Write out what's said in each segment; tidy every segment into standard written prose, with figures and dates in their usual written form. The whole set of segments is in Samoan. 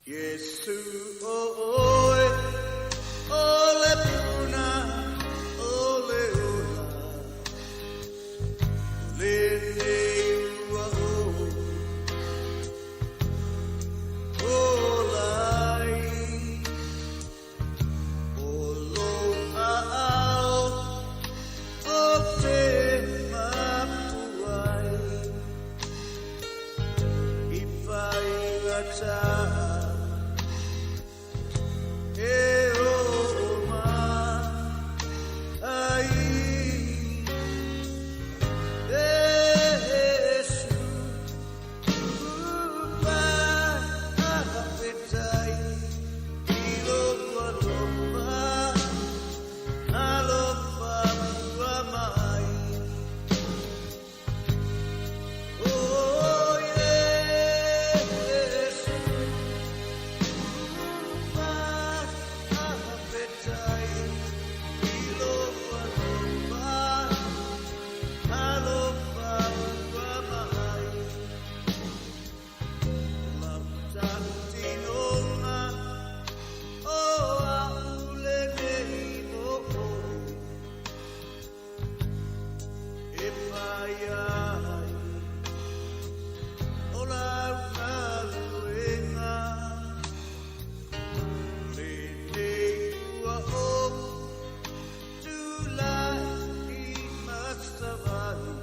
Iesu o oe o le puna o le ola, lenei ua ou ola ai. O lou aao ou te mapu ai i faigata e oo mai ai. Iesu, faafetai i lou alofa, alofa ua mai. Oh, Iesu, faafetai i lou alofa, alofa ua mai. Lau tautinoga o au lenei mo oe e fai ai o lau galuega lenei ua ou tulai ma savali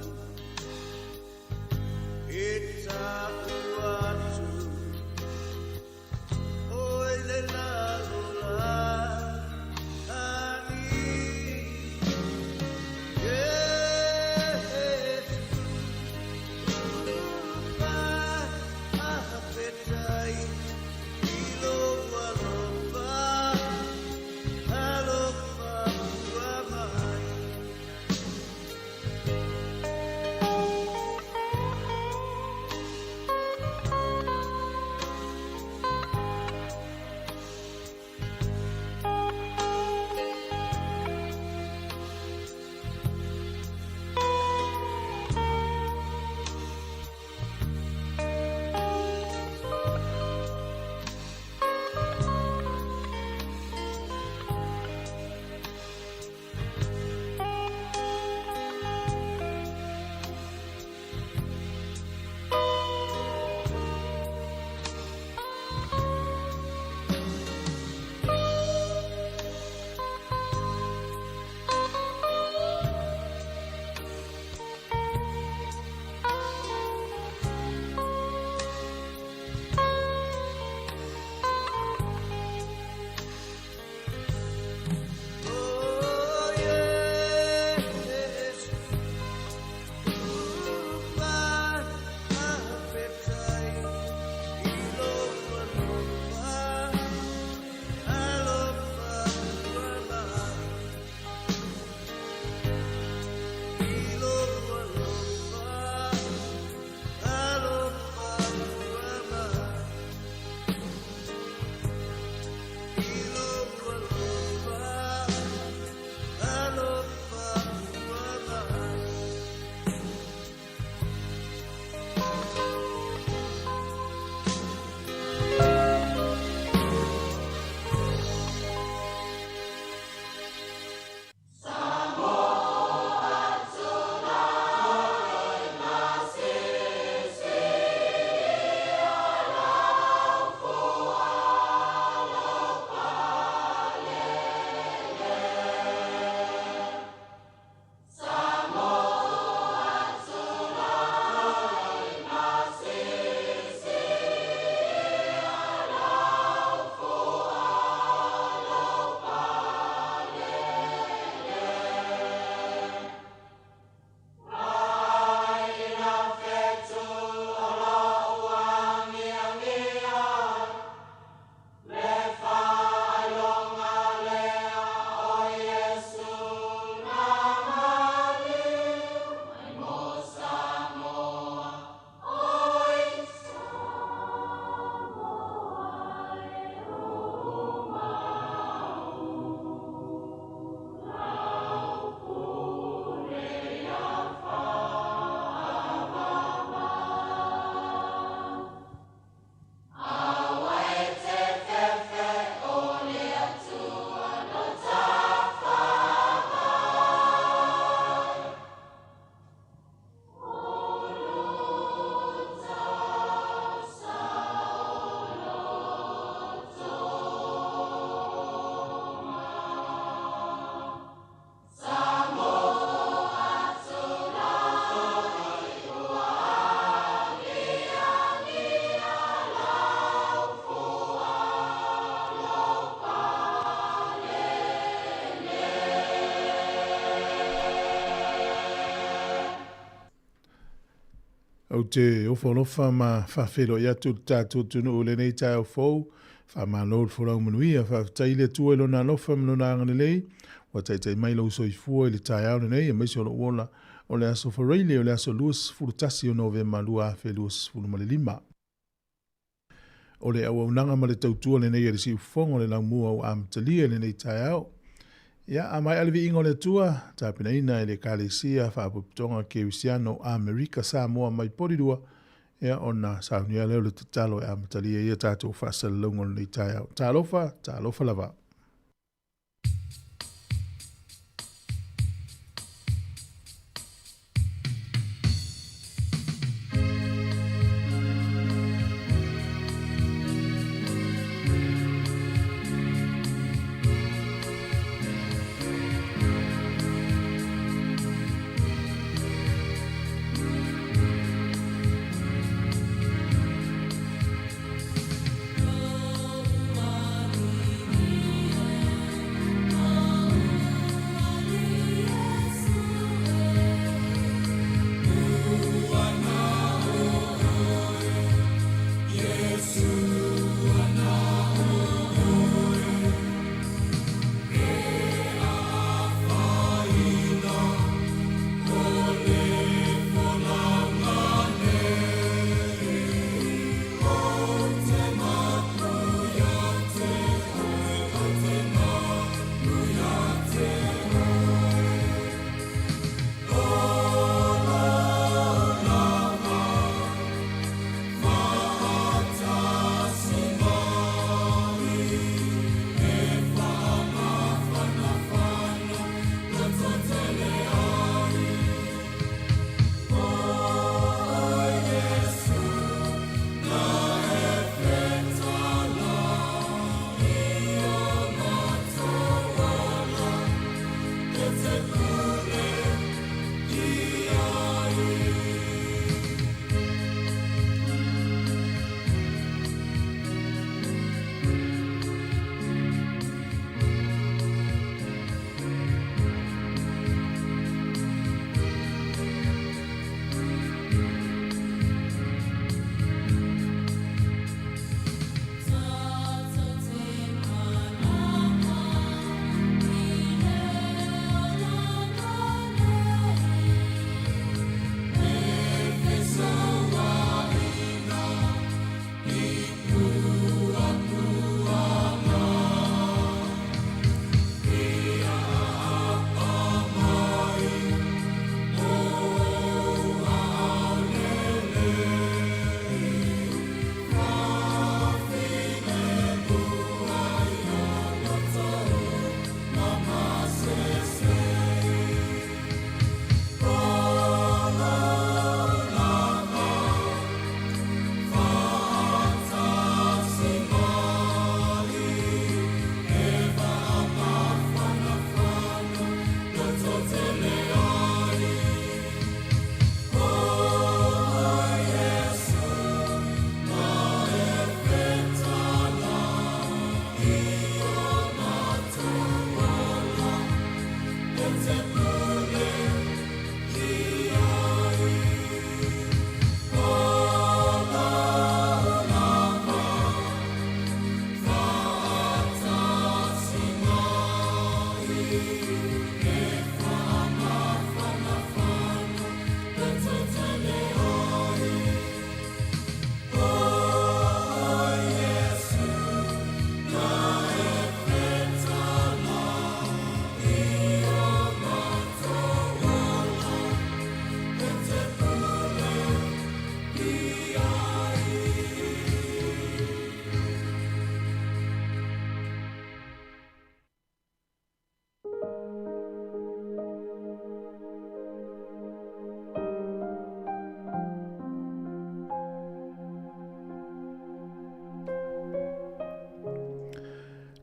e ta'u atu ʻoe le lalolagi. Iesu, faafetai i lou alofa, alofa ua mai. Ou te ofo alofa ma faafeiloai atu i le tatou atunuu i lenei taeao fou. Faamalo le folau manuia. Faafetai i le Atua i Lona alofa ma Lona agalelei ua taitai mai lou soifua i le taeao lenei aemaise o lou ola o le aso Faraile o le aso 21 o Novema 2025. O le auaunaga ma le tautua lenei a le Siufofoga o le Laumua ua amatalia i lenei taeao. Ia, a maea le viiga o le Atua, tapenaina e le Ekalesia Faapotopotoga Kerisiano Amerika Samoa mai Polilua, ia ona saunia lea o le tatalo e amatalia ai a tatou faasalalauga o lenei taeao. Talofa, talofa lava.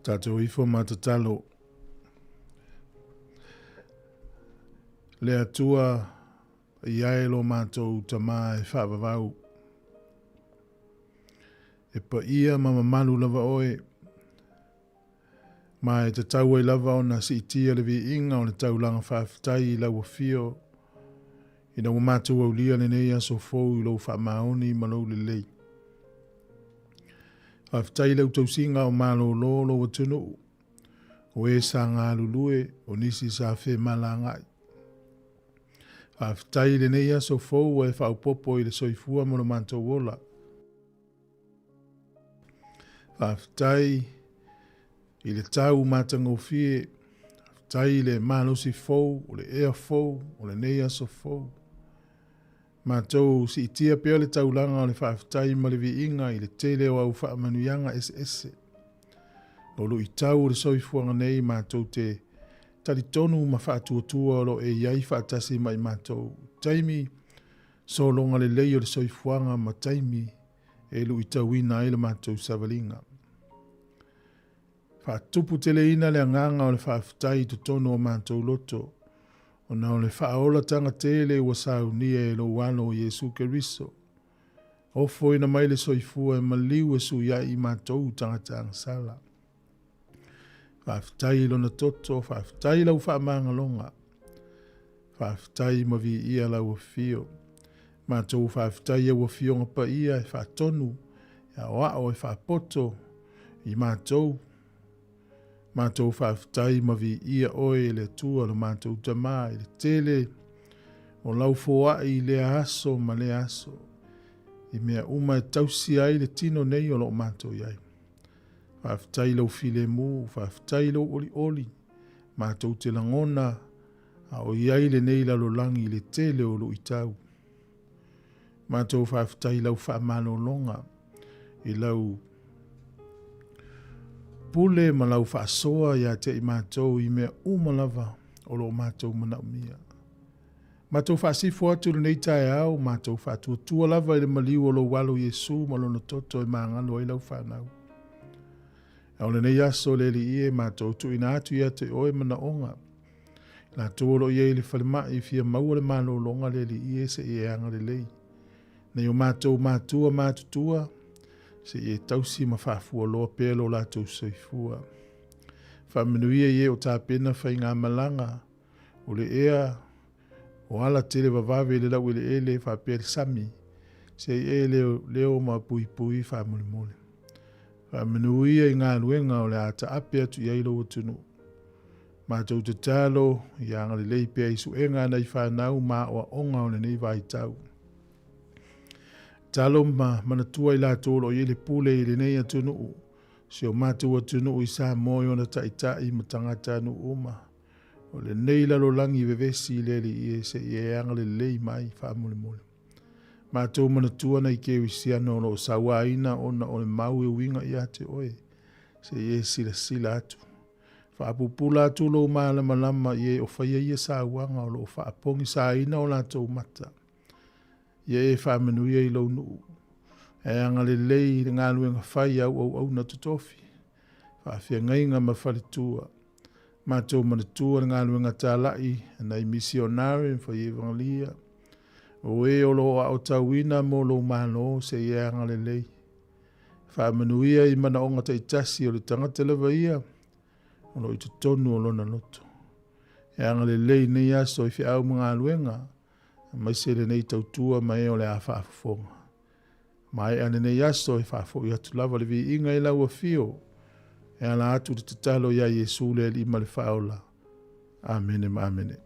Tatou ifo ma tatalo. Le Atua, i ae lo matou Tama e faavavau. E paia ma mamalu lava oe, ma e tatau ai lava ona siitia le viiga o le taulaga faafetai i lau afio. Ina ua matou aulia lenei aso fou i lou faamaoni ma lou lelei. Faafetai i lau tausiga o malōlō lou atunuu, o e sa galulue, o nisi sa femalagaai. Faafetai i lenei aso fou ua e faaopoopo i le soifua ma lo matou ola. Faafetai i le tau matagofie, faafetai i le malosi fou, o le ea fou, o lenei aso fou. Matou siitia pea le taulaga o le faafetai ma le viiga i le tele o au faamanuiaga eseese. O luitau o le soifuaga nei matou te talitonu ma faatuatua o lo o e i ai faatasi ma i matou taimi sologa lelei o le soifuaga ma taimi e luitauina ai le matou savaliga. Faatuputeleina le agaga o le faafetai i totonu o matou loto, ona o le faaolatanga tele ua saunia e lou Alo o Iesu Keriso. Ofoina mai le soifua e maliu e sui ai i matou tagata agasala. Faafetai i lona toto, faafetai i lau faamagaloga. Faafetai ma viia lau afio. Matou faafetai i au afioga paia e faatonu, e aoao, e faapoto i matou. Matou faafetai ma viia oe e le Atua lo matou Tama i le tele o lau foai i lea aso ma lea aso, i mea uma e tausia ai le tino nei o lo o matou i ai. Faafetai i lou filemu, faafetai i lou olioli, matou te lagona a o i ai lenei lalolagi i le tele o luitau. Matou faafetai i lau faamalologa, i lau pule ma lau faasoa ia te i matou i mea uma lava o lo o matou manaomia. Matou faasifo atu i lenei taeao, matou faatuatua lava i le maliu o lou Alo Iesu ma lona toto e magalo ai lau fanau. A o lenei aso le Alii e, matou tuuina atu ia te oe manaoga. Latou o lo o i ai i le falemai fia maua le malologa le Alii e se i e agalelei. Nei o matou matua matutua, se i e tausi ma faafualoa pea lo latou soifua. Faamanuia i e o tapena faigamalaga, o le ea o ala tele vavave i le laueleele faapea le sami, se i e leo ma puipui faamolemole. Faamanuia i galuega o le a taape atu i ai lou atunuu. Matou tatalo ia agalelei pea i suega a nai fanau ma aoaoga o lenei vaitau. Tatalo ma manatua i latou o lo o i ai le pule i lenei atunuu, si o matou atunuu i Samoa i ona taitai ma tagatanuu uma. O lenei lalolagi vevesi i le Alii e se i e agalelei mai faamolemole. Matou manatua nai kerisiano o lo o sauaina ona o le mau e uiga ia te oe, se i e silasila atu. Faapupula atu lou malamalama i e o faia ia sauaga o lo o faapogisaina o latou mata. Ia e faamanuia i lou nuu. E agalelei i le galuega fai a au auauna totofi, faafeagaiga ma faletua. Matou manatua le galuega talai a nai misionare ma fai evagelia, o e o lo o aotauina mo lou Malo se i e agalelei. Faamanuia i manaoga taitasi o le tagata lava ia o lo o i totonu o lona loto. E agalelei i lenei aso i feau ma galuega, aemaise lenei tautua ma e o le a faafofoga. Maea lenei aso e faafoi atu lava le viiga i lau afio e ala atu le tatalo iā Iesu le Alii ma le Faaola. Amene ma amene.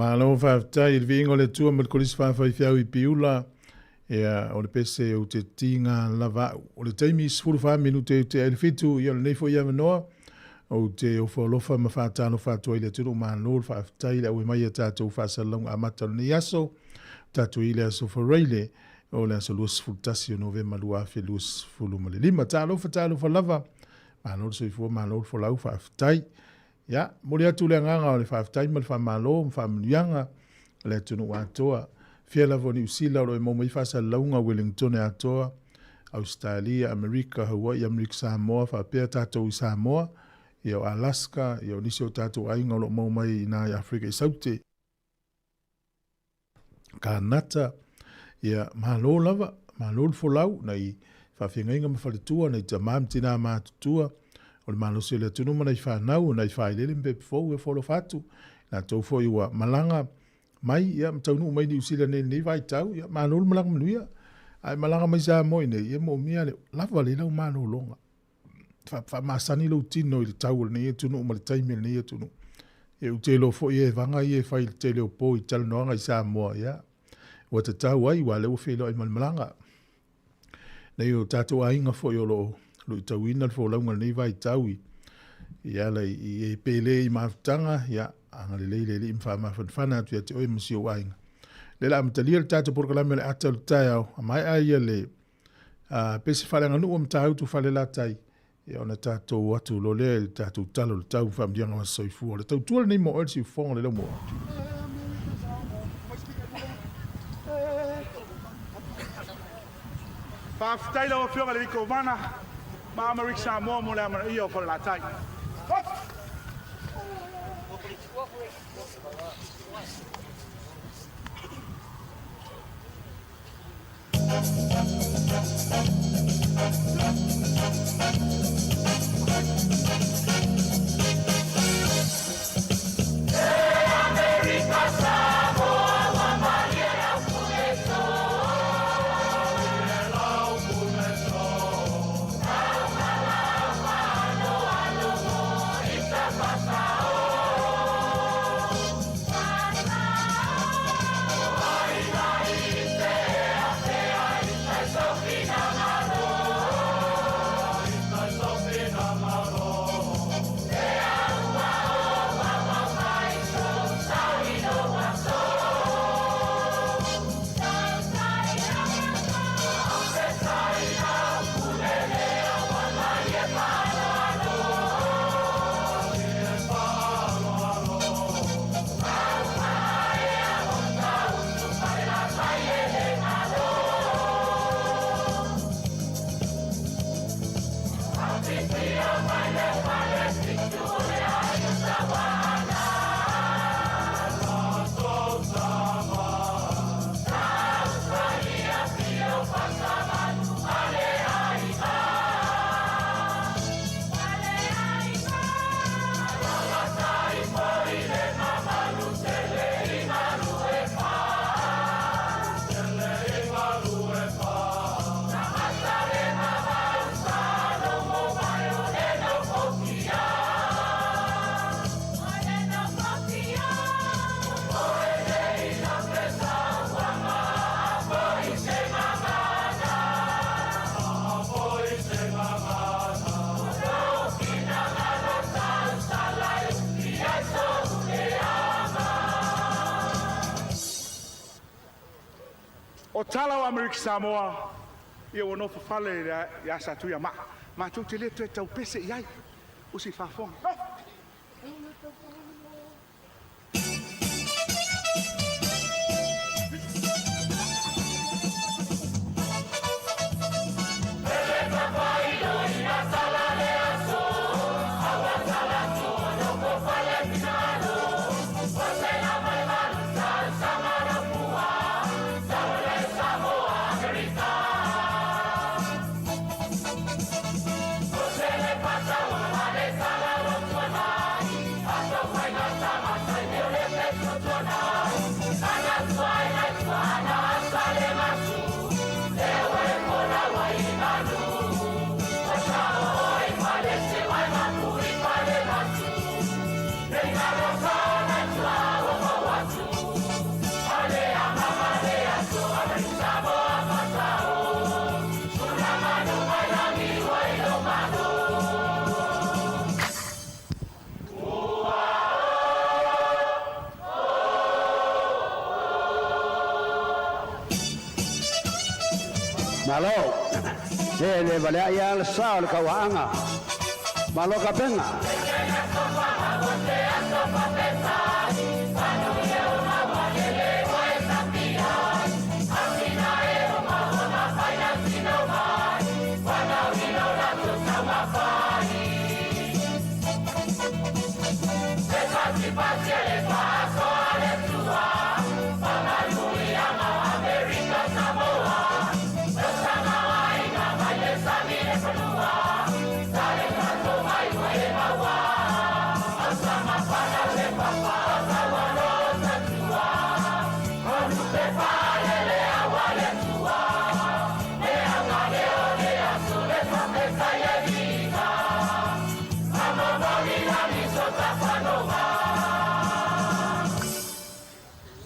Malo faafetai i le viiga o le Atua ma le Kolisi Faafaifeau i Piula. Ia, o le pese ou te tiga lava au. O le taimi 14 minute i te ai le 7, ia o lenei foi avanoa, ou te ofo alofa ma faatalofa atu ai i le atunuu. Malo le faafetai i le auai mai a tatou faasalalauga amata o lenei aso. Tatou i le aso Faraile, o le aso 21 o Novema 2025. Talofa, talofa lava. Malo le soifua, malo le folau, faafetai. Ia, momoli atu le agaga o le faafetai ma le faamalo ma faamanuiaga a le atunuu atoa. Fia lava o Niu Sila o lo o e maua mai faasalalauga Wellingtone atoa, Ausetalia, Amerika, Hawaii, Amerika Samoa, faapea tatou i Samoa, ia o Alaska, ia o nisi o tatou aiga o lo o maua mai i ina i Afrika i Saute, Kanata, ia malo lava, malo le folau, nai faafeagaiga ma faletua, nai tamā ma tinā matutua, o le malosi o le atunuu ma nai fanau, o nai failele ma pepe fou e folofa atu. Latou foi ua malaga mai, ia, ma taunuu mai Niu Sila nei i lenei vaitau, ia, malo le malaga manuia. Ae malaga mai Samoa i nei, ia moomia le lava lelei lau malologa. Faamasani lou tino i le tau o lenei atunuu ma le taimi o lenei atunuu. Ia, ou te iloa foi e vaga ia e fai i le tele o po i talanoaga i Samoa, ia, ua tatau ai, aua o lea ua feiloai ma le malaga. Nei o tatou aiga foi o lo o luitauina le folauga i lenei vaitau i, i ala i, i e pele i mafutaga, ia, agalelei le Alii ma faamafanafana atu ia te oe ma si ou aiga. Le la amatalia le tatou polokalame o le ata o le taeao, a maea ia le pese faaleaganuu o Matautu Falelatai, ia ona tatou o atu loa lea i le tatou tala o le tau faamanuiaga o aso soifua. O le tautua lenei mo oe le siufofoga o le laumua. Faafetai lau Afioga i le Kovana ma Amerika Samoa mo le amanaia o Falelatai. O tala o Amerika Samoa, ia ua nofo fale ia Satuiamaa, matou te le toe taupese i ai, usi faafofoga. Malo. E le valea ia le sa o le kauaaga. Malo kapena.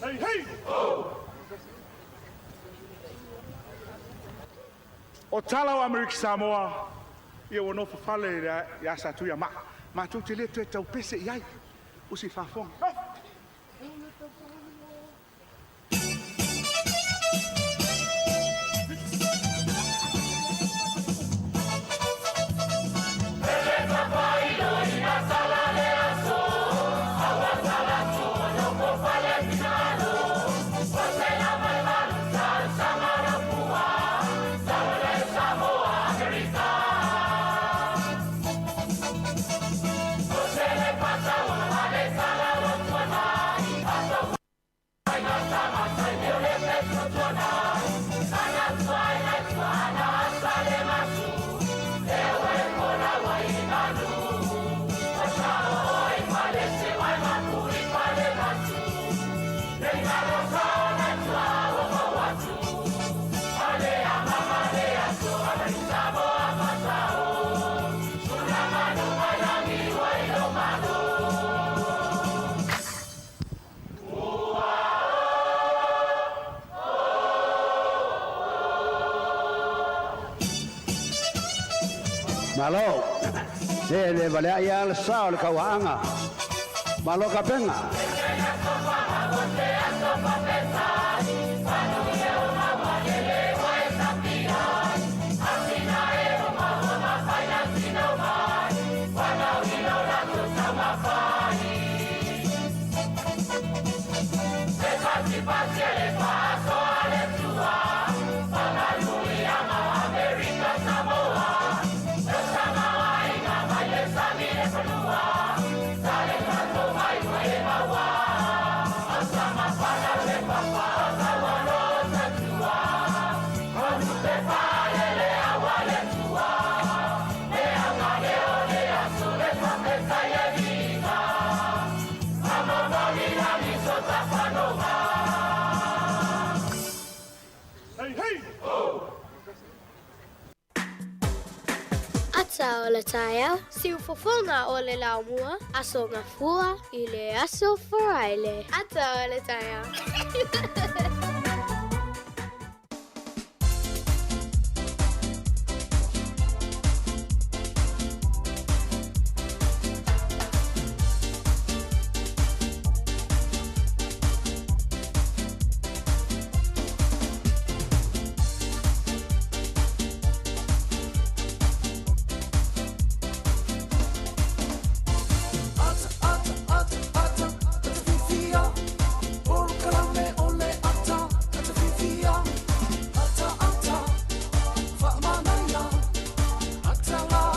Hey, hey! O tala o Amerika Samoa, ia ua nofofale i le iā Satuiamaa, matou te le toe taupese i ai, o se faafofoga. Nofo! Malo. E le valea ia le sa o le kauaaga. Malo kapena. Hey, hey! Ata o le taeao, siufofoga o le laumua, Aso Gafua i le Aso Faraile. Ata o le taeao.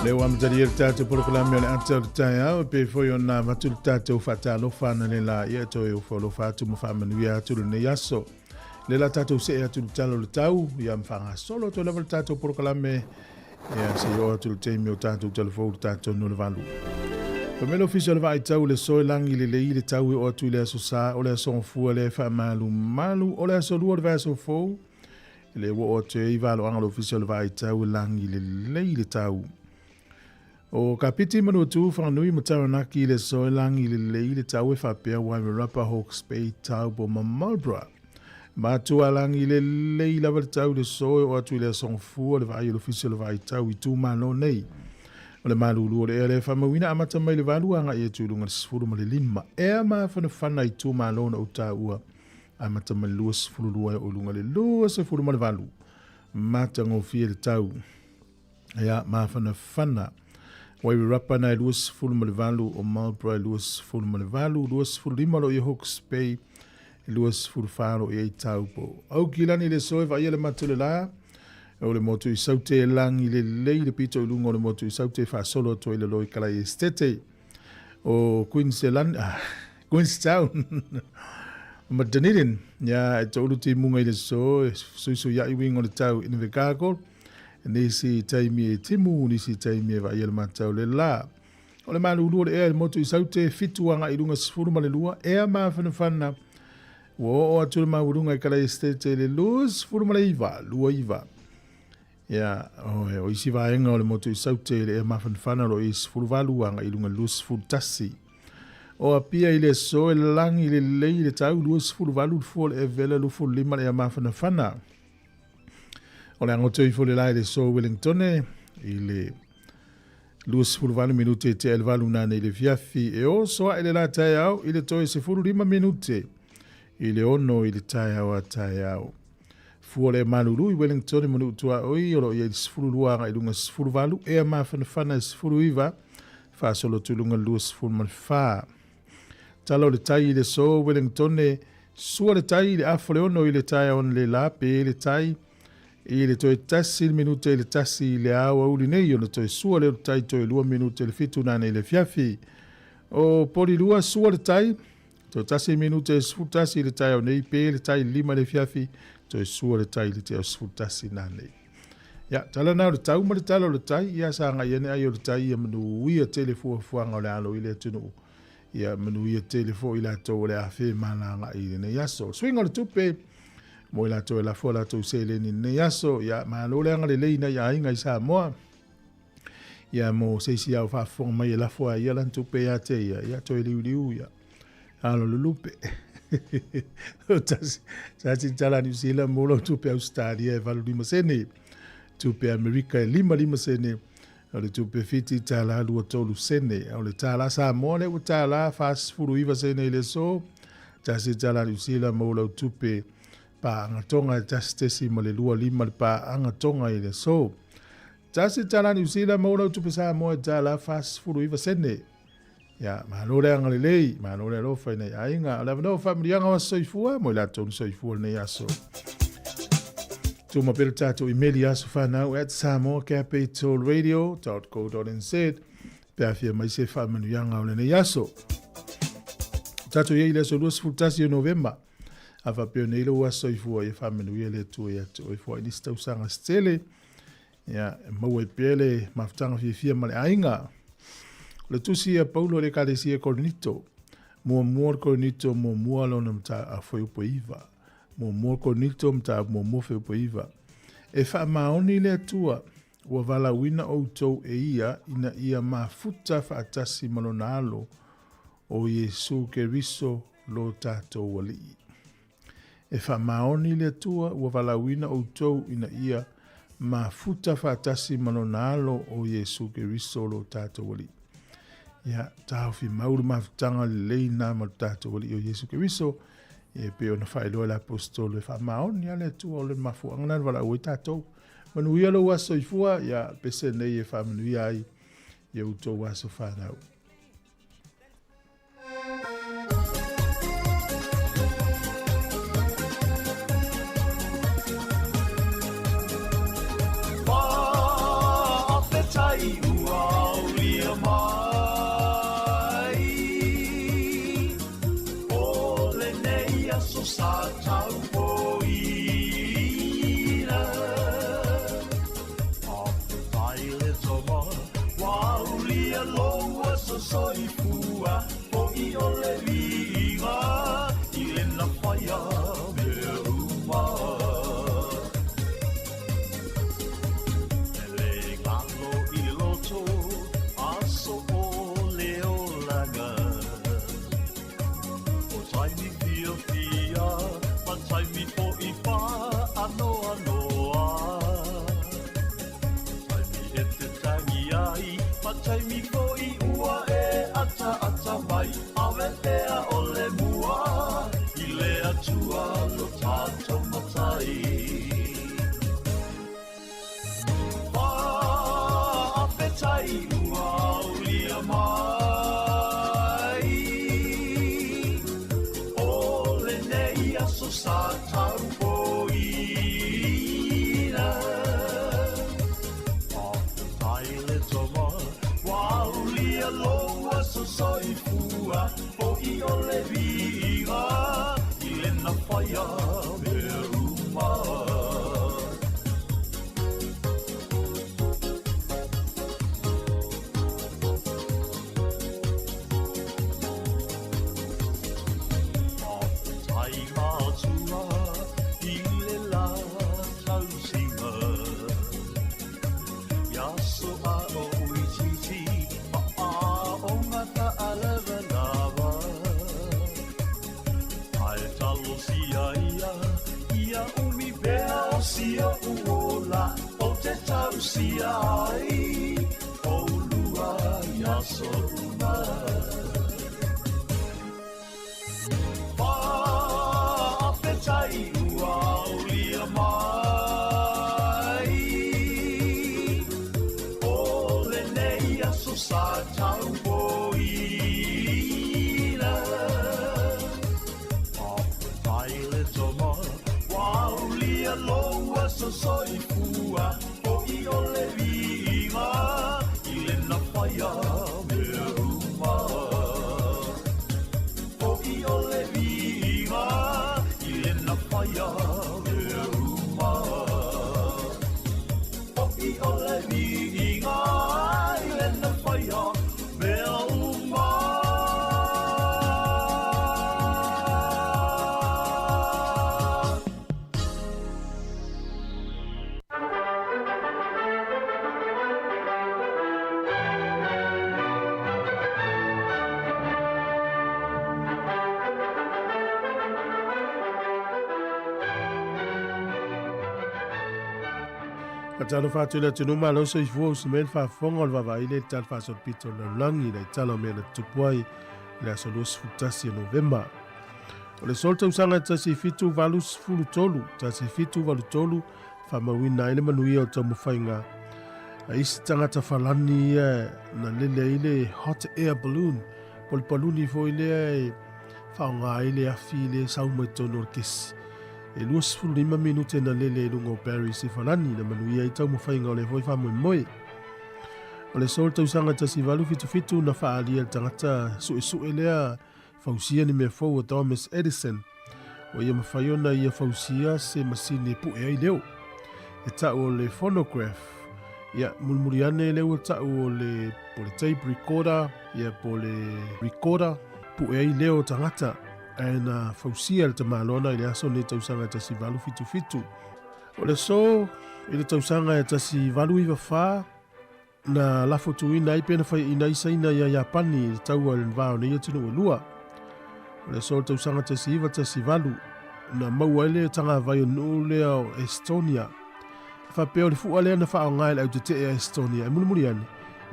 Lea ua amatalia le tatou polokalame o le ata o le taeao e pei foi ona avatu le tatou faatalofa analeila ia toe ofo alofa atu ma faamanuia atu lenei aso. Le la tatou see atu le tala o le tau ia ma faagasolo atu lava le tatou polokalame ia se i oo atu le taimi o tatou talafou le tatou nu le valu. Fa mai le ofisa o le vaai tau le soe lagi lelei le tau e oo atu i le aso sa o le aso gafua lea e faamalumalu o le aso lua o le vaiaso fou le ua oo atu ai valoaga o le ofisa o le vaai tau e lagi lelei le tau. O Kapiti Manuatu, Whanganui ma Taranaki le soe lagi lelei le tau e faapea Wairarapa, Hawke's Bay, Taupo ma Marlborough. Matua lagi lelei lava le tau le soe o atu i le aso gafua le vaai o le ofisa o le vaai tau i itumalo nei. O le malulu o le ea lea e faamauina amata mai le 8 agai atu i luga i le 15. Ea mafanafana i itumalo na ou taua amata mai le 22 e oo i luga i le 28. Matagofie le tau. Ia, mafanafana. Wairarapa na e 28, o Marlborough e 28, 25 lo i Hawke's Bay, e 24 lo i ai Taupo. Aukilani le soe vaia le matu le la, o le motu i Saute e langi lelei le pito i luga o le motu i Saute e faasolo atu ai le loi kalai Estete o Queensland, ah, Queenstown ma Dunedin. Ia, e toulu timuga i le so, e suisuiai uiga o le tau Invercargill. Nisi taimi e timu, nisi taimi e vaia le matau le la. O le malulu o le ea i le motu i Saute, 7 agai i luga 12, ea mafanafana. Ua oo atu le maualuga i Kalai Estate i le 29, 29. Ia, o isi vaega o le motu i Saute i le ea mafanafana o lo o i 18 agai i luga 21. O Apia i le aso e lagi lelei le tau 28 le fua o le Evela 25 le ea mafanafana. O le agoto ifo le la i le aso Wellingtone i le 28 minute e tea i le 8 nanei i le fiafi. E oso ae le la taeao i le toe 15 minute i le 6 i le taeao a taeao. Fua le malulu i Wellington i Manuu Tuaoi o lo o i ai le 12 agai i luga 18, ea mafanafana e 19, faasolo atu i luga le 24. Tala o le tai i le aso Wellington, sua le tai i le afa o le 6 i le taeao analeila, pe le tai i le toe 1 le minute i le 1 i le aoauli nei ona toe sua lea o le tai toe 2 minute i le 7 nanei i le afiafi. O Polilua, sua le tai, toe 1 minute e 11 i le taeao nei, pe le tai 5 i le afiafi, toe sua le tai i le tea o 11 nanei. Ia, tala na o le tau ma le tala o le tai, ia sa agai ane ai o le tai ia manuia tele fuafuaga o le alo i le atunuu. Ia manuia tele foi latou o le a femalagaai i lenei aso. O le suiga o le tupe mo i latou e lafo a latou seleni i lenei aso. Ia, malo le agalelei nai aiga i Samoa. Ia, mo se isi ao faafofoga mai e lafo a ia lan tupe ia te ia, ia toe liuliu ia. Alo lulupe. O tasi, tasi tala New Zealand mo lau tupe Australia e 85 sene. Tupe Amerika e 55 sene. O le tupe Fiti tala 23 sene. O le tala Samoa le ua tala 49 sene i le aso. Tasi tala New Zealand mo lau tupe paaga Tonga e 1.25 le paaga Tonga i le aso. Tasi tala New Zealand mo lau tupe Samoa e tala 49 sene. Ia, malo le agalelei, malo le alofa i nei aiga. O le avanoa o faamanuiaga o aso soifua, mo i latou na soifua lenei aso. Tuu mai pea le tatou imeli i asofanau at samoacapitalradio.co.nz pe a fia mai se faamanuiaga o lenei aso. Tatou i ai i le aso 21 o Novema. A faapea nei lou aso soifua, ia faamanuia le Atua ia te oe foai nisi tausaga se tele. Ia, e maua ai pea le mafutaga fiafia ma le aiga. O le tusi a Paulo i le Ekalesia Korinito, muamua o le Korinito muamua lona mataupu fuaiupu e 9. Muamua o le Korinito mataupu muamua fuaiupu e 9. E faamaoni le Atua, ua valaauina outou e ia ina ia mafuta faatasi ma lona Alo, o Iesu Keriso lo tatou Alii. E faamaoni le Atua ua valaauina outou ina ia mafuta faatasi ma Lona Alo o Iesu Keriso lo tatou Alii. Ia, taofi mau le mafutaga lelei na ma lo tatou Alii o Iesu Keriso, e pei ona faailoa e le Aposetolo e faamaoni lava le Atua o le mafuaaga lena na valaau ai tatou. Manuia lou aso soifua, ia pese nei e faamanuia ai i outou aso fanau. oʻu ola ou te tausia ai ʻOlua i aso uma. Faafetai ua aulia mai O lenei aso sa taupoina. Faafetai le Tama ua aulia lou aso soifua Foʻi o le viiga i lena faia mea uma. Foʻi o le viiga i lena faia mea uma. Foʻi o le viiga i lena faia mea uma. Faatalofa atu i le atunuu malo soifua usi mai le faafofoga o le vaavaai lea i le tala faasolopito o le lalolagi i le aitala o mea na tutupu ai i le aso 21 o Novema. O le solo tausaga e 1783, 1783, faamauina ai le manuia o taumafaiga a isi tagata falani ia na lele ai le hot air balloon, po o le paluni foi lea e faaaoga ai le afi lea e sau mai totonu o le kesi. E 25 minute na lele i luga o Paris i Falani na manuia ai taumafaiga o lea foi faamoemoe. O le aso o le tausaga 1877 na faaalia e le tagata suesue lea fausia ni mea fou a Thomas Edison ua ia mafai ona ia fausia se masini e puʻe ai leo. E ta'u o le phonograph, ia, mulimuli ane lea ua ta'u o le, po o le tape recorder, ia, po o le recorder, puʻe ai leo o tagata, ae na fausia e le tamaloa i le aso nei tausaga e 1877. O le aso i le tausaga e 1894, na lafo tuuina ai pe na faiaina ai Saina iā Iapani i le taua i le va o nei atunuu e lua. O le aso o le tausaga 1918, na maua ai le tagavai o le nuu lea o Estonia. E faapea o le fuʻa lea na faaaoga e le autetee a Estonia e mulimuli ane,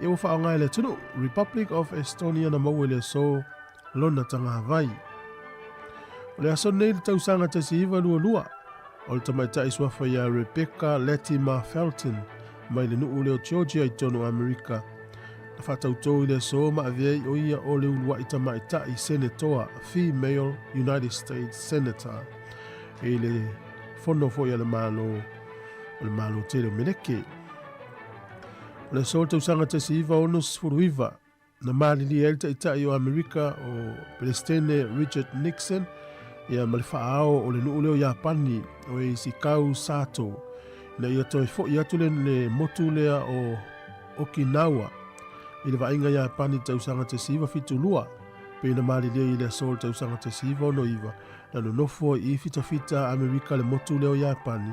ia ua faaaoga e le atunuu, Republic of Estonia na maua i le aso lona tagavai. O le aso nei i le tausaga 1922, o le tamaitai suafa iā Rebecca Latimer Felton mai le nuu lea o Georgia i totonu o Amerika, na faatautō i le aso ma avea ai o ia o le uluaʻi tamaitai Senetoa, Female United States Senator, i le fono foi a le Malo o le Malo Tele o Meleke. O le aso o le tausaga 1969, Na malilie ai le Taitai o Amerika o Peresetene Richard Nixon ia ma le faaao o le nuu lea o Iapani o Eisikau Sato ina ia toe foʻi atu le, le motu lea o Okinawa i le vaaiga Iapani i le tausaga 1972 pei na malilie i le aso o le tausaga 1969 na nonofo ai i fitafita a Amerika le motu lea o Iapani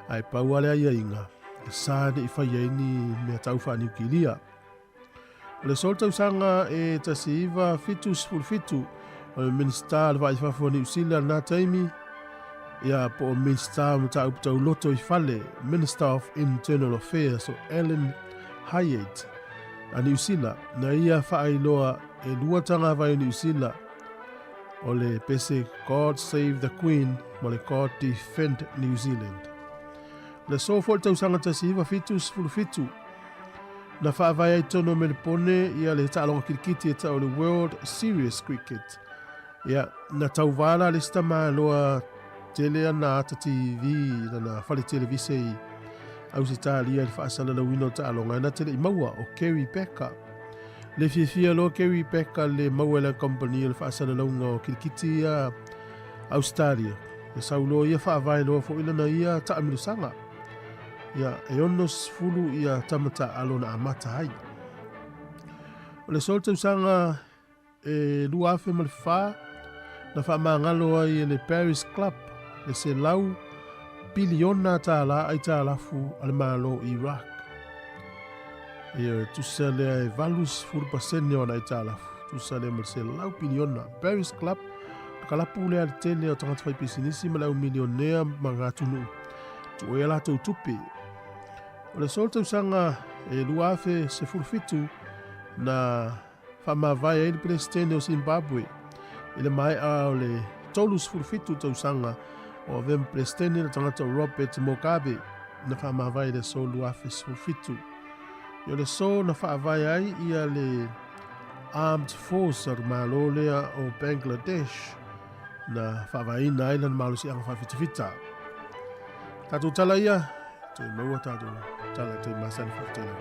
ae pau lava le aiaiga e sa ne i fai ai ni mea tau faaniukilia. O le aso o le tausaga e 1977, o le Minisita o le Vaa i Fafo o Niu Sila lena taimi, ia po o Minisita o Mataupu Tauloto i Fale, Minister of Internal Affairs, o Alan Hyatt a Niu Sila, na ia faailoa e lua tagavai o Niu Sila, o le pese God Save the Queen ma le God Defend New Zealand. O le aso foi o le tausaga 1977, Na faavae ai tonu o Melipone ia le taaloga kirikiti e tau o le World Series Cricket. Ia, na tauvā la le isi tamaloa tele ana ata TV lana fale televise i Ausetalia i le faasalalauina o taaloga e na te le i maua o Kerry Packer. Le fiafia loa Kerry Packer le maua e lana kamupani o le faasalalauga o kirikiti ia Ausetalia. E sau loa ia faavae loa foi lana ia taamilosaga. Ia, e 60 ia tama taaalo na amata ai. O le aso o le tausaga e 2004, na faamagalo ai e le Paris Club le selau piliona tālā aitalafu a le Malo o Iraq. Ia, e tusa lea e 80% o ana aitalafu, tusa lea ma le selau piliona. Paris Club, le kalapu lea a le tele o tagata faipisinisi ma le au milionea ma ngā atunuu. Tuu ai a latou tupe. O le aso o le tausaga e 2017 na faamavae ai le Peresetene o Zimbabwe i le maea o le 37 tausaga o avea ma Peresetene le tagata o Robert Mugabe na faamavae i le aso 2017. O le aso na faavae ai ia le Armed Force a le Malo lea o Bangladesh na faavaeina ai lana malosiaga faafitafita. Tatou tala ia, toe maua tatou tala toe masani faafetai lava.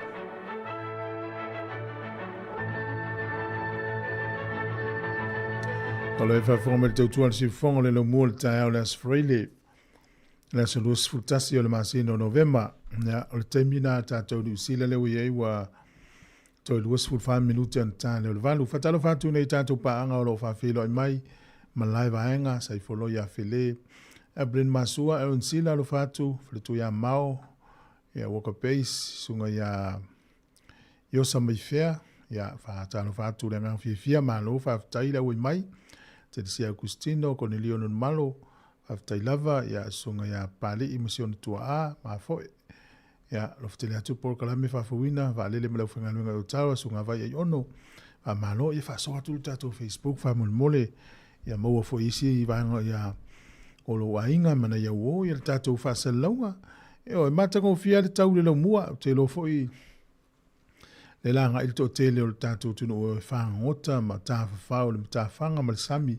O lo e faafofoga mai le tautua le siufofoga o le laumua o le taeao le Aso Faraile, le aso 21 o le masina o Novema. Ia, o le taimi na tatou Niu Sila lea ua i ai ua toe 24 minute ona ta lea o le valu. Faatalofa atu nei tatou paaga o lo o faafeiloai mai ma lae vaega, Saifolo ia Fele, Evelyn Masua, Aaron Sila, alofa atu, Faletua ia Mao, ia Walker Base, susuga ia Iosa Maifea, ia faatalofa atu le agaga fiafia, malo faafetai le auai mai, Telesia Agustino, Konelio Nunumalo, faafetai lava, ia susuga ia Papalii ma si ona tuaa, mafoe. Ia, alofa tele atu polokalame faafouina, vaalele ma le aufaigaluega i Otawa, susuga Vai Aiono, faamalo, ia faasoa atu le tatou Facebook faamolemole, ia maua foi isi vaega ia o lou aiga ma nai auo, ia le tatou faasalalauga. Ioe, e matagofie lava le tau i le laumua, ou te iloa foi le lagai le toatele o le tatou atunuu e fagogota ma tafafao i le matafaga ma le sami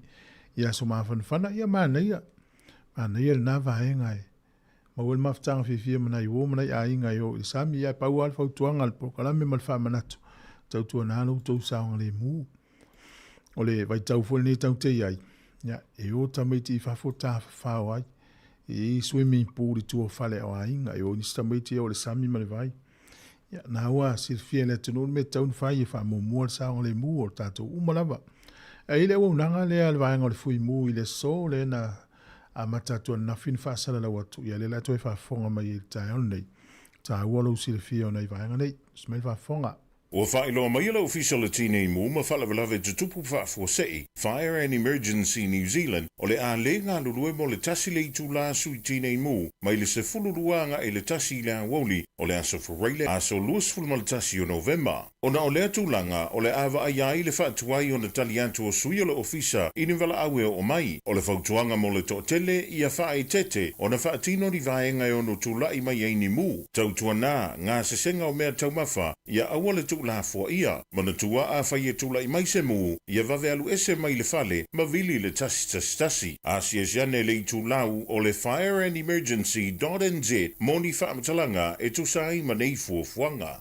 i aso mafanafana, ia manaia, manaia lena vaega e maua le mafutaga fiafia ma nai uo ma nai aiga e o i le sami, ae pau lava le fautuaga a le polokalame ma le faamanatu, tautuana lo outou saogalemu. O le vaitau foi lenei tatou te i ai, ia, e o tamaiti i fafo tafafao ai, e i ai swimming pool i tua o fale o aiga, e o nisi tamaiti e o i le sami ma le vai. Ia, na ua silafia e le atunuu le mea e tatau ona fai e faamuamua le saogalemu o tatou uma lava. Ae i ai le auaunaga lea a le vaega o le Fuimu i le aso lea na amata atu ananafi na faasalalau atu, ia lea la toe faafofoga mai ai i le taeao lenei. Taua lou silafia o nai vaega nei. Usi mai le faafofoga. Ua faailoa mai e le Ofisa o le Tinei Mu ma Faalavelave Tutupu Faafuasei, Fire and Emergency New Zealand, o le a le galulue mo le tasi le itula sui Tinei Mu mai le 12 agai i le tasi i le aoauli o le Aso Faraile, aso 21 o Novema. Ona o lea tulaga, o le a vaaia ai le faatuai ona tali atu o sui o le Ofisa i ni valaau e oo mai. O le fautuaga mo le toatele, ia faaeteete ona faatino ni vaega e ono tulai mai ai ni mu. Tautuana, gasesega o mea taumafa, ia aua le tuulafoaia. Manatua afai e tulai mai se mu, ia vave alu ese mai le fale ma vili le 111. Asiasi ane le itulau o le fireandemergency dot nz mo ni faamatalaga e tusa ai ma nei fuafuaga.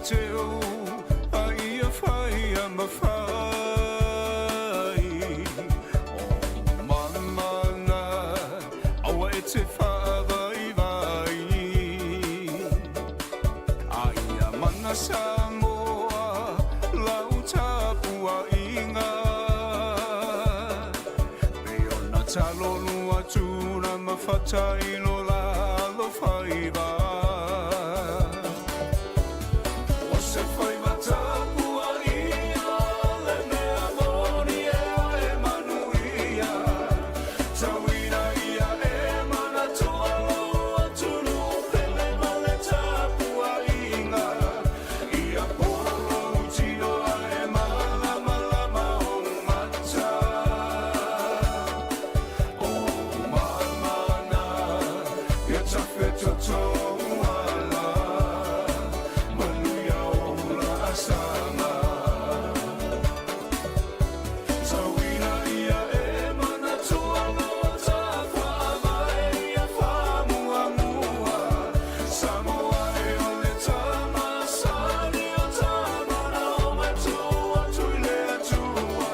te ou a ia whai a mawhai. O mamana, aua e te whaavaivai. A ia mana Samoa, lau tapuaiga. Pei ona talolu atu na mafata i lo lalo faiva. O se faiva tapuaia le mea moni e oe manuia. Tauina ia e manatua lou atunuu pele ma le tapuaiga. Ia polo lou tino ae malamalama ou mata. O mamana, ia tafetotou ala, manuia ou laasaga. Tauina ia e manatua loa tafaavae ia faamuamua. Samoa e o le tama sani o tama na o matua atu i le Atua.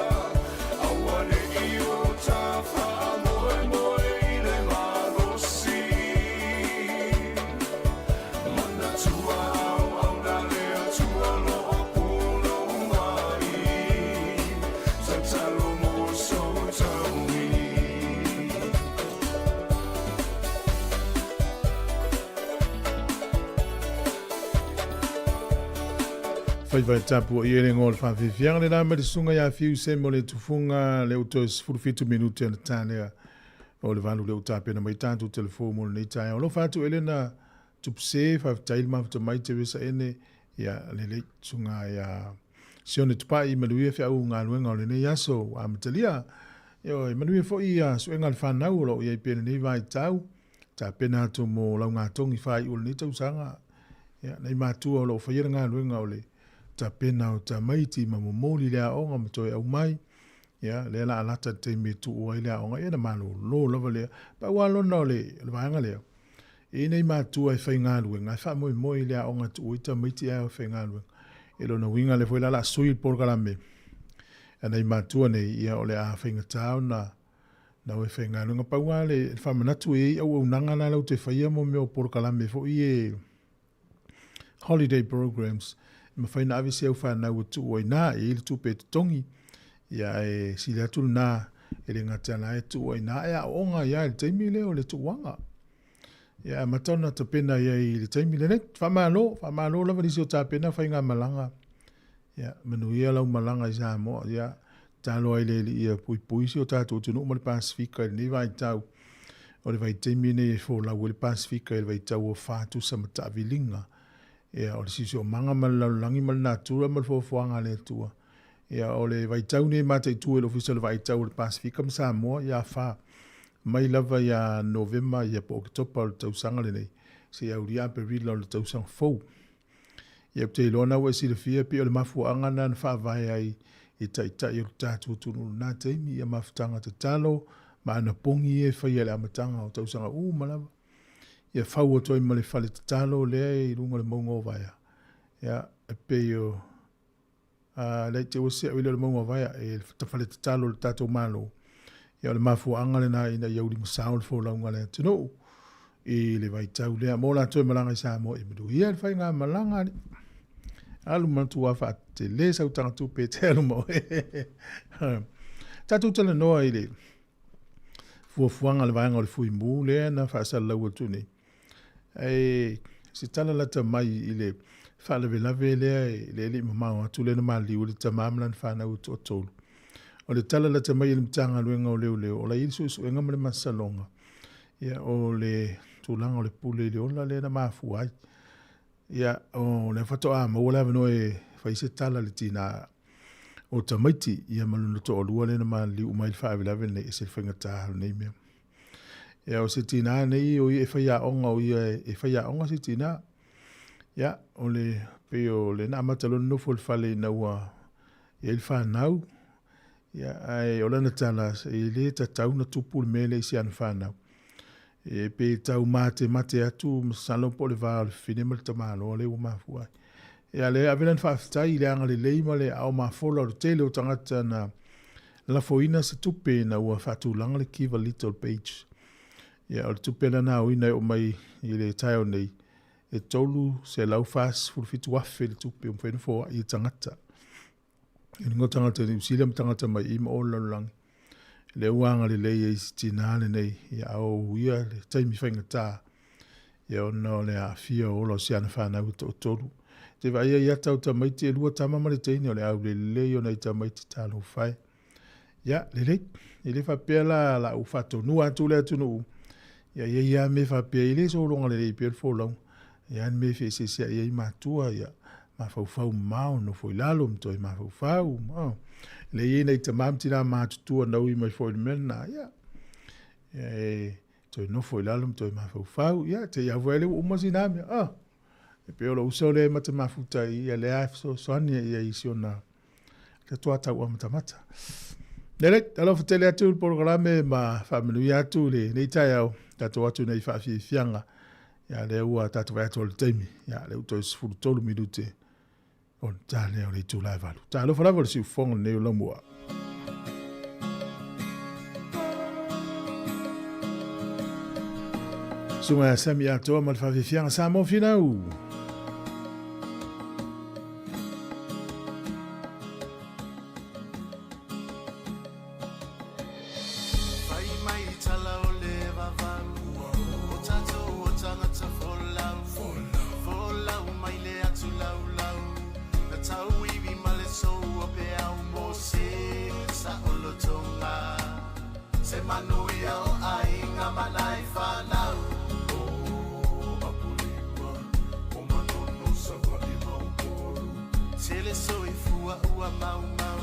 Aua ne i o ta faamoemoe i le malosi. Manatua auauna le Atua lo o pulou ai. Tatalo mo sou taui. Faiva e tapuaʻi ai le igoa o le faafiafiaga le la ma le susuga ia Fiu Semo o le Tufuga lea ua toe 17 minute ona ta lea o le 8 lea ua tapena mai tatou telefon mo lenei taeao. Alofa atu Elena Tupuse, faafetai le mafuta mai Teresa Ene, ia lelei susuga ia Sione Tupai, manuia feau galuega o lenei aso ua amatalia. Ioe, manuia foi ia suega a le fanau o lo o i ai pea i lenei vaitau, tapena atu mo laugatogi faaiu o lenei tausaga. Ia, nai matua o lo o faia le galuega o le tapena o tamaiti ma momoli i le aoga ma toe aumai. Ia, lea la a lata le taimi e tuu ai le aoga, ia na malolo lava lea. Pau lava lona o le, o le vaega lea, e i ai nai matua e faigaluega, e faamoemoe i le aoga e tuu ai tamaiti ae o e faigaluega. I lona uiga lea foi la o le a sui le polokalame a nai matua nei, ia o le a faigata ona na o e faigaluega. Pau lava le faamanatu e i ai auaunaga la latou te faia mo mea o polokalame foi ia holiday programs, e mafai ona ave si au fanau e tuu ai ina, e i ai le tupe e totogi, ia ae sili atu lena, e le gata la e tuu ai ina, e aooga ai lava i le taimi lea o le tuuaga. Ia e amata ona tapena i ai i le taimi lenei. Faamalo, faamalo lava nisi o tapena faigamalaga. Ia, manuia lau malaga i Samoa. Ia, tatalo ai le Alii ia puipui si o tatou atunuu ma le Pasefika i lenei vaitau. O le vaitaimi lenei e folau ai le Pasefika i le vaitau o fatusa ma taaviliga. Ia, o le siosiomaga ma le lalolagi ma le natura ma le foafoaga a le Atua. Ia, o le vaitau lenei e mataitu e le Ofisa o le Vaitau o le Pasefika ma Samoa, ia fa mai lava ia Novema ia po o Oketopa o le tausaga lenei, seia aulia Aperila o le tausaga fou. Ia ou te iloa na ua e silafia pei o le mafuaaga lena na faavae ai i taitai o le tatou atunuu i lena taimi, ia mafutaga tatalo ma anapogi ia e faia i le amataga o tausaga uma lava. Ia fau atu ai ma le fale tatalo lea i luga o le mauga o Vaea. Ia, e pei o a lea te ua se'o i le o le mauga o Vaea, e le fale tatalo o le tatou Malo. Ia o le mafuaaga lena ina ia ulimasao le folauga a le atunuu i le vaitau lea. Mo latou e malaga i Samoa, ia manuia le faigamalaga alii. Alu ma matua faatele sau tagatupe e te alu ma oe. Tatou talanoa i le fuafuaga a le vaega o le Fuimu lea na faasalalau atu nei. Ae se tala lata mai i le faalavelave lea e le i mamao atu lea na maliliu ai le tama ma lana fanau e toatolu. O le tala lata mai e le Matagaluega o Leoleo, o la e i ai le suesuega ma le masaloga, ia, o le tulaga o le pule i le ola lea na mafua ai. Ia, o lea faatoa maua le avanoa e fai se tala i le tina o tamaiti, ia ma lona toalua lea na maliliu uma ai i le faalavelave lenei, e ese le faigata o lenei mea. Ia, o se tina nei, o ia e faiaoga, o ia e faiaoga se tina. Ia, o le, pei o le na amata loa ona nofo i le fale ina ua i ai le fanau, ia, ae o lana tala, e le tatau ona tupu le mea lea i si ana fanau. E pe tau matemate atu, masalo po o le va o le fafine ma le tamaloa lea ua mafua ai. Ia lea e ave lana faafetai i le agalelei ma le aao mafola o le tele o tagata na lafoina se tupe ina ua faatulaga le Give a Little page. Ia, o le tupe lea na aoina e oo mai i le taeao nei, e $347,000 le tupe ua mafai ona foai e tagata. I luga o tagata Niu Sila ma tagata mai i ma o le lalolagi. Lea ua agalelei ai si tinā lenei, ia a o ia le taimi faigata, ia ona o le aafia o ola o si ana fanau e toatolu. Te vaai ai ata o tamaiti e lua tama ma le teine o le aulelei o nai tamaiti talofa e. Ia, lelei. E le faapea la la u faatonua atu le atunuu. Ia ia ia me faapea i le sologa lelei pea le folauga. Ia ni me feeseeseai ai matua, ia mafaufau mamao, nofo i lalo ma toe mafaufau. Oh. Le i nei tamā ma tinā matutua naui mai foi i le mea lena. Ia, ia e toe nofo i lalo ma toe mafaufau. Ia, te ia foi le ua uma sina mea. Oh. E pei o lou uso lea e matamafuta i ia lea e fesoasoani ia i si ona le toa tau amatamata. Lelei, alofa tele atu le polokalame ma faamanuia atu lenei taeao, tatou atu nei faafiafiaga. Ia lea ua tatou vaai atu o le taimi, ia lea ua toe 13 minute ona ta lea o le itula e 8. Talofa lava le siufofoga lenei o Laumua. Susuga ia Sammy Atoa ma le faafiafiaga Samoa Finau. Fai mai tala o le vavau O tatou o tagata folau Folau mai le atu laulau Na tauivi ma le sou o peau mo se saolotoga Se manuia o aiga ma nai fanau O Apolima o Manono Savaii ma Upolu Tele soifua ua maumau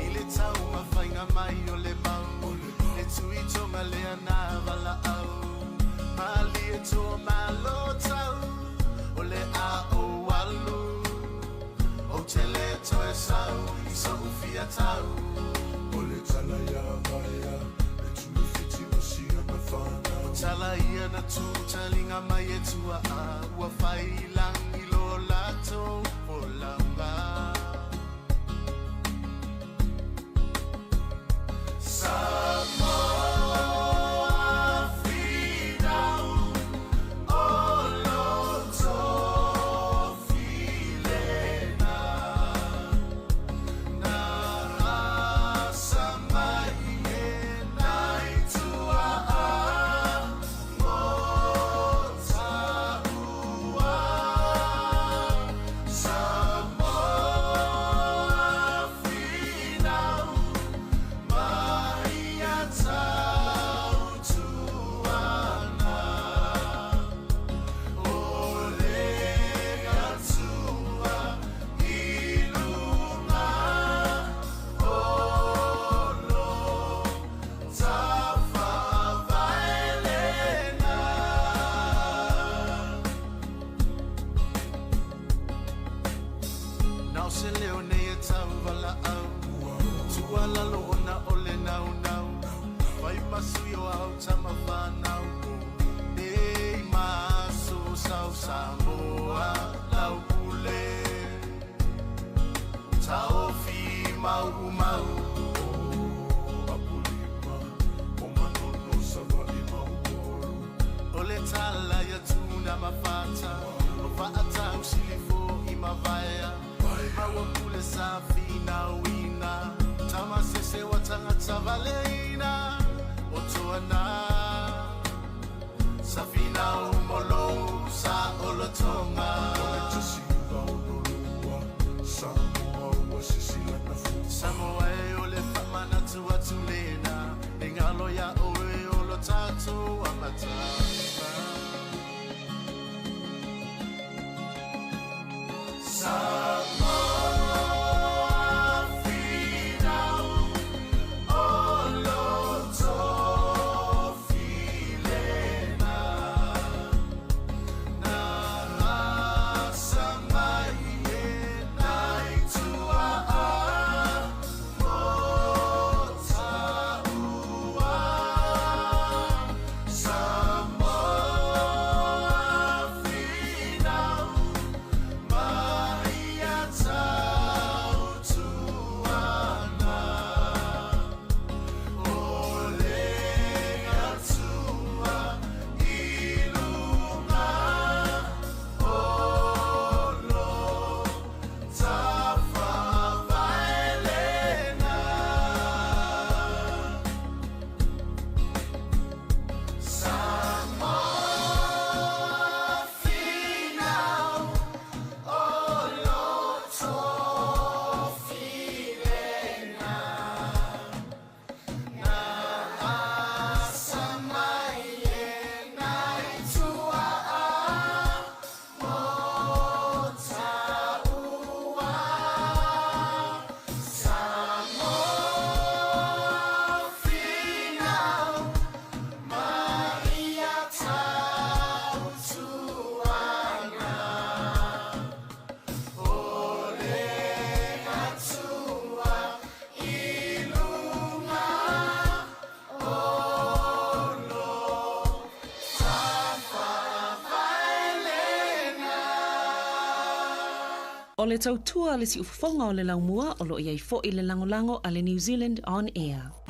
I le taumafaiga mai o le mau Le tuitoga lea na valaau Malie toa malo tau O le a ou alu Ou te le toe sau i so'u fia tau. O le tala ia Vaea le Tuifiti ma si ana whanau. O tala ia na tu talinga mai e tuaa ua whai langi lo latou folauga. Samoa finau o lo tofi lena na asa mai e nai tuaa mo taua. Samoa finau mai a tautuana o le Atua i luga o lo tafavaelena. Na o se leo nei e tauvalaau Tuualalo ona o le naunau Fai ma sui o au tama whanau O nei maso sau Samoa lau pule Taofi mau mau O Apolima o Manono Savaii ma Upolu O le tala ia tuna ma fata O faatau silifo i mavaea Maua pule sa finauina Tama sese wa tagata valeina O toana Sa finau mo lou sa olotoga O le 1962 Samoa ua sisi lana fua Samoa e o le faamanatu atu lena E galo iā oe o lo tatou amataga. Samoa finau o lo tofi lena. O le tautua a le siufofoga o le laumua o lo o i ai foi le lagolago a le New Zealand On Air.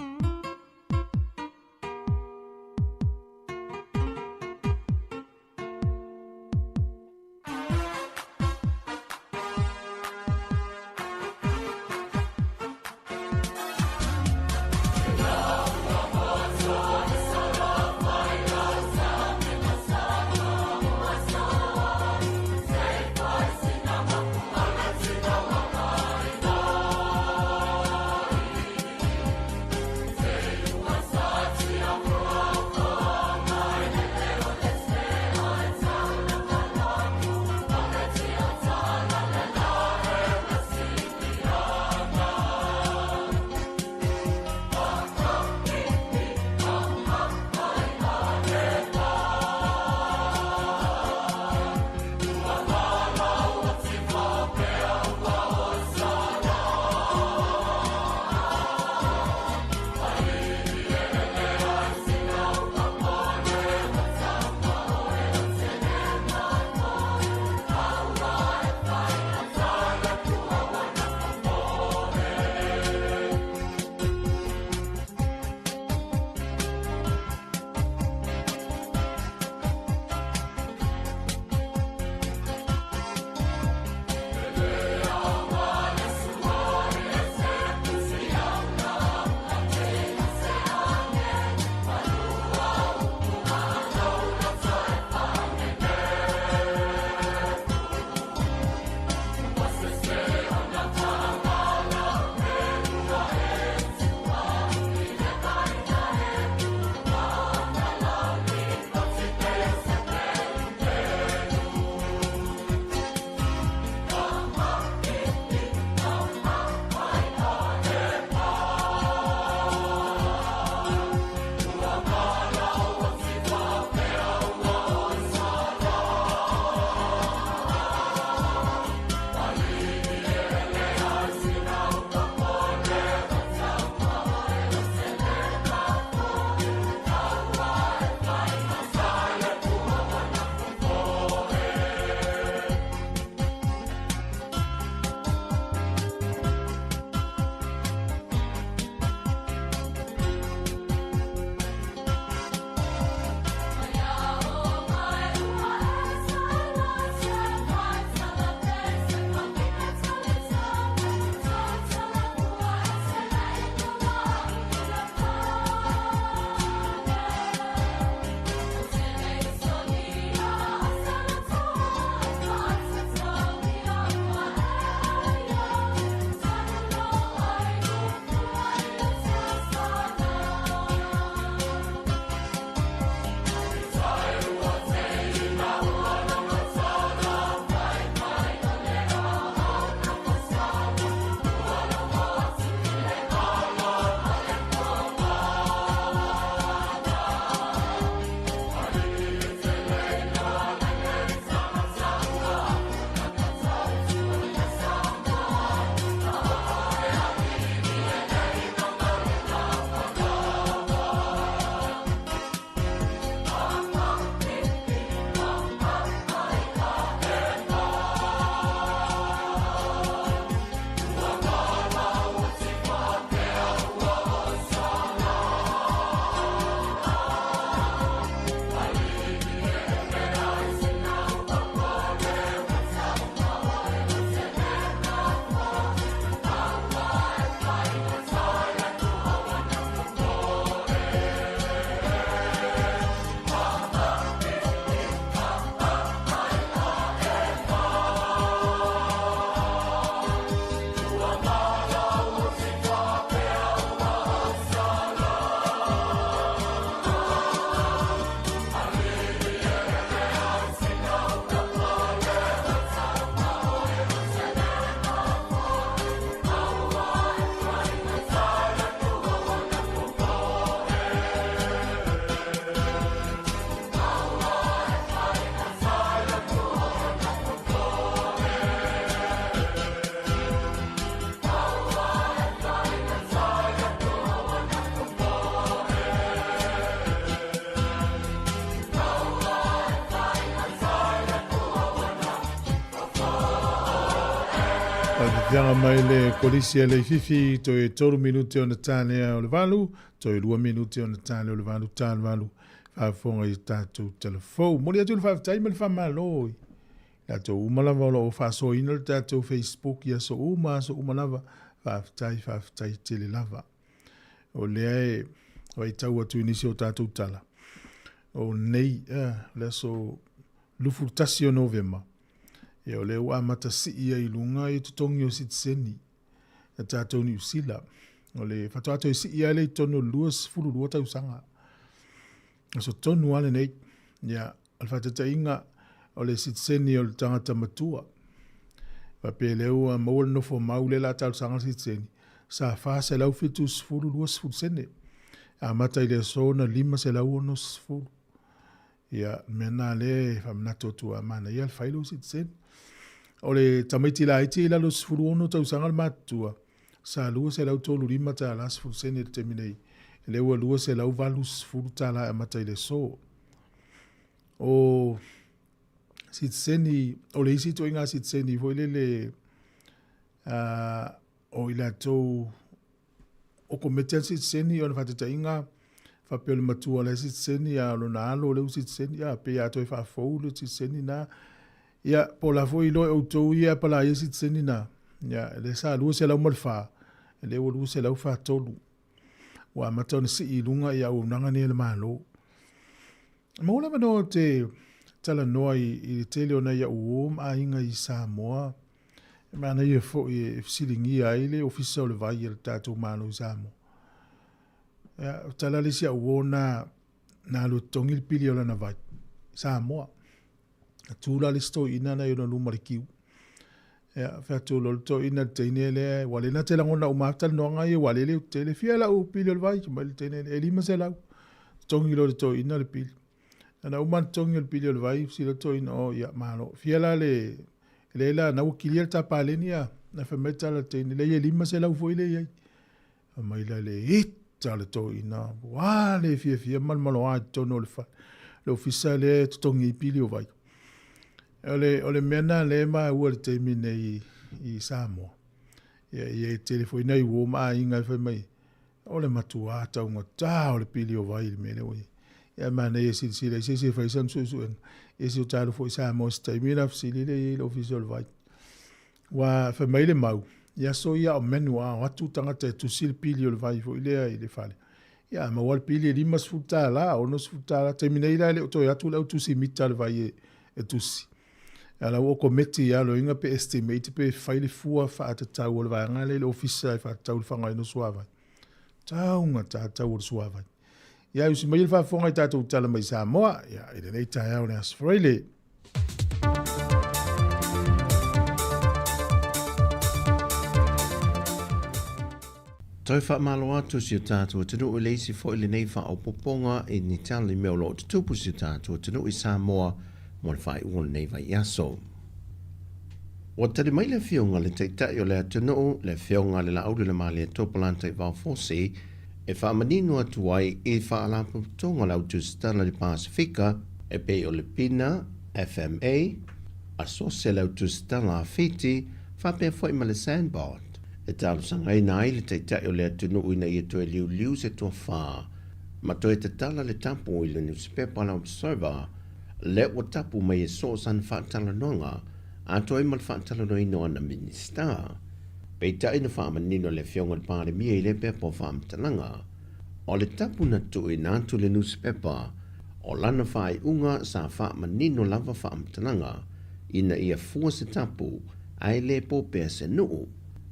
Faafefiaga mai le Kolisi a Leififi, toe 3 minute ona tālea o le 8, toe 2 minute ona tālea o le 8, tāle 8, faafofoga i tatou talafou. Momoli atu le faafetai ma le faamalo i latou uma lava o lo o faasoaina le tatou Facebook i aso uma, aso uma lava. Faafetai, faafetai tele lava. O lea e vaitau atu i nisi o tatou tala, o nei, le aso 21 o Novema, ia o lea ua amata sii ai i luga i totogi o sitiseni a tatou Niu Sila. O le faatoa toe sii lava lea i totonu o le 22 tausaga. Aso tonu lava lenei. Ia, o le faataitaiga, o le sitiseni o le tagata matua. Faapea lea ua maua le nofo mau lea o le a talosaga le sitiseni, sa 470.20 sene. Amata i le aso na 560. Ia, le mea lena lea e faamanatu atu a manaia le fai lou sitiseni. O le tamaiti laiti i lalo 16 tausaga le matutua, sa $235 10 sene i le taimi nei, lea ua $280 e amata i le aso. O sitiseni, o le isi ituaiga sitiseni foi lele, o i latou o komete a le sitiseni ona faataitaiga faapea o le matua o la e sitiseni a o lona alo lea ua sitiseni a pei a toe faafou le sitiseni na ia po o la foi iloa e outou ia e apalaia sitiseni na ia lea sa 204 lea ua 243 ua amata ona sii i luga ia auaunaga nei a le Malo. Maua le avanoa ou te talanoa i le tele o nai au uo ma aiga i Samoa. E manaia foi e fesiligia ai le Ofisa o le Vai a le tatou Malo i Samoa. Ia, tala le isi au uo na, na alu e totogi le pili o lana vai i Samoa. Na tu la le isi toeaina na i ona luma i le kiu. Ia, fai atu loa le toeaina i le teine lea, ua le na te lagona uma lava talanoaga ia, ua lele tele. Fia lau pili o le vai? Fai mai le teine lea, e 500. Totogi loa e le toeaina le pili. Ana uma ona totogi o le pili o le vai, fesili loa le toeaina, oh ia, malo. Fia la le, le la, na ua kilia le tapaleni a? Na fai mai le tala a le teine, leai e 500 foi lea e i ai. Fai mai la le ita le toeaina, ua le fiafia malomaloa i totonu o le fale, le ofisa lea e totogi ai pili o vai. O le, o le mea lena lea e maua i le taimi nei i Samoa. Ia, ia e tele foi nai uo ma aiga e fai mai, o le matuā taugata o le pili o vai i le mea lea ua i ai. Ia manaia e silasila i se isi e fai sana suesuega. Ia si o ta alu foi i Samoa i se taimi ona fesili lea i ai i le ofisa o le vai. Ua fai mai le mau, i aso ia o manu a o atu tagata e tusi le pili o le vai foi lea i le fale. Ia a maua le pili e $50, $60, taimi nei la e le o toe atu le au tusi mita a le vai e tusi. A la ua okometi ia loiga pe estimate pe fai le fua faatatau o le vaega lea i le ofisa e faatatau i le faaaogaina o suavai. Taugata tau o le suavai. Ia usi mai le faafofoga i tatou tala mai Samoa, ia i lenei taeao le Aso Faraile. Toe faamalo atu si o tatou atunuu i le isi foi lenei faaopoopoga i ni tala i mea o lo o tutupu si o tatou atunuu i Samoa mo le faaiuga o lenei vaiaso. Ua tali mai le Afioga i le Taitai o le atunuu, le Afioga i le Laauli o le Malietoa Polataivao Fosi, e faamanino atu ai i Faalapotopotoga o le Au Tusitala i le Pasefika e pei o le PINA, FMA, Asosi a le Au Tusitala a Fiti, faapea foi ma le Sandbot, e talosagaina ai le Taitai o le atunuu ina ia toe liuliu se tofa ma toe tatala le tapu i le nusipepa a le Observer lea ua tapu mai e soo sana faatalanoaga atoa ai ma le faatalanoaina o ana Minisita. Peitai na faamanino le Afioga i le Palemia i lea pepa o faamatalaga, o le tapu na tuuina atu i le nusipepa, o lana faaiuga sa faamanino lava faamatalaga ina ia fua se tapu ae le po pea se nuu.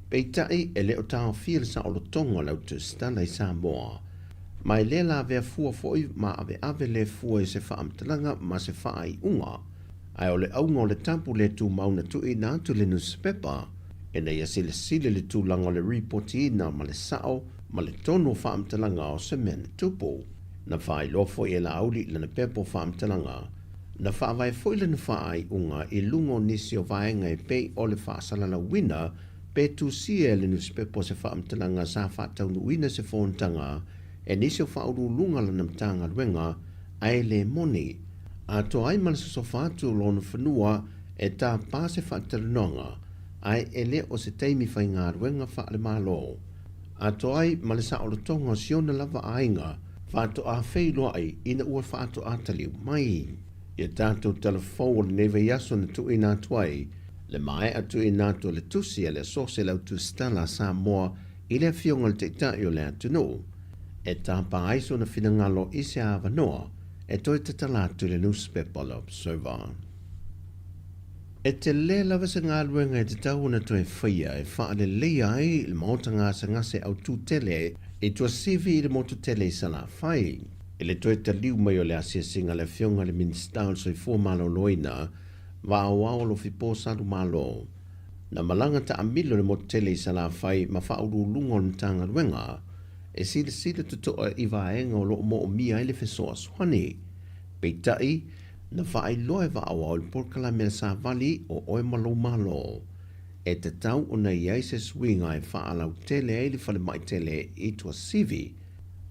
Peitai e le o taofia le saolotoga o le autusitala i Samoa, ma e le lavea fua foi ma aveave le fua i se faamatalaga ma se faaiuga. Ae o le auga o le tapu le tumau na tuuina atu i le nusipepa, ina ia silasila i le tulaga o le ripotiina ma le sao ma le tonu o faamatalaga o se mea na tupu. Na faailoa foi e Laauli i lana pepa o faamatalaga, na faavae foi lana faaiuga i luga o nisi o vaega e pei o le faasalalauina pe tusia e le nusipepa o se faamatalaga sa faataunuuina se fonotaga e nisi o faauluuluga lana Matagaluega ae le moni. Atoa ai ma le sosofa atu o lona fanua e tapa se faatalanoaga. ae e le o se taimi faigaluega faale-Malo, atoa ai ma le saolotoga o si ona lava aiga faatoa feiloai ina ua faatoa taliu mai. Ia tatou tala fou o lenei vaiaso na tuuina atu ai le maea tuuina atu o le tusi a le Asosi a le Au Tusitala a Samoa i le Afioga i le Taitai o le atunuu e tapa ai sona finagalo i se avanoa e toe tatala atu i le nusipepa o le Observer. E tele lava se galuega e tatau ona toe faia e faaleleia ai le maota gasegase autū tele i Tuasivi i le motu tele i Salafai. I le toe taliu mai o le asiasiga a le Afioga i le Minisita o le Soifua Maloloina, Vaaoao Alofipo Salumalo, na malaga taamilo i le motu tele i Salafai ma faauluuluga o le Matagaluega e silasila totoa i vaega o lo o moomia ai le fesoasoani. Peitai, Na faailoa e Vaaoao i le polokalame a le Savali o Oe ma Lou Malo, e tatau ona i ai se suiga e faalautele ai le falemai tele i Tuasivi,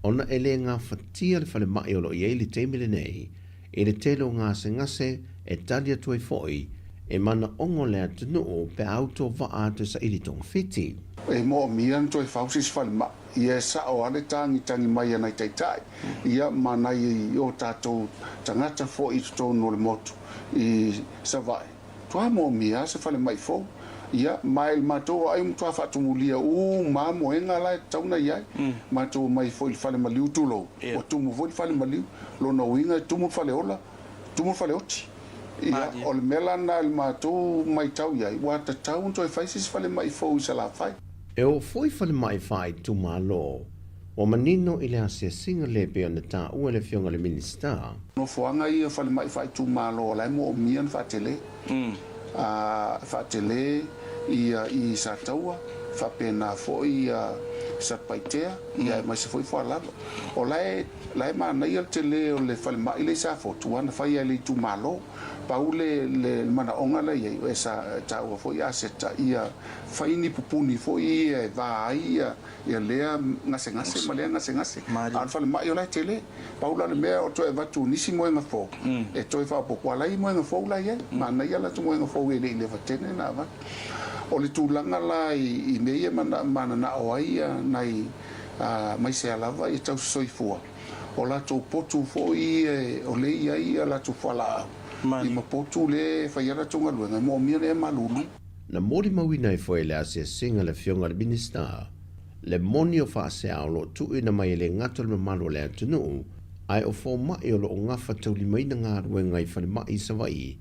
ona e le gafatia le falemai o lo o i ai i le taimi lenei i le tele o gasegase e tali atu ai foi i manaoga o le atunuu pe a autovaa atu e saili togafiti. E moomia ona toe fau se isi falemai. Ia e sao lava le tagitagi mai a nai taitai ia ma nai o tatou tagata foi i totonu o le motu i Savaii. Matua moomia lava se falemai fou. Ia, ma i le matou aai ua matua faatumulia uma lava moega la e tatau ona i ai. Matou omai foi i le fale maliu tulou, ua tumu foi le fale maliu. Lona uiga e tumu le faleola, tumu le faleoti. Ia, o le mea la lena i le matou maitau i ai, ua tatau ona toe fai se isi falemai fou i Salafai. E oo foi falemai faaitumalo, ua manino i le asiasiga le pei ona taua e le Afioga i le Minisita. Nofoaga ia falemai faaitumalo o la e moomia ona faatele. A faatele ia i Sataua, faapena foi ia Satupaitea, ia aemaise foi Foalalo. O la e, la e manaia le tele o le falemai lea i Safotu, aua na fai lava e le itumalo. Pau le, le manaoga la e i ai, e sa taua foi aseta ia fai ni pupuni foi ia e va ai ia, ia lea gasegase ma lea gasegase. A o le falemai o la e tele. Pau la le mea o toe avatu nisi moega fou e toe faaopoopo, a la e i ai moega fou la e i ai. Manaia latou moega fou e le i Levatene na avatu. O le tulaga la i mea ia e mananao ai nai maisea lava ia tausi soifua, o latou potu foi ia o lea e i ai a latou fualaau ma potu lea e fai ai latou galuega, e moomia ona ea malulu. Na molimauina ai foi e le asiasiga a le Afioga i le Minisita le moni o faasea o lo o tuuina mai e le gata o le mamalu o le atunuu, ae o fomai o lo o gafataulimaina galuega i falemai i Savaii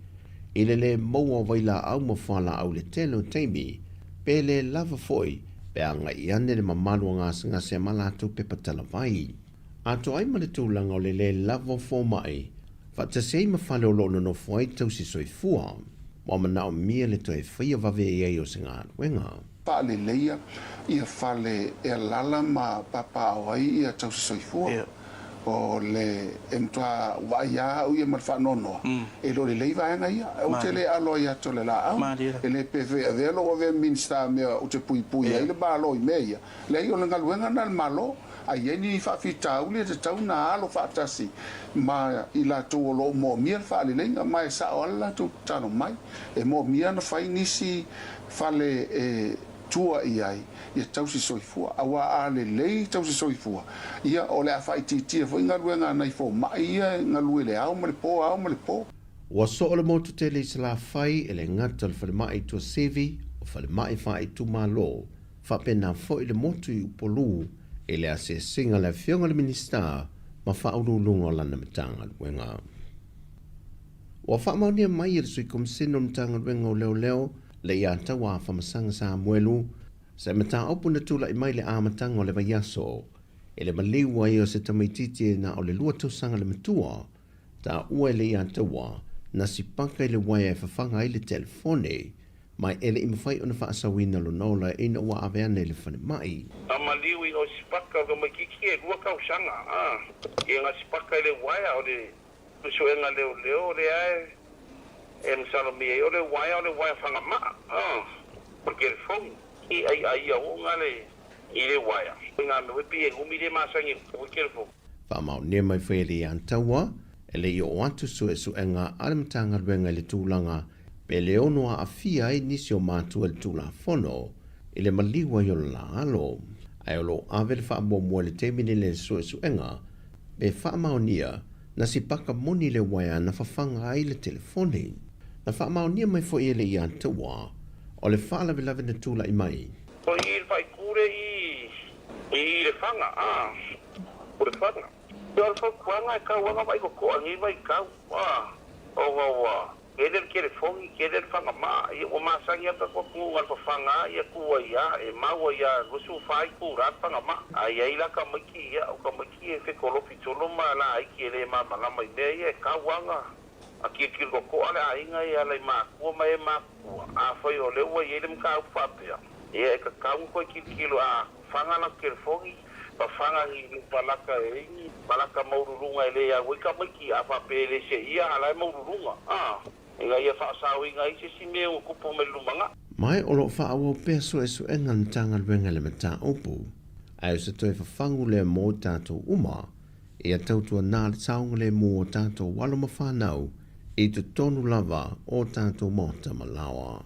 i le le maua o vailaau ma fualaau i le tele o taimi, pe le lava foi pe agai ane le mamalu o gasegase ma latou pepa talavai. Atoa ai ma le tulaga o le le lava o fomai, faatasi ai ma fale o lo o nonofo ai tausi soifua, ua manaomia le toe faia vave i ai o se galuega. Faaleleia ia fale e alala ma papaaao ai ia tausi soifua. O le e matua vaai lava au ia ma le faanoanoa, e le o lelei vaega ia. Ou te le alo ai atu o le laau. E le pe fe avea lou avea Minista mea ou te puipui ai le Malo i mea ia. Leai, o le galuega lena a le Malo. A i ai ni faafitauli e tatau ona alo faatasi ma i latou o lo o moomia le faaleleiga, ma e sao lava le latou tatalo mai. E moomia ona fai nisi fale e tua i ai ia tausi soifua, aua a lelei tausi soifua, ia o le a faaitiitia foi galuega a nai fomai ia e galue i le ao ma le po, ao ma le po. Ua soo le motu tele i Salafai e le gata o le falemai i Tuasivi, o falemai faaitumalo, faapena foi le motu i Upolu i le asiasiga a le Afioga i le Minisita ma Faauluuluga o lana Matagaluega. Ua faamaonia mai e le Sui Komisene o le Matagaluega o Leoleo le ia Taua Afamasaga Samuelu se mataupu na tulai mai i le amataga o le vaiaso i le maliu ai o se tamaitiiti e na o le lua tausaga le matua, taua e le ia Taua na sipaka i le uaea e fafaga ai le telefone ma e le i mafai ona faasauina lona ola ina ua ave ane i le falemai. Na maliu i o sipaka o tamaitiiti e lua tausaga, a ia na sipaka i le uaea o le Suesuega leoleo lea e masalomia ai o le uaea o le uaea fagamaa o le telefoni i aiaia oo nga le i le uaea i nga mea foi pei e umi le masani e kupu ai telefoni. Faamaonia mai foi e le Iantaua e le i oo atu suesuega a le Matagaluega i le tulaga. Pe le ono aafia ai nisi o matua i le Tulafono i le maliu ai o le la alo. Ae o lo o ave le faamuamua i le taimi nei i le suesuega pe faamaonia na sipaka moni le uaea na fafaga ai le telefoni. Na faamaonia mai foi e le Ia Taua o le faalavelave na tulai mai. O i le faipule i i Lefaga, a, o Lefaga. Ia o le fautuaga e tau aga vaai totoa i nei vaitau, a, ona ua tele le telefoni, tele le fagama, ia ua masani lava le tatou atunuu na o le fafaga lava ia tu ai lava, e mau ai lava 24 itula le fagama. A i ai la tamaiti, ia o tamaiti e fetolofi solo ma laiti e le malamalama i mea ia, e tau aga a tilotilo totoa le aiga e ala i matua ma e matutua. Afai o lea ua i ai le mataupu faapea, ia e tatau ona toe tilotilo a faga latou telefoni, fafaga ni palaka e ai ni palaka maululuga e le au ai tamaiti, a faapea e le seia a la e maululuga, a, ina ia faasaoina ai se isi mea ua tupu mai le lumanai. Mai o lo o faaauau pea suesuega a le Matagaluega i le mataupu, ae o se toe fafagu lea mo tatou uma Ia tautuanā le saogalemu o tātou alo ma whānau i totonu lava o tātou maota ma laoa.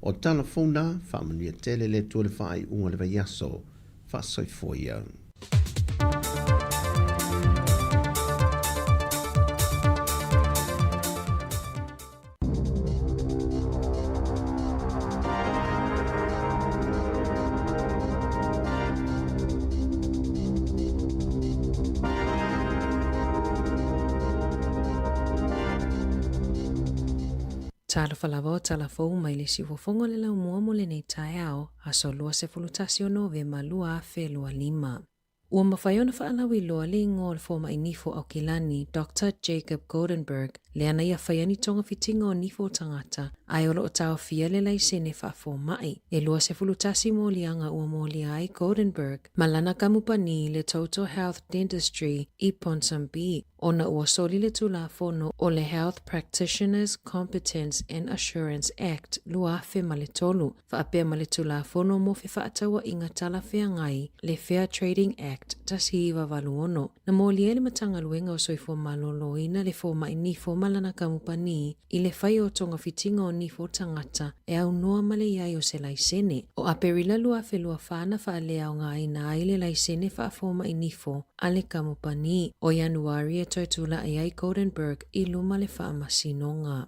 O tala fou nā, whaamanuia tele le Atua le whaaiunga le vaiaso, whaasoifua ia. Talofa lava o tala fou mai le siufofoga o le laumua mo lenei taeao, aso 21 o Novema 2025. Ua mafai ona faalauiloa le igoa o le fomai nifo Aukilani, Doctor Jacob Goldenberg, lea na ia faia ni togafitiga o nifo o tagata, ae o lo o taofia le laisene faafomai. E 21 moliaga ua molia ai Goldenberg ma lana kamupani le Total Health Dentistry i Ponsonby, ona ua soli le Tulafono o le Health Practitioners Competence and Assurance Act 2003, faapea ma le Tulafono mo Fefaatauaiga Talafeagai, le Fair Trading Act 1986, na molia ai le Matagaluega o Soifua Maloloina le fomai nifo ma lana kamupani i le fai o togafitiga o nifo tagata e aunoa ma le i ai o se laisene. O Aperila 2024 na faaleaogaina ai le laisene faafomai nifo a le kamupani. O Ianuari e toe tulai ai Goldenberg i luma le faamasinoga.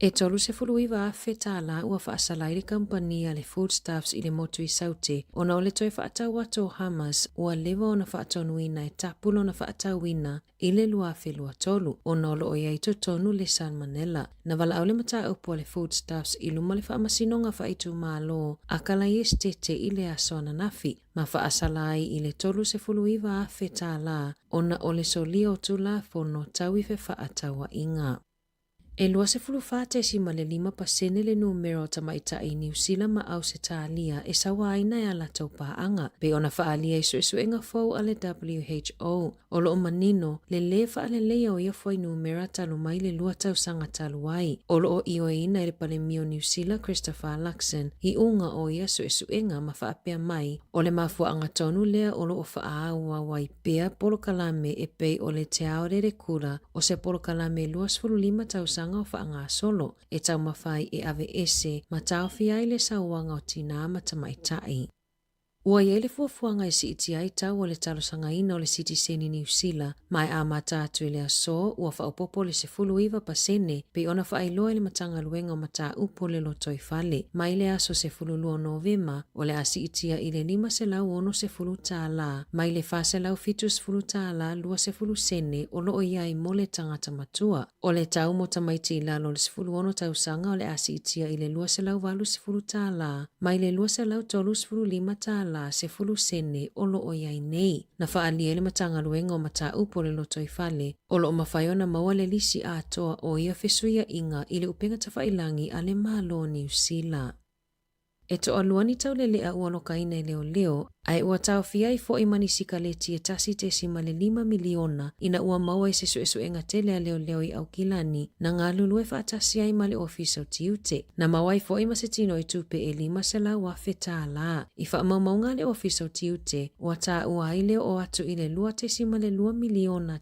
E 39 afe tālā ua faasala ai le kamupani a le Foodstuffs i le motu i Saute ona o le toe faatau atu o Hamas ua leva ona faatonuina e tapu lona faatauina i le 2023 ona o lo o i ai totonu le Salmonella. Na valaau le mataupu a le Foodstuffs i luma le faamasinoga faaitumalo a Kalaiestete i le aso ananafi ma faasala ai i le 39 afe tālā ona o le solia o Tulafono tau i fefaatauaiga. E 24.5 pasene le numera o tamaitai i Niu Sila ma Ausetalia e sauaina e a latou paaga, pei ona faaalia i suesuega fou a le WHO. O lo o manino le lē faaleleia o ia fuainumera talu mai le lua tausaga talu ai. O lo o ioeina e le Palemia o Niu Sila Christopher Luxon iuga o ia suesuega ma faapea mai, o le mafuaaga tonu lea o lo o faaauau ai pea polokalame e pei o le Te Aorerekura o se polokalame 25 tausaga o faagasolo e taumafai e aveese ma taofia ai le sauaga o tinā ma tamaitai. Ua i ai le fuafuaga e siitia ai tau o le talosagaina o le sitiseni Niu Sila ma e amata atu i le aso ua faaopoopo le 19% pei ona faailoa e le Matagaluega o Mataupu o le Lotoifale. Mai le aso 12 o Novema, o le a siitia i le $560 mai le $470 20 sene o lo o i ai mo le tagata matua. O le tau mo tamaiti i lalo o le 16 tausaga o le a siitia i le $280 mai le $235 10 sene o lo o i ai nei. Na faaalia e le Matagaluega o Mataupu o le Lotoifale o lo o mafai ona maua le lisi atoa o ia fesuiaiga i le upega tafailagi a le Malo o Niu Sila. E toalua ni taulelea ua alokaina e leoleo. Ae ua taofia ai foi ma ni sikaleti e 1.5 miliona ina ua maua i se suesuega tele a leoleo i Aukilani na galulue faatasi ai ma le Ofisa o Tiute. Na maua ai foi ma se tino i tupe e $500,000. I faamaumauga a le Ofisa o Tiute, ua taua ai le oo atu i le $2.2 miliona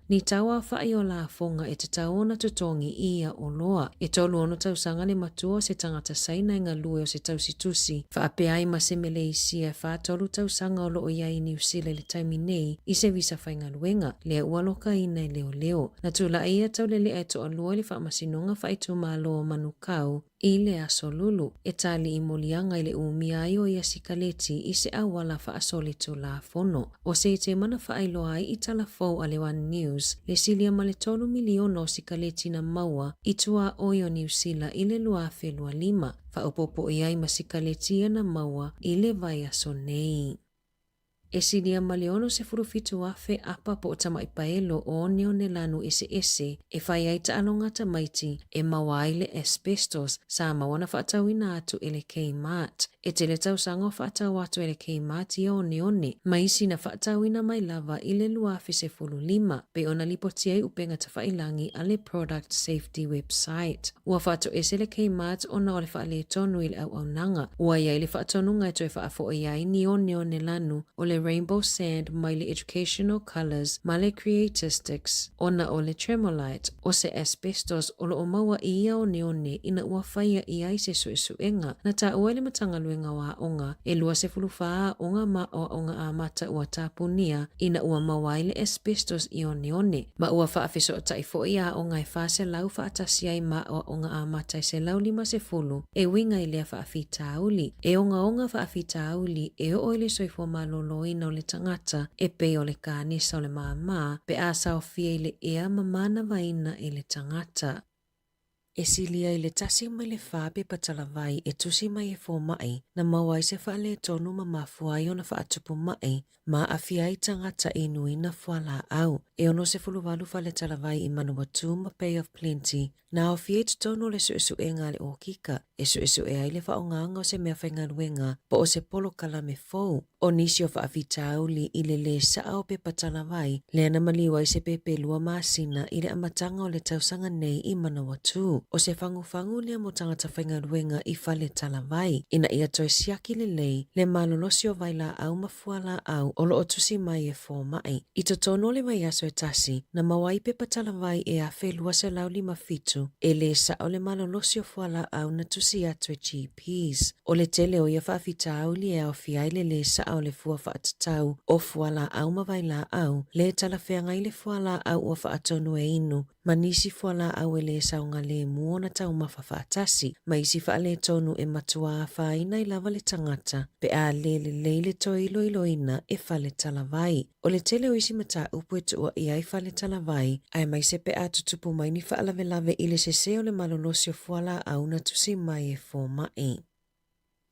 ni tauaofa'i o lafoga e tatau ona totogi i ia oloa. E 36 tausaga le matua o se tagata Saina e galue o se tausitusi, faapea ai ma se Meleisia e 43 tausaga o loo i ai i Niu Sila i le taimi nei i se visa faigaluega, lea ua alokaina e leoleo. Na tula'i ia taulele'a e toalua i le Faamasinoga Faaitumalo o Manukau i le Aso Lulu, e tali i moliaga i le umia ai o ia sikaleti i se auala faasolitulafono. O se tema na faailoa ai i tala fou a le One News, le silia ma le 3 miliona o sikaleti na maua i tuaoi o Niu Sila i le 2025, faaopoopo i ai ma sikaleti ia na maua i le vaiaso nei. E silia ma le 67,000 apa po o tama'i paelo o oneone lanu eseese e fai ai taaloga a tamaiti e maua ai le asbestos sa maua na faatauina atu e le Kmart. E tele tausaga o faatau atu e le Kmart ia oneone, ma isi na faatauina mai lava i le 2015, pei ona lipotia i upega tafailagi a le Product Safety website. Ua faatoese le Kmart ona o le faaletonu i le auaunaga. Ua i ai le faatonuga e toe faafo'i ai ni oneone lanu o le Rainbow Sand mai le Educational Colours ma le Creatistics ona o le tremolite, o se asbestos o loo maua i ia oneone ina ua faia i ai se suesuega. Na taua e le Matagaluega o Aoga e 24 aoga ma aoaoga amata ua tapunia ina ua maua ai le asbestos i oneone, ma ua faafesootai foi aoga e 400 faatasi ai ma aoaoga amata e 150 e uiga i lea faafitauli. E ogaoga faafitauli e oo i le soifua maloloina o le tagata e pei o le kanesa o le māmā pe a saofia i le ea ma manavaina e le tagata. E silia i le 1 mai le 4 pepa talavai e tusi mai e foma'i na maua ai se faaletonu ma mafua ai ona faatupu ma'i ma aafia ai tagata e inuina fualaau. E 68 fale talavai i Manawatu ma Bay of Plenty na aofia i totonu o le suesuega a le okika e suesue ai le faaaogaina o se meafaigaluega po o se polokalame fou. O nisi o faafitauli i le lē sa'a o pepa talavai lea na maliu ai se pepe 2 masina i le amataga o le tausaga nei i Manawatū. O se fagufagu lea mo tagata faigaluega i fale talavai ina ia toe siaki lelei le malolosi o vailaau ma fualaau o loo tusi mai e foma'i. I totonu o le vaiaso e tasi, na maua ai pepa talavai e 1257 e lē sa'o le malolosi o fualaau na tusi atu e GPs. O le tele o ia faafitauli e aofia ai le lē sa'a o le fua faatatau o fualaau ma vailaau, lē talafeagai le fualaau ua faatonu e inu ma nisi fualaau e lē saogalemu ona taumafa faatasi, ma isi faaletonu e matuā afaina ai lava le tagata pe a lē lelei le toe iloiloina e fale talavai. O le tele o isi mataupu e tuuaia ai fale talavai, aemaise pe a tutupu mai ni faalavelave i le sesē o le malolosi o fualaau na tusi mai e foma'i.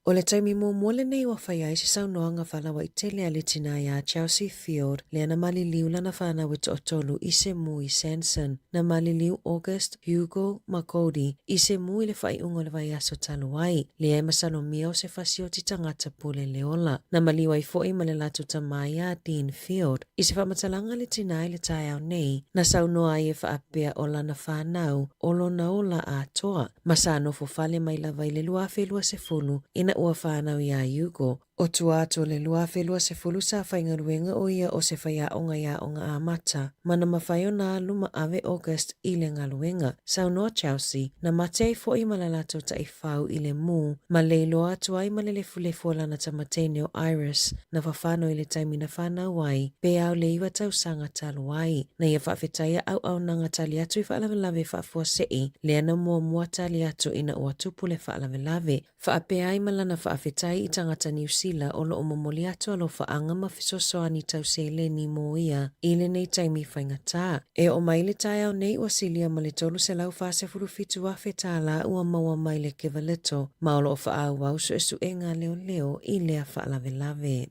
O le taimi muamua lenei ua faia ai se saunoaga faalauaitele a le tinā iā Chelsea Field lea na maliliu lana fanau e toatolu i se mu i Sanson. Na maliliu August, Hugo ma Cody i se mu i le faaiuga o le vaiaso talu ai, lea e masalomia o se fasioti tagata pule le ola. Na maliu ai foi ma le latou tamā iā Dean Field. I se faamatalaga a le tinā i le taeao nei, na saunoa ai e faapea o lana fanau o lona ola atoa, ma sa nofo fale mai lava i le 2020 ina ua fanau iā Hugo. O tua atu o le 2020 sa faigaluega o ia o se faiaoga i aoga amata, ma na mafai ona alu ma ave August i le galuega. Saunoa Chelsea, na mate ai foi ma le latou taifau i le mu, ma leiloa atu ai ma le lefulefu o lana tamateine o Iris, na fafano i le taimi na fanau ai, pe ao le 9 tausaga talu ai. Na ia faafetaia auaunaga tali atu i faalavelave faafuase'i, lea na muamua tali atu ina ua tupu le faalavelave. Faapea ai ma lana faafetai i tagata Niu Sila o loo momoli atu alofaaga ma fesoasoani tau seleni mo ia i lenei taimi faigatā. E oo mai le taeao nei ua silia ma le $347,000 ua maua mai le Givealittle, ma o loo faaauau suesuega a leoleo i lea faalavelave.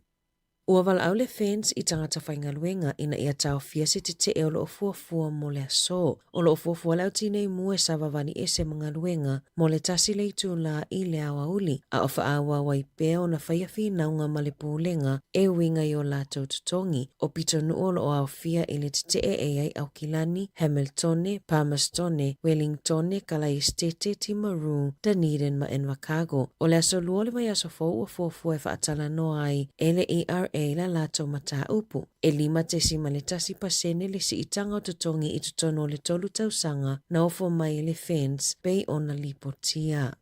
Ua valaau le FENS i tagata faigaluega ina ia taofia se tetee o lo o fuafua mo le aso. O lo o fuafua le au tinei mu e savavali ese ma galuega mo le tasi le itulā i le aoauli, a o faaauau ai pea ona faia finauga ma le Pulega e uiga i o latou totogi. O pitonuu o lo o aofia i le tetee e i ai Aukilani, Hamiltone, Palmerstone, Wellingtone, Kalaesetete, Timaru, Dunedin ma Invercargill. O le aso Lua o le vaiaso fou ua fuafua e faatalanoa ai e le ERA la latou mataupu. E 5.1 pasene le siitaga o totogi i totonu o le tolu tausaga na ofo mai e le FENS pei ona lipotia.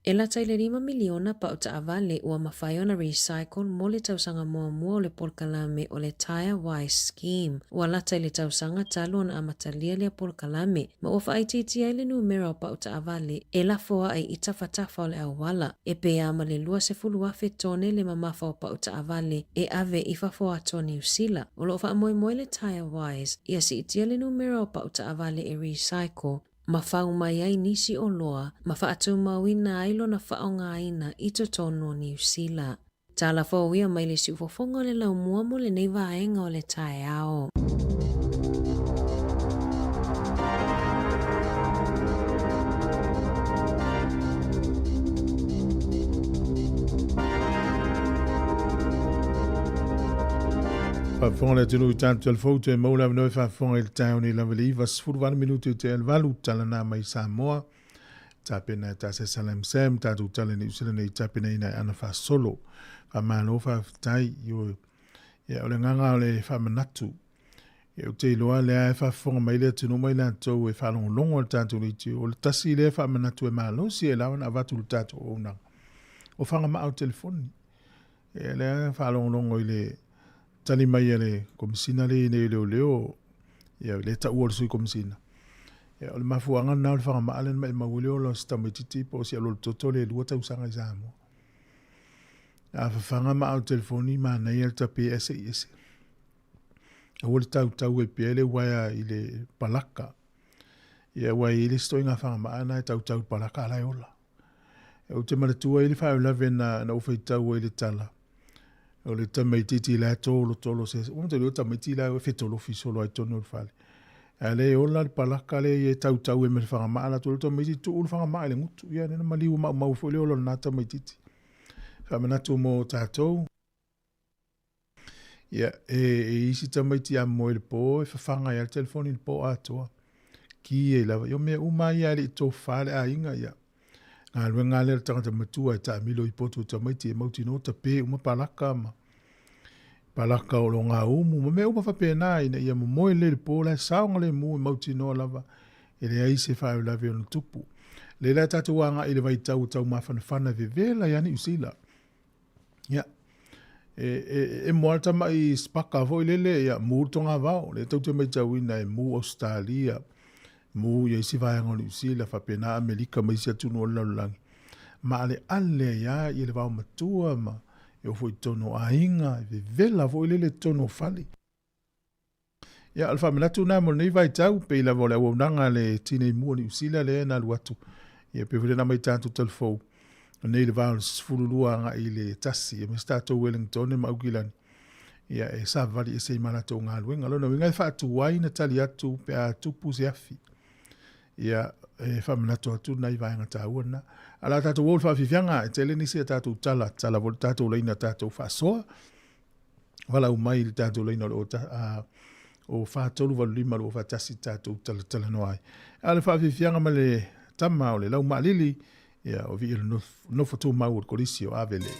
E lata i le $5 miliona pau taavale ua mafai ona recycle mo le tausaga muamua o le polokalame o le Tyre Wise Scheme. Ua lata i le tausaga talu ona amatalia lea polokalame, ma ua faaitiitia ai le numera o pau taavale e lafoai i tafatafa o le auala, e pei lava ma le 20,000 tone le mamafa o pau taavale e ave i fafo atu o Niu Sila. O lo o faamoemoe le Tyre Wise ia siitia le numera o pau taavale e recycle ma fau mai ai nisi oloa ma faatumauina ai lona faaaogaina i totonu o Niu Sila. Tala fou ia mai le siufofoga o le laumua mo lenei vaega o le taeao. Faafofoga le atunuu i tatou telefou toe maua le avanoa e faafofoga i le taeao nei lava i le 98 minute i te 8 tala na mai Samoa tapena e tasi Salam Sam tatou tala Niu Sila nei tapenaina e ana faasolo. Faamalo faafetai ioe. Ia o le agaga o le faamanatu. Ia ou te iloa lea e faafofoga mai le atunuu mai latou e faalogologo i le tatou leitio. O le tasi lea faamanatu e malosi e lawa na avatu i le tatou auaunaga. O fagama'a o telefoni. Ia lea faalogologo i le tali mai a le Komesina lea i nei o Leoleo, ia le taua o le Sui Komesina. Ia o le mafuaaga lena o le fagama'a lea na maimau ai le ola o si tamaitiiti po o si alolototo le 2 tausaga i Samoa. A fafaga maa o le telefoni, manaia le tape ese i ese. Aua le tautau ai pea le uaea i le palaka. Ia aua e i ai le isi ituaiga fagama'a lena e tautau i le palaka a la e ola. Ou te manatua ai le faalavelave na, na ou faitau ai le tala. O le tamaitiiti la e tolotolo se, ua matua o tamaiti la e fetolofi solo ai tonu o le fale. A le ola le palaka le e tautau e me le whangama'a la tolu tamaiti tuu le whangama'a i le ngutu. Ia nena maliu maumau foi le ola o lena tamaitiiti. Faamanatu mo tatou. Ia, e, e isi tamaiti a moe i le pō, e fafaga ai le telefoni i le pō atoa. Ki ai lava. Ia o mea uma ia e le i tofa le aiga, ia. Galuega lea le tagata matua e taamilo i potu o tamaiti e mautinoa tape uma palaka ma palaka o lo gaumu ma mea uma faapena ina ia momoe lelei le pō la e saogalemu e mautinoa lava e leai se faalavelave ona tupu. Lea la tatou agai i le vaitau o taumafanafana e vevela ai Niu Sila. Ia, e, e, e moa le tama'i spaka foi lele, ia, mu le togavao, lea tou te maitauina e mu Ausetalia, mu ia isi vaega o Niu Sila, faapena Amelika ma isi atunuu o le lalolagi. Maaleale ai lava ia le vaomatua ma e oo foi i totonu o aiga, e vevela foi lele i totonu o fale. Ia, o le faamanatu lena mo lenei vaitau, pei lava o le auaunaga a le Tinei Mu o Niu Sila lea na alu atu. Ia, pei foi lea na aumai tatou talafou nei i le va o le 12 agai i le 1, aemaise tatou Wellingtone ma Aukilani, ia, e savavali ese ai ma latou galuega. O lona uiga e faatuai na tali atu pe a tupu se afi. Ia, e faamanatu atu nai vaega taua na. A o le a tatou o i le faafiafiaga, e tele nisi a tatou tala, tala foi le tatou laina tatou faasoa. Valaau mai i le tatou laina o le o 4385 241 tatou talatalanoa ai. A o le faafiafiaga ma le tama o le laumaalili, ia, o Viia le nofo tumau o le Kolisi o Avele.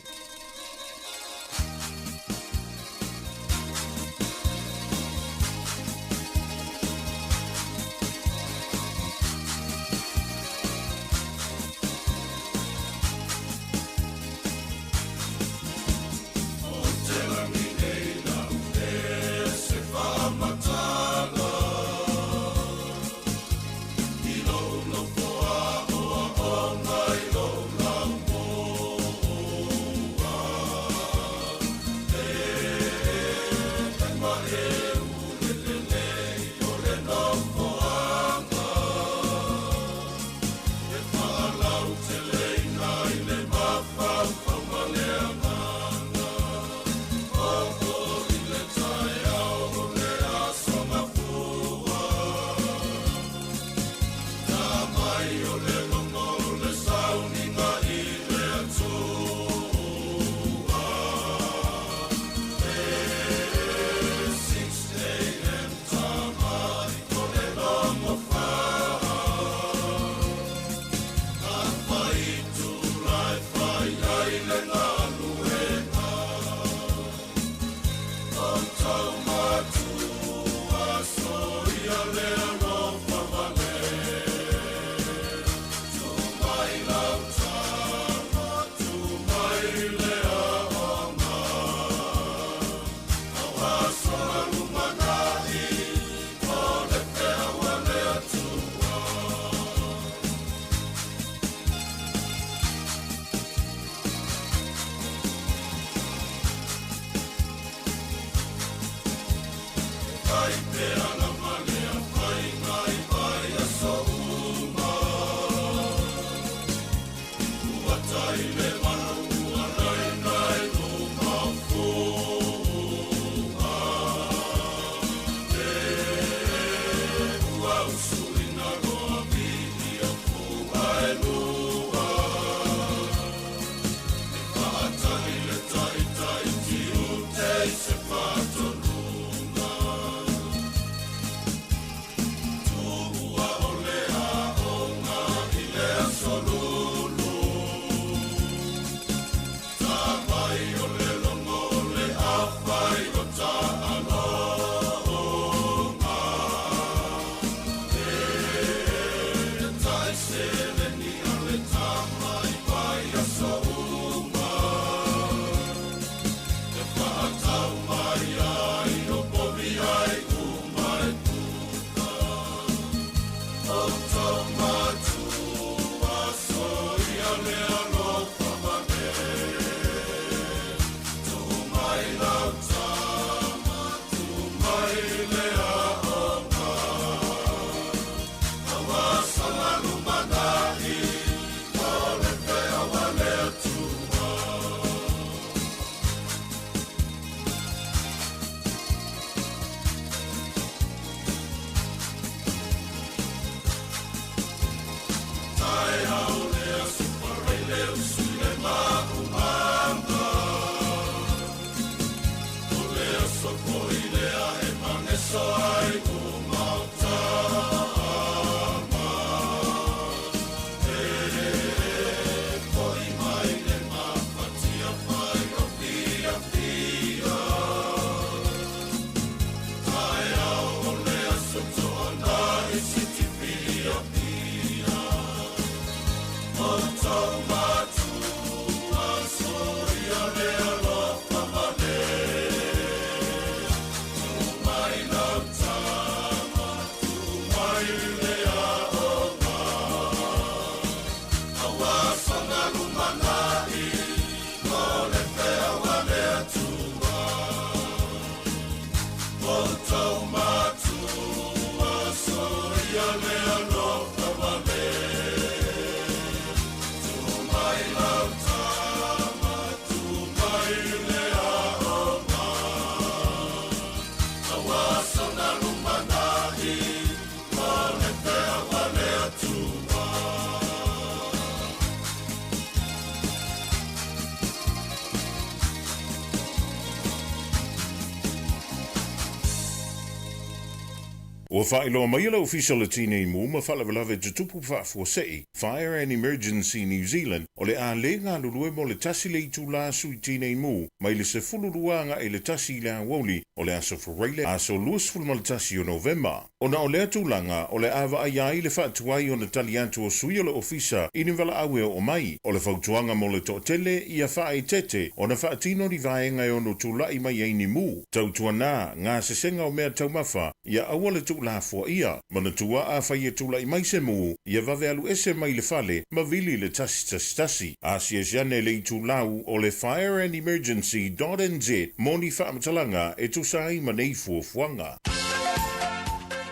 Ua faailoa mai e le Ofisa o le Tinei Mu ma Faalavelave Tutupu Faafuasei, Fire and Emergency New Zealand, o le a le galulue mo le tasi le itulā Sui Tinei Mu mai le 12 agai i le 1 i le aoauli o le aso Faraile, aso 21 o Novema. Ona o lea tulaga, o le a vaaia ai le faatuai ona tali atu o sui o le Ofisa i ni valaau e oo mai. O le fautuaga mo le toatele, ia faaeteete ona faatino ni vaega e ono tulai mai ai ni mu. Tautuana, gasesega o mea taumafa, ia aua le tuulafoaia. Manatua, afai e tulai mai se mu, ia vave alu ese mai le fale ma vili i le 111. Asiasi ane i le itulau o le fireandemergency dot nz mo ni faamatalaga e tusa ai ma nei fuafuaga.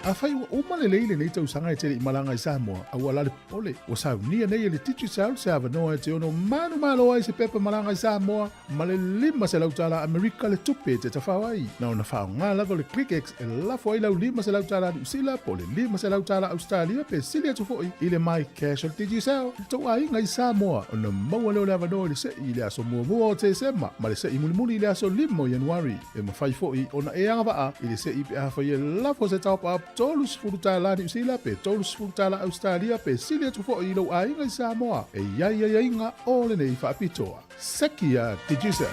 Afai ua uma lelei lenei tausaga e te le i malaga i Samoa, a ua la le popole, ua saunia nei e le Digicel se avanoa e te ono manumalo ai se pepa malaga i Samoa ma le $500 tala Amerika le tupe e te tafao ai. Na ona faaaoga lava o le ClickX e lafo ai lau $500 tala Niu Sila po o le $500 tala Ausetalia pe sili atu foi i le MyCash o le Digicel i le tou aiga i Samoa ona maua lea o le avanoa i le se'i i le aso muamua o Tesema ma le se'i mulimuli i le aso 5 o Ianuari. E mafai foi ona e agavaa i le se'i pe afai e lafo se top-up $30 Niu Sila pe $30 Ausetalia pe sili atu foi i lou aiga i Samoa. E i ai aiaiga o lenei faapitoa. Seki a Digicel.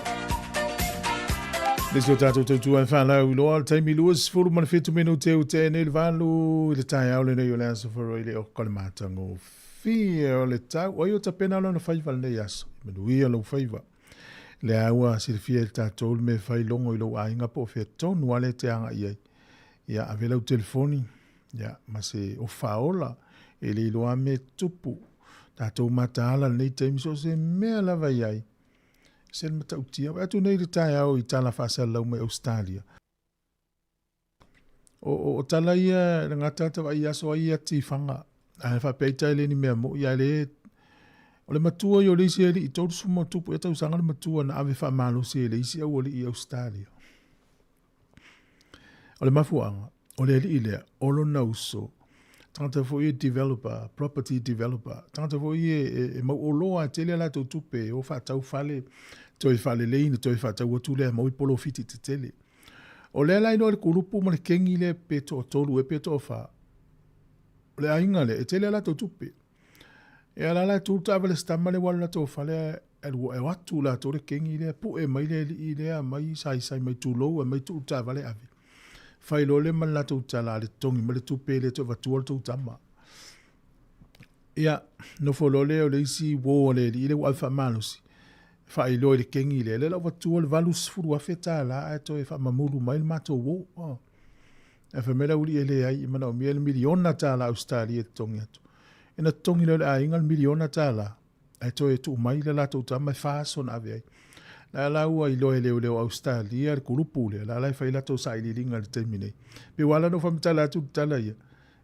Le si o tātou tautua e whanau i loa le taimi 27 minute u tēnei le valu i le taeao lenei o le aso Faraile o ka le matagofie o le tau. Oi o tapena lona faiva lenei aso. Manuia lou faiva. Lea ua silafia e le tatou le mea e fai logo i lou aiga po o fea tonu lava lea e te agai ai. Ia, ave lau telefoni, ia, ma se ofaola, e le iloa lava mea e tupu. Tatou mataala i lenei taimi, so o se mea lava i ai. Se le matautia. Vaai atu nei i le taeao i tala faasalalau mai Ausetalia. O, o, o tala ia le gata ata vaai aso ai ia tifaga. Ae faapea ita e le ni mea mo'i ae le o le matua ia o le isi alii 30 ma tupu ea tausaga le matua na ave faamalosi e le isi aualii i Ausetalia. O le mafuaaga, o le alii lea, o lona uso, tagata foi e developer, property developer, tagata foi e, e, e mauoloa e tele a latou tupe, e o faatau fale, toe faalelei na toe faatau atu lea maua i polofiti tetele. O lea la iloa le kulupu ma le kengi lea pe toatolu ea pe toafa. O le aiga lea, e tele a latou tupe. E ala la e tu le taavale a si tama lea ua alu i latou fale ae alu e o atu latou le kengi lea, pue mai le alii lea mai saisai mai tulou ae mai tuu le taavale ave. Fai loa lea ma le latou tala, a le totogi mai le tupe e le toe avatua le tou tama. Ia, nofo loa lea o le isi uo a le alii lea ua ave faamalosi, faailoa i le kengi lea, lea la ua avatua le $80,000 ae toe faamamulu mai le matou uo. Oh. Ae fai mai le aualii e leai, e manaomia le miliona tala Ausetalia e totogi atu. E na totogi lea o le aiga le miliona tala, ae toe tuu mai le latou tama e fa aso na ave ai. La la ua iloa e leoleo Ausetalia le kulupu lea, la la e fai latou sailiiliga i le taimi nei. Pei ua ala ona ou faamatala atu le tala ia,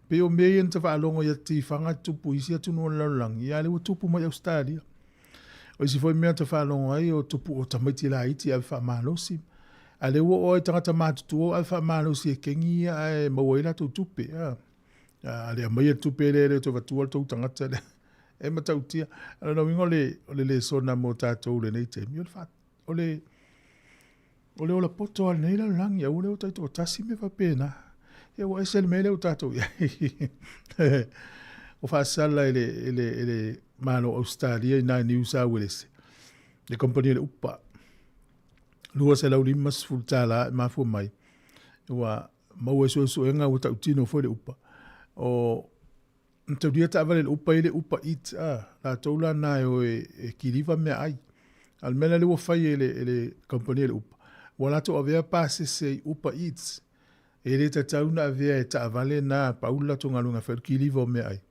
pei o mea ia na ta faalogo i tifaga tupu i isi atunuu o le lalolagi, ia a lea ua tupu mai Ausetalia. O isi foi mea ta faalogo ai o tupu o tamaiti laiti e ave faamalosi. A lea ua oo ai tagata matutua ua ave faamalosi e kengi ia ae maua ai latou tupe. A, a le aumaia le tupe lea e le o toe avatua le tou tagata lea. E matautia. A o lona uiga o le, o le lesona mo tatou i lenei taimi, o le, fa, o le, o le ola poto a lenei lalolagi, aua le o taitoatasi mea faapena. Ia ua ese le mea lea ua tatou i ai. O faasala i le, i le, i le Malo o Ausetalia i nai Niu Sauelese, le kompani o le upa. $250 e mafua mai, ua maua i suesuega ua tautino foi le upa. O mataulia taavale le upa i le Uber Eats, a, latou la na e o e, e kiliva meaai. A o le mea la lea ua fai e le, e le kamupani a le Uber, ua latou avea pasese i Uber Eats, e le tatau ona avea e taavale na pau le latou galuega e fai o le kiliva o meaai.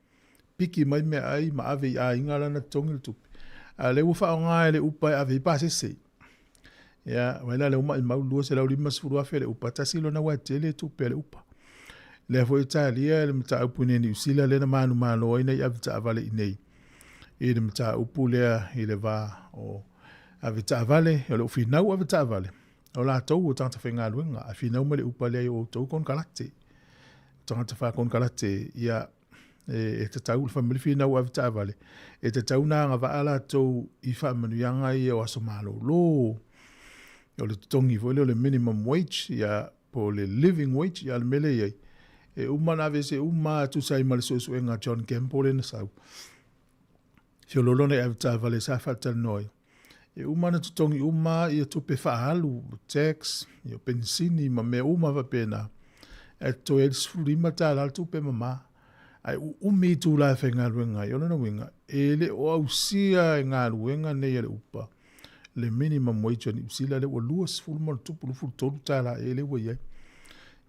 Piki mai meaai ma ave i aiga la na totogi le tupe. A o lea ua faaaoga e le Uber e ave ai pasese. Ia, vaai la lea ua maimau $250,000 le Uber, tasi lona ua tele tupe a le Uber. Lea foi e talia le mataupu i Niu Sila lea na manumalo ai nai avetaavale i nei i le mataupu lea i le va o avetaavale, o le finau avetaavale, o latou o tagata faigaluega, ae finau mai le Uber lea i o outou konekarate. Tagata faakonekarate, ia e, e tatau, fai mai le finau avetaavale, e tatau na agavaa latou i faamanuiaga ia o aso malolo, o le totogi foi lea o le minimum wage, ia, po o le living wage, ia, le mea lea e i ai, e uma ona aveese uma lava e tusa ai ma le suesuega a John Campbell lea na sau. Feoloolo nai avetaavale sa faatalanoa ai. E uma ona totogi uma ia tupe faaalu, tax, ia penisini ma mea uma faapena. Ae totoe ai le $15 le tupe mama. Ae uumi itula e faigaluega ai. O lona uiga, e le o ausia e galuega nei a le UPA le minimum wage a Niu Sila lea ua 20 ma $23 ea lea ua i ai.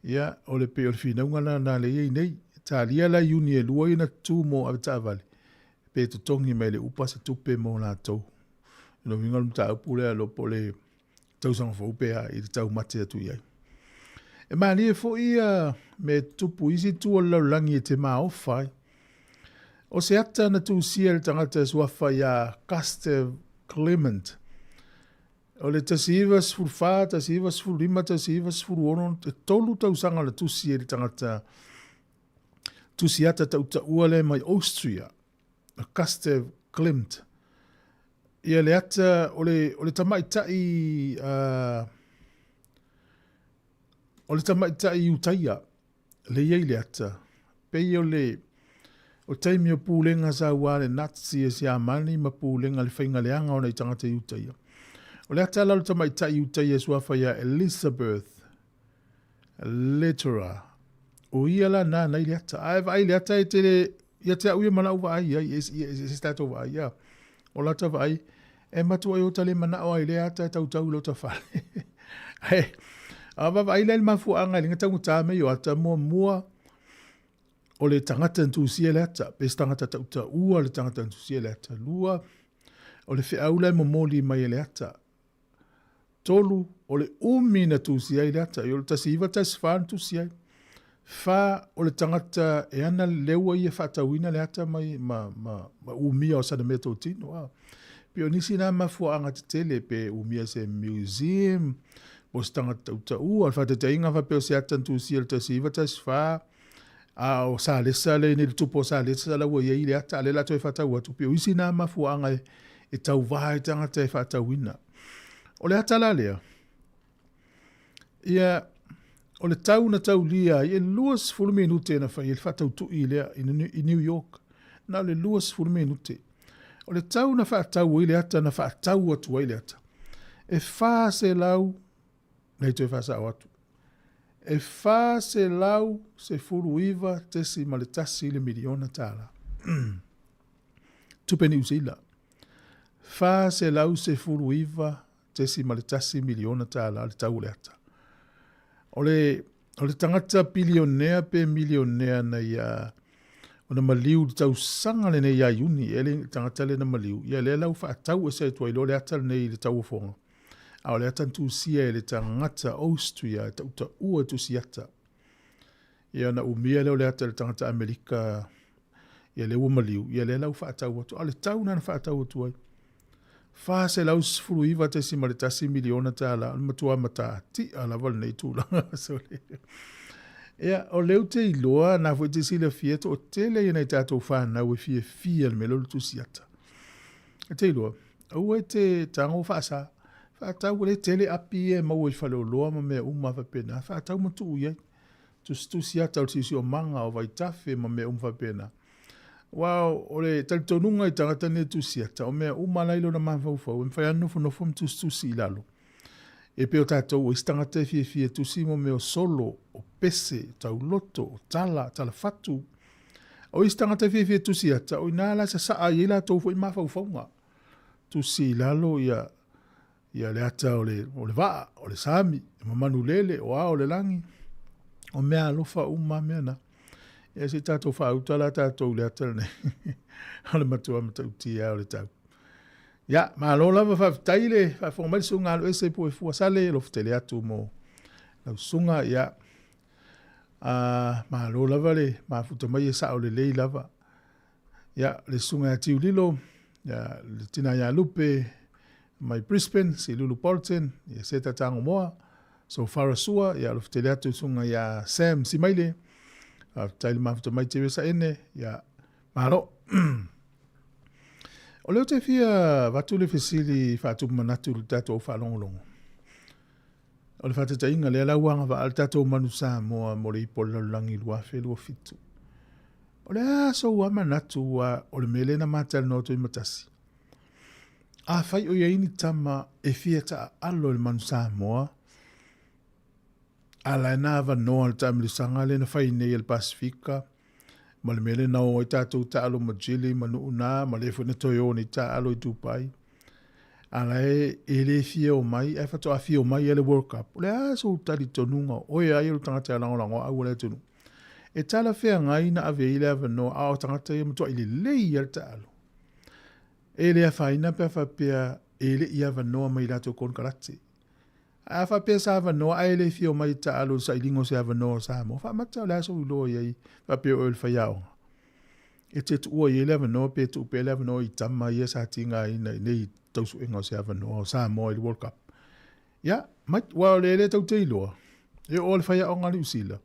Ia, o le pei o le finauga lena lea e i ai nei. Talia la Iuni e lua ia na tutu mo avetaavale, pe totogi mai le UPA se tupe mo latou. O le uiga o le mataupu lea lo po o le tausaga fou pe a i le taumate atu i ai. E malie foi ia mea e tutupu i isi itu o le lalolagi e te maofa ai. O se ata na tusia e le tagata e suafa iā Gustav Clement. O le 1914, 1915, 1916, e tolu tausaga na tusi ai le tagata tusi ata tautaua lea mai Austria, a Gustav Klimt. Ia le ata, o le, o le tamaitai, uh, o le tamaitai Iutaia, le i ai le ata, pei o le, o taimi o pulega sa ua le Nazi e Siamani ma pulega le faiga leaga o nai tagata Iutaia. O le ata la o le tamaitai Iutaia e suafa ia Elizabeth Litera. O ia la nāna i le ata. Ae vaai le ata e tele, ia te au ia ma lau vaai ai, e, e, e, se tatou vaai ia. O lata vaai, e matua i ota le manao ai le ata e tautau i lota fale. Ae, a vaavaai la i le mafuaaga i le taugata mea o ata, muamua, o le tagata na tusia le ata, pe se tagata tautaua le tagata na tusia le ata. Lua, o le feau la e momoli mai e le ata. Tolu, o le umi na tusi ai le ata. I o le 1914 na tusi ai. Fa, o le tagata e ana le ua ia faatauina le ata mai ma, ma, ma umia o sana meatotino. A. Pei o nisi na mafuaaga tetele pe umia se museum, po o se tagata tautaua. O le faataitaiga faapea o se ata na tusia i le 1914, a o Salesa le nei le tupu o Salesa la ua i ai le ata, a o lea o le a toe faatau atu. Pei o isi na mafuaaga e, e tauva ai tagata e faatauina. O le ata la lea, Ia, o le tau na taulia ai, e 20 minute na fai ai le faatautui lea i New York. Na o le 20 minute. O le tau na faatau ai le ata, na faatau atu ai le ata, e 400, nei toe faasao atu, e 419.1 le miliona tala. Tupe Niu Sila. 419 .1 miliona tala le tau o le ata. O le, o le tagata pilionea pe milionea na ia ona maliu i le tausaga lenei ia Iuni, e le tagata lea na maliu, ia lea la ua faatau ese atu ai loa le ata lenei i le tauofoga. A o le ata na tusia e le tagata Austria e tautaua e tusiata. Ia ona umia lea o le ata i le tagata Amerika, ia lea ua maliu, ia lea la ua faatau atu. A o le tau lena na faatau atu ai, $419.1 miliona tala, o le matua matatia lava lenei tulaga. Sole. Ia, o lea ou te iloa, na foi te silafia, toatele ia nai tatou fanau e fiafia i le mea lea o le tusiata. E te iloa, aua e te tago faasa. Faatau o lea e tele api ia e maua i faleoloa ma mea uma faapena. Faatau ma tuu i ai. Tusitusi ata o le siosiomaga o vaitafe ma mea uma faapena. Aua o le talitonuga i tagata nei e tusi ata, o mea uma la i lona mafaufau, e mafai lava ona nofonofo ma tusitusi i lalo. E pei o tatou o isi tagata e fiafia e tusi mo mea o solo, o pese, o tauloto, o tala, talafatu. O isi tagata e fiafia e tusi ata, o ina la e sasaa ai ai latou foi mafaufauga. Tusi i lalo ia ia le ata o le, o le vaa, o le sami, o manulele, o ao o le lagi, o mea alofa uma mea na. Ia se i tatou faauta la tatou i le ata lenei. O le matua matautia o le tau. Ia, malo lava faafetai le faafofoga mai le susuga Aloese Puefua Sale, alofa tele atu mo lau susuga. Ia, malo lava le mafuta mai e sao lelei lava. Ia, le susuga ia Tiulilo, ia, le tina ia Lupe, mai Brisbane, Silulu Bolton, ia Seta Tagomoa, Sofara Sua, ia alofa tele atu le susuga ia Sam Simaile, faafetai le mafuta mai Teresa Ene, ia, malo. O lea ou te fia avatu le fesili faatupu manatu i le tatou faalogologo. O le faataitaiga lea la ua agavaa le tatou Manu Samoa mo le Ipu o le Lalolagi 2027. O le a sou lava manatu aua o le mea lea na ma talanoa atu ai ma Tasi. Afai o i ai ni tama e fia taaalo i le Manu Samoa, a la e na avanoa le taamilosaga lea na fai nei e le Pasefika, ma le mea lea na o ai tatou taalo ma Jilly ma Nuuna, ma lea foi na toe o nei taalo i Dubai. A la e, e le fia o mai, ae faatoa fia o mai ia le World Cup. O le a sou talitonuga, o oe ai o le tagata e lagolago au o le atunuu. E talafeagai na ave ai le avanoa, a o tagata ia matuai lelei lava le taalo. E le afaina pe a faapea e le i avanoa mai i latou konekarate. Ae a faapea sa avanoa ae le fia omai e taalo i le sailiga o se avanoa o Samoa, faamata o le a sou iloa i ai faapea o oe o le faiaoga. E te tuua i ai le avanoa pe tuu pea le avanoa i tama ia sa tigaina i nei tausuega o se avanoa o Samoa i le World Cup. Ia, mai, aua o le le tou te iloa, e oo le faiaoga a Niu Sila.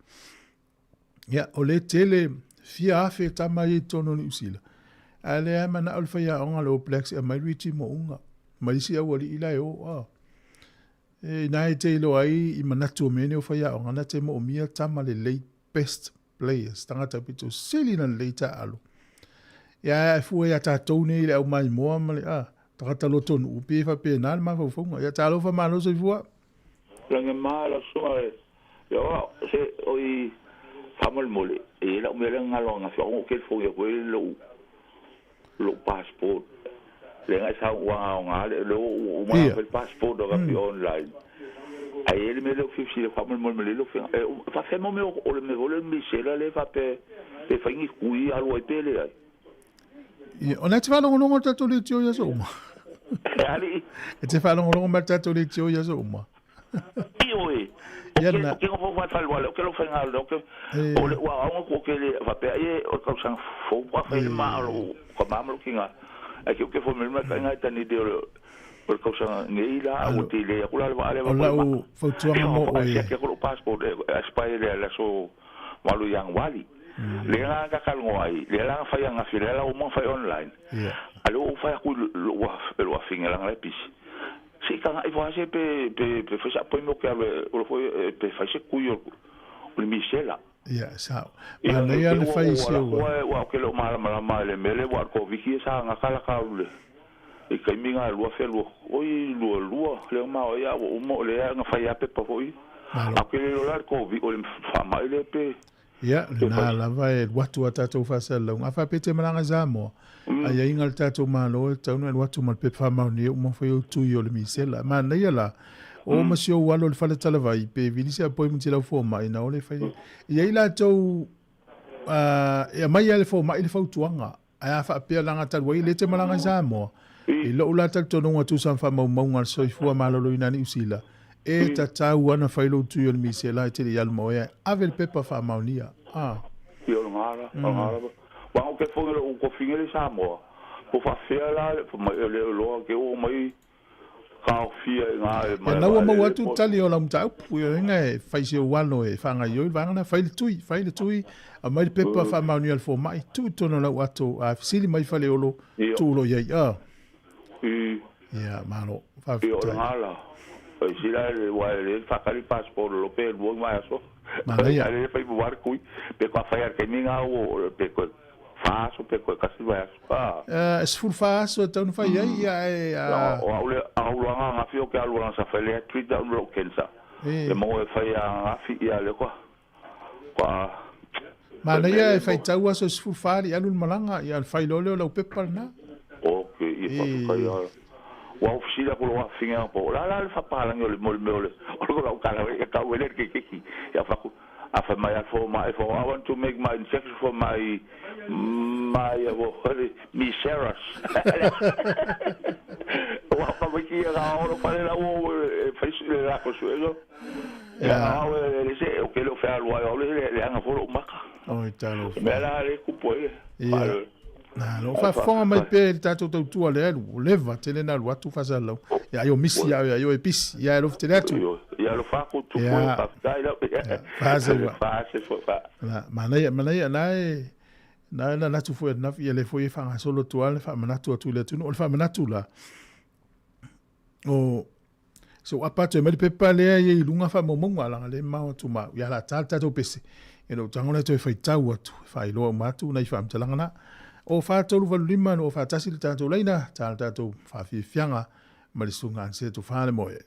Ia, o le tele fia afe tama ia i totonu o Niu Sila. A lea e manao le faiaoga le All Blacks e aumai Richie Mo'unga ma isi aualii la e o. A. E, ina e te iloa ai i manatu o mea nei o faiaoga, na te moomia tama lelei best players, tagata pito sili na lelei taaalo. Ia, e fua ia tatou nei le au maimoa ma le, a, tagata lotonuu, pe faapena le mafaufauga. Ia, talofa malo soifua. Lagima lau susuga e Ia se oi faamolemole e i ai lau mea lea na galo ananafi ona ou telefoni atu ai lou lou passport lea na e sau ua aoga le lea ua uma ona fai le passport ananafi online ae i ai le mea lea ou te fia fesili atu faamolemole malie lau afioga e faafefea mo mea o le mea foi lea o le misela lea e faapea pe fai ni tui e alu ai pe leai. Ia, o lena e te faalogologo i le tatou leitio i aso uma. E alii. E te faalogologo mai i le tatou leitio i aso uma. Ioe. Ia na. O ke ngo fa fa wale o ke lo fa ngalo o ke o le wa o ko ke le fa pe ai o ka sang fo pa fa le ma o ka ma mo kinga ai ke ke fo me ma ka ngai tani de o o ka sang ngi la o ti le ku la le O lau fautuaga mo oe. Ke ko passport e expire le la so malu yang wali. Le nga ka ka ngo ai le la fa yang fi le la o mo fa online. Alo o fa ku lo wa lo finga la le pisi. Se ka i fa se pe pe pe fa sa po mo ke o fo pe fa se ku yo o mi sela. Ia, sao. Manaia le fai se ua. Ua ke lo mala mala ma le mele wa ko viki sa nga kala ka le. I kai mi nga lua fe lua. Oi lua lua le ma o ia o mo le nga fa ia pe pa foi. A ke le la ko vi o le fa mai le pe. Ia, lena lava e alu atu a tatou faasalalauga. A faapea e te malaga i Samoa, aiaiga a le tatou Malo e tatau ona e alu atu ma le pepa faamaonia uma fai ou tui o le misela. Manaia la, o ma si ou alo i le fale talavai, pe vili se appointment i lau fomai, na o le fai. E i ai latou e aumai lava e le fomai le fautuaga. Ae a faapea leaga talu ai e le te malaga i Samoa, i lou la talitonuga tusa ma faamaumauga a le soifua maloloina a Niu Sila, e tatau ana fai lou tui o le misela e te le i alu ma oe ae ave le pepa faamaonia. A. Ia o le gala, o le gala. Wa o ke fono le u kofinga le Samoa. Po faafea la le mai le loa ke o mai kaofia i ngā e mai. Ia ua maua atu le tali o lau mataupu, ia inga e fai se ou alo e faagaioi le vaega lena, fai le tui, fai le tui, aumai le pepa faamaonia a le fomai, tuu i totonu o lau ato, a fesili mai Faleolo, tuu loa i ai. A. Ia, malo, faafetai. Ia o le gala. Ai sila le wa le whakari passport lo pe luang mai aso. Manaia. Le fai mo war kui pe ka fai ar kemi ngā o pe ko fa aso pe ko kasi vai aso. Ah. E 14 aso e tau na fai ai, ia e a. O au le au lo ngā fi o ke alu sa fai le treat down lo cancer. Le mo e fai a ngā fi ia le ko. Kwa Manaia e fai tau aso 14 i alu le malaga, ia le fai loa lea o lau pepa lena. Ok, ia whakakai a. Ua ofisila ko lo finga po. La la le whapalangi o le mo le mea o le o le lau kala e kau ele ke keki. Ia whaku a fa mai a for my for I want to make my injection for my my mi seras. Ua ka wiki ia ka oro pale la o e fai le la ko suelo. Ia au e le se o ke lo fa lua o le le anga fo lo maka. Oi talo. Me la le kupo ele. Ia. Na, lo faafofoga mai pea i le tatou tautua le alu, ua leva tele na alu atu faasalalau. Ia ai o misi ia ia o e pisi, ia e alofa tele atu. Ia alofa aku tupu e faafetai lau. Ia, faasau. Faase fo fa. Na, manaia, manaia na e na na natu foi na ia le foi e faagasolo atu lava le faamanatu atu i le atunuu. O le faamanatu la, o so apa atu e mai le pepa lea i i luga faamaumauga leaga lea e mamao atu ma au. Ia la ta le tatou pese, e lou tago lea toe faitau atu, e faailoa uma atu nai faamatalaga na. O 4385 241 le tatou laina, ta le tatou faafiafiaga ma le susuga Anseto Falemoe.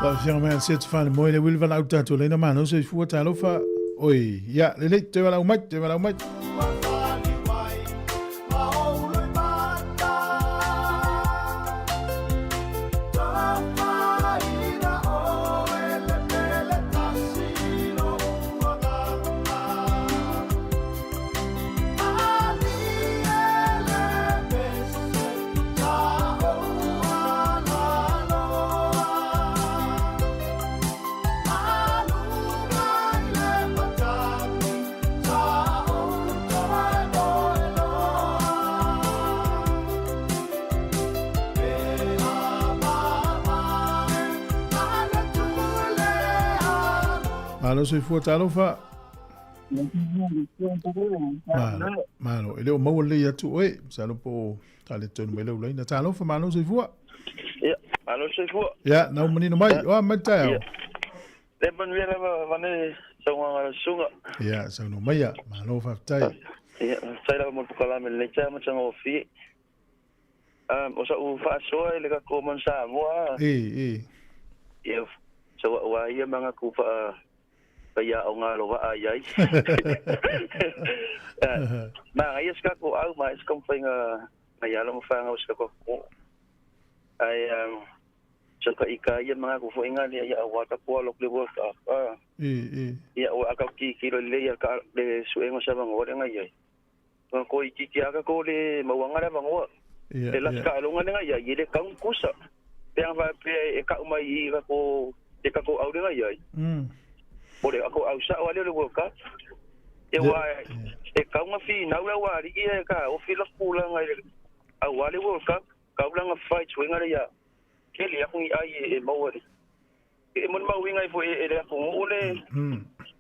Faafiaga mai a le Seta Faalemoe le uili valaau tatou leina malo soifua talofa. Oi, ia, lelei, toe valaau mai, toe valaau mai. Malo soifua talofa. Malo, malo. E le o maua lelei atu oe. Masalo po o taaletonu mai lau laina. Talofa, malo soifua. Ia, malo soifua. Ia, nau manino mai. Oa mai le taeao. Ia. Le manuia lava vane saunoaga a le susuga. Ia, saunoa maia. Malo faafetai. Ia, faafetai lava mo le polokalame lenei taeao ma tagofie. O sa'u faasoa i le tatou Manu Samoa. E, e. Ia, sa ua'u a ia ma gatou faa faiaoga alova'a ai ai. Manaia se tatou au ma se taumafaiga nai alo ma fanau o si tatou atunuu. Ae sa taʻita ia ma gatou foi ga lea ia aua tatou alo atu le World Cup. E, e. Ia ua a tatou tilotilo lelei ia le suega o se avanoa lea na i ai. Toeitiiti lava tatou le mauaga le avanoa. Le lasi taaloga lea na i ai, e le tau ni kusa. Pe ana faapea e tau mai i tatou i tatou au lea na i ai, o le tatou au sao lava lea o le World Cup. Aua e tau na finau le aualii ia e taofi le tulaga i le aua le World Cup, tau la na fai suega lea ia tele atu ni ai e maua i le E molimauina ai foi e le atunuu le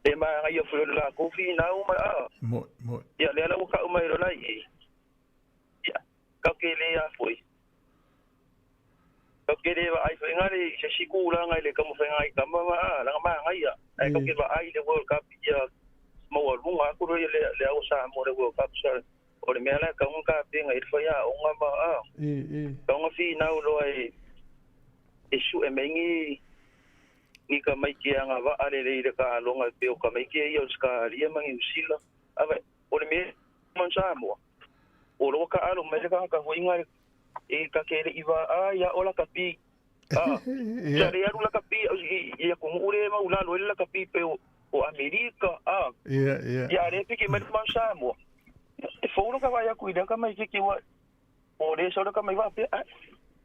e manaia foi o le latou finau ma a. Moi, moi. Ia lea la ua tau mai loa la i i. Ia, tatou te le a foi. Tatou te le vaai foi na le i se isi tulaga i le taumafaiga ai tama ma a, leaga manaia. Ae tatou te vaai i le World Cup ia maualuga atu le le au o Samoa i le World Cup sa o le mea la e tatau ona tapena i ai le faiaoga ma a. Tatau ona finau loa e e sue mai ni ni tamaiti e agavaa lelei i le taaloga e pei o tamaiti ia o Ausetalia ma Niu Sila. Ava, o le mea ma Samoa, o lo ua taalo mai le tagata foi na e ta te le i vaai ia o lakapi. A, sa le alu lakapi i atunuu le mau lalo ai le lakapi pei o Amerika, a. Ia a le piki mai le mau Samoa. E fou laka vaai atu i lea tamaititi ua O le sau le ka mai faapea, Ai,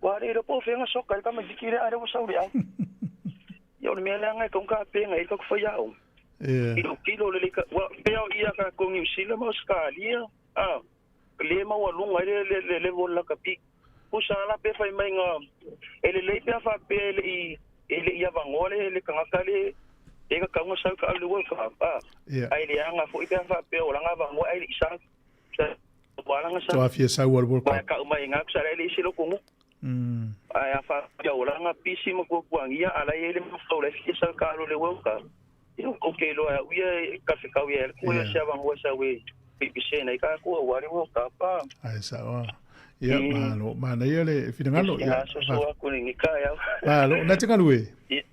ua le iloa po o fea na soka ai le tamaititi lea, a lea ua sau le au. Ia o le mea lea na e tau tapena ai le tatou faiaoga. Tilotilo lelei ka, ua pea o ia tatou Niu Sila ma Ausetalia, a, le maualuga ai le, le, le level o le lakapi. Pusa la pe fai mai na, e lelei pe a faapea e le i, e le i avanoa le, le tagata le, e tatau ona sau i ka alu i le World Cup, a, ae leaga foi pe a faapea o lana avanoa ae le i sau. Toa fia sau al World Cup. Ae sao a. Ia, malo. Manaia le finagalo. Ia, malo. Na te galue? Ia,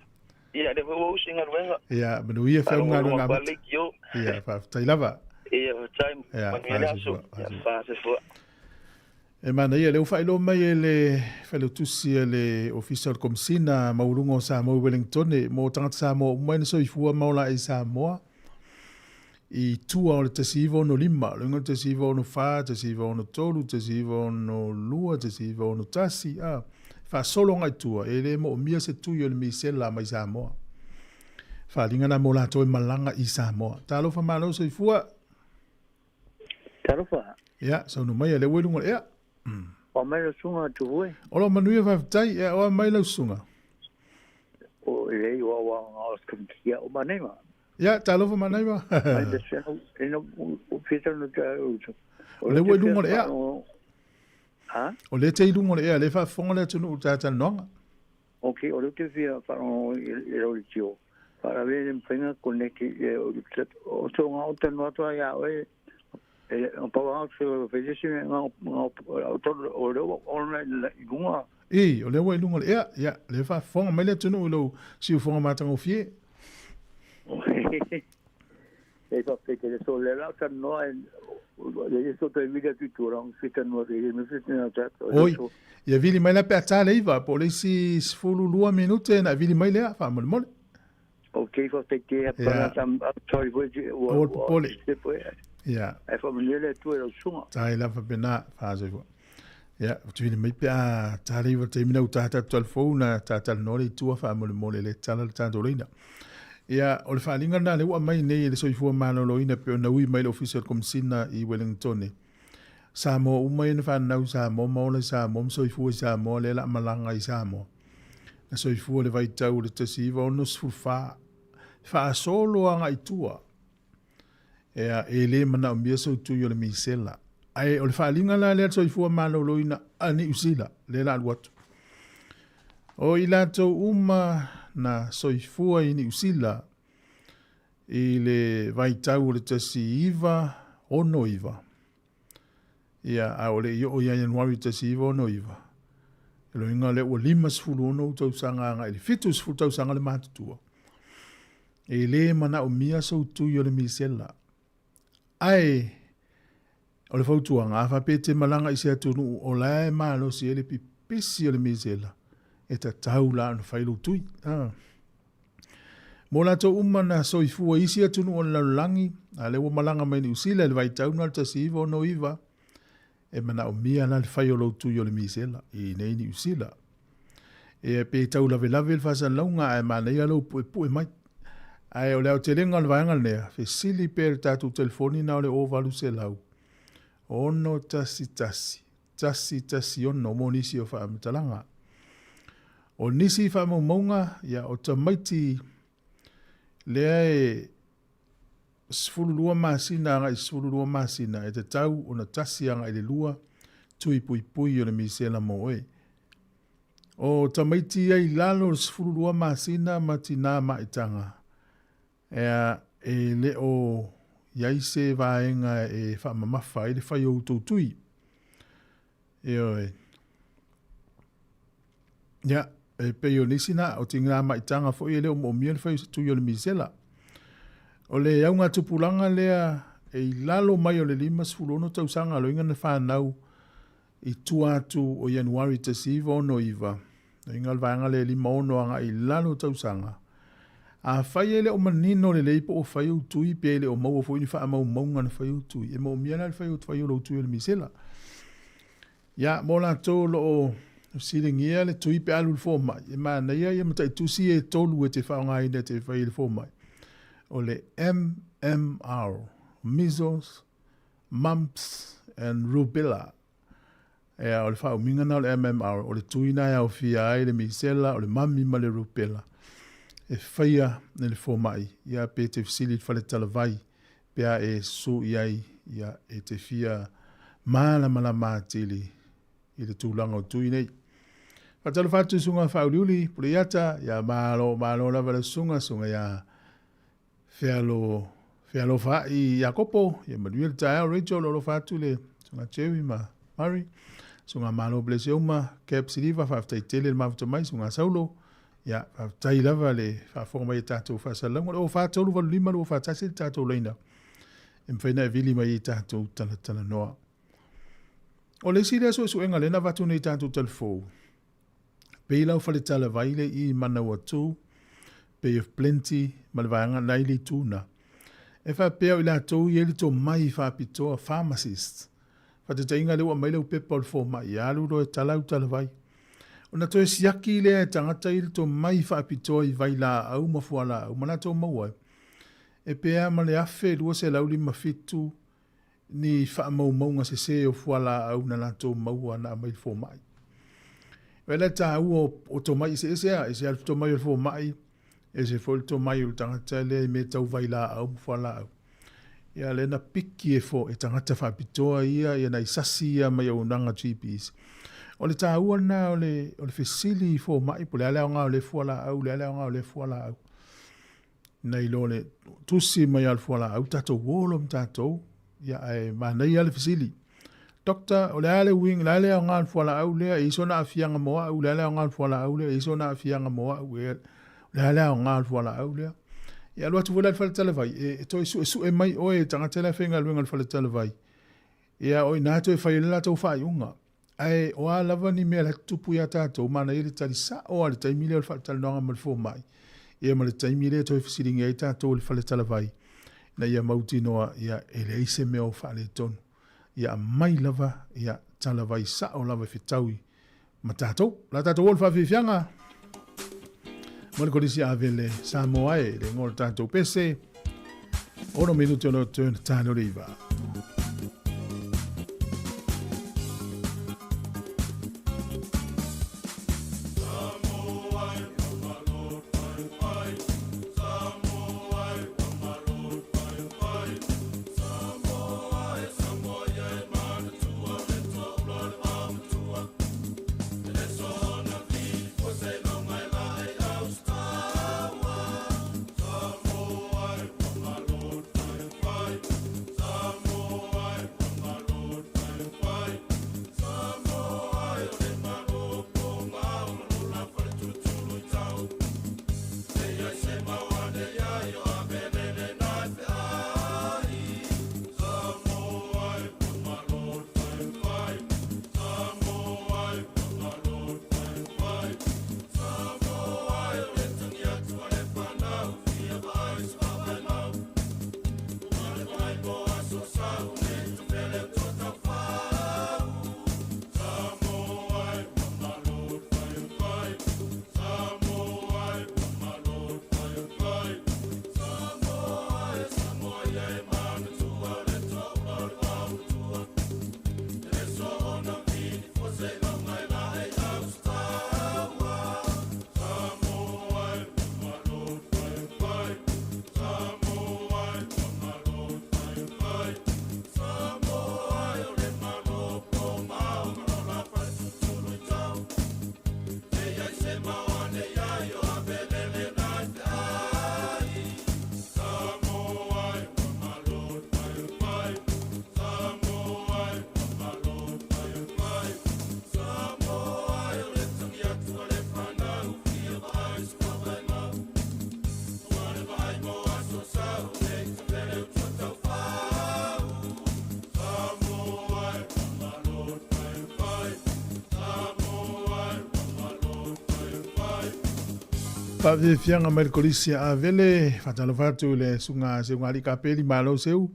lea foi ua usi galuega. Ia, manuia feau ma galuega amata. Ia, faafetai lava. Ia, faafetai. Ia, Manuia le aso. faasefua. Ia, faasefua. E manaia, lea ua faailoa mai e le Failautusi a le Ofisa o le Komesina Maualuga o Samoa i Wellingtone mo tagata Samoa uma ina soifua ma ola ai i Samoa i tua o le 1965, le uiga o le 1964, 1963, 1962, 1961, a faasolo agai tua, e le moomia se tui o le misela mai Samoa. Faaaliga na mo latou e malaga i Samoa. Talofa malo soifua. Talofa. Ia, saunoa mai lea ua i luga o le ea. Oa mai lau susuga Tuhui. O lo manuia faafetai, ia oa mai lau susuga. O lei oa oa nga o skamkia o manema. Ia, talofa Manaima. Mai le seno, eno, o fita no te au. O lea ua i luga o le ea. Ha? O lea te i luga o le ea, lea e faafofoga le atunuu i le talatalanoaga. Ok, o lea ou te fia faalogo i lau leitio. Faalavelave le mafai ona connect i le o te nga o tanu atu ai ia oe e pau lava o se fai se isi mea nga o tolu o lea ua online i luga. Ī, o lea ua i luga o le ea, ia, o lea e faafofoga mai le atunuu i lou siufofoga matagofie. E faafetai tele. So lea la o talanoa e le so toe vili atu i tua la fia talanoa se le mea na tatou. Oi, ia vili mai la pe a ta le 9 po o le isi 12 minute ona e vili mai lea faamolemole. Ok, faafetai tele. Ia. Sorry foi ua Aua le popole. Ia. Ae faamanuia le Atua i lau susuga. Tai lava faapena, faasoifua. Ia, ou te vili mai pe a ta le 9 i le taimi lena ua ta tatou talafou ona ta talanoa lea i tua faamolemole le tala le tatou laina. Ia, o le faaaliga lena lea ua aumai nei e le Soifua Maloloina pei ona ui mai le Ofisa o le Komesina i Wellingtone. Samoa uma ia na fanau i Samoa ma ola i Samoa ma soifua i Samoa lea la a malaga i Samoa. Na soifua i le vaitau o le 1964 faasolo agai i tua. Ea, e le manaomia sou tui o le misela. Ae o le faaaliga la lea a le Soifua Maloloina a Niu Sila, lea la alu atu. O i latou uma na soifua i Niu Sila i le vaitau o le 1969, ia, a o le i oo ia Ianuari 1969, o lona uiga o lea ua 56 ou tausaga agai i le 70 tausaga le matutua, e le manaomia sou tui o le misela. Ae o le fautuaga, a faapea e te malaga i se atunuu o la e malosi ai le pipisi o le misela, e tatau la ona fai lou tui. A. Mo latou uma na soifua i isi atunuu o le lalolagi, a lea ua malaga mai Niu Sila i le vaitau lena o le 1969, e manaomia la le fai o lou tui o le misela i inei i Niu Sila. E pe tau lavelave le faasalalauga ae manaia lou puepue mai. Ae o le aotelega o le vaega lea, fesili pea i le tatou telefoni na o le 0800 611 116 mo nisi o faamatalaga. O nisi faamaumauga, ia, o tamaiti lea e 12 masina agai i 12 masina e tatau ona tasi agai i le lua tui puipui o le misela mo oe. O tamaiti ia i lalo o le 12 masina ma tinā maitaga, ea, e le o i ai se vaega e faamamafa ai le fai o outou tui. Ioe. Ia, e pei o nisi na, o tingā maitaga foi e le o moomia le fai o se tui o le misela. O le augatupulaga lea e i lalo mai o le 56 tausaga loiga na whanau i tua atu o Ianuari 1969, loiga o le vaega lea e 56 agai i lalo tausaga. Afai e le o manino lelei po o fai ou tui pe le o maua foi ni faamaumauga na fai ou tui, e moomia la le fai o lou tui o le misela. Ia, mo latou o lo o fesiligia le tui pe alu i le fomai, e manaia ia mataitusi e tolu e te faaaogaina e te fai i le fomai. O le MMR, Measles, Mumps and Rubella. Ea, o le faaumiga na o le MMR, o le tui na e aofia ai le misela, o le mami ma le rubella. E faia e le fomai, ia pe te fesili i le fale talavai, pe a e susu i ai, ia, e te fia malamalama atili i le tulaga o tui nei. Faatalofa atu i susuga Faauliuli Puleiata, ia malo, malo lava le susuga, susuga ia Fealo, Fealofaai Iakopo, ia manuia le taeao Rachel, alofa atu le susuga Jerry ma Murray, susuga Malo Blesioma, Cap Siliva, faafetai tele le mafuta mai, susuga Saulo, Ia, faafetai lava le faafofoga mai i tatou faasalalauga. O le 0385 241 le tatou laina e mafai ona e vili mai ai tatou talatalanoa. O le isi lea suesuega lea na avatu nei tatou talafou, pei lau faletalavai le i Manawatu, Bay of Plenty ma le vaega na i le itu na. E faapea o i latou i ai le tomai faapitoa, pharmacist, Faataitaiga lea ua aumai lau pepa o le fomai, ia alu loa e tala au talavai. Ona toe siaki lea e tagata ia le tomai faapitoa i vailaau ma fualaau ma latou maua ai. E pe a ma le 1257 ni faamaumauga sese o fualaau na latou maua na aumai i le fomai. Vaai la le taua o tomai eseese a, ese lava le tomai o le fomai, ese foi le tomai o le tagata lea i mea tau vailaau ma fualaau. Ia lea na piki e fo e tagata faapitoa ia ia nai sasi ia mai auaunaga GPs. O le taua lena o le o le fesili i fomai po o le a le aoga o lea fualaau, le a le aoga o lea fualaau. Nai lo le tusi mai lava o le fualaau tatou o loa ma tatou, ia ae manaia le fesili. Doctor, o le a le uiga, o le a le aoga o le fualaau lea, e i ai sona aafiaga mo au, o le a le aoga o le fualaau lea, e i ai sona aafiaga mo au, e, o le a le aoga o le fualaau lea. E alu atu foi la i le faletalavai, e, e toe suesue mai oe e tagata la e faigaluega i le faletalavai, ia o i ina toe fai ai le latou faaiuga. Ae o a lava ni mea la e tutupu ia tatou, manaia le tali sao lava i le taimi lea o le faatalanoaga ma le fomai, ia ma le taimi lea e toe fesiligia ai tatou e le faletalavai, ina ia mautinoa ia e leai se mea o faaletonu. Ia aumai lava ia talavai sao lava e fetaui ma tatou. O le a tatou o i le faafiafiaga ma le Kolisi Avele Samoa e le igoa o le tatou pese. 6 minute o le turn tane o le iva. Faafiafiaga mai le Kolisi a Avele, faatalofa atu i le susuga Seugalii Kapeli, malo Seu,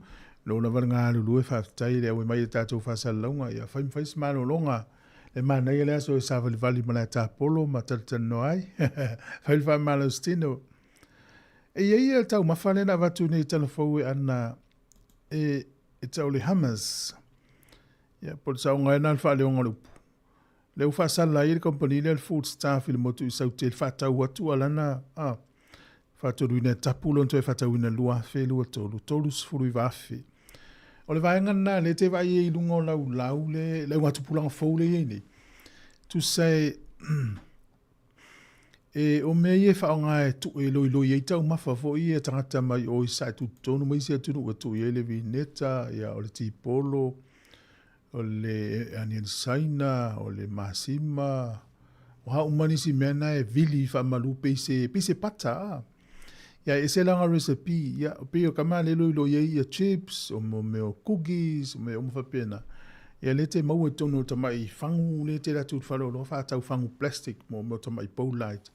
lou lava le galulue, faafetai le auai mai i le tatou faasalalauga, ia fai ma fai se malologa, le manaia le aso e savalivali ma le atapolo ma talatalanoa ai, fai le faamalositino. E i ai le taumafa lea na avatu nei i Talafou e Ana e, e tau le hummus. Ia, po o le saoga ea lena o le faaleoga o le upu. Lea ua faasala ai le kamupani lea le Food Staff i le motu i Saute i le faatau atu a lana a, faatoluina e tapu lona toe faatauina 2023, 39,000. O le vaega lena lea e te vaai ai i luga o lau lau le, le augatupulaga fou lea e i ai nei. Tusa e, e o mea ia e faaaoga e tuu e loiloi ai taumafa foi ia tagata mai o i sae tutotonu ma isi atunuu e tuu i ai le vineta, ia o le tipolo, o le aniani Saina, o le masima, o a uma nisi mea na e vili faamalu pei se, pei se pata a. Ia e ese lana recipe, ia pei o ka mea lea e loiloi ai ia chips, o mo mea o cookies, o mea uma faapena. Ia lea te maua i totonu o tamai fagu lea e tele atu i le faleoloa faatau fagu plastic mo mea o tamai bowlite.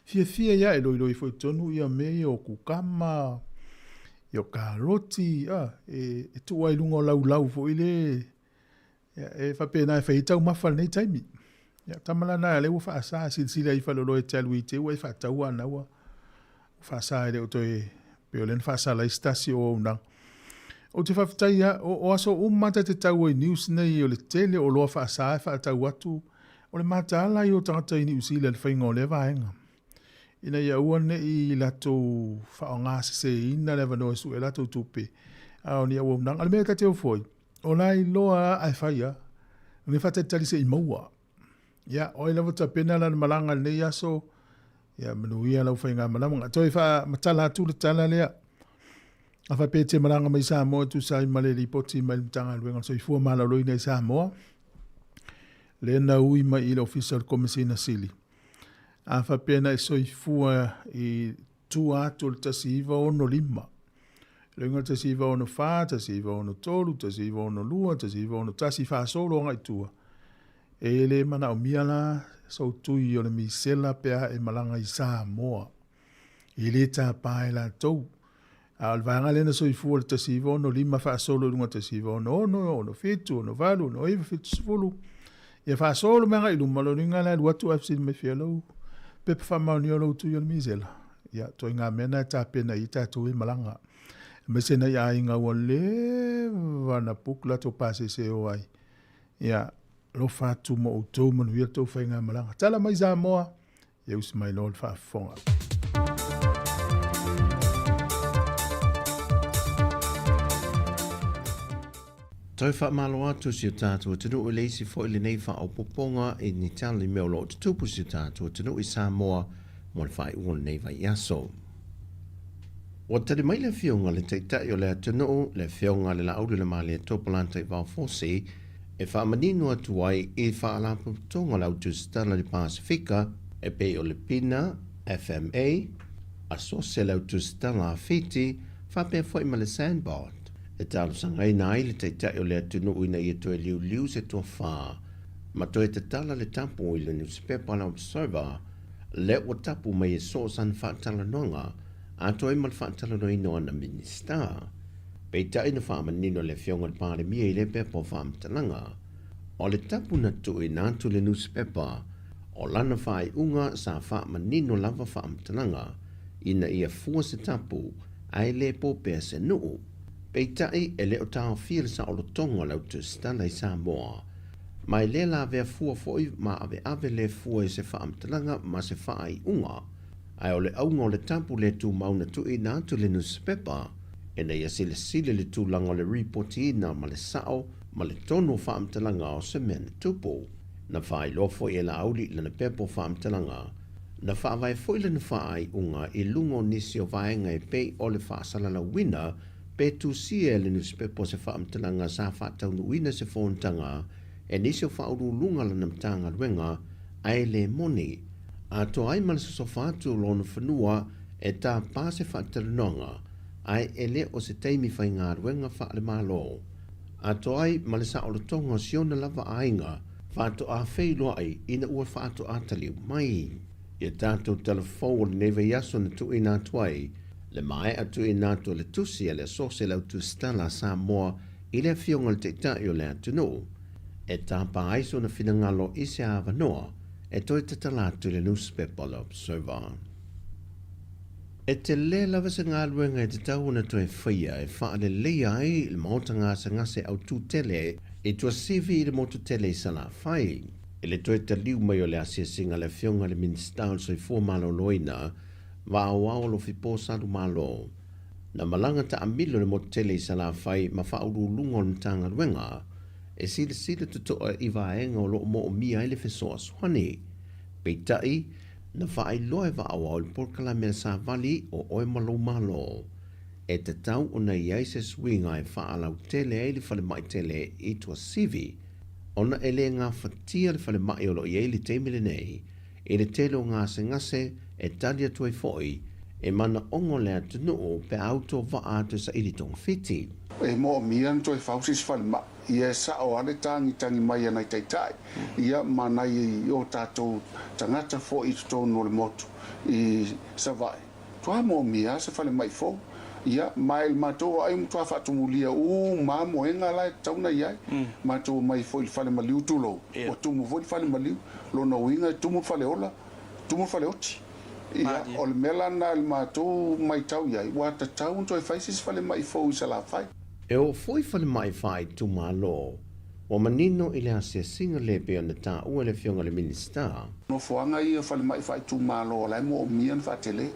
Fiafia ia e loiloi foi i totonu ia mea ia o kukama, ia o karoti, a, e, e tuu ai i luga o laulau foi le, ia, e faapena e fai ai taumafa i lenei taimi. Ia, tama la na lea ua faasa, silasila i faleoloa e te alu i te ua e faataua ana ua faasa e le o toe, pei o lea na faasala ai se tasi o auaunaga. Ou te faafetai lava, o, o aso uma ta te tau ai news nei o le tele o oloa faasa e faatau atu, o le mataala ai o tagata i Niu Sila i le faiga o lea vaega. Ina ia aua ne i latou faaaogaseseina le avanoa e sue ai latou tupe, a o ni auaunaga. O le mea ta te ofo ai, o la e iloa lava ae fai lava, o le faatalitali se i maua. Ia, o ai lava tapena lana malaga i lenei aso, ia manuia lau faigamalaga. Toe faamatala atu le tala lea. A faapea e te malaga mai Samoa e tusa ai ma le lipoti mai le Matagaluega o le Soifua Maloloina i Samoa, lea na ui mai i le Ofisa o le Komesina Sili. A faapea na e soifua i tua atu o le 1965, le uiga 1964, 1963, 1962, 1961 faasolo agai i tua, e le manaomia la sou tui o le misela pe a e malaga i Samoa. E le tapa e latou. A o le vaega lea na soifua i le 1965 faasolo i luga 1966, 67, 68, 69, 70, ia faasolo mai agai i luma, lona uiga la e alu atu ae fesili mai fea lou pepa faamaonia o lou tui o le misela. Ia, ituaiga mea na e tapena i ai tatou e malaga. Aemaise nai aiga ua leva ona book latou pasese e o ai. Ia, alofa atu mo outou, manuia le tou faigamalaga. Tala mai Samoa! Ia usi mai loa le faafofoga. Toe faamalo atu si o tatou atunuu i le isi foi lenei faaopoopoga i ni tala i mea o lo o tutupu i si o tatou atunuu i Samoa mo le faaiuga o lenei vaiaso. Ua tali mai le Afioga i le Taitai o le atunuu, le Afioga i le Laaulialemalietoa Polataivao Fosi, e faamanino atu ai i Faalapotopotoga o le Autusitala i le Pasefika e pei o le PINA, FMA, Asosi a le Autusitala a Fiti faapea foi ma le Sandbot, e talosagaina ai le Taitai o le atunuu ina ia toe liuliu se tofa ma toe tatala le tapu i le nusipepa a le Observer lea ua tapu mai e soo sana faatalanoaga atoa ai ma le faatalanoaina o ana Minisita. Peitai na faamanino le Afioga i le Palemia i lea pepa o faamatalaga, o le tapu na tuuina atu i le nusipepa, o lana faaiuga sa faamanino lava faamatalaga ina ia fua se tapu ae le po pea se nuu. Peitai e le o taofia le saolotoga o le autusitala i Samoa, ma e le lavea fua foi ma aveave le fua i se faamatalaga ma se faaiuga. Ae o le auga o le tapu le tumau na tuuina atu i le nusipepa, ina ia silasila i le tulaga o le ripotiina ma le sao ma le tonu o faamatalaga o se mea na tupu. Na faailoa foi e Laauli i lana pepa o faamatalaga, na faavae foi lana faaiuga i luga o nisi o vaega e pei o le faasalalauina pe tusia e le nusipepa o se faamatalaga sa faataunuuina se fonotaga e nisi o faauluuluga lana Matagaluega ae le moni. Atoa ai ma le sosofa atu o lona fanua e tapa se faatalanoaga, ae e le o se taimi faigaluega faale-Malo. Atoa ai ma le saolotoga o si ona lava aiga faatoa feiloai ina ua faatoa taliu mai. Ia tatou tala fou o lenei vaiaso na tuuina atu ai le maea tuuina atu o le tusi a le Asosi a le Autusitala a Samoa i le Afioga i le Taitai o le atunuu e tapa ai sona finagalo i se avanoa e toe tatala atu i le nusipepa o le Observer. E tele lava se galuega e tatau ona toe faia e faaleleia ai le maota gasegase autū tele i Tuasivi i le motu tele i Salafai. I le toe taliu mai o le asiasiga a le Afioga i le Minisita o le Soifua Maloloina, Vaaoao Alofipo Salumalo, na malaga taamilo le motu tele i Salafai ma faauluuluga o le Matagaluega e silasila totoa i vaega o lo o moomia ai le fesoasoani. Peitai, na faailoa e Vaaoao i le polokalame a le Savali o Oe ma Lou Malo, e tatau ona i ai se suiga e faalautele ai le falemai tele i Tuasivi, ona e le gafatia le falemai o lo o i ai i le taimi lenei i le tele o gasegase e tali atu ai foi e manaoga o le atunuu pe a autovaa atu e saili togafiti. E moomia ona toe fau se isi falemai, ia e sao lava le tagitagi mai a nai taitai, ia ma nai o tatou tagata foi i totonu o le motu i Savaii. Matua moomia lava se falemai fou, ia ma i le matou aai ua matua faatumulia uma lava moega la e tatau ona i ai. Matou omai foi i le fale maliu tulou, ua tumu foi le fale maliu, lona uiga e tumu le faleola, tumu le faleoti. Ia, o le mea la lena i le matou maitau i ai, ua tatau ona toe fai se isi falemai fou i Salafai. E oo foi falemai faaitumalo, ua manino i le asiasiga le pei ona taua e le Afioga i le Minisita. Nofoaga ia falemai faaitumalo o la e moomia ona faatele.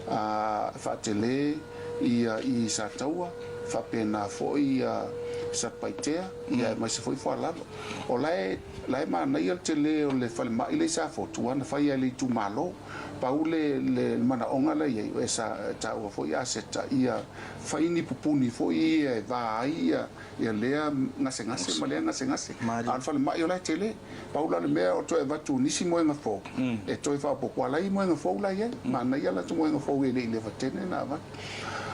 A faatele ia i Sataua, faapena foi ia. Satupaitea, ia aemaise foi Foalalo. O la e, la e manaia le tele o le falemai lea i Safotu, aua na fai lava e le itumalo. Pau le, le manaoga la e i ai, e sa taua foi aseta ia fai ni pupuni foi ia e va ai ia, ia lea gasegase ma lea gasegase. A o le falemai o la e tele. Pau la le mea o toe avatu nisi moega fou e toe faaopoopo, a la e i ai moega fou la e i ai. Manaia latou moega fou e le i leva tele na avatu.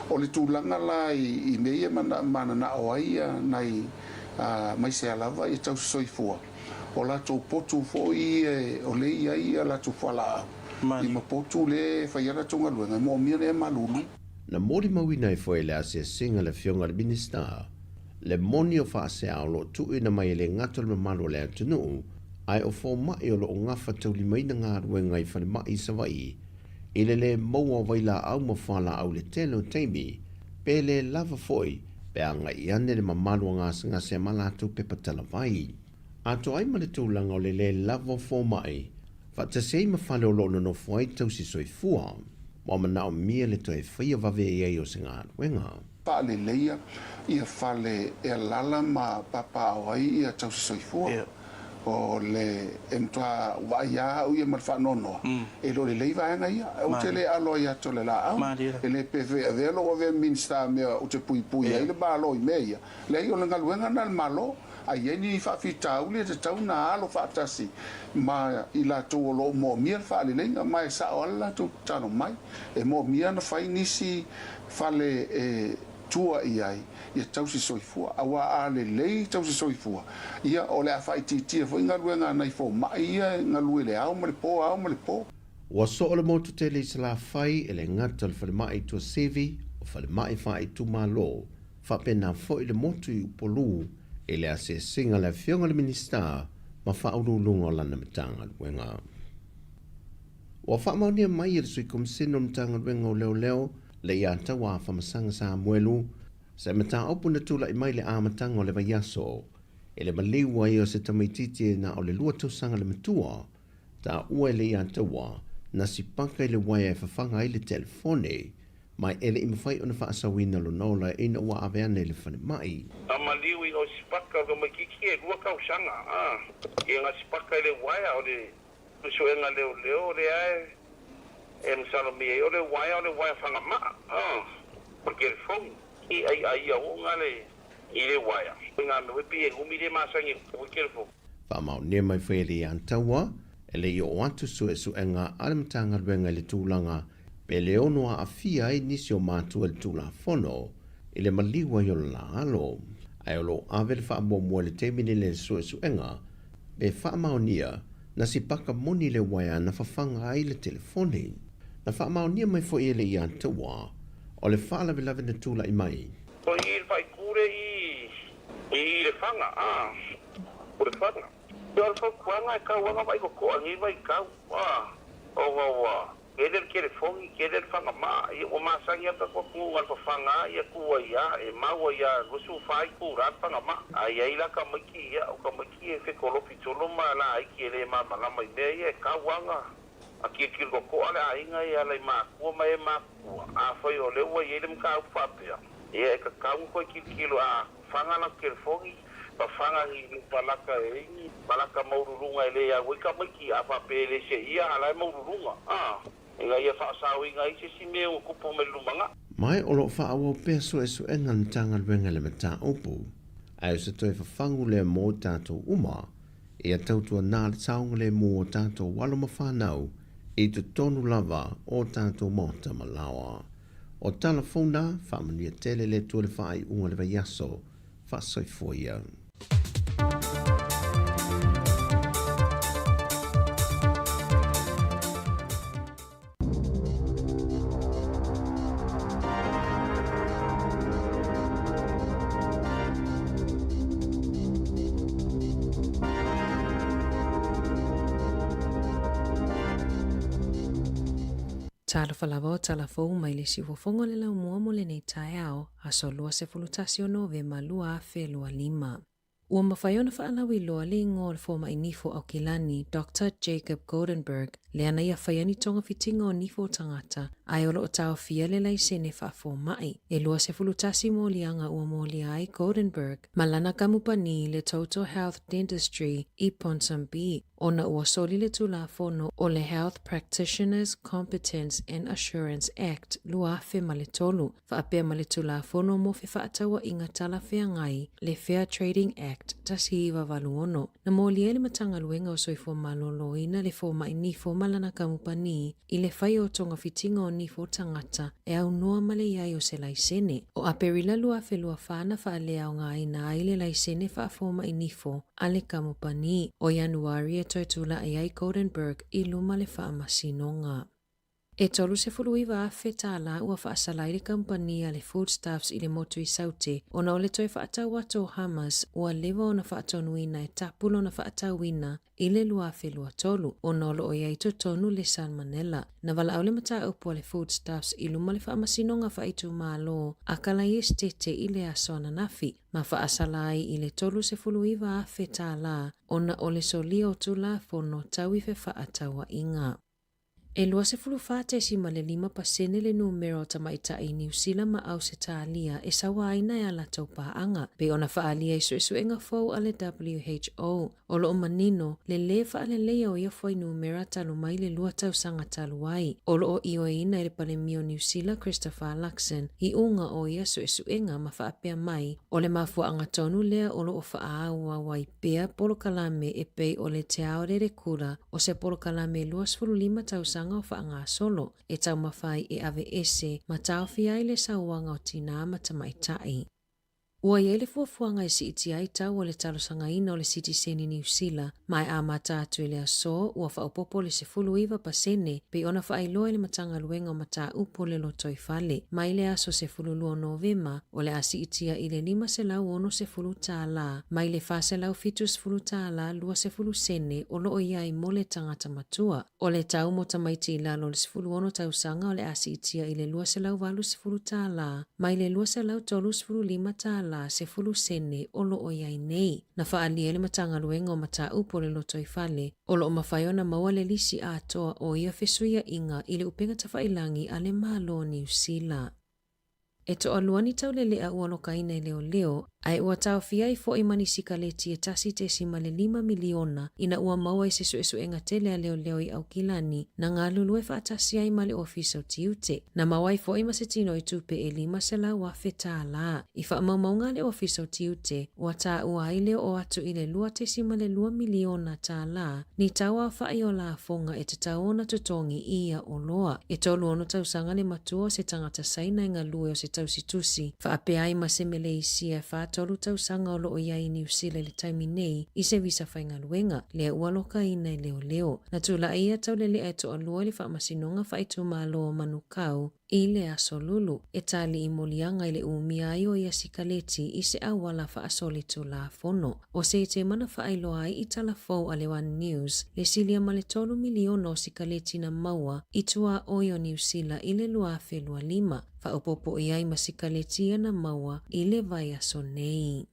O le tulaga la i mea ia e mananao ai nai maisea lava ia tausi soifua, o latou potu foi ia o lea e i ai a latou fualaau ia ma potu lea e fai ai a latou galuega e moomia ona ea malulu. Na molimauina ai foi le asiasiga a le Afioga i le Minisita le moni o faasea o lo o tuuina mai e le gata o le mamalu o le atunuu, ae o fomai o lo o gafataulimaina galuega i falemai i Savaii i le lē maua o vailaau ma fualaau i le tele o taimi, pe lē lava foi pe agai ane le mamalu o gasegase ma latou pepa talavai. Atoa ai ma le tulaga o le lē lava o fomai, faatasi ai ma fale o lo o nonofo ai tausi soifua, ua manaomia le toe faia vave i ai o se galuega. Faaleleia ia fale e alala ma papaaao ai ia tausi soifua. O le e matua vaai lava au ia ma le faanoanoa, e le o lelei vaega ia. Ou te le alo ai atu o le laau. E le pe avea lou avea Minisita mea ou te puipui ai le Malo i mea ia. Leai, o le galuega lena a le Malo. A i ai ni faafitauli e tatau ona alo faatasi ma i latou o lo o moomia le faaleleiga, ma e sao lava le latou tatalo mai. E moomia ona fai nisi fale e tua i ai ia tausi soifua, aua a lelei tausi soifua, ia o le a faaitiitia foi galuega a nai fomai ia e galue i le ao ma le po, ao ma le po. Ua soo le motu tele i Salafai e le gata o le falemai i Tuasivi, o falemai faaitumalo, faapena foi le motu i Upolu i le asiasiga a le Afioga i le Minisita ma Faauluuluga o lana Matagaluega. Ua faamaonia mai e le Sui Komisene o le Matagaluega o Leoleo le ia Taua Afamasaga Samuelu se mataupu na tulai mai i le amataga o le vaiaso i le maliu ai o se tamaitiiti na o le lua tausaga le matua, taua e le ia Taua na sipaka i le uaea e fafaga ai le telefone ma e le i mafai ona faasauina lona ola ina ua ave ane i le falemai. Na maliu i o sipaka o tamaitiiti e lua tausaga, a ia na sipaka i le uaea o le Suesuega leoleo lea e masalomia ai o le uaea o le uaea fagamaa o le telefoni i aiaia oo le i le uaea i nga mea foi pei e umi le masani e telefoni. Faamaonia mai foi e le ia Taua e le i oo atu suesuega a le Matagaluega i le tulaga pe le ono aafia ai nisi o matua i le Tulafono i le maliu ai o le la alo. Ae o lo o ave le faamuamua i le taimi nei i le suesuega Pe faamaonia, na sipaka moni le uaea na fafaga ai le telefoni. Na faamaonia mai foi e le ia Taua, o le faalavelave na tulai mai. O i le faipule i i le faga, a, o le faga. O le fautuaga e tau ana vaitotoa i nei vaitau, a, ona ua Tele le telefoni, tele le fagamaa, ia ua masani lava tatou atunuu na o le fafaga ia tu ai a, e mau ai a 24 itula le fagamaa. A i ai la tamaiti, ia o tamaiti e fetolofi solo ma laiti e le malamalama i mea ia e tau lava na tilotilo totoa le aiga e ala i matua ma e matutua. Afai o lea ua i ai le mataupu faapea, ia e tatau ona toe tilotilo a faga latou telefoni, fafaga ni palaka e ai ni palaka maululuga e le au ai tamaiti, a faapea e le seia a la e maululuga, a, ina ia faasaoina ai se isi mea ua tupu mai le lumanai. Mai o lo o faaauau pea suesuega a le Matagaluega i le mataupu, ae o se toe fafagu lea mo tatou uma, ia tautuana le saogalemu o tatou alo ma fanau i totonu lava o tatou maota ma laoa. O tala fou na, faamanuia tele le Atua i le faaiuga o le vaiaso. Faasoifua ia. Talofa lava o tala fou mai le siufofoga o le laumua mo lenei taeao, aso 21 o Novema 2025. Ua mafai ona faalauiloa le igoa o le fomai nifo Aukilani, Doctor Jacob Goldenberg, lea na ia faia ni togafitiga o nifo o tagata, ae o lo o taofia le laisene faafomai. E 21 moliaga ua molia ai Goldenberg ma lana kamupani le Total Health Dentistry i Ponsonby, ona ua soli le Tulafono o le Health Practitioners Competence and Assurance Act 2003, faapea ma le Tulafono mo Fefaatauaiga Talafeagai, le Fair Trading Act 1986. Na molia ai le Matagaluega o Soifua Maloloina le fomai nifo ma lana kamupani i le fai o togafitiga o nifo tagata e aunoa ma le i ai o se laisene. O Aperila 2024 na faaleaogaina ai le laisene faafomai nifo a le kamupani. O Ianuari e toe tulai ai Goldenberg i luma le faamasinoga. E 39 afe tālā ua faasala ai le kamupani a le Foodstuffs i le motu i Saute ona o le toe faatau atu o Hamas ua leva ona faatonuina e tapu lona faatauina i le 2023 ona o lo o i ai i totonu le salmonella. Na valaau le mataupu a le Foodstuffs i luma le faamasinoga faaitumalo a Kalaiestete i le aso ananafi ma faasala ai i le 39 afe tālā ona o le solia o Tulafono tau i fefaatauaiga. E 24.5% le numera o tamaitai i Niu Sila ma Ausetalia e sauaina e a latou paaga, pei ona faaalia i suesuega fou a le WHO. O lo o manino le lē faaleleia o ia fuainumera talu mai le 2 tausaga talu ai. O lo o ioeina e le Palemia o Niu Sila Christopher Luxon iuga o ia suesuega ma faapea mai, o le mafuaaga tonu lea o lo o faaauau ai pea polokalame e pei o le Te Aorerekura o se polokalame 25 tausaga o faagasolo e taumafai e aveese ma taofia ai le sauaga o tinā ma tamaitai. Ua i ai le fuafuaga e siitia ai tau o le talosagaina o le sitiseni Niu Sila ma e amata atu i le aso ua faaopoopo le 19% pei ona faailoa e le Matagaluega o Mataupu o le Lotoifale. Mai le aso 12 Novema o le a siitia i le $560 mai le $470 20 sene o lo o i ai mo le tagata matua. O le tau mo tamaiti i lalo o le 16 tausaga o le a siitia i le $280 mai le $235 10 sene o lo o i ai nei. Na faaalia e le Matagaluega o Mataupu o le Lotoifale o lo o mafai ona maua le lisi atoa o ia fesuiaiga i le upega tafailagi a le Malo o Niu Sila. E toalua ni taulelea ua alokaina e leoleo, ae ua taofia ai foi ma ni sikaleti e 1.5 miliona ina ua maua i se suesuega tele a leoleo i Aukilani na galulue faatasi ai ma le Ofisa o Tiute. Na maua ai foi ma se tinoitupe e 500 afe tālā. I faamaumauga a le Ofisa o Tiute, ua taua ai le oo atu i le 2.2 miliona tālā ni tau aofa'i o lafoga e tatau ona totogi i ia oloa. E 36 tausaga le matua o se tagata Saina e galue o se tausitusi, faapea ai ma se Meleisia e 43 tausaga o lo o i ai i Niu Sila i le taimi nei i se visa faigaluega, lea ua alokaina e leoleo. Na tula'i ia taulelea e toalua i le faamasinoga faaitumalo o Manukau i le aso Lulu, e tali i moliaga i le umia ai o ia sikaleti i se auala faasolitulafono. O Setema na faailoa ai i tala fou a le One News le silia ma le 3 miliona o sikaleti na maua i tuaoi o Niu Sila i le 2025, faaopoopo i ai ma sikaleti ia na maua i le vaiaso nei.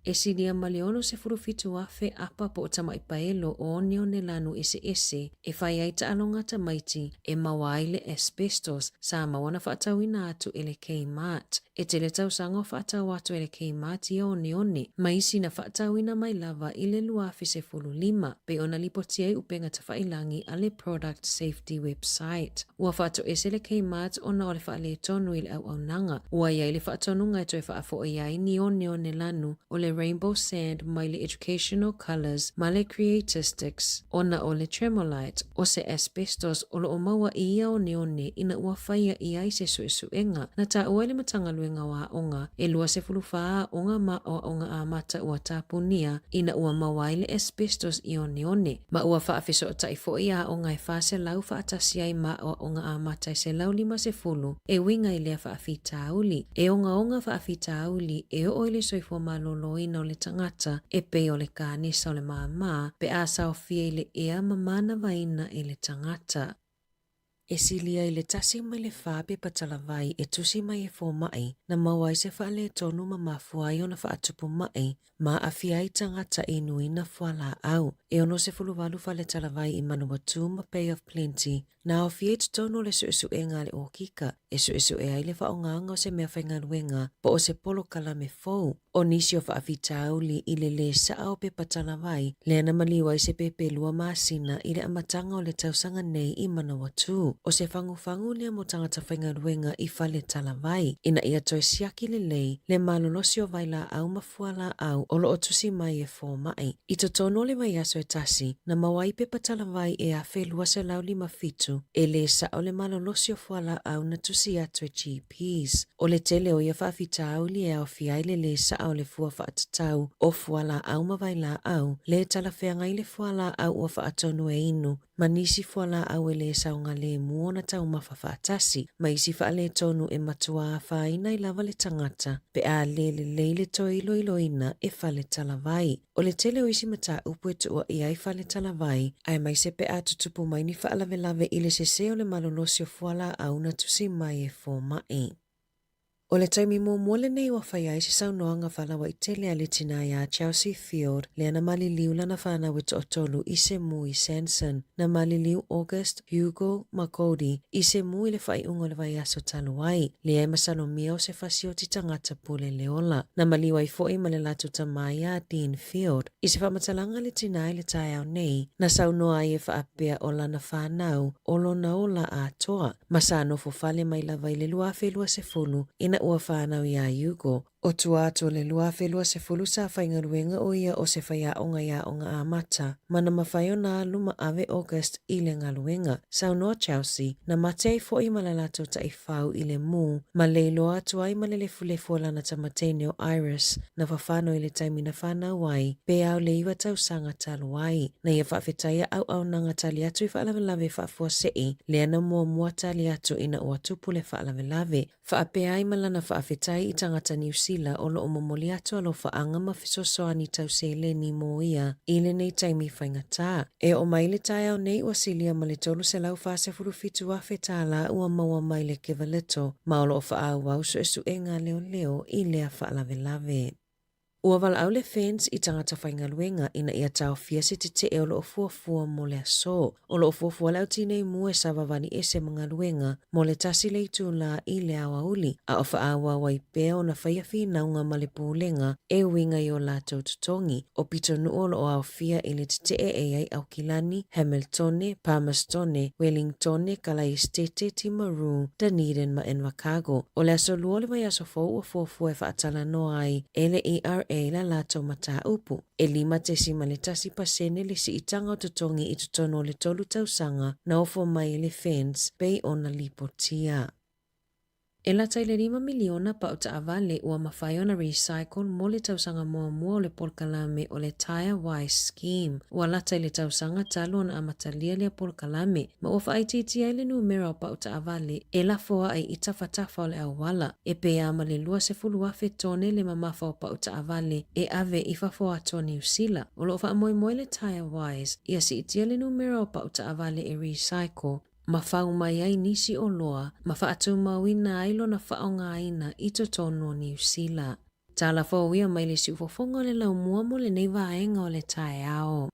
E silia ma le 67,000 apa po o tama'i paelo o oneone lanu eseese e fai ai taaloga a tamaiti e maua ai le asbestos sa maua na faatauina atu e le Kmart. E tele tausaga o faatau atu e le Kmart ia oneone ma isi na faatauina mai lava i le 2015 pei ona lipotia i upega tafailagi a le Product Safety website. Ua faatoese le Kmart ona o le faaletonu i le auaunaga. Ua i ai le faatonuga e toe faafo'i ai ni oneone lanu o le Rainbow Sand mai le Educational Colours ma le Creatistics ona o le tremolite o se asbestos o lo o maua i ia oneone ina ua faia i ai se suesuega. Na taua e le Matagaluega o Aoga e 24 aoga ma aoaoga amata ua tapunia ina ua maua ai le asbestos i oneone, ma ua faafesootai foi aoga e 400 faatasi ai ma aoaoga amata e 150 e uiga i lea faafitauli. E ogaoga faafitauli e oo i le soifua maloloina o le tagata e pei o le kanesa o le māmā pe a saofia i le ea ma manavaina e le tagata. E silia i le 1.4 pepa talavai e tusi mai e fomai na maua ai se faaletonu ma mafua ai ona faatupu ma'i ma aafia ai tagata e inuina fualaau. E 68 fale talavai i Manawatū ma Bay of Plenty na aofia i totonu o le suesuega a le okika e suesue ai le faaaogaina o se meafaigaluega po o se polokalame fou. O nisi o faafitauli i le lē sa'a o pepa talavai lea na maliu ai se pepe 2 masina i le amataga o le tausaga nei i Manawatū. O se fagufagu lea mo tagata faigaluega i fale talavai ina ia toe siaki lelei le malolosi o vailaau ma fualaau o loo tusi mai e fomai. I totonu o le vaiaso e tasi, na maua ai pepa talavai e 1257 e lē sa'o le malolosi o fualaau na tusi atu e GPs. O le tele o ia faafitauli e aofia ai le lē sa'a o le fua faatatau o fualaau ma vailaau, lē talafeagai le fualaau ua faatonu e inu ma nisi fualaau e lē saogalemu ona taumafa faatasi, ma isi faaletonu e matuā afaina ai lava le tagata pe a lē lelei le toe iloiloina e fale talavai. O le tele o isi mataupu e tuuaia ai fale talavai, aemaise pe a tutupu mai ni faalavelave i le sesē o le malolosi o fualaau na tusi mai e fomai. O le taimi muamua lenei ua faia ai se saunoaga faalauaitele a le tinā iā Chelsea Field lea na maliliu lana fanau e toatolu i se mu i Sanson. Na maliliu August, Hugo ma Cody i se mu i le faaiuga o le vaiaso talu ai, lea e masalomia o se fasioti tagata pule le ola. Na maliu ai foi ma le latou tamā iā Dean Field. I se faamatalaga a le tinā i le taeao nei, na saunoa ai e faapea o lana fanau o lona ola atoa, ma sa nofo fale mai lava i le 2020 ina ua fanau iā Hugo. O tua atu o le 2020 sa faigaluega o ia o se faiaoga i aoga amata, ma na mafai ona alu ma ave August i le galuega. Saunoa Chelsea, na mate ai foi ma le latou taifau i le mu, ma leiloa atu ai ma le lefulefu o lana tamateine o Iris, na fafano i le taimi na fanau ai, pe a o le 9 tausaga talu ai. Na ia faafetaia auaunaga tali atu i faalavelave faafuasei, lea na muamua tali atu ina ua tupu le faalavelave. Faapea ai ma lana faafetai i tagata Niu Sila o loo momoli atu alofaaga ma fesoasoani tau seleni mo ia i lenei taimi faigatā. E oo mai i le taeao nei ua silia ma le $347,000 tālā ua maua mai le Givealittle ma o loo faaauau suesuega a leoleo i lea faalavelave. Ua valaau le FENS i tagata faigaluega ina ia taofia se tetee o loo fuafua mo le aso. O loo fuafua le au tinei mu e savavali ese ma galuega mo le 1 le itulā i le aoauli, a o faaauau ai pea ona faia finauga ma le pulega e uiga i o latou totogi. O pitonuu o loo aofia i le tetee e i ai Aukilani, Hamiltone, Palmerstone, Wellingtone, Kalaesetete, Timaru, Dunedin ma Invercargill. O le aso Lua o le vaiaso fou ua fuafua e faatalanoa ai e le ERA la latou mataupu. E 5.1% le siitaga o totogi i totonu o le 3 tausaga na ofo mai e le FENS pei ona lipotia. E lata i le 5 miliona pau taavale ua mafai ona recycle mo le tausaga muamua o le polokalame o le Tyre Wise Scheme. Ua lata i le tausaga talu ona amatalia lea polokalame, ma ua faaitiitia ai le numera o pau taavale e lafoai i tafatafa o le auala, e pei lava ma le 20,000 tone le mamafa o pau taavale e ave i fafo atu o Niu Sila. O loo faamoemoe le Tyre Wise ia siitia le numera o pau taavale e recycle ma fau mai ai nisi oloa ma faatumauina ai lona faaaogaina i totonu o Niu Sila. Tala fou ia mai le siufofoga o le laumua mo lenei vaega o le taeao.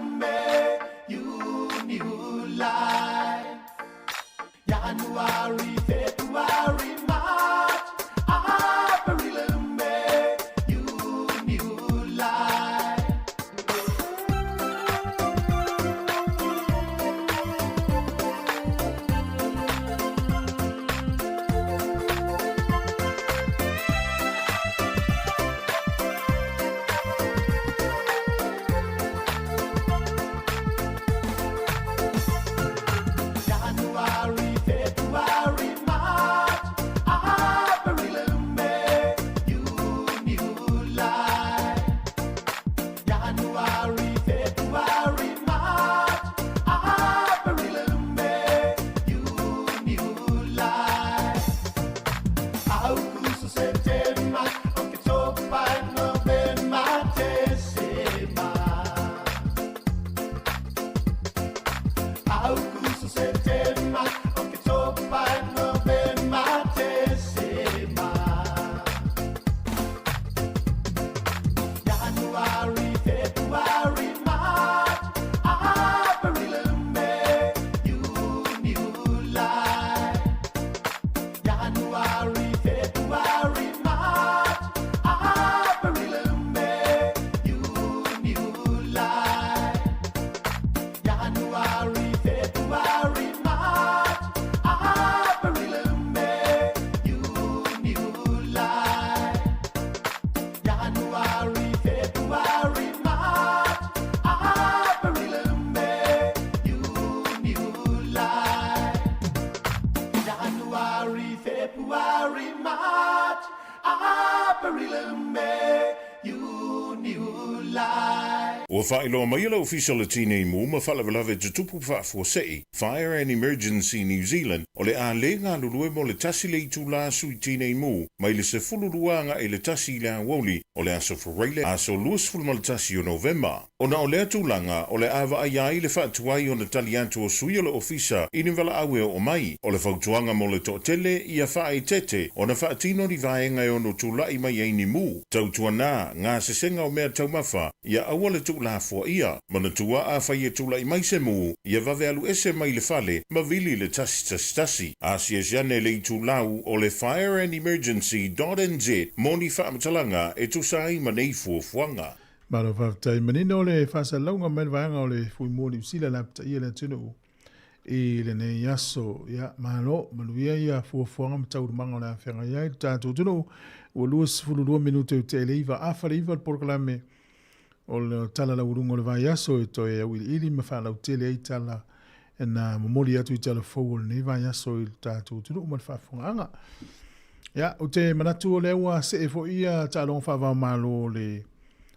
May, June, July. January, February, March, April, May, June, July. January, February, March, April, May, June, July. January, February, March, April, May, June, July. August, September, October, November, December. August, September, October, November, December. January, February, March, April, May, June, July. January, February, March, April, May, June, July. January, February, March, April, May, June, July. January, February, March, April, May, June, July. January, February, March, April, May, June, July. Ua faailoa mai e le Ofisa o le Tinei Mu ma Faalavelave Tutupu Faafuasei, Fire and Emergency New Zealand, o le a lē galulue mo le 1 le itulā sui tinei mu mai le 12 agai le 1 i le aoauli o le aso Faraile aso 21 o Novema. Ona o lea tulaga, o le a vaaia ai le faatuai ona tali atu o sui o le ofisa i ni valaau e oo mai. O le fautuaga mo le toatele, ia faaeteete ona faatino ni vaega e ono tulai mai ai ni mu. Tautuanā gasesega o mea taumafa, ia aua le tuulafoaia. Manatua, afai e tulai mai se mu, ia vave alu ese mai le fale ma vili i le 111. Asiasi ane i le itulau o le fireandemergency.nz mo ni faamatalaga e tusa ai ma nei fuafuaga. Malo faafetai. Manino le faasalalauga mai le vaega o le Fui Mu o Niu Sila lapataia le atunuu i lenei aso. Ia, malo, manuia ia fuafuaga ma taualumaga o le a feagai ai le tatou atunuu. Ua 22 minute i tea i le 9, afa le 9 le polokalame o le tala laualuga o le vaiaso e toe auiliili ma faalautele ai tala na momoli atu i tala fou o lenei vaiaso i le tatou atunuu ma le faafofogaaga. Ia, ou te manatu o lea ua see foi ia taaloga faava-o-Malo o le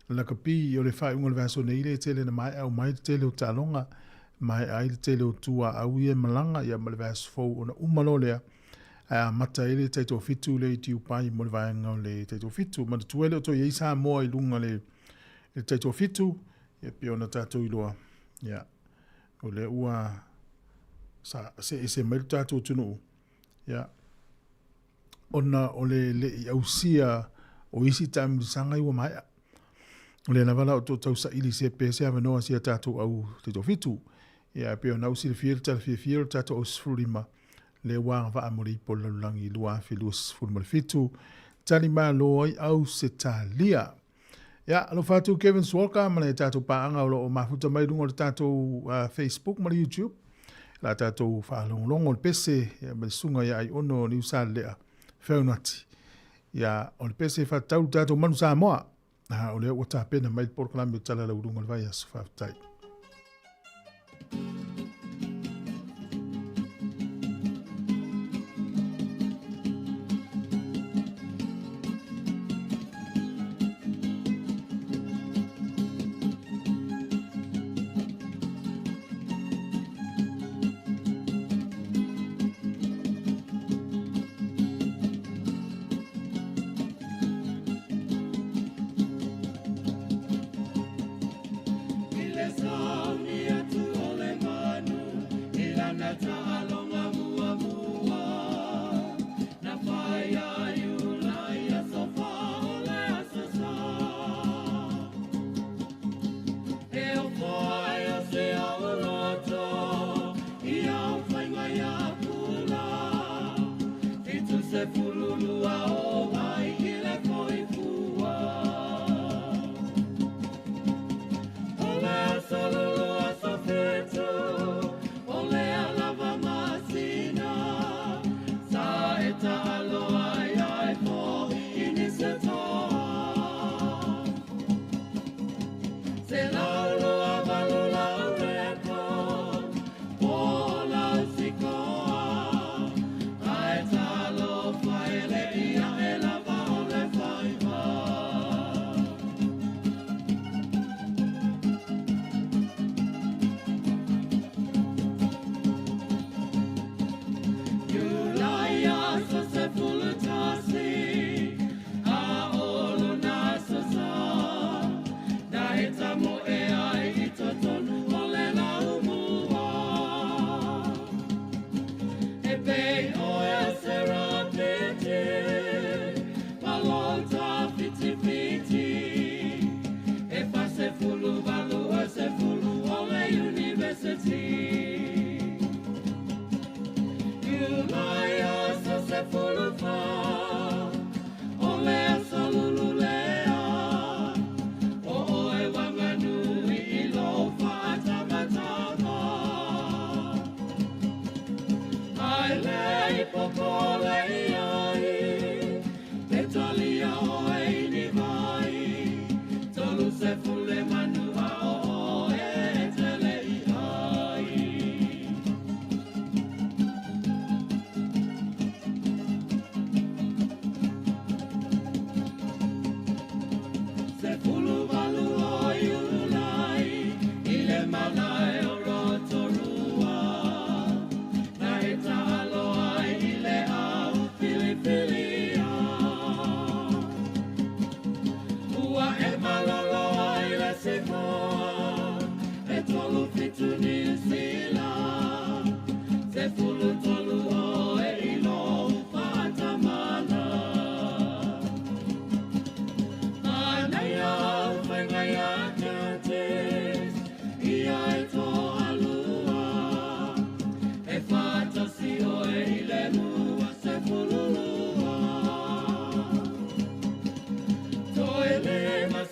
lakapi o le faaiuga o le vaiaso nei le tele na maea uma ai le tele o taaloga, maea ai le tele o tuaau ia e malaga ia ma le vaiaso fou ona uma loa lea ae amata ai le taitoafitu lea i Tiupai mo le vaega o le taitoafitu. Manatua e le o toe i ai Samoa i luga le taitoafitu, ia pei ona tatou iloa, ia, o lea ua sa seese mai le tatou atunuu, ia, ona o le le i ausia o isi taamilosaga ua maea. O lea lava la o tausaili se pe se avanoa si a tatou au taitoafitu. Ia, pei ona silafia le tala fiafia o le tatou au 15 le ua agavaa mo le ipo o le lalolagi 2027. Tali malo ai Ausetalia. Ia, alofa atu Kevin Swalka ma le tatou paaga o lo o mafuta mai luga o le tatou Facebook ma le YouTube. La tatou faalogologo le pese ia, ma le susuga ia Aiono Niusalelea Feaunati. Ia, o le pese faatatau le tatou manu Samoa. O lea ua tapena mai le polokalame o Tala Laualuga o le Vaiaso. Faafetai. I le University. Iulai aso 14, o le aso lululea, o oe Wanganui i lou faatamatama. Ai le i popole i ai, e talia oe i ni vai, 30 le manu a o oe e tele i ai. 18 o Iulai, i le malae o Rotorua, na e taalo ai i le au filifilia. Ua e malolo ai le Samoa, e 37 Niu Sila, 13 oe i lou faatamala. Manaia au faiga ia Curtis, ia e toalua, e faatasi oe i le 22. Toe 57,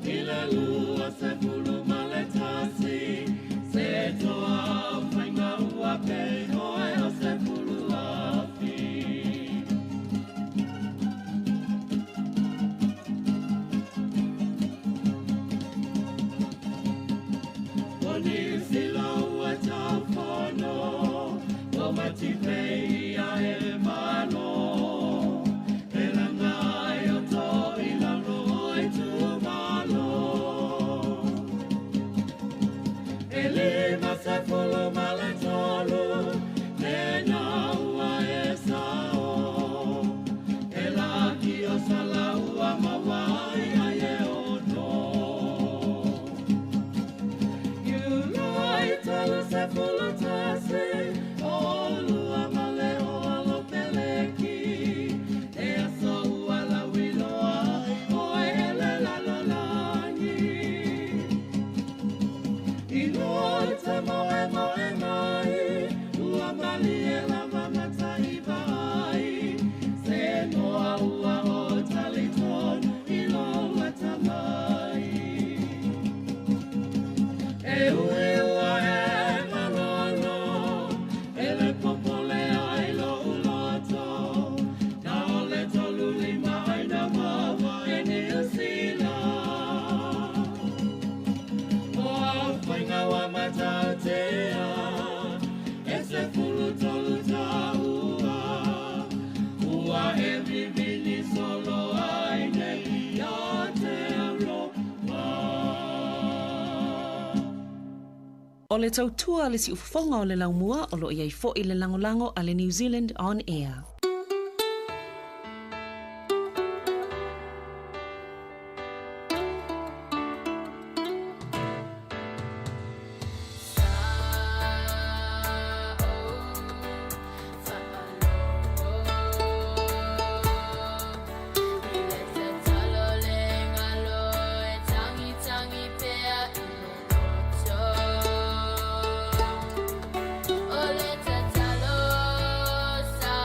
i le 21, se toa au faiga ua pei oe o 10,000. O Niu Sila ua taufono, o matipei ia e malo, e langa ai o to i lalo o i tumalo. E 53, le na ua e sao, e laki o sala ua mawai ai e ono. Iulai 31, o lua male o alo peleki, e aso ua lauiloa oe e le lalolagi. I loi te moe moe mai, ua malie lava matai vai, se noa ua o talitonu i lou atamai. E ui ua e malolo, e le popole ai lou loto, na o le 35 ai na maua e Niu Sila. O au faiga ua matautia, e 13 taua, ua e vivini solo ai nei Aotearoa. O le tautua le siufofoga o le laumua o loo iai fo'i le lagolago a le New Zealand On Air. O le tatalo sa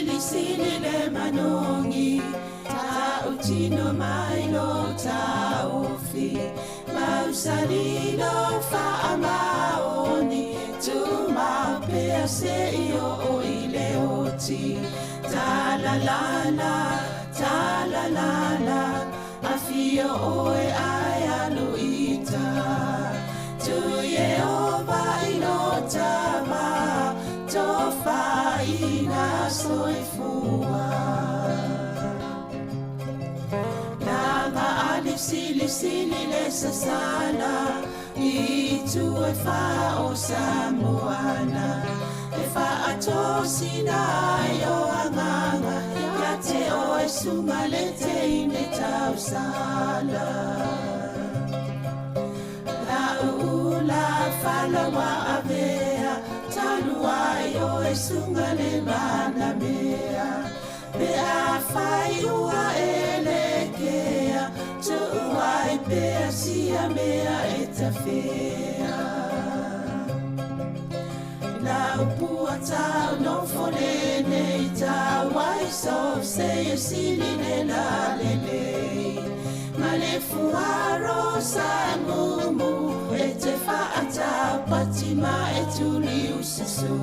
Silisili le manogi Tautino mai lo taofi Mausali lo faamaoni Tumau pea seia oo i le oti. Talalala, talalala, afio oe ae alu ita. Tu Yehova i lo tava, tofaina soifua. Langa ali sili sili le sasala, i tu e wha o Samoana. E whaatosina ai o anganga, ia te oe sunga le te ine tausala. La ula falawa avea, talu ai oe sunga le mana mea. Pe a whai ua e le kea, tu'u ai pea sia mea e tafea. La upua tau no fole nei tau ai so se e sili le la le le. Ma le fuaro sa mumu e te whaata pati ma e tuli ususu.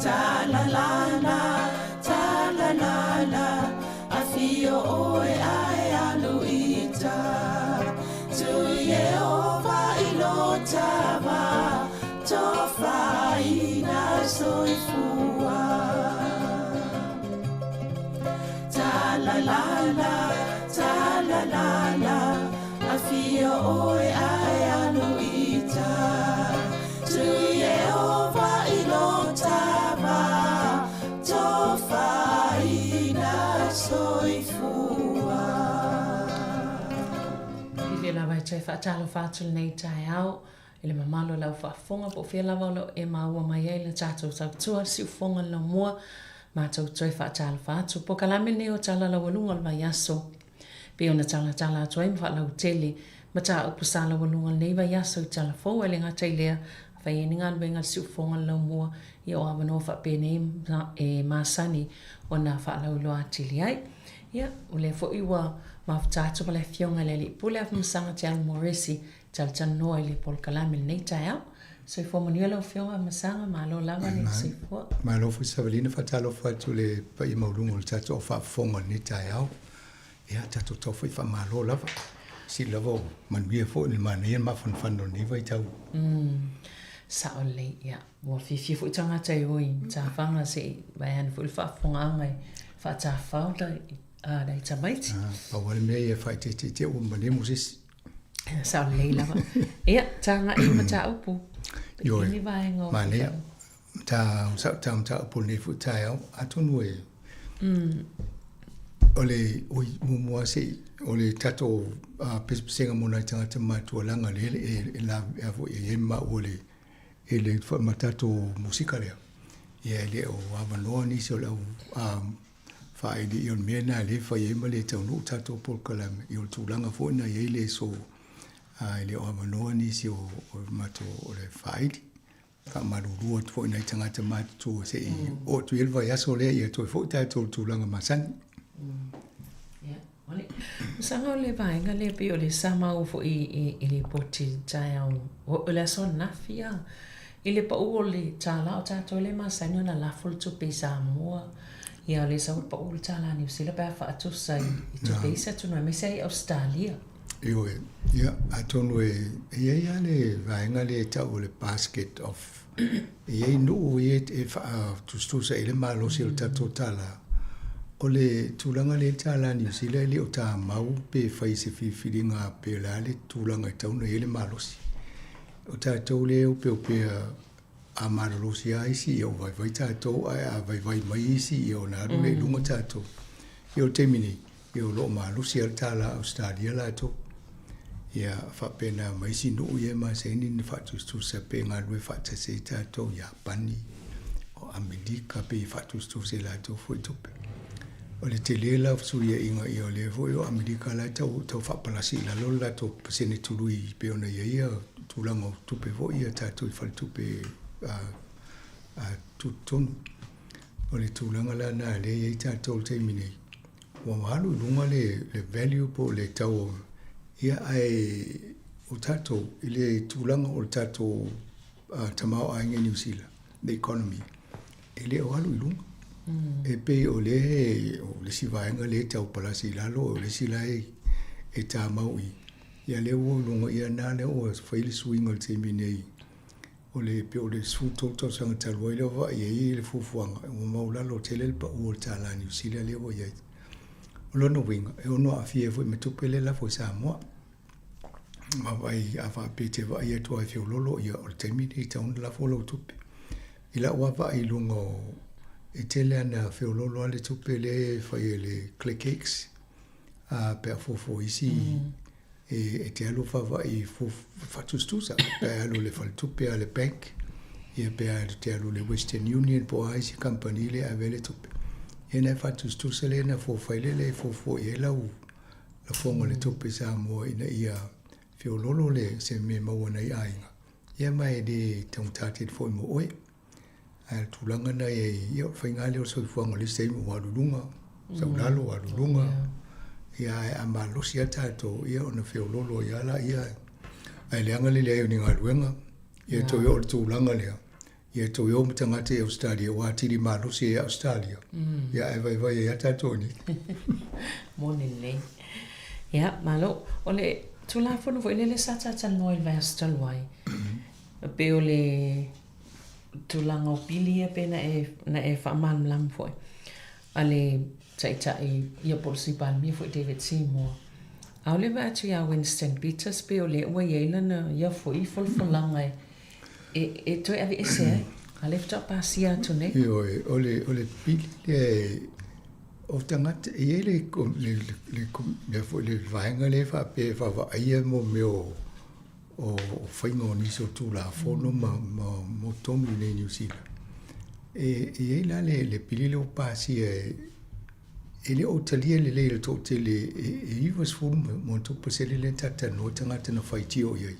Ta la la la, ta la la la, afio oe ae alu ita. Tu Yehova i lo tava, tofaina soifua. Ta la la la, ta la la la, afio oe ae alu ita. Tu Yehova i lo tava, tofaina soifua. Fiafia lava e toe faatalofa atu lenei taeao i le mamalu o lau faafofoga po o fia lava o loo e maua mai ai le tatou tautua le siufofoga le laumua matou toe faatalofa atu. Polokalame lenei o tala laualuga o le vaiaso pei ona talatala atu ai ma faalautele mataupu sa laualuga lenei vaiaso i tala fou. Ae le gata i lea, fai ai ni galuega le siufofoga le laumua ia o avanoa faapenei e masani ona faalauiloa atili ai. Ia, o lea foi ua mafuta atu ma le afioga i le Alii Pule Afamasaga Te Alo Moresi talatalanoa i le polokalame lenei taeao. Soifua manuia lau afioga Afamasaga, malo lava le soifua. Malo foi Savalina, faatalofa atu le paia maualuga o le tatou faafofoga i lenei taeao. Ia, tatou tau foi faamalo lava. Sili lava o manuia foi le manaia le mafanafana o lenei vaitau. Sao lelei, ia. Ua fiafia foi tagata e o i Matafaga se i vae ane foi le faafofogaaga e faatafao lai tamaiti. Pau lava le mea ia faaeteeteetea ua malemu se isi. Sao lelei lava. Ia, taga'i i mataupu. Ioe, Ni vaega o manaia. Ta sa ta mataupu lenei foi taeao, atonu e o le oi muamua se i o le tatou pesepesega mo nai tagata matualaga le e la e foi e i ai maua le e le ma tatou musika lea. Ia e le o avanoa nisi o le au faaili i o le mea na le fai ai ma le taunuu tatou polokalame i o le tulaga foi na i ai le so e le o avanoa nisi o matou o le faaili. Faamalulu atu foi nai tagata matutua se i oo atu i ai le vaiaso lea ia toe foi tatou tulaga masani. Ia, ole. Masaga o le vaega lea pei o le sa maua foi i le poti taeao o le aso ananafi a. I le pau o le tālā o tatou le masani ona lafo le tupe i Samoa. Ia o le sau pau le tālā Niu Sila pe a faatusa i tupe isi atunuu aemaise ai Australia. Ioe, ia, atonu e i ai lava le vaega lea e tau o le basket of e i ai nuu ia e faatusatusa i le malosi o le tatou tālā. O le tulaga lea i le tālā Niu Sila e le o tamau pe fai se filifiliga pe o le a le tulaga e tatau ona i ai le malosi. O tatou lea e opeopea a malolosi lava isi ia o vaivai tatou ae a vaivai mai isi ia ona alu lea i luga tatou. Ia o le taimi nei, ia o lo o malosi lava le tālā Ausetalia latou. Ia faapena ma isi nuu ia e masani ona faatusatusa pe galulue faatasi ai tatou Iapani, o Amerika pe i faatusatusa i latou foi tupe. O le tele la o fesuiaiga ia o lea foi o Amerika la e tau tau faapalasi i lalo le latou pasene tului pei ona i ai ia tulaga o tupe foi ia tatou i faletupe tutotonu. O le tulaga la lena lea e i ai tatou i le taimi nei, ua alu i luga le le value po o le tau o, ia ae o tatou i le tulaga o le tatou tamaoaiga i Niu Sila, the economy, e le o alu i luga. E pei o lea o le isi vaega lea e tau palasi i lalo, o le isi la e tamau i, ia lea ua i luga, ia na lea ua fai le suiga i le taimi nei, o le pei o le 13 tausaga talu ai lea ua vaai ai le fuafuaga, ua maualalo tele le pau o le tālā Niu Sila lea ua i ai. O lona uiga, e ono aafia ai foi ma tupe lea e lafo i Samoa. Ma vaai, a faapea e te vaai atu lava e feololo, ia o le taimi lenei e tatau ona lafo lau tupe. I lau lava vaai i luga o, e tele lava ina feololo lava le tupe lea e fai e le ClickX, a pe a fuafua isi e te alu vaavaai faatusatusa pe alu i le faletupe a le bank ia pe a te alu i le Western Union po o a isi kamupani lea e ave ai le tupe. Ia ona e faatusatusa lea ona fuafua lea e fuafua i ai lau lafoga o le tupe i Samoa ina ia feololo le se mea e maua nai aiga ia ma e le taugata tele foi mo oe. Ae o le tulaga lena e i ai, ia o le faiga lava lea o le soifuaga o le isi taimi ua alu i luga, sau i lalo ua alu i luga. Ia ae a malosi lava tatou, ia ona feololo ai lava laia. Ae leaga le leai o ni galuega, ia toe oo i le tulaga lea, ia toe o ma tagata i Ausetalia ua atili malosi ai ia Ausetalia, ia ae vaivai ai lava tatou i inei. Moni lelei. Ia, malo. O le Tulafono foi lele sa talatalanoa i le vaiaso talu ai, e pei o le tulaga o pili ia pei na e faamalamalama foi a le Taitai ia po o le Sui Palemia foi David Seymour. Aole vaai atu ia Winston Peters pei o lea ua i ai lana ia foi folafolaga e toe aveese ai. A lea faatoa pasia atu nei. Ioe, o le, o le pili lea e, o tagata, e i ai le, le, le, le, mea foi le vaega lea e faapea e vaavaaia mo mea o, o faiga o nisi o Tulafono ma, ma mo totonu i inei i Niu Sila. E, e i ai la le, le pili lea ua pasia e, e le o talia lelei e le toatele e, e 90 ma ma ona tupu pasene lea na talatalanoa ai tagata na faitio i ai.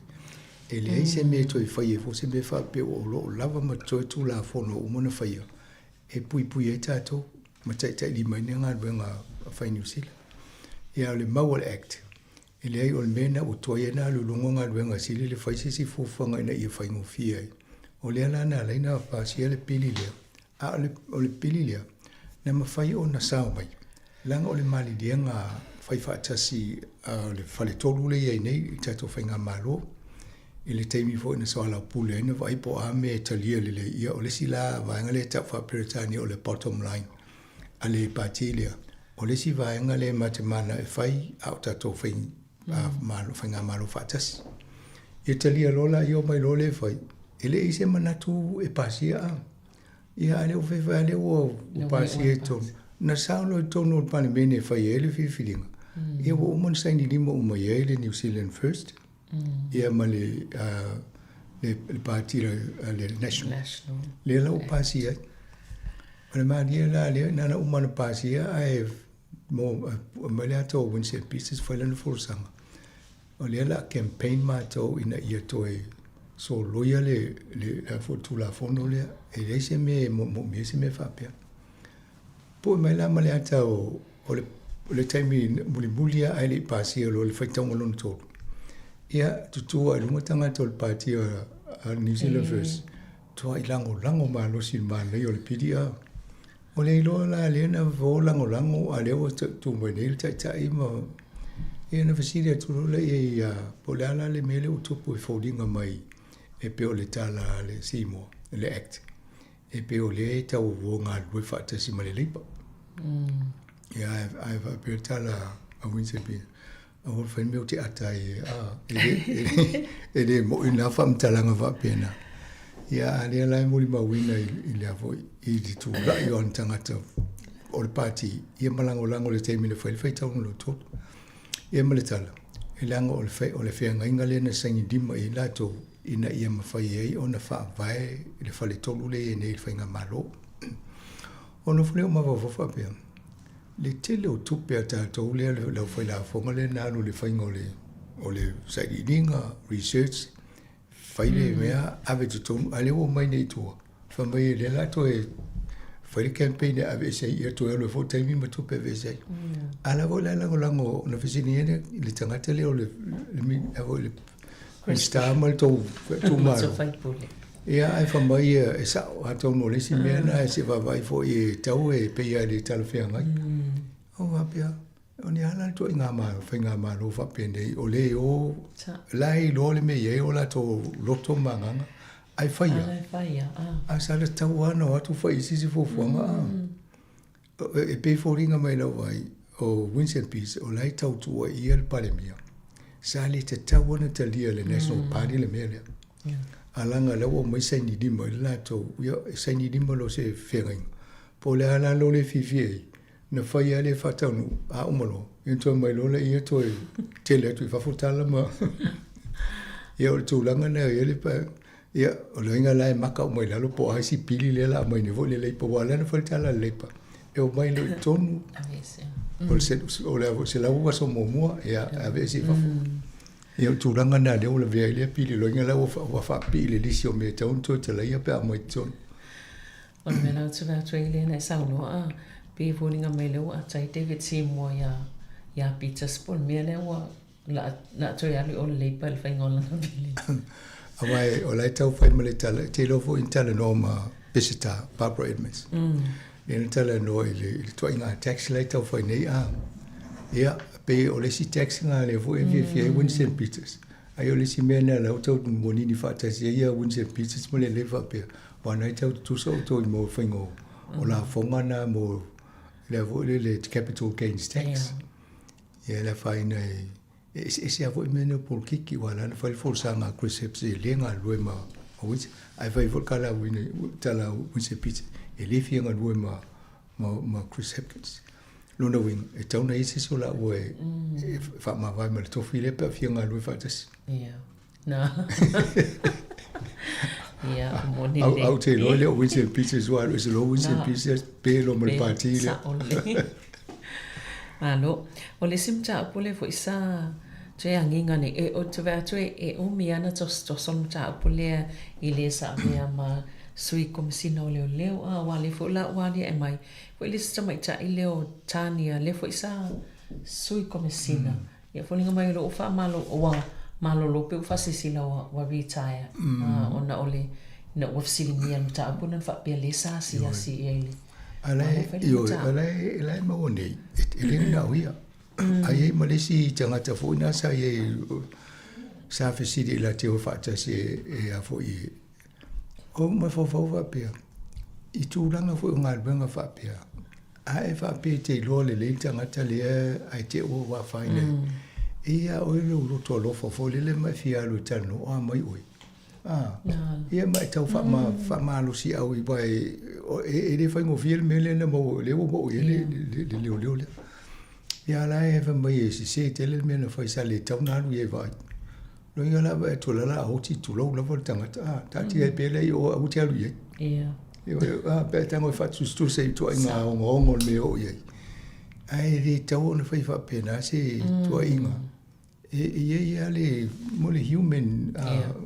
E leai se mea e toe fai ai foi se mea faapea o lo o lava ma totoe Tulafono ua uma ona faia e puipui ai tatou ma taitailimaina galuega fai Niu Sila. Ia o le mau a le Act, E leai, o le mea lena ua tuai ai ona alu i luga galuega sili le fai se isi fuafuaga ina ia faigofie ai. O lea la na ala ai ona pasia le pili lea, a o le, o le pili lea, na mafai ona sao mai, leaga o le maliliega faifaatasi a le faletolu lea e i ai nei i le tatou faigamalo, i le taimi foi na soalaupule ai na vaai po o a mea e talia lelei. Ia, o le isi la vaega lea e tau faa-Peretania o le bottom line a le pati lea, o le isi vaega lea ma te mana e fai a o tatou fai, malo, faigamalo faatasi. Ia talia loa la ia omai loa lea e fai, e leai se manatu e pasia a. Ia a lea ua fai a lea ua pasia i totonu. Na sao loa i totonu o le Palemene e fai ai le filifiliga, ia ua uma ona saini lima uma i ai le New Zealand First, ia ma le, le, le pati le National. National. Lea la ua pasia ai. O le malie la lea, na ona uma ona pasia ae mo, mai le ata o Winston Peters fai lana folasaga. O lea la campaign matou ina ia toe soloia le, le, le foi Tulafono lea. E leai se mea e moomia ai se mea faapea. Pue mai la ma le ata o, o le, o le taimi mulimuli lava ae le i pasia loa le faitauga lona tolu. Ia, tutū lava i luga tagata o le pati a, a New Zealand First. Tuai lagolago malosi i le manaia o le pili a. O le iloa la lea na vo lagolago a lea ua tu mai nei le taitai ma ia na fesili atu loa lea i ai po o le a la le mea lea ua tupu e foliga mai e pei o le tala a le Seymour, le Act, e pei o lea e tau ua galulue faatasi ma le Labour. Ia ae faapea le tala a Winston Peters, Aua le fai mea ou te ata ai, a, e le, e le, e le mo'i na faamatalaga faapena. Ia, a lea la e molimauina i, i lea foi, i le tulai o ana tagata o le pati, ia ma lagolago i le taimi na fai le faitauga lona tolu. Ia ma le tala, e leaga o le, o le feagaiga lea na saini lima i ai latou, ina ia mafai ai ona faavae le faletolu lea e i ai nei i le faigamalo. Ona nofo lea o mafaufau faapea, le tele o tupe a tatou lea le aufailafoga lea na alu i le faiga o le o le sailiiliga, research, fai le mea, ave i totonu, a o lea ua omai nei i tua, fai mai o lea o le a toe fai le campaign e aveese ai, ia toe alu ai foi taimi ma tupe e aveese ai. A o la foi la e lagolago na fesiligia le le tagata lea o le le a foi le Minisita ma le tou itumalo. Ia ae fai mai e sao, atonu o le isi mea lena se i vaavaai foi e tau e pei lava e le talafeagai. Ou faapea, o ni a la le ituaiga faigamalo faapenei o lea e o, la e iloa le mea e i ai o latou loto ma agaga, ae faia. Ae sa tatau lava ona o atu fai i ai se isi fuafuaga. E pei e foliga mai i lau vaai, o Winston Peters, o la e tautuaia le Palemia. Sa le tatau ona talia e le National Party le mea lea. A leaga o lea ua omai saini lima ai le latou, ia, e saini lima loa se feagaiga. Po o le a la lou le fiafia ai, na fai lava lea faataunuu, a uma loa, ia ona toe aumai loa lea toe tele atu i fafo tala ma... Ia o le tulaga lena e i ai le Ia, o le uiga la e maka uma i lalo po o a isi pili lea o le a aumai nei foi le Labour, aua o lea na fai le tala a le Labour, e omai loa i totonu, o le 100 aso muamua, ia, e aveese i fafo. Ia, o le tulaga lena lea ua lavea ai lea pili, o le uiga la ua faapipii i le lisi o mea e tatau ona toe talaia pe a omai i totonu. O le mea la ou te vaai atu ai lea na e saunoa a, pei e foliga mai lea ua atai David Seymour ia Peters po o le mea lea ua La a toe alu i o le Labour i le faiga o lana pili. Aua o la e tau fai ma le tala, e te iloa foi na talanoa ma Peseta, Barbara Edmonds. Lea na talanoa i le ituaiga tax la e tau fai nei a. Ia, pei o le isi tax lena lea foi e fiafia ai Winston Peters. Ai o le isi mea lena la ua tau monini faatasi ai ia Winston Peters ma le Labour faapea, aua na e tau tutusa outou i mo faiga o lafoga na mo lea foi lele capital gains tax. Ia e le afaina e eseese lava foi mea nei o polokiki aua o la na fai le folasaga a Chris Hepps e le galulue ma Winston ae fai foi le tala a tala a Winston Peters e le fia galue ma ma Chris Hepkins. Lona uiga e tatau ona i ai se isi o laua e faamavae ma le tofi lea pe a fia galulue faatasi. Ia. Na. Ia, moni le. Au te iloa lea o Winston Peters ua alu ese loa Winston Peters pe loa ma le pati lea. Sao lelei. Malo. O le isi mataupu lea foi sa toe agiga nei, e, ou te vaai atu e, e umi lava na tosotoso le mataupu lea i le sa avea ma sui komesina o leoleo, a aua o lea foi la ua aliae mai foi le isi tamaitai lea o Tania, lea foi sa sui komesina. Ia foliga mai o lou faamalo ua malolo pe ua faasilasila ua retire ona o le ina ua fesiligia le mataupu na faapea lea sa asiasi i ai le Ioe, a la e, la e maua nei, e le na o ia. A i ai ma le isi tagata foi na sa i ai, sa fesili i la te o faatasi e a foi e, o mafaufau faapea, i tulaga foi o galuega faapea, a e faapea e te iloa lelei le tagata lea ae te i ua afaina ai, e i ai lava oe lou loto alofa foi lele ma e fia alu e talanoa mai oe. A, ia ma e tau faamalosiau aua e le faigofie le mea lea na maua, lea ua oo i ai le leoleo lea. Ia a la e fai mai e sese tele le mea na fai sa le tatau ona alu i ai e vaai. Loia la vaai atu la a oti tulou lava le tagata a taatia ai pea lea i o aua te alu i ai. Ia. A pe a tago e faatusatusa i tuaiga ogaoga o le mea e oo i ai. Ae le tatau ona fai faapena se tuaiga. E i ai lava le mo le human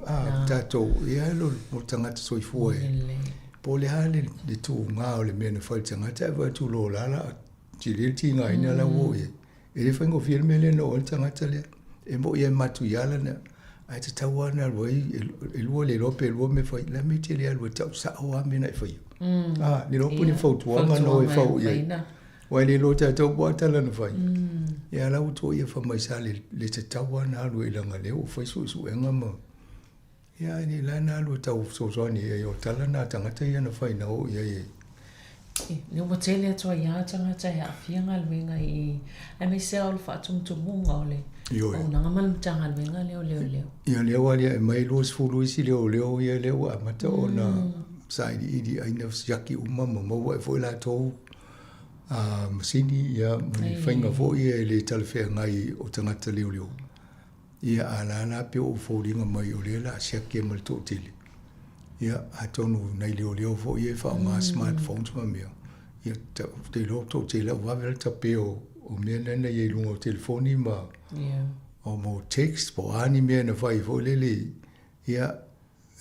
a tatou, e i ai lava lo tagata soifua e po o le a le tuga o le mea na fai i le tagata ae vaai atu loa o la o le a tele le tigaina la ua oo i ai. E le faigofie le mea lea na oo ai le tagata lea. E moni e matuia lana, ae tatau lava ona alu ai, e lua le iloa pe lua mea e fai, o le a le mea e te le alu ai e tau sao lava mea na e faia. A, le iloa po o ni fautuaga na o e fau i ai. Aua e le iloa e tatou po o a tala na fai. Ia la ua tuuaia fai mai sa le tatau lava ona alu ai leaga o lea ua fai suesuega ma... Ia ae le la na alu e tau fesoasoani i ai, o tala na a tagata ia na fai na oo i ai e. Ia ua tele atu ai lava tagata e aafia galuega i, aemaise lava o le faatumutumuga o le auaunaga ma le Matagaluega lea o Leoleo. Ia lea ua aliae mai 20 isi leoleo ia lea ua amata ona sailiili ai na siaki uma ma maua ai foi latou masini ia ma ni faiga foi ia e le talafeagai o tagata leoleo. Ia, a la la pei ua foliga mai o lea o le a siaki ai ma le toatele. Ia, atonu nai leoleo foi ia e faaaoga smartphones ma mea, ia, ou te iloa o le toatele ua vave lava le tape o mea na na i ai i luga o telefoni ma o mo text po o a ni mea na fai foi lele, ia,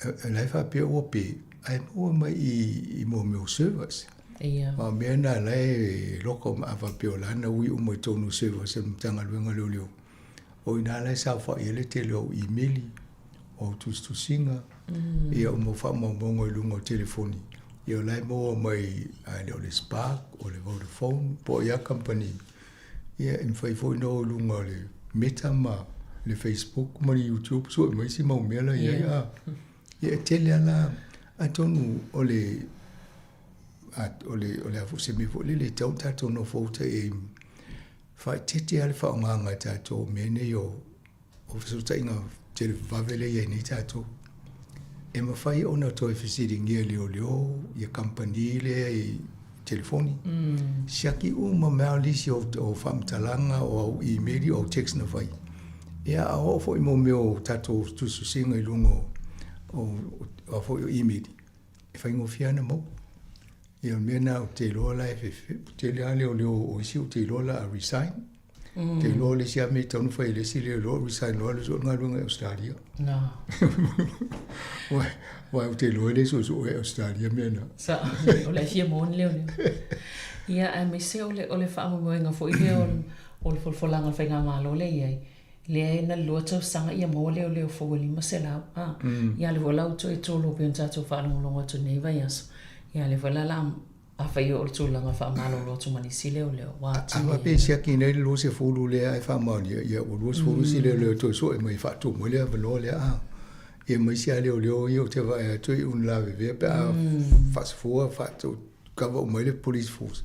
o la e faapea ua pe, ae maua mai i mea o servers. Ia. Ma o mea na la e loka uma, a faapea o la na ui uma i totonu o servers a le Matagaluega o Leoleo, o i ina la e saofai ai le tele o au imeli, o au tusitusiga, ia o mau faamaumauga i luga o telefoni, ia o la e maua mai, a le o le Spark, o le Vodafone, po o ai lava kamupani, ia e mafai foi ona o i luga o le Meta ma le Facebook ma le YouTube sue mai isi mau mea la e i ai, a. Ia e tele lava la, atonu o le o le o le a foi se mea foi lele e tatau ona tatou nofouta i ai, faaeteete lava le faaaogaina e tatou o mea nei o o fesootaiga televavave lea e i ai nei tatou. E mafai ona toe fesiligia e leoleo ia kamupani lea i telefoni, siaki uma mai lava lisi o faamatalaga, o au imeli, o au text na fai. Ia a oo foi mo mea o tatou tusitusiga i luga o o foi o imeli, e faigofie lava ona maua. Ia o le mea lena ou te iloa la e tele lava leoleo o isi ou te iloa o le a resign. Mm. Te iloa le isi lava mea e tatau ona fai e le isi leoleo, resign loa alu sue galuega i Australia. No. Aua ou te iloa e le suesue e Australia mea na. Sa, o le fia maua ni leoleo. Ia, aemaise o le, o le faamoemoega foi lea o, o le folafolaga a le Faigamalo lea e i ai, lea e na le 2 tausaga ia maua leoleo fou e 500, a. Ia, lea foi la ua toe tolu pei ona tatou faalogologo atu i lenei vaiaso. Ia, lea foi la o le a Afai o le tulaga faamalolo atu ma nisi leoleo, ua atili ai. A faapea e siaki nei le 20 lea ae faamaonia, ia ua 20 isi leoleo e toe sue mai e faatumu ai le avanoa lea. A ia ma isi lava leoleo ia ou te vaai atu e iu ina lavevea pe a faasafua faatu cover uma ai le police force.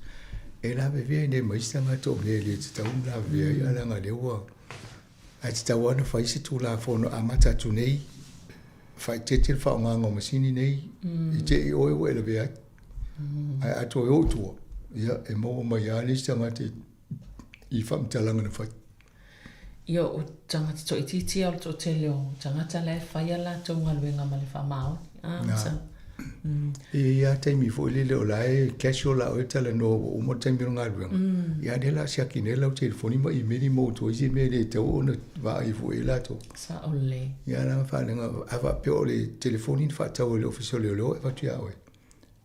E lavevea ai nei ma isi tagata o mea e le tatau ona lavevea ai, ae leaga o lea ua ae tatau lava ona fai se Tulafono amata atu nei, faaeteete le faaaogaina o masini nei i te i oe ua e lavea ai. Ae a toe oo i tua, ia, e maua mai lava le isi tagata i faamatalaga na fai. Ia, o tagata toaitiiti o le toatele o tagata la e fai a latou galuega ma le faamaoni. Ah, Na. sa. E i ai lava taimi foi lele o la e casual lava oe talanoa ua uma le taimi o le galuega. Ia a o lea o le a siaki nei lau telefoni ma imeli ma outou isi mea e le tatau ona vaai foi i ai latou. Sao lelei. Ia leaga faaleaga, a faapea o le telefoni na faatau e le Ofisa o Leoleo e avatu ia oe.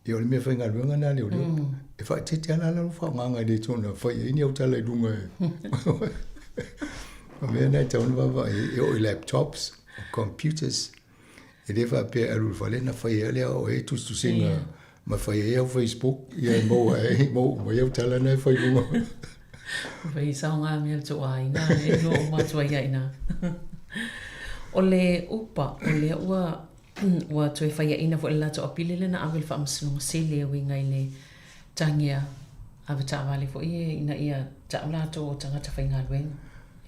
Ia o le mea faigaluega lena a leoleo. E faaeteete lava la lou faaaogaga e le toe fai ai ni au tala i luga e. O mea na e tatau ona vaavaai ai, e oo i laptops, o computers, e le faapea e alu i le fale ona fai ai lea o oe tusitusiga ma fai ai au Facebook, ia e maua ai, maua uma ai au tala na e fai i luga. Ua i saoga mea le tou aiga e lua uma atu ai ia i ina. O le upa, o lea ua Ua toe faiaina foi le latou apili lea na ave i le Faamasinoga Sili e uiga i le tagia avetaavale foi ia ina ia ta'u latou o tagata faigaluega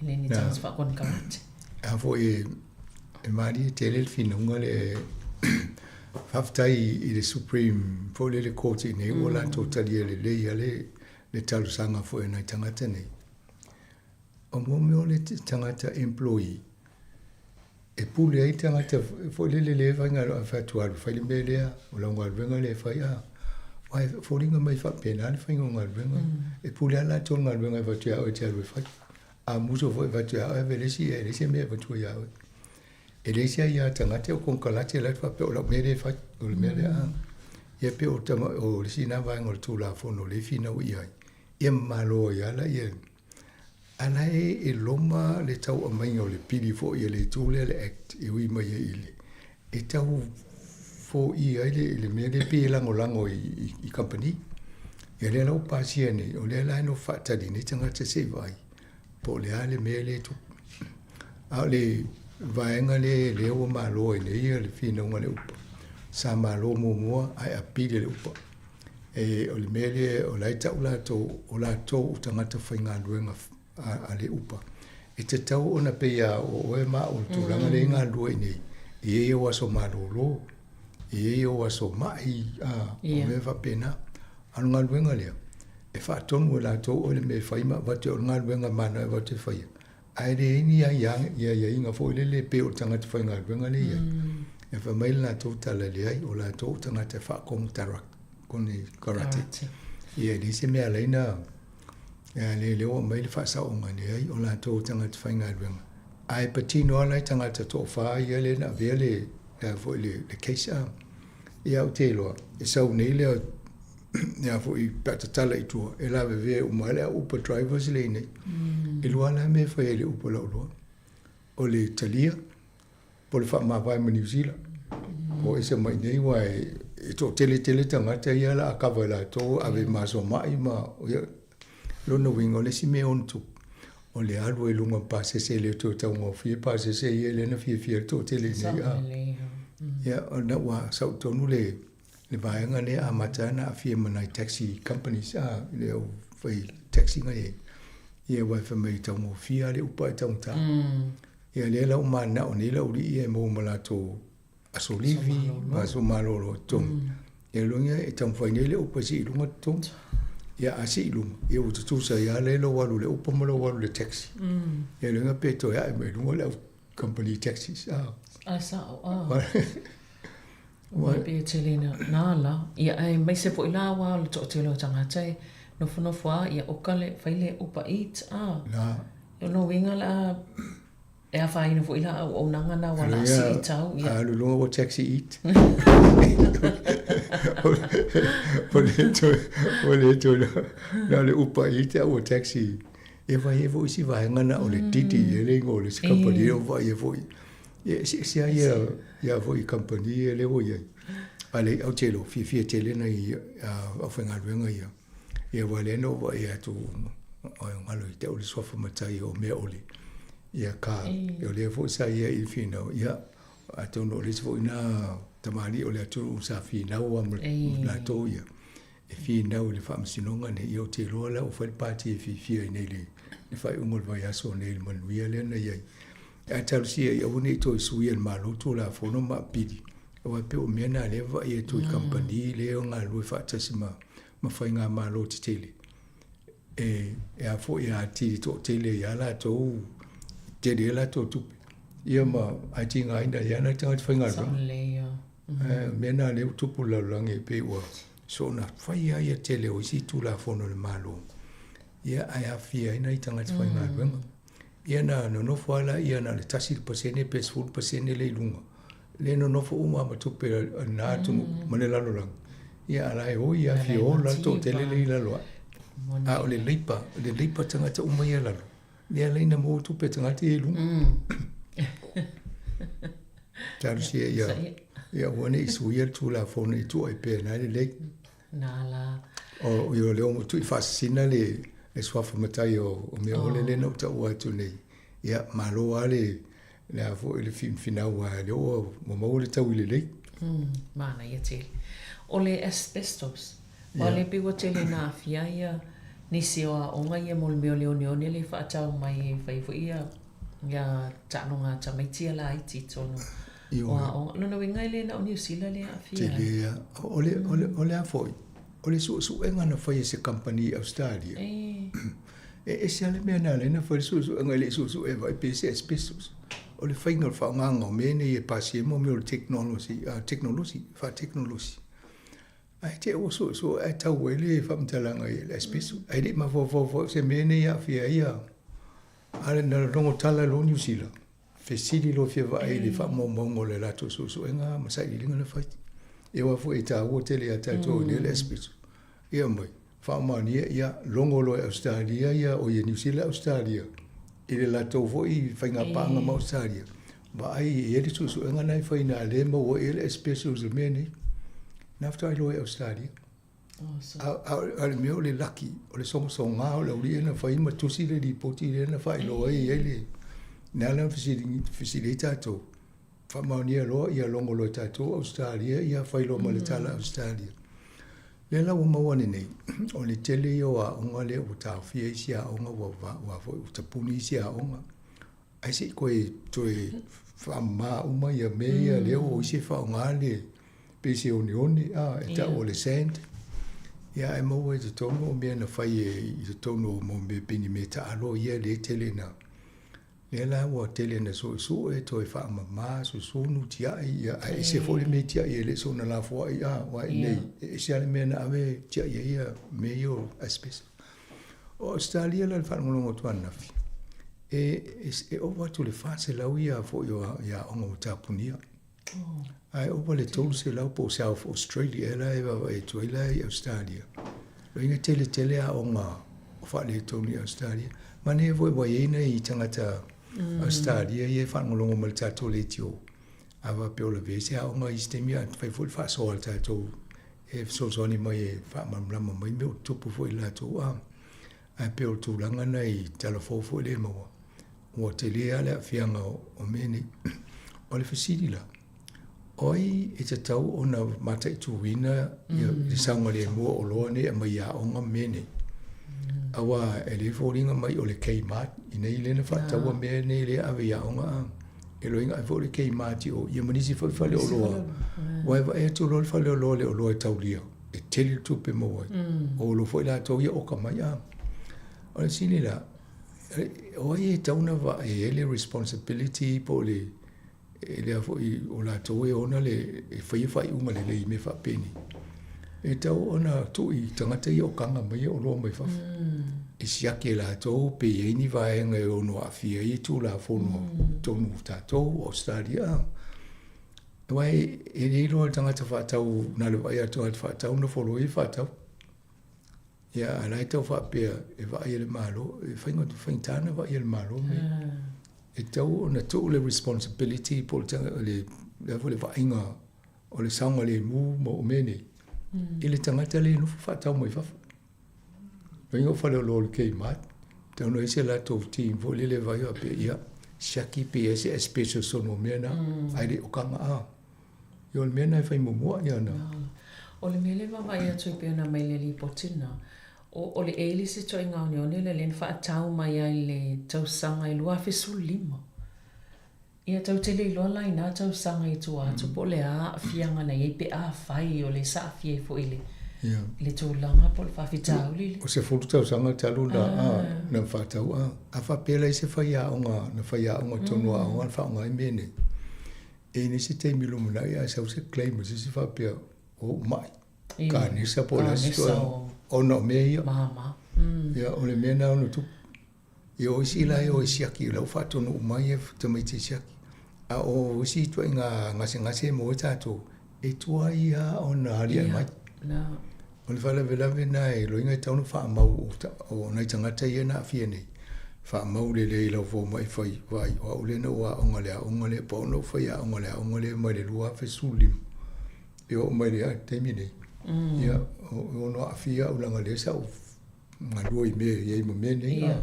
e le ni tagata faakonekarate. A foi e malie tele le finauga lea e faafetai i le Supreme foi lele Court i inei ua latou talia lelei lava le talosaga foi a nai tagata nei. O mo mea o le tagata employee, e pule ai le tagata foi lele lea e faigaluega, fai atu alu e fai le mea lea, o lau galuega lea e fai, a. Aua e foliga mai faapena le faiga o galuega. E pule lava latou i le galuega e avatu ia oe e te alu e fai. A musu foi e avatu ia oe, ave le isi, e leai se mea e avatua ia oe. E leai se aia tagata o konekarate la e faapea o lau mea lea e fai, o le mea lea, a. Ia pei o le isi lena vaega o le Tulafono o lea e finau i ai, ia malo ai lava laia. A la e loma le tau aumaiga o le pili foi a le itu lea le Act e ui mai ai i le, e tau foia ai le, le mea lea pei e lagolago i, i, i kamupani. Ia lea la ua pasia nei, o lea la e nofo faatali nei tagata se i vaai po o le a le mea lea e tupu. A o le vaega lea lea ua malo ai nei le finauga a le UPA, sa malo muamua ae apili e le UPA. E, o le mea lea, o la e tau latou, o latou o tagata faigaluega a le UPA. E tatau ona pei a o oe ma au i le tulaga lea e galulue i inei, e i ai ou aso malolo, e i ai ou aso mai, a, o mea faapena. A o le galuega lea, e faatonu e latou oe le mea e fai ma avatu, o le galuega mana e avatu e faia. Ae leai ni aiaiga foi lele pei o le tagata faigaluega lea e i ai. E fai mai le latou tala, leai, o latou o tagata e faakonekarate. Ia, e leai se mea e ala ai ona lea ua aumai le faasaoga, leai, o latou o tagata faigaluega. Ae patino lava nai tagata toafa ia lea na avea le, le, foi le, le case. A. Ia, ou te iloa, e sau nei le e a foi pe a tatala i tua, e lavevea uma ai le au Uber drivers lea i inei. E lua la mea e fai ai le Uber lau iloa, o le talia po o le faamavae ma Niu Sila. O ese mai i inei aua e toatele tele tagata ia o le a kava e latou, ave i masoma'i ma ia, lona uiga o le isi mea e ono tupu, o le alu ai i luga o pasese e le toe taugofie pasese ia lea na fiafia ai le toatele i inei a. Ia, ona ua sau tonu le le vaega lea amata ai ona aafia ma nai taxi companies a, le au fai taxi na i ai. Ia aua e fai mai e taugofie lava le upa ae taugata. Ia lea la ua mananao nei le aualii ia e maua ma latou aso livi ma aso malolo i totonu. Ia lona uiga e taumafai nei le upa e sii i luga totogi. Ia a sii i luga, ia ua tutusa ai lava lea lou alu i le upa ma lou alu i le taxi. Ia lona uiga pe toe ae mai i luga le au kamupani taxis. Ae sao, a. Ua pei e tele na na la. Ia aemaise foi la aua o le toatele o tagata e nofonofo a ia oka le fai le Uber Eats a. Na. O lona uiga la e afaina foi la auaunaga na aua la sii tau ia. A alu i luga ua taxi eat. Ua le toe ua le toe na o le Uber Eat a ua taxi. E vaai ai foi isi vaega na o le Didi e le igoa o le isi kamupani lea ua vaai ai foi. Ia e eseese lava ia ia foi kamupani ia lea ua i ai. A le ou te iloa, fiafia tele nai aufaigaluega ia. Ia aua o lea na ou vaai atu, oi galo ia te au le suafa matai o Meaole. Ia ka, o lea foi sa ia i le finau, ia atonu o le isi foi lena tamalii o le atunuu sa finau lava ma latou ia. E finau i le faamasinoga nei, ia ou te iloa la ua fai le pati e fiafia ai nei i le faaiuga o le vaiaso nei i le manuia lea na i ai. Ae talosia ia aua ne i toe suia e le Malo Tulafono ma apili, aua e pei o mea na lea e vaai atu i kamupani lea e galulue faatasi ma ma faigamalo tetele. E e a foi e atili toatele ai lava latou, tele ai latou tupe, ia ma ae tigaina ai lava nai tagata faigaluega. O mea na lea ua tupu i le lalolagi e pei ua soona fai lava ia tele o isi Tulafono a le Malo, ia ae aafia ai nai tagata faigaluega. Ia na nonofo lava laia na o le 1% pe 10% lea i luga, lea e nonofo uma lava ma tupe a lena atunuu ma le lalolagi, ia a o la e oi lava fia ola le toatele lea i lalo ae. A o le leipa, o le leipa tagata uma ia i lalo, lea e ala ai ona maua tupe a tagata ia i luga. Talosia ia, ia aua ne i suia le Tulafono i tua i pea na e lelei. Nā la. O, i o lea ua tui faasasina le, le suafa matai o, o mea ole lea na ou taua atu nei. Ia, malo lava le, le a foi le finau a lea ua, ua maua le taui lelei. Manaia tele. O le asbestos, Aua le pei ua tele ina aafia ia nisi o aoga ia mo le mea o le oneone lea e faatau mai e fai ai foi ia ia taaloga a tamaiti ia laiti i totonu o aoga. Lona uiga e le na o Niu Sila lea e aafia ai. Tele lava. O le, o le, o le a foi? O le suesuega na fai e se kamupani i Ausetalia, e ese lava le mea na ala ai ona fai le suesuega e le i suesue vaai pe ese asbestos. O le faiga o le faaaogaina o mea nei e pasia ai mo mea o le technology, tekonolosi, faatekonolosi. Ae te i ua suesue ae tau ai le faamatalaga i le asbestos. Ae le i mafaufau foi o se mea nei e aafia ai ia a na logo tala loa Niu Sila, fesili loa fia vaai i le faamaumauga o le latou suesuega ma sailiiliga na fai. Ia aua foi e taua tele ia tatou i le asbestos. Ia mai, faamaonia ia logo loa e Ausetalia ia oi e Niu Sila Ausetalia i le latou foi faigapaaga ma Ausetalia. Vaai e i ai le suesuega na e fai na lea e maua ai le asbestos i le mea nei. Na faatoa iloa i Ausetalia. A o le mea o le laki, o le sogasoga o le aualii na fai ma tusi le lipoti lea na faailoa ai e i ai le... Na ala ona fesili ai tatou, faamaonia loa ia logo loa e tatou Ausetalia ia fai loa ma le tala Ausetalia. Lea la ua maua nei, o le tele ia o aoga lea ua taofia isi aoga ua foi ua tapuni isi aoga. Ae se i toe toe faamama uma ia mea ia lea ua isi e faaaoga le pei se oneone a e tau o le sand. Ia ae maua i totonu o mea na fai e i totonu o mo mea pei ni mea taalo ia lea e tele na lea la ua tele na suesue toe faamama susunu tiai ia ae ese foi le mea tiai e le soona lafoai a aua i inei e ese lava le mea na ave tiai ai ia mea ia o asbestos. O Ausetalia la i le faalogologo atu ananafi, e, e, e ova atu i le 400 ia foi o ia aoga ua tapunia. Ae ova le 300 po o South Australia ea la e vaavaai atu ai la i Australia. Loiga tele tele aoga o faaletonu i Australia. Manaia foi ua i ai nai tagata Australia ia e faalogologo mai i le tatou leitio. A faapea o lavea se aoga i isi taimi a fai foi le faasoa a le tatou e fesoasoani mai e faamalamalama mai mea o tutupu foi i le latou a. Ae pei o le tulaga lena i tala fou foi lea e maua, ua tele lava le aafiaga o mea nei. O le fesili la, o ai e tatau ona mataituina le saogalemu o oloa nei e aumai i aoga ma mea nei? Aua e le foliga mai o le Kmart inei lea na faataua mea nei lea e ave i aoga a. E loiga ai foi o le Kmart i o, ia ma nisi foi faleoloa. Aua e vaai atu loa le faleoloa i le oloa e taulia. e tele le tupe maua ai. O olo foi latou ia oka mai a. O le sili la, o ai e tatau ona vaai ai le responsibility po o le e lea foi o latou e ona le e faia faaiuga lelei i mea faapenei. E tatau ona tuu i tagata ia okaga mai ia oloa mai fafo. E siaki e latou pe i ai ni vaega e ono aafia ai Tulafono i totonu o tatou o Ausetalia. Aua e le iloa e le tagata faatau na o le vaai atu lava i le faatau ona follow ai faatau. Ia, a o la e tau faapea e vaai e le Malo, e faigata ona vaai e le Malo mea ia. E tatau ona tuu le responsibility po o le a foi le vaaiga o le saogalemu ma o mea nei i le tagata lea e nofo faatau mai fafo. Faiga o faleoloa o le Kmart, tatau ona i ai se latou team foi lele e vaai faapea, ia, siaki pe i ai se asbestos o mea na, ae le o kaga a. Ia o le mea na e fai muamua ia na. O le mea lea e vaavaai atu e pei ona aumai i le lipoti lena, o le a le isi ituaiga oneone lea lea na faatau mai ai i le tausaga e 2015. Ia tou te le iloa la i na tausaga i tua atu po o le a aafiaga na i ai pe afai o lea sa aafia ai foi i le i le tulaga po o le faafitauli le. O 10 tausaga talu na na faatau a a faapea la i se faiaoga na faiaoga tonu a aoga na faaaoga ai mea nei. E i ai se taimi lumanai ae sau se claim a se isi faapea ua ou mai kanesa po o le a se ona o mea ia. Ia o le mea na ono tupu. Ia o isi la e o e siaki, o la ua faatonu uma ia tamaiti e siaki. A o isi ituaiga gasegase e maua ai tatou, e tuai lava ona aliae mai. O le faalavelave lena e loiga e tatau ona faamau o nai tagata ia na aafia nei, faamau lelei i lau fomai fai, vaai, o au lea na ou aoga i le aoga lea, po o au na ou faiaoga i le aoga lea mai le 2015 e oo mai i le taimi nei. Ia, e ono aafia au leaga o lea sa ou galue i mea e i ai ma mea nei. Ia.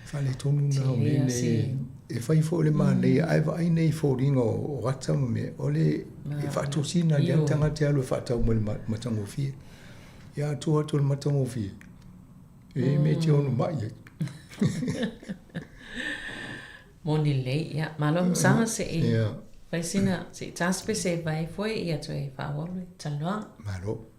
Faaletonu na o mea nei. E fai foi le manaia, ae vaai nei foliga o ata ma mea, o le e faatosina ai le tagata e alu e faatau mai le matagofie. Ia a tua atu o le matagofie, e i ai mea e te ono mai ai. Moni lelei, ia, malo masaga se i fai sina, se i tasipese e vai foi ia toe faaauau le talanoaga. Malo.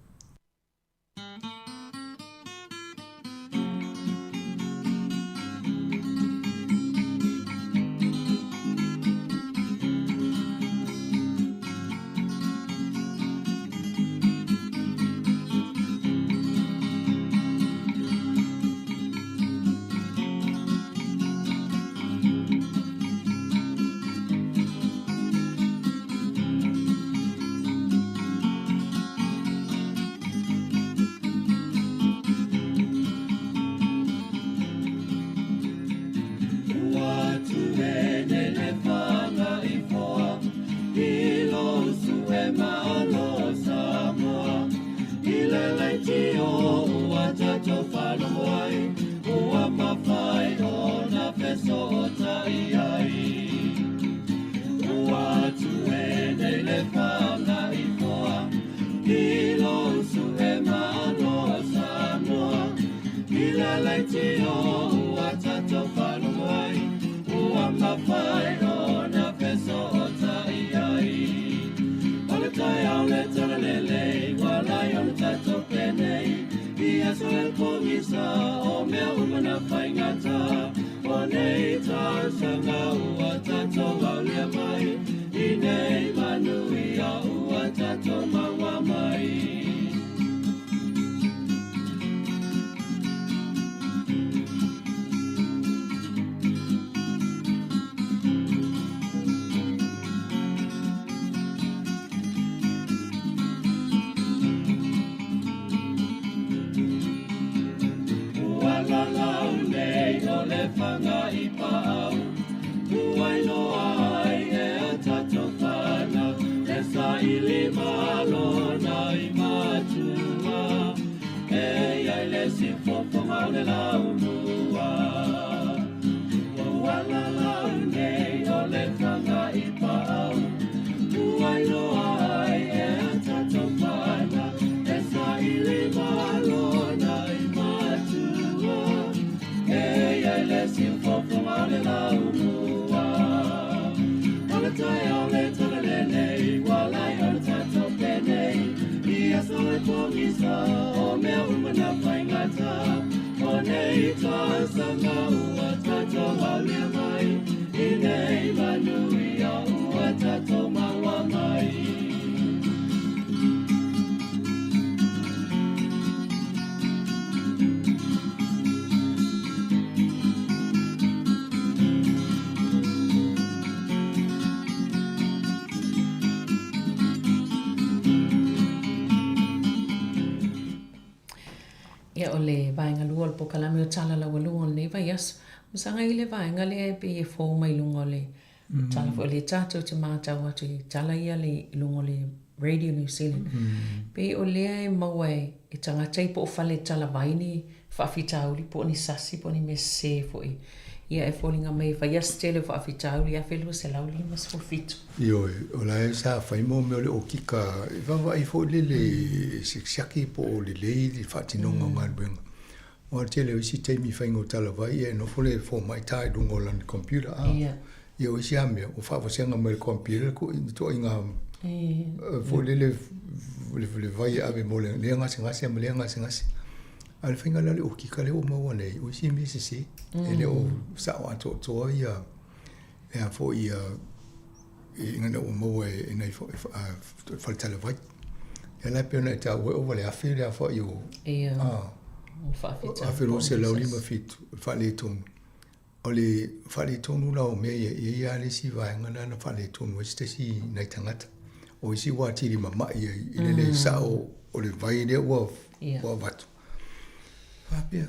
saili malo na i matua E ia i le sifofoga o le laumua Ua ua la nei o le taga i paau Ua iloa ai e a tatou pana E saili malo na i matua E ia i le sifofoga o le laumua O le taeao le tala lenei Ua lai o le tatou penei Ia so e pogisa O mea uma na faigata O nei tausaga ua tatou aulia mai I nei manuia ua tatou maua mai Ia o le vaega lua o le polokalame o Tala Laualua o lenei vaiaso. Masaga i le vaega lea e pei e fou mai luga o le tala foi o lea tatou te matau atu i tala ia le i luga o le Radio New Zealand. Pei o lea e maua e e tagata ia po o fale talavai ni faafitauli po o ni sasi po o ni mea sese foi. Ia e foliga mai e fai lava se tele o faafitauli 1257. Ioe, o la e sa fai mo mea o le okika e vaavaai foi lele e siakisiaki po o lelei le faatinoga o galuega. Aua o le tele o isi taimi faiga o talavai ia e nofo le fomai ta i luga o lana computer a. Ia o isi lava mea ua faavasega mai le computer le ituaiga foi lele le vai e ave mo lea gasegase ma lea gasegase. A o le faiga la o le okika lea ua maua nei, o isi mea sese, e le o sao atoatoa ia le a foi ia ina ua maua e nai fale talavai. Ia la e pei ona e taua e ova le 1000 le aofai o 1257 o le faaletonu. O le faaletonu la o mea ia, e i ai lava le isi vaega lea na faaletonu ai se tasi nai tagata. O isi ua atili mamai ai i le le sao o le vai lea ua avatu. Faapea,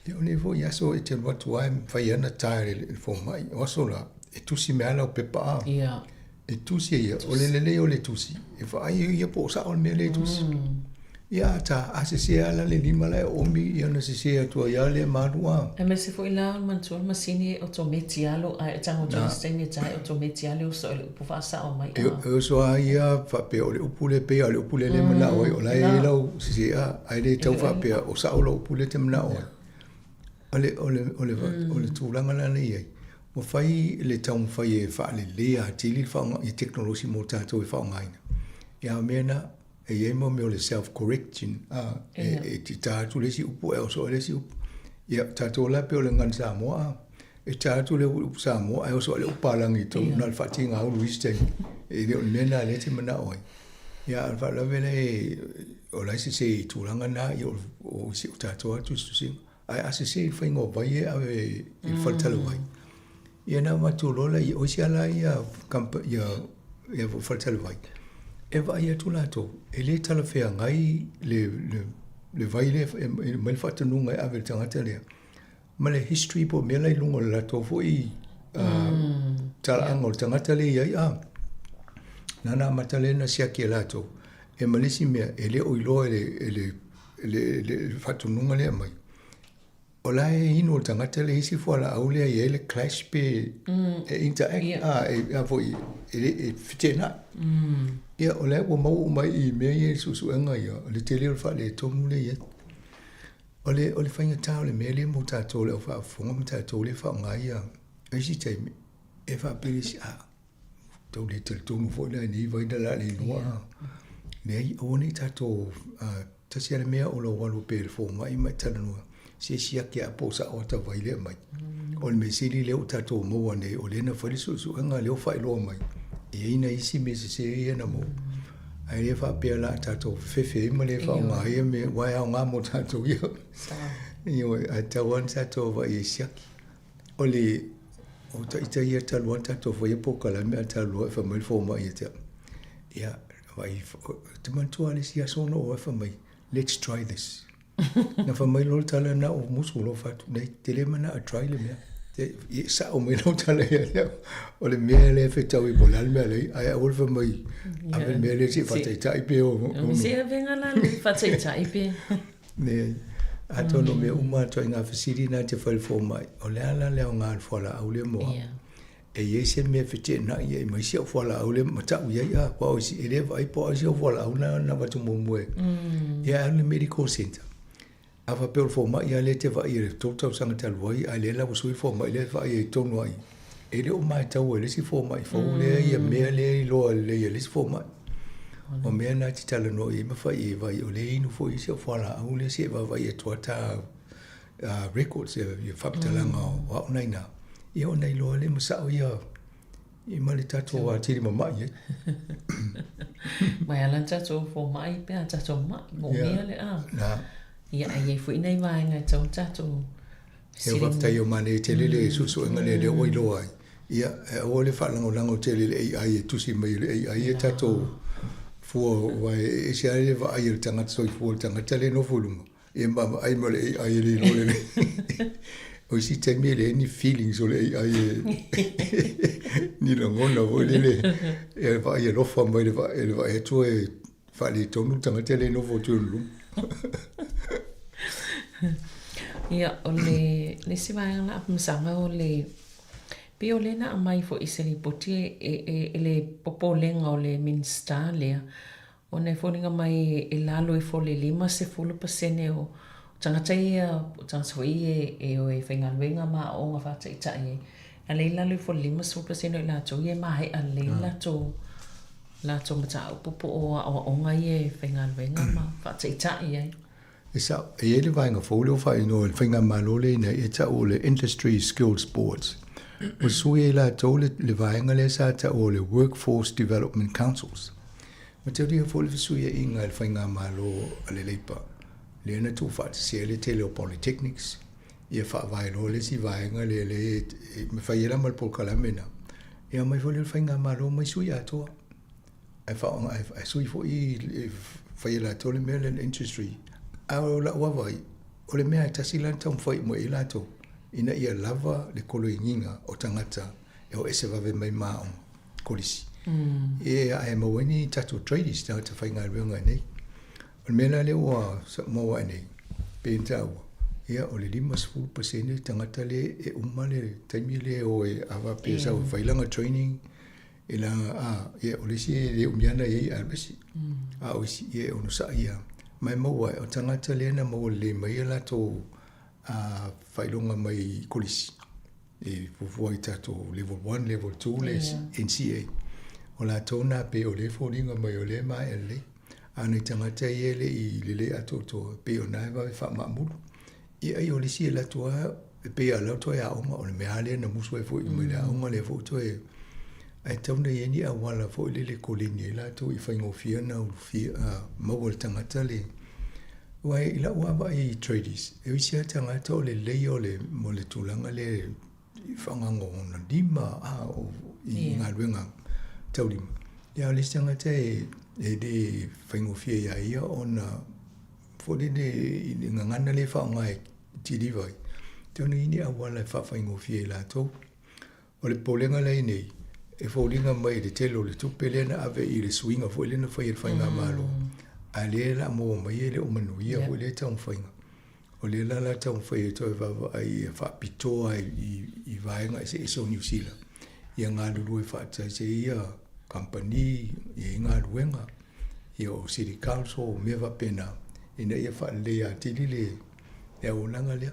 ia o nei foi aso e te alu atu lava e fai ana ta e le fomai. O aso la, e tusi mai lava lau pepa a. E tusi ai ia, o le lelei o le tusi, e vaai ai ia po o sao le mea lea e tusi. Ia a ta, a sese lava la le lima la e oomi, ia ona sese atu ai lava lea malu a. Aemaise foi la o le manatua o le masini e otometi lava lou ae tago atu i se taimi e ta e otometi lava le oso i le upu faasao mai a. E oso lava ia faapea o le upu lea pei lava o le upu lea e manao ai, o la e i ai lau sese a, ae le tau faapea o sao lau upu lea e te manao ai. O le, o le, o le, o le tulaga la lea e i ai, ua fai le taumafai e faaleleia atili le faaaoga i tekonolosi mo tatou e faaaogaina. Ia a o mea na, e i ai mo mea o le self correction, a, e, e ta atu le isi upu ae oso ai le isi upu. Ia, tatou la pei o le gagana Samoa, a, e ta atu le upu Samoa ae oso ai le upu palagi i totonu, na o le faatigaulu i isi taimi. E le o le mea lena o lea e te manao ai. Ia, a o le faalavelave la e, o la e sese i tulaga na, ia o, o si o tatou lava tusitusiga. Ae a sese i le faiga o vai e ave i le fale talavai, ia na avatu loa lea, o isi lava ia ia ia fale talavai, e vaai atu latou, e le talafeagai le le le vai lea e aumai le faatonuga e ave i le tagata lea, ma le history po o mea la i luga o le latou foi talaaga o le tagata lea e i ai. A na amata lea ona siaki e latou, e ma le isi mea, e le o iloa e le e le le, le, le faatonuga lea mai, o la e inu o le tagata le isi fualaau lea e i ai le clash pe e interact, yeah. a, e, a foi, e, e feteenai. Ia, o la ua maua uma i mea ia i suesuega ia, o le tele o le faaletonu lea e i ai. O le, o le faigata o le mea lea mo tatou le au faafofoga ma tatou lea e faaaoga ia, o isi taimi, e faapea le isi, a, tau le talitonu foi la i nei vai na la le iloa. Leai, aua ne i tatou, tasi lava le mea o lou alu pea i le fomai ma e talanoa, se siaki lava po o sao ata vai lea mai. O le mea sili lea ua tatou maua nei, o lea na fai le suesuega lea ua faailoa mai, e i ai nai isi mea sese ia na maua. Ae le faapea o le a tatou fefefe ai ma le faaaoga ai ia mea, aua e aoga mo tatou ia. Ioe, ae tatau lava ona tatou vaai e siaki. O le, o ita ia talu lava ona tatou faia polokalame ae talu loa e fai mai le fomai ia te au, ia, vaai, ou te manatua lava le isi aso na oo ai fai mai, let's try this. Na fai mai loa le tala lena ou musu loa fai atu, nei, te le manao e try le mea. E sa'o mai lau tala ia te au, o le mea lea e fetaui po o le a le mea lea ae aua le fai mai ave le mea lea se i faataitai pe o. Se avega la le faataitai pe. Leai. Atonu o mea uma ituaiga fesili na e te fai i le fomai, o le a la le aoga o le fualaau lea mo au? E i ai se mea e feteenai ai ma isi au fualaau lea ma ta'u i ai a, aua o isi e le vaai po o ai si au fualaau na na avatu muamua e. Ia alu i le medical centre. A faapea o le fomai lava lea e te vaai i le tou tausaga talu ai, a o lea la ua sui le fomai lea e vaai ai tonu lava i i, e le o matau e le isi fomai fou lea ia mea lea e iloa lelei e le isi fomai. O mea na e te talanoa i ai ma fai i ai, vaai o lea e inu foi isi au fualaau lea se i vaavaai atu lava ta records ia faamatalaga o au na i ina, ia ona iloa lea ma sao ia I ma le tatou atili mama'i ai. Mai ala tatou fomai pe a tatou ma'i moomia le a. Na. Ia ai ai foi nei vaega e tatau ona tatou Ia faafetai o manaia tele le suesuega lea lea ua iloa ai. Ia e aua le faalagolago tele i le AI e tusi mai e le AI ia tatou fua aua e ese lava le vaai a le tagata soifua i le tagata lea e nofo i luma. Ia ma vaai ma le AI e le iloa lelei. O isi taimi e leai ni feelings o le AI e ni lagona foi lele e vaai alofa mai le vaai, le vaai atu e faaletonu le tagata lea e nofo atu i lona luma. Ia, o le, le isi vaega la Afamasaga o le, pei o lea na aumai foi i se lipoti e, e, e, e le popolega o le Minisita lea, Ona e foliga mai e lalo ifo o le 50% o tagata ia, o tagata foi ia e o e faigaluega ma aoaoga faataitai ai, a lea e i lalo ifo o le 50% o i latou ia e maea lelei le latou, latou mataupu po o aoaoga ia e faigaluega ma faataitai ai. E sao, e i ai le vaega fou lea ua faaigoa e le Faigamalo lea ina ia tau o le Industry Skills Boards. Ua sui ai latou le, le vaega lea sa tau o le Workforce Development Councils. Mataulia foi le fesuiaiga e le Faigamalo a le Leipa, lea na tuufaatasia ai le tele o Polytechnics, ia faavae loa le isi vaega lea lea e mafai ai la ma le polokalame lena, ia aumai foi lea le Faigamalo mai sui atoa. Ae faaaoga ae sui foi e fai e latou le mea lea le industry. A o lau vaavaai, o le mea e tasi la na taumafai uma i ai latou, ina ia lava le koloiniga o tagata e o ese vave mai ma aoga kolisi. Ia ae maua ai ni tatou tradies, tagata faigaluega i inei. O le mea la lea ua maua ae nei, pei ona taua, ia o le 50% tagata lea e uma le taimi lea e o e ava pe sau e fai lana training, E la, a, ia, o le isi e le umi ana i ai alu ese. A o isi, ia, e onosai ia. Ma e maua ai, o tagata lea na maua lelei mai a latou a, faailoga mai kolisi. E fuafua i tatou level 1, level 2, le NCA. O latou na pei o lea e foliga mai o lea e maea lelei. A o nai tagata ia e le i lelei atoatoa, pei o na e vave faamaamulu. Ia ai o le isi e alu atu lava, e pei lava o lau toe aoga, o le mea lava lea na musu ai foi mai le aoga lea foi toe. Ae tatau ona i ai ni auala foi lele e koleni ai latou i faigofie ona ulufia, maua e le tagata le. Aua i lau lava vaai i tradies, e isi lava tagata o lelei o le, mo le tulaga lea i faaaogaina o ona lima a o i galuega taulima. Ia a o le isi tagata e le faigofie ia ia ona foi lele i le gagana lea e faaaoga e kiliva ai, tatau ona i ai ni auala e faafaigofie ai latou. O le popolega la e i nei, e foliga mai i le tele o le tupe lea na ave i le suiga foi lea na fai e le Faigamalo, a o lea o le a maua mai e le o manuia foi lea taumafaiga. O lea la o le a taumafai e toe vaavaai e faapitoa i vaega eseese o Niu Sila, ia galulue faatasi ai ia kamupani, ia i ai galuega, ia o City Council, o mea faapena, ina ia faaleleia atili le auaunaga lea.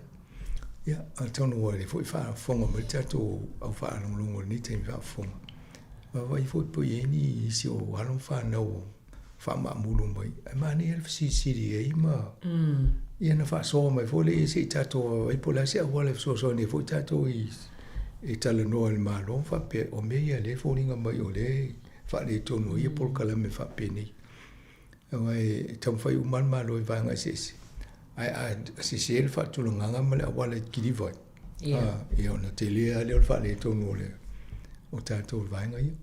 Ia, atonu ua lelei foi faafofoga mai le tatou au faalogologo i lenei taimi faafofoga, vaavaai foi po o i ai nisi o alo ma fanau o faamaamulu mai, ae manaia le fesilisili i ai ma ia ona faasoa mai foi lea se i tatou vaavaai po o le a se auala e fesoasoani ai foi tatou i talanoa i le Malo ma faapea o mea ia lea e foliga mai o lea e faaletonu ai ia polokalame faapenei. Aua e taumafai uma le Malo i vaega eseese, ae a sese le faatulagaga ma le auala e kiliva ai, ia ona tele lava lea o le faaletonu o le o tatou i vaega ia.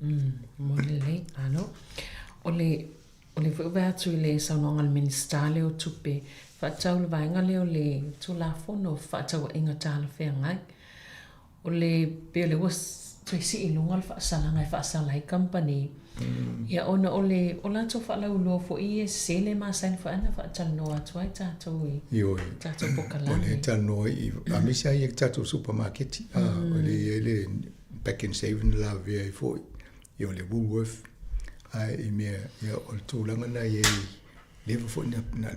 Mo lelei, malo. O le, o le foi ua vaai atu i le saunoaga a le Minisita lea o Tupe, faatatau i le vaega lea o le Tulafono o Fefaatauaiga Talafeagai. O le pei o lea ua toe sii i luga le faasalaga e faasala ai kamupani, ia ona o le o latou faalauiloa foi ia e sese le masani foi ana faatalanoa atu ai tatou i Ioe. tatou O pokalame. lea e talanoa i aemaise lava i tatou supamaketi, o lea e i ai le Pak'nSave na lavea ai foi, ia o le Woolworth, ae i mea, ia o le tulaga lena e i ai leva foi na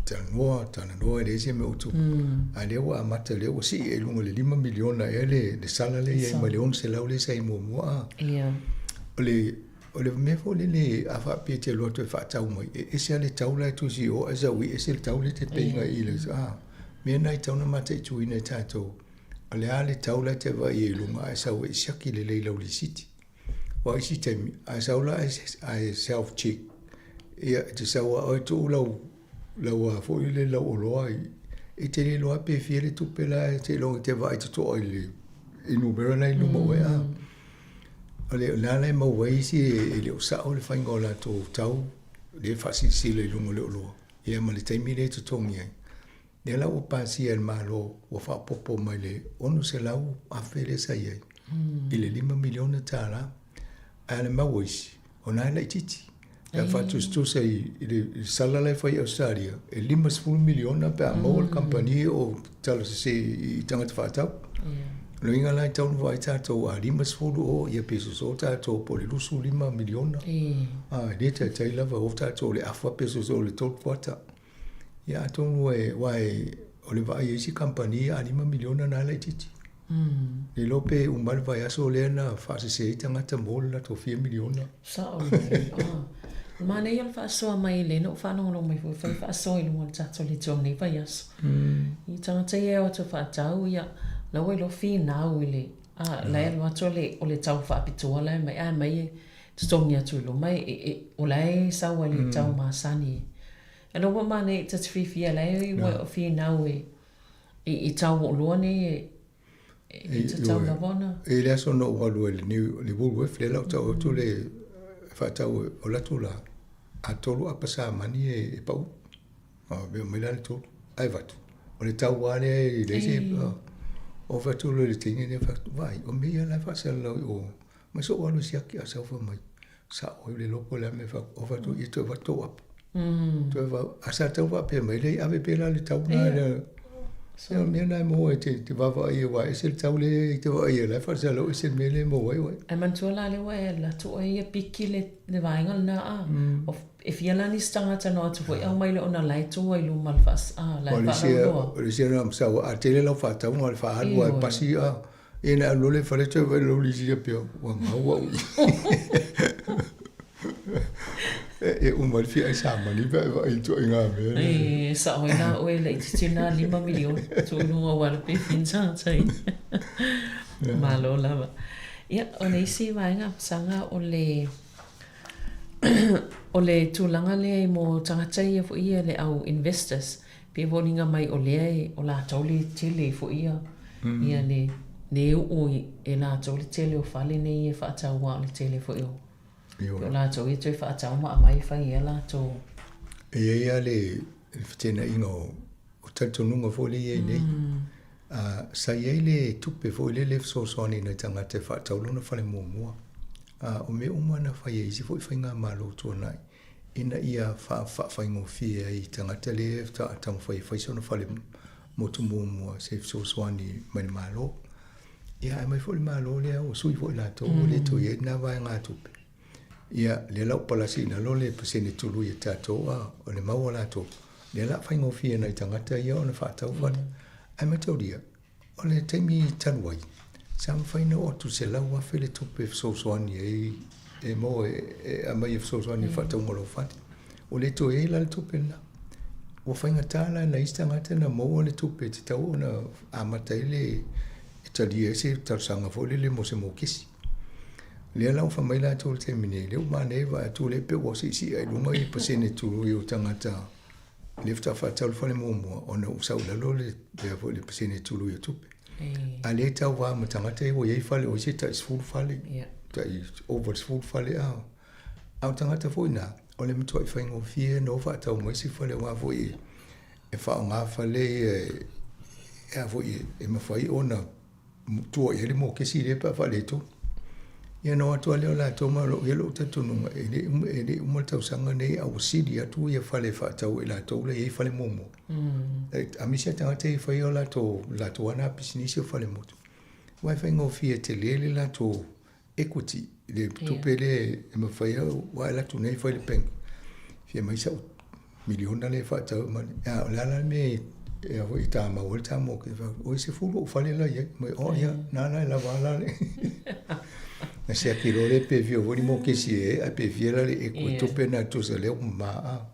talanoa, talanoa e leai se mea o tupu. A lea ua amata, lea ua sii i luga i le $5 miliona ea le, le sala lea i ai mai le 600 lea sa i ai muamua. Yeah. O le, o le mea foi lele a faapea e te alu atu e faatau mai, e ese lava le tau la e tusi i o ae sau i ese le tau lea e te pay ina i le, a, mea na e tatau ona mataituina e tatou. O le a le tau la e te vaai ai i luga ae sau e siaki lelei i lau lisiti. Aua isi taimi, a sau la ae self check, ia e te sau lava oe tuu lau lau a foi lele lau oloa i e te le iloa pe fia le tupe la e seiloga e te vaai totoa i le i numera la i luma o oe a. O le la la e maua ai isi e le o sao le faiga o latou tau lea e faasilasila i luga o le oloa, ia ma le taimi lea e totogi ai. Lea la ua pasia e le Malo ua faaopoopo mai le $600,000 lea sa i ai i le $5 miliona. Ae o le mau a isi, o lena e laitiiti. Pe a faatusatusa i le sala la e fai i Ausetalia, e $50 miliona pe a maua le kamupani o tala sese i tagata faatau. O le uiga la e tatau ona vaai tatou a 50 o, ia pe sosoo tatou po o le $25 miliona. A, e le taitai lava o tatou o le afa pe sosoo i le 3 kuata. Ia atonu e, aua e, o le vaai a isi kamupani a $5 miliona na laitiiti. Le iloa pe uma le vaiaso lea na faasese ai tagata mo le latou fia miliona. Sao lelei. Ah. Manaia le faasoa mai lea na ou faalogologo mai foi, fai faasoa i luga o le tatou leitioa i lenei vaiaso. I tagata ia e o atu e faatau, ia, la ua iloa finau i le, ah, la e alu atu o le, o le tau faapitoa la e aumai, ae aumai e totogi atu i luma, e, e, o la e sau ai le tau masani. E lou ua manaia ta te fiafia la e ua finau e i tau o oloa nei e e tatau lava ona. E le aso na ou alu ai i le New le Woolworth lea la ou tau atu le faatau o le atu la a tolu apa samani e pau. A mea mai la le tolu ae avatu. O le tau lava lea e leai se o fai atu loa i le teine lea fai atu vaai o mea ia la e faasalalau i o mai so'u alu e siaki a sau fai mai Sao ai le iloa po o le a le mea e fai atu, atu ia toe avatu tou apa. Toe avatu, a sa tatau faapea mai, leai ave pea la le tau lena lea. Ia o le mea lena e maua ai te vaavaai ai aua e ese le tau lea e te vaai ai la e faasalalau ese le mea lea e maua ai oe. Ae manatua la lea ua e alu atu oe ia piki le vaega lena a. E fia la nisi tagata na o atu foi aumai le ona la e tu ai luma le faas, a la e faalauiloa. O le isi lena masalo a tele lau faatauga o le faaalu lava e pasi a. Ia na alu loa le fale toe vaai lau lisi ia pea ua gau au. E uma le fia ai samani pe a vaai i ituaiga mea lea. E sao ai la oe laitiiti na $5 miliona tuu i luga aua le pe fia ni tagata ia. Malo lava. Ia o le isi vaega saga o le o le tulaga lea i mo tagata ia foi ia le au investors Pei e foliga mai o lea e o latou le tele foi ia ia le le u'u e latou le tele o fale nei e faatau a o le tele foi o o latou ia toe faatau ma aumai e fai ai a latou. E i ai lava le feteenaiga o o talitonuga foi lea e i ai nei. A sa i ai le tupe foi lele e fesoasoani i nai tagata e faatau lona fale muamua. A o mea uma na fai e isi foi faigamalo tuanai ina ia faafaigofie ai i tagata lea e taumafai e fai sona fale motu muamua se fesoasoani mai le Malo. Ia ae aumai foi le Malo lea ua sui foi latou ua le toe i ai lena vaegatupe. Ia lea la ua palasi i lalo le pasene tului a tatou a o le mau a latou, lea la faigofie i nai tagata ia ona faatau fale. Ae mataulia, O le taimi talu ai, sa mafai ona oo atu i le $100,000 le tupe e fesoasoani ai e maua e aumai e fesoasoani i le faatauga o lou fale. Ua le toe i ai la le tupe lena. Ua faigata la i nai isi tagata ona maua le tupe e tatau ona amata ai le e talia ai se talosaga foi lele mo se mokesi. Lea la ua fai mai latou i le taimi nei, lea ua manaia vaai atu lea pei ua siisii lava i luga pasene tului o tagata lea faatoa faatau le fale muamua ona ua sau i lalo le mea foi le pasene tului o tupe. A lea e tauva ma tagata ia ua i ai fale, o isi e tai 10 fale, tai over 10 fale a. A o tagata foi na, o le matuai faigofie ona o faatau mai se fale aua foi e faaaoga fale ia e, a foi e mafai ona tua i ai le mokesi lea pe a faaletonu. Ia na o atu lava lea o latou ma o lo o i ai lou talitonuga e le e le i uma le tausaga nei a ua sili atu ia fale faatau e latou la e i ai fale muamua. Aemaise lava tagata ia e faia o latou latou lava na pisinisi o falemotu. Aua e faigofie tele le latou equity, le tupe lea e mafai ai, aua e alu atu nei fai le bank, fia mai sau miliona lea e faatau mai. A o le a la le mea e a foi e tamau ai le ta mortgage? Fai atu, oi 10 ou fale la e i ai. Mai, oh ia, na la e lava a la le. Na siaki loa lea pe fia foi ni mokesi e ae pe fia la le equity tupe na tusa lea ua mama a.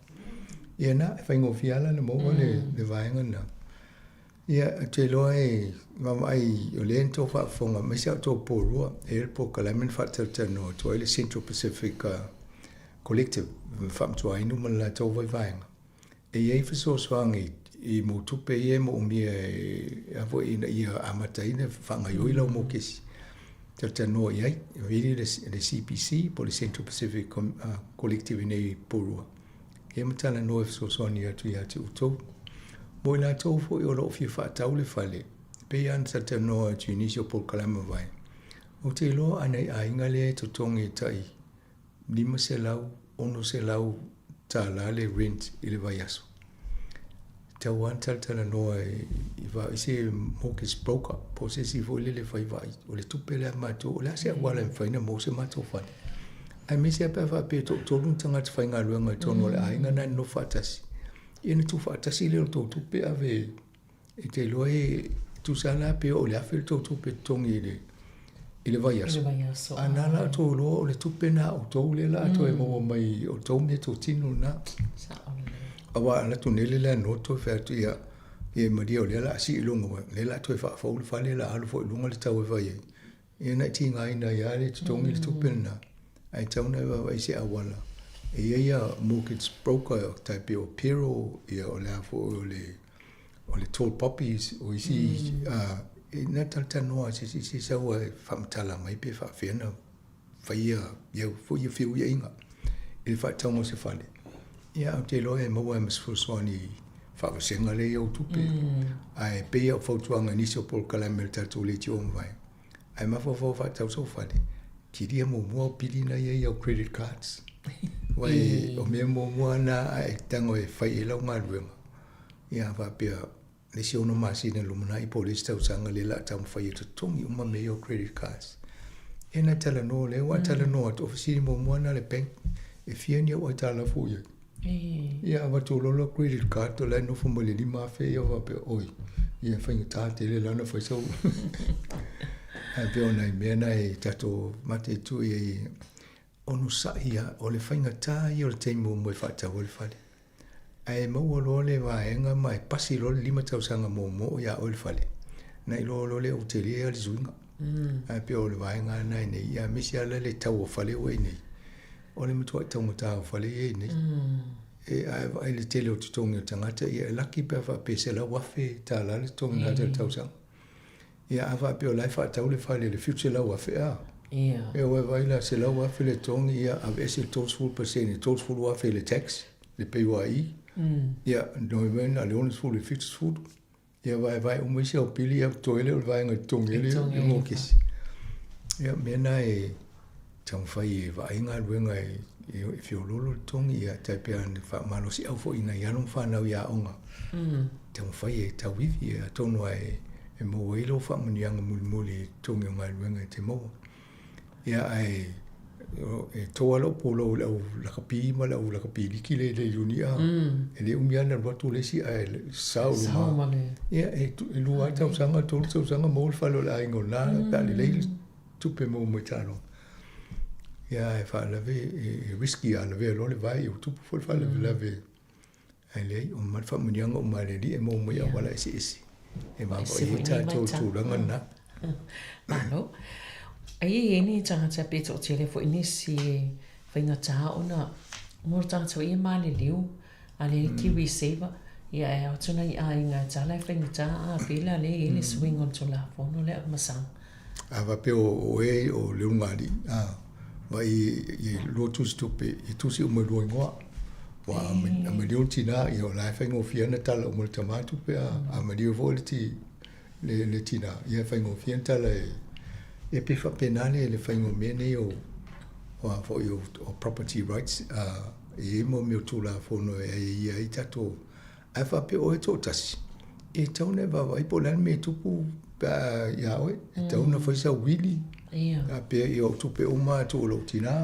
Ia na, e faigofie lava la ona maua le, le vaega lena. Ia, ou te iloa e vaavaai, o lea na tou faafofoga, aemaise lava outou Poua, e i ai le polokalame na faatalatalanoa atu ai le Central Pacific Collective, faamatuaina uma le latou vaevaega. E i ai fesoasoani i mau tupe ia e moomia e a foi ina ia amata ai ona faagaoioi lau mokesi. Talatalanoa i ai, vili le CPC po o le Central Pacific Collective i nei Poua. Ia ma talanoa e fesoasoani atu ia te outou. Mo i latou foi o lo o fia faatau le fale, e pei lava ona talatalanoa atu i nisi o polokalame mavae, ou te iloa a nai aiga lea e totogi e tai $500, $600 tala le rent i le vaiaso. E tatau lava ona talatalanoa i se mortgage broker po o se isi foi lele e fai vaai, o le tupe lea a matou, o le a se auala e mafai ona maua se matou fale. Aemaise lava pe a faapea e toatolu ni tagata faigaluega i totonu o le aiga na e nonofo faatasi, ia ona tuufaatasi lea o le tou tupe ave e te iloa e tusa la pe oo i le $1000 le tou tupe totogi i le i le vaiaso. A na la outou iloa o le tupe na a outou lea la toe maua mai o tou meatotino na. Aua a alu atu nei le landlord toe fai atu ia ia malie o lea la a sii i luga lea la toe faafou le fale la alu foi i luga le tau e fai ai. Ia na i tigaina ai lava le totogi le tupe lena, ae tatau ona e vaavaai i se auala. E i ai ia mortgage broker tai pei o Pero, ia o le a foi o le o le Tall Poppies, o isi e na talatalanoa se isi sau e faamatala mai pe faapefea ona faia ia foi ia feuiaiga i le faatauga o se fale. Ia ou te iloa e maua ai ma se fesoasoani faavasega lea i ou tupe. Ae pei lava o fautuaga i nisi o polokalame a le tatou leitio mavae, ae mafaufau faatau sou fale, kilia muamua au pili na ia i au credit cards. Aua o mea muamua na a e tago e fai ai lau galuega, ia faapea le isi 6 masina i le lumanai po o le isi tausaga lea o le a taumafai e totogi uma mea ia o credit cards. Ia na talanoa lea, aua a talanoa atu, o fesili muamua lena a le bank, e fia ni au aitalafu i ai? Ia avatu loa lau credit card o la e nofo mai le $5,000 ia faapea, oi, ia e faigata tele la ona fai sau. Ae pei o nai mea na e tatou mataitu i ai, onosai ia, o le faigata ia o le taimi muamua e faatau ai le fale. Ae maua loa le vaega ma e pasi loa le 5 tausaga muamua o ia oe le fale, na iloa loa lea ua tele lava le suiga. Ae pei o le vaega lena i nei, aemaise lava le tau o fale ua i nei, o le matuai taugata o fale ia i nei. E, a e vaai i le tele o totogi o tagata, ia e laki pe a faapea e $100,000 le totogi na le tausaga. Ia a faapea o la e faatau le fale i le $700,000 a? Ia. E ua e vaai la, $100,000 le totogi, ia aveese le 30%, $30,000 i le tax, le PAYE. Ia, noi mai na o le 60 i le 70. Ia vaevae uma isi au pili, ia totoe lea o le vaega e totogi ai le mokesi. Ia, o mea na e taumafai e vaai galuega e feoloolo le totogi, ia tai pei ona faamalosiau foi i nai alo ma fanau i aoga, taumafai e tauivi, atonu lava e maua ai lou faamanuiaga mulimuli i totogi o galuega e te maua. Ia ae e to lava lou pulou i le au lakapi ma le au lakapi liki lea i le iuni a. E le umi lava ona alu atu le isi ae sao i luma. Ia e 2 lava tausaga, 3 tausaga maua le fale o le aiga o lena pe a lelei le tupe maua mai taaloga. Ia ae faalavelave e risky a lavea loa le vai ua tupu foi le faalavelave. Ae leai, o le faamanuiaga uma a le Alii e maua mai i auala eseese e vaavaai ai tatou i tulaga na. Malo. Aia i ai ni tagata pe toatele foi nisi e faigata ona mo le tagata foi ia maliliu a le Kiwi Saver ia e ao atu nai aiga e tala e faigata a pela le i ai le suiga o le Tulafono lea ma saga. A faapea o oe o le ulugalii, a, vaai i lua tusitupe, i tusi uma i lua igoa. Ua a maliu le tina, ia o la e faigofie ona tala uma i le tama tupe, a, a maliu foi le ti, le, le tinā, ia e faigofie ona tala e, e pei faapena le, le faiga o mea nei o, o a foi o, o property rights, a, e i ai mo mea o Tulafono e aiaia ai tatou, ae faapea oe toatasi, e tatau ona e vaavaai po o le a le mea e tupu pe a iā oe, e tatau ona fai sau wili, faapea ia o tupe uma a tuu i lou tinā,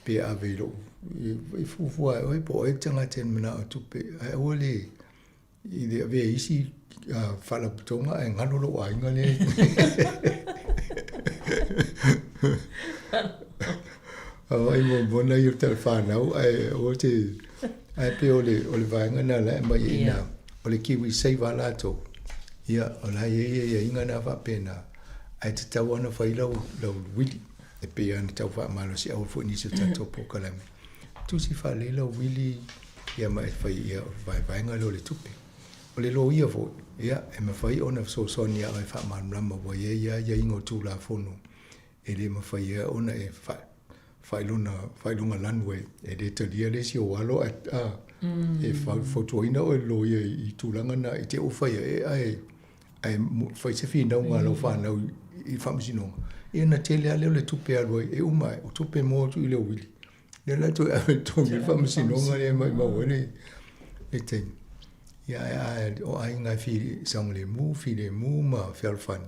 pe ave i lou, e fuafua e oe po o ai le tagata e manao e tupe, ae aua le i le avea i isi faalapotopotoga ae galo lou aiga lea. Ai mo mona i o tala whanau ae o te ae pe o le o le vaega na la e mai i na o le kiwi save a latou. Ia o la ia ia ia inga na faapena ae tatau ona fai lau lau wili e pei ona tau faamalosiau foi nisi o tatou polokalame. Tusi faalelei lau wili ia ma e fai ia o le vaevaega lea o le tupe. O le loia foi, ia, e mafai ona fesoasoani ia oe e faamalamalama ua i ai lava aiaiga o Tulafono e le mafai ai ona e faailoga, faailoga lanu e, e le talia le isi ou alo ae, a, e fautuaina oe e le loia i tulaga na i te i ua fai ae, ae, ae fai se finauga a lau fanau i le faamasinoga, ia ona tele lava lea o le tupe e alu ai, e uma ae, o tupe e moa atu i le uili. Lea la toe ave totogi i le faamasinoga lea e maumau ai le, le taimi. Ia, ae, ae, o aiga e fi, saogalemu, filemu ma fealofani,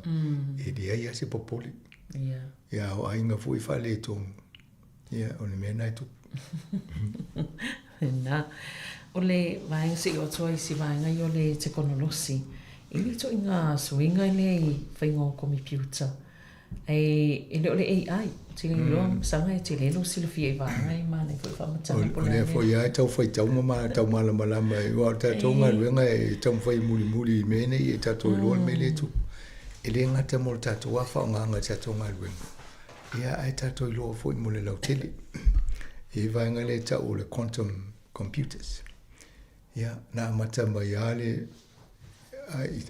e leai lava se popole. Ia. Ia, o aiga foi e faaletonu, ia, o le mea lena e tupu. Lena. O le vaega se i oo atu ai i si vaega ia o le tekonolosi, e le ituaiga suiga lea i faiga o komipiuta. Ae e le o le AI, ou te iloa masaga e tele lou silafia i vaega ia manaia foi faamatala po o le a. O lea foi lava e tau faitau ma tau malamalama aua o le tatou galuega e taumafai e mulimuli i mea nei e tatou iloa le mea lea e tupu. E le gata mo le tatou lava faaaogaina i le tatou galuega, ia ae tatou iloa foi mo le lautele. E i ai vaega lea e tau o le quantum computers. Ia, na amata mai lava le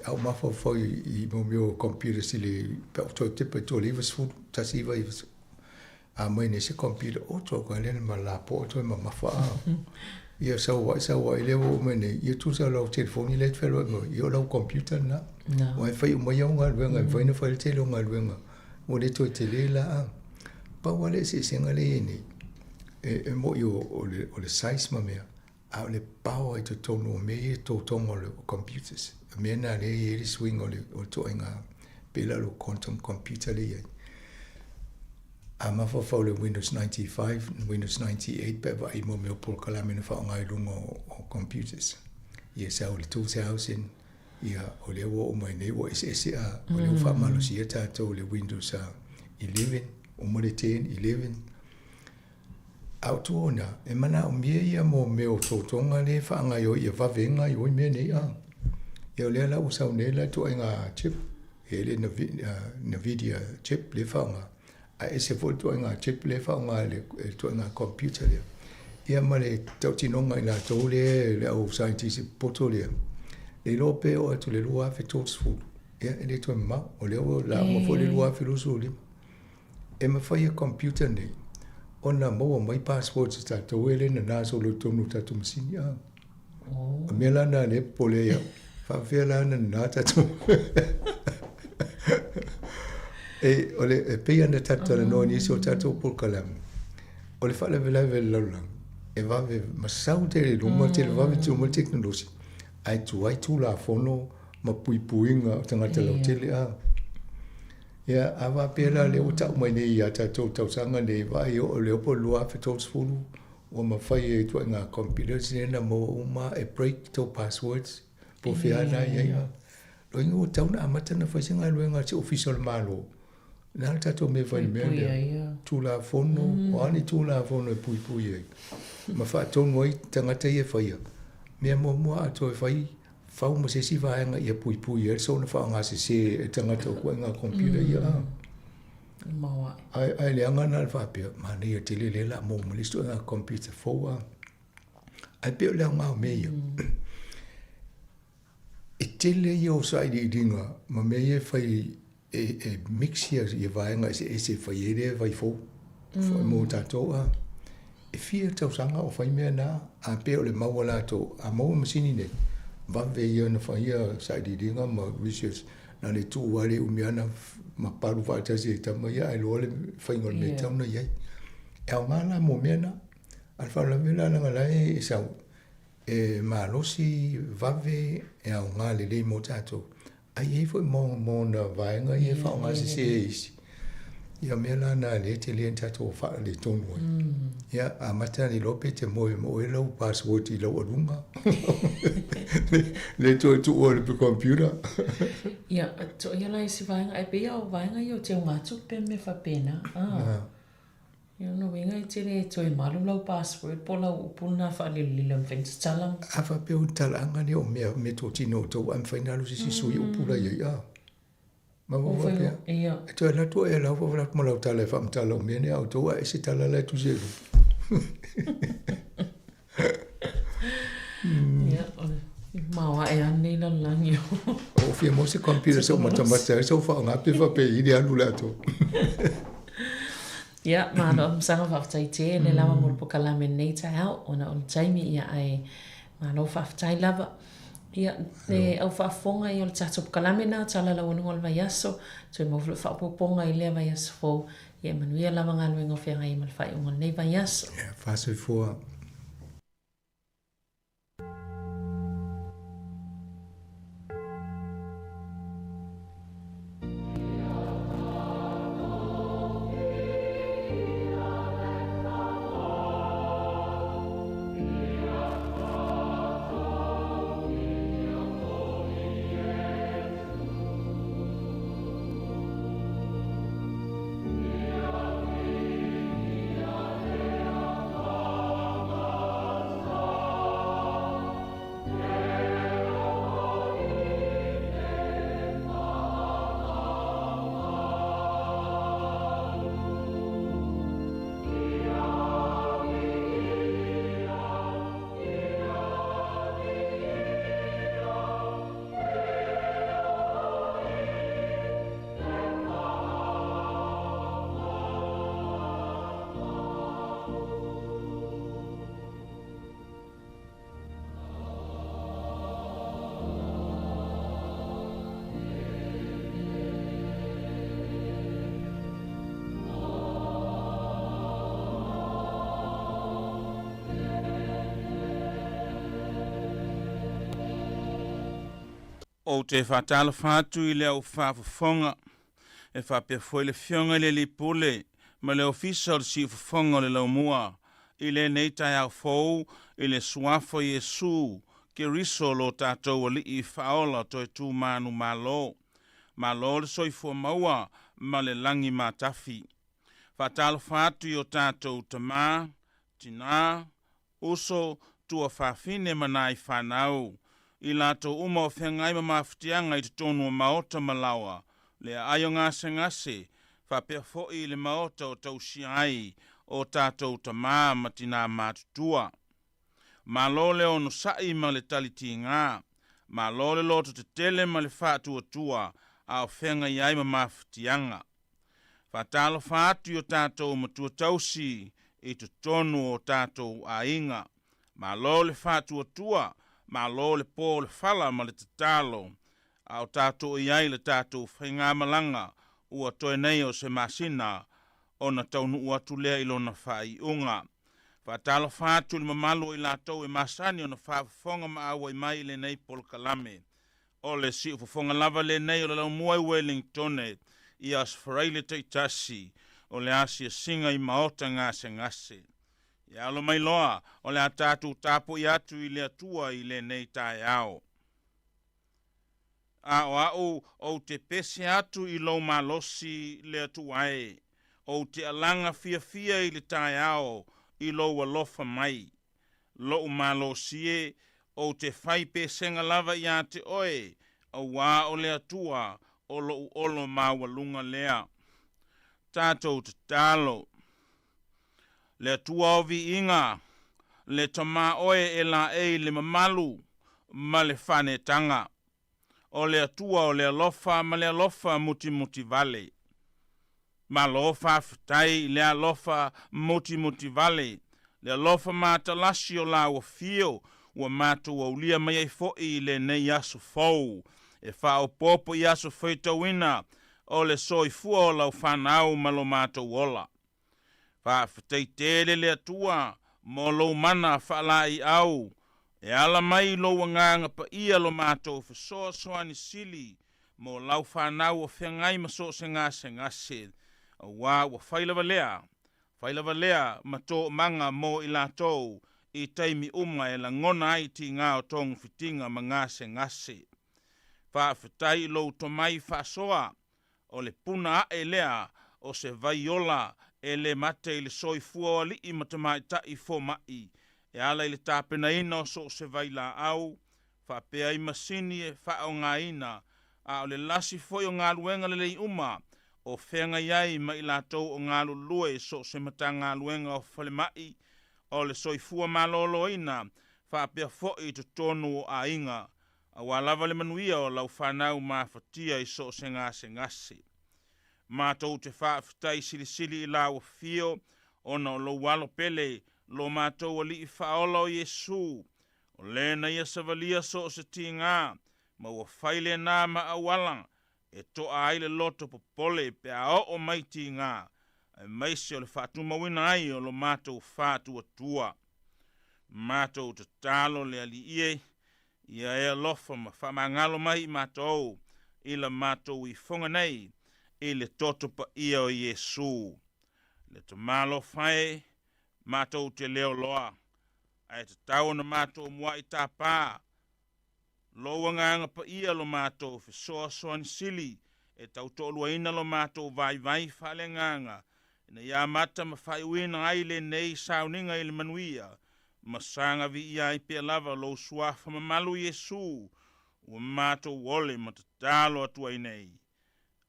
a ou mafaufau i mea o computers i le pe a ou toe tepa i tua i le 90, 1990, a aumai nei se computer, oto atu lea ma lapoa toe mamafa a. Ia sau ai, sau ai lea ua oo mai nei, ia tusa o lau telefoni lea e te feloai mai ai, ia o lau computer lena. Aua e fai uma ai au galuega, e mafai ona fai le tele o galuega, ua le toe tele la a. Pau lava le eseesega lea e i ai nei, e moni o le size ma mea, A o le power i totonu o mea ia e totoga o le computers, o mea na lea e i ai le suiga o le ituaiga pei la o le quantum computer lea e i ai. A mafaufau i le Windows 95, Windows 98 pe a vaai mo mea o polokalame na faaaoga i luga o computers. Ia sau i le 2000, ia o lea ua oo mai nei ua eseese a, o lea ua faamalosia tatou i le Windows 11, uma le 10, 11, A o tua o na, e manaomia ia mo mea o totoga lea e faagaoioi ia vave ai gaoioi mea nei a. Ia o lea la ua sau nei la ituaiga chip, e i ai le Nvidia chip lea e faaaoga, ae ese foi le ituaiga chip lea e faaaoga e le ituaiga computer lea. Ia ma le tautinoga i latou lea le au saienitisi popoto lea, le iloa pe oo atu i le 2030, ia e le toe mamao, o lea ua lauga foi le 2025. E mafai e computer nei ona maua mai passwords a tatou e le nana solo i totonu o tatou masini a. Oh. O mea la na lea e popole ai au. Faapefea la ona nana tatou. E, o le, e pei ona tatou talanoa i nisi o tatou polokalame, o le faalavelave o le lalolagi, e vave masau tele i luma, tele vave tele uma le tekonolosi, ae tuai Tulafono ma puipuiga o tagata lautele a. Ia, a faapea la lea ua tau mai nei ia tatou tausaga nei, vaai o lea po o le 2030 ua mafai e ituaiga computers nei ona maua uma e break tou passwords po o fea lena e i ai. Lona uiga ua tatau ona amata ona fai se galuega a se Ofisa o le Malo. O le a le tatou mea e fai i le mea lea? Tulafono, o a ni Tulafono e puipui ai ma faatonu ai tagata ia e faia. Mea muamua a toe fai Fau ma se isi vaega ia puipui ai le soona faaaoga sese e tagata o ituaiga computer ia a. Ae, ae leaga na le faapea, manaia tele lea o le a maua mai le isi ituaiga computer fou a. Ae pei o le aoga o mea ia, e tele ia o sailiiliga ma mea ia e fai e mix ia vaega eseese e fai ai lea vai fou mo tatou a. E fia tausaga o fai mea na, a pei o le mau a latou, a maua masini nei, vave ia ona fai ia sailiiliga ma research. Na o le tuu lava le umi lava ona mapalu faatasi ai tama ia ae iloa le faiga o le mea e tatau ona i ai. E aoga la mo mea na. A o le faalavelave la leaga o la e sau e malosi vave e aoga lelei mo tatou. Ae i ai foi ma ona vaega ia e faaaoga sese e isi. Ia o mea la na lea e tele ona tatou faaletonu ai. Ia amata ona iloa pe te moe ma oe lau password i lau aluga. Le toe tuua i le computer. Ia, to ia la isi vaega, ae pei lava o vaega ia o teugatupe ma mea faapena. Ah. Ia o lona uiga e tele e toe malu lau password po o lau upu lena faalilolilo e mafai ona tatala. A faapea o le talaaga lea o mea meatotino o outou ae mafai ona alu se isi sui upu la i ai a? Maua faapea. Ia. E toe alu atu oe e lau alu atu ma lau tala e faamatala o mea nei a outou ae ese tala la e tusi ai i luga. Ia, maoae lava lenei lalolagi o. Ua fia maua se computer se i ou matamata ai se i ou faaaoga pe faapea i le alu le atoa. Ia, malo Afamasaga, faafetai tele lava mo le pokalame i lenei taeao ona o le taimi, ia ae malo faafetai lava. Ia, le au faafofoga ia o le tatou pokalame lena, tala laualuga o le vaiaso, toe maua foi faaopoopoga i lea vaiaso fou. Ia manuia lava galuega o feagai ai ma le faaiuga o lenei vaiaso. Ia, faasoifua. Ou te faatalofa atu i le au faafofoga, e faapea foi le Afioga i le Alii Pule ma le Ofisa o le Siufofoga o le Laumua, i lenei taeao fou i le Suafa o Iesu Keriso lo tatou Alii Faaola toe tu manumalo. Malo le soifua maua ma le lagi matafi. Faatalofa atu i o tatou tamā, tinā, uso, tuafafine ma nai fanau, i latou uma o feagai ma mafatiaga i totonu o maota ma laoa, le aai o gasegase, faapea foi i le maota o tausia ai o tatou tamā ma tinā matutua. Malo le onosai ma le talitiga, malo le loto tetele ma le faatuatua a o feagai ai ma mafatiaga. Faatalofa atu i o tatou matua tausi i totonu o tatou aiga. Malo le faatuatua, malo le po o le fala ma le tatalo, a o tatou i ai i le tatou faigamalaga ua toe nei o se masina ona taunuu atu lea i lona faaiuga. Faatalofa atu i le mamalu o i latou e masani ona faafofoga ma auai mai i lenei polokalame. O le siufofoga lava lenei o le Laumua i Wellingtone i Aso Faraile taitasi o le asiasiga i maota gasegase. Ia alo mai loa, o le a tatou tapuai atu i le Atua i lenei taeao. A o a'u ou te pese atu i lou malosi, le Atua e, ou te alaga fiafia i le taeao i lou alofa mai. Lo'u malosi e, ou te fai pesega lava iā te oe, auā o le Atua o lo'u olo maualuga lea. Tatou tatalo. Le Atua o viiga, le Tamā oe e laei le mamalu ma le fanetaga. O le Atua o le alofa ma le alofa mutimutivale. Malo faafetai i le alofa mutimutivale, le alofa matalasi o lau afio ua matou aulia mai ai foi i lenei aso fou e faaopoopo i aso faitauina o le soifua o lau fanau ma lo matou ola. Faafetai tele le Atua mo lou mana faalaeiau e ala mai i lou agaga paia lo matou fesoasoani sili mo lau fanau o feagai ma so o se gasegase, auā ua fai lava lea, fai lava lea ma toomaga mo i latou i taimi uma e lagona ai tigā o togafitiga ma gasegase. Faafetai i lou tomai faasoa, o le puna ae lea o se vai ola e lē mate i le soifua o ali'i ma tamaita'i foma'i e ala i le tapenaina o so o se vailaau faapea ai masini e faaaogaina, a o le lasi foi o galuega lelei uma o feagai ai ma i latou o galulue i so o se Matagaluega o Falema'i o le Soifua Maloloina faapea fo'i i totonu o aiga, auā lava le manuia o lau fanau mafatia i so o se gasegase. Matou te faafetai silisili i lau afio ona o lou Alo pele, lo matou Alii Faaola o Iesu, o le na ia savalia so o se tigā, ma ua fai lenā ma auala e to'a ai le loto popole pe a oo mai tigā, aemaise o le faatumauina ai o lo matou faatuatua. Matou tatalo le Alii e, ia e alofa ma faamagalo mai i matou i la matou ifoga nei i le toto paia o Iesu. Le Tama alofa e, matou te leo loa, ae tatau ona matou mua'i tapā lou agaga paia lo matou fesoasoani sili e tautoaluaina lo matou vaivai faaleagaga ina ia amata ma faaiuina ai lenei sauniga i le manuia ma saga viia ai pea lava lou suafa mamalu Iesu ua matou ole ma tatalo atu ai nei.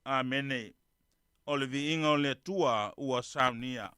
Amene. O le viiga o le Atua ua saunia.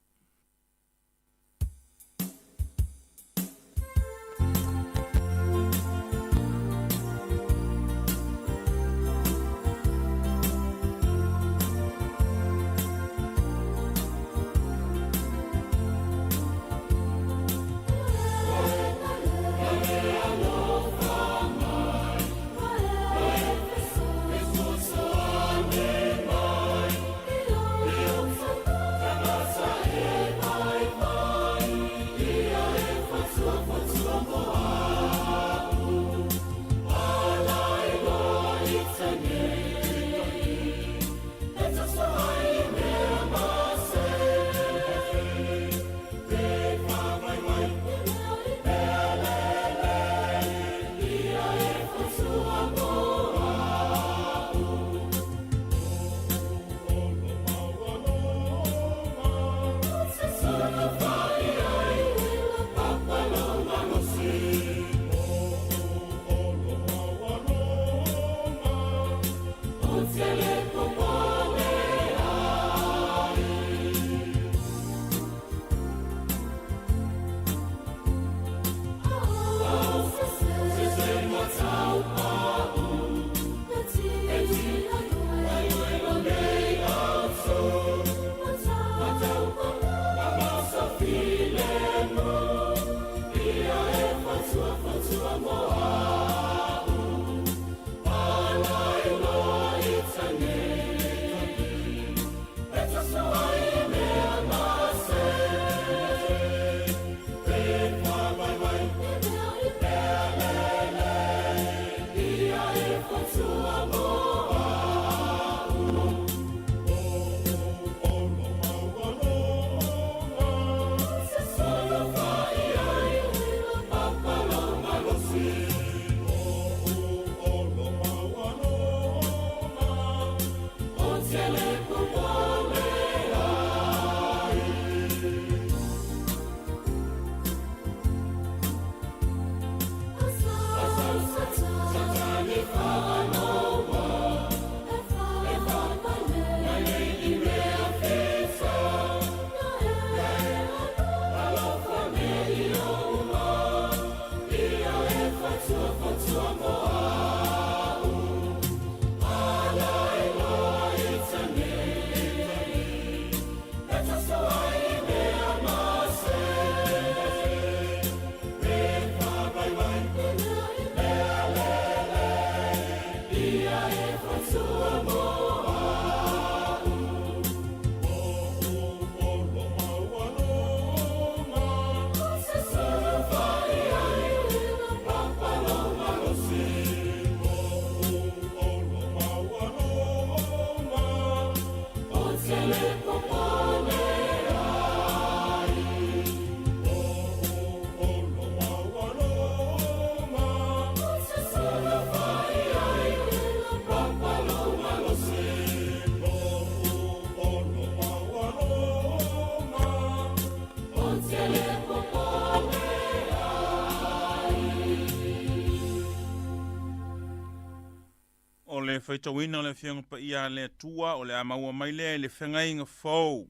le faitauina o le Afioga Paia a le Atua o le a maua mai lea i le Feagaiga Fou.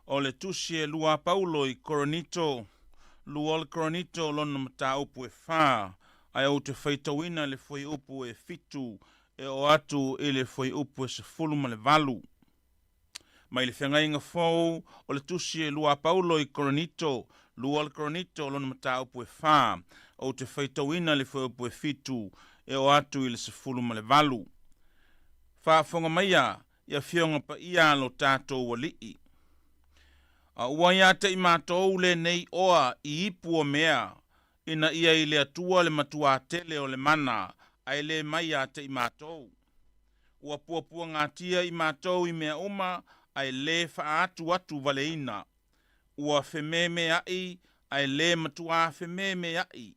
O le Tusi e lua a Paulo i Korinito, lua o le Korinito lona mataupu e fa, ae ou te faitauina le fuaiupu e fitu e oo atu i le fuaiupu e 18. Mai le Feagaiga Fou, o le Tusi e lua a Paulo i Korinito, lua o le Korinito lona mataupu e fa, ou te faitauina le fuaiupu e fitu e oo atu i le 18. Faafofoga maia i Afioga Paia a lo tatou Alii. A ua ia te i matou lenei oa i ipu o mea, ina ia i le Atua le matuā tele o le mana, ae le mai ia te i matou. Ua puapuagatia i matou i mea uma, ae lē faaatuatu valeina. Ua fememeaʻi, ae lē matuā fememeaʻi.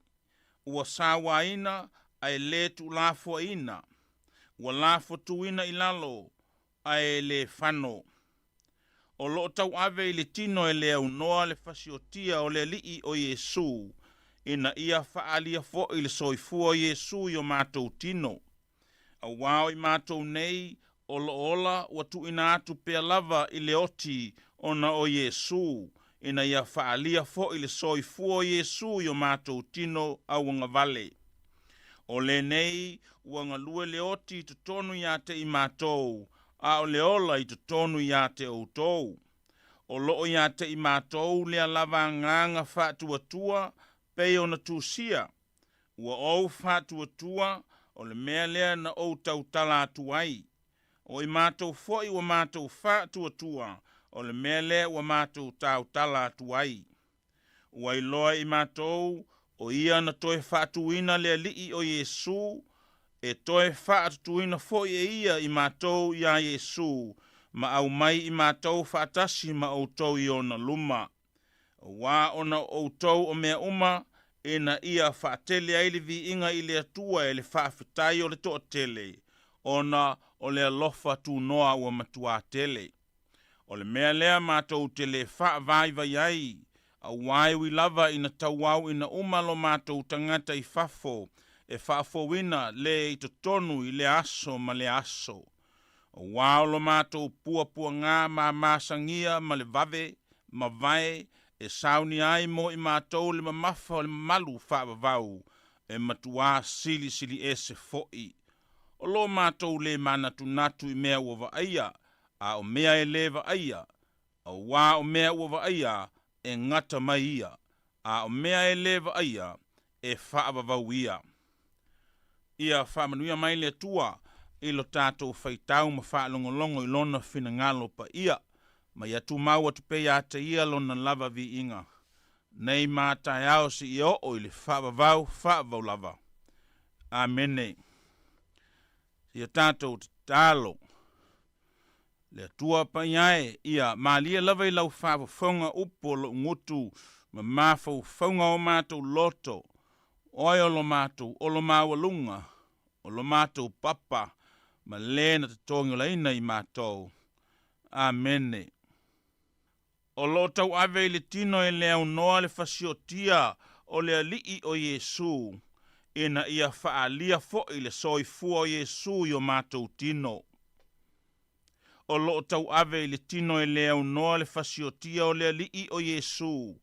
Ua sauāina, ae lē tuulafoaiina. Ua lafotuina i lalo, ae lē fano. O loo tauave i le tino e le aunoa le fasiotia o le Alii o Iesu, ina ia faaalia foʻi le soifua o Iesu i o matou tino. Auā o i matou nei o loo ola ua tuuina atu pea lava i le oti ona o Iesu, ina ia faaalia foʻi le soifua o Iesu i o matou tino auagavale. O lenei ua galue le oti i totonu iā te i matou, a o le ola i totonu iā te outou. O loo iā te i matou lea lava agaga faatuatua pei ona tusia. Ua ou faatuatua o le mea lea na ou tautala atu ai. O i matou foʻi ua matou faatuatua o le mea lea ua matou tautala atu ai. Ua iloa i matou o ia na toe faatuina le Alii o Iesu, e toe faatutuina foʻi e ia i matou iā Iesu, ma aumai i matou faatasi ma outou i ona luma. Auā ona o outou o mea uma, ina ia faatele ai le viiga i le Atua e le faafetai o le toatele, ona o le alofa tunoa ua matuā tele. O le mea lea matou te lē faavaivai ai, auā e ui lava ina tauauina uma lo matou tagata i fafo, e faafouina le i totonu i lea aso ma lea aso. Auā o lo matou puapuagā mamasagia ma le vave mavae e saunia ai mo i matou le mamafa o le mamalu faavavau, e matuā silisili ese foʻi. O lo matou lē manatunatu i mea ua vaaia, a o mea e lē vaaia, auā o mea ua vaaia e gata mai ia, a o mea e lē vaaia e faavavau ia. Ia faamanuia mai le Atua i lo tatou faitau ma faalogologo i lona finagalo paia, ma ia tumau atu pea iā te ia lona lava viiga nei ma taeao seia oo i le faavavau faavavau lava. Amene. Ia tatou tatalo. Le Atua paia e, ia malie lava i lau faafofoga upu o lou gutu ma mafaufauga o matou loto, oe o lo matou olo maualuga, o lo matou papa, ma lē na totogiolaina i matou. Amene. O loo tauave i le tino e le aunoa le fasiotia o le Alii o Iesu, ina ia faaalia foʻi le soifua o Iesu i o matou tino. O loo tauave i le tino e le aunoa le fasiotia o le Alii o Iesu,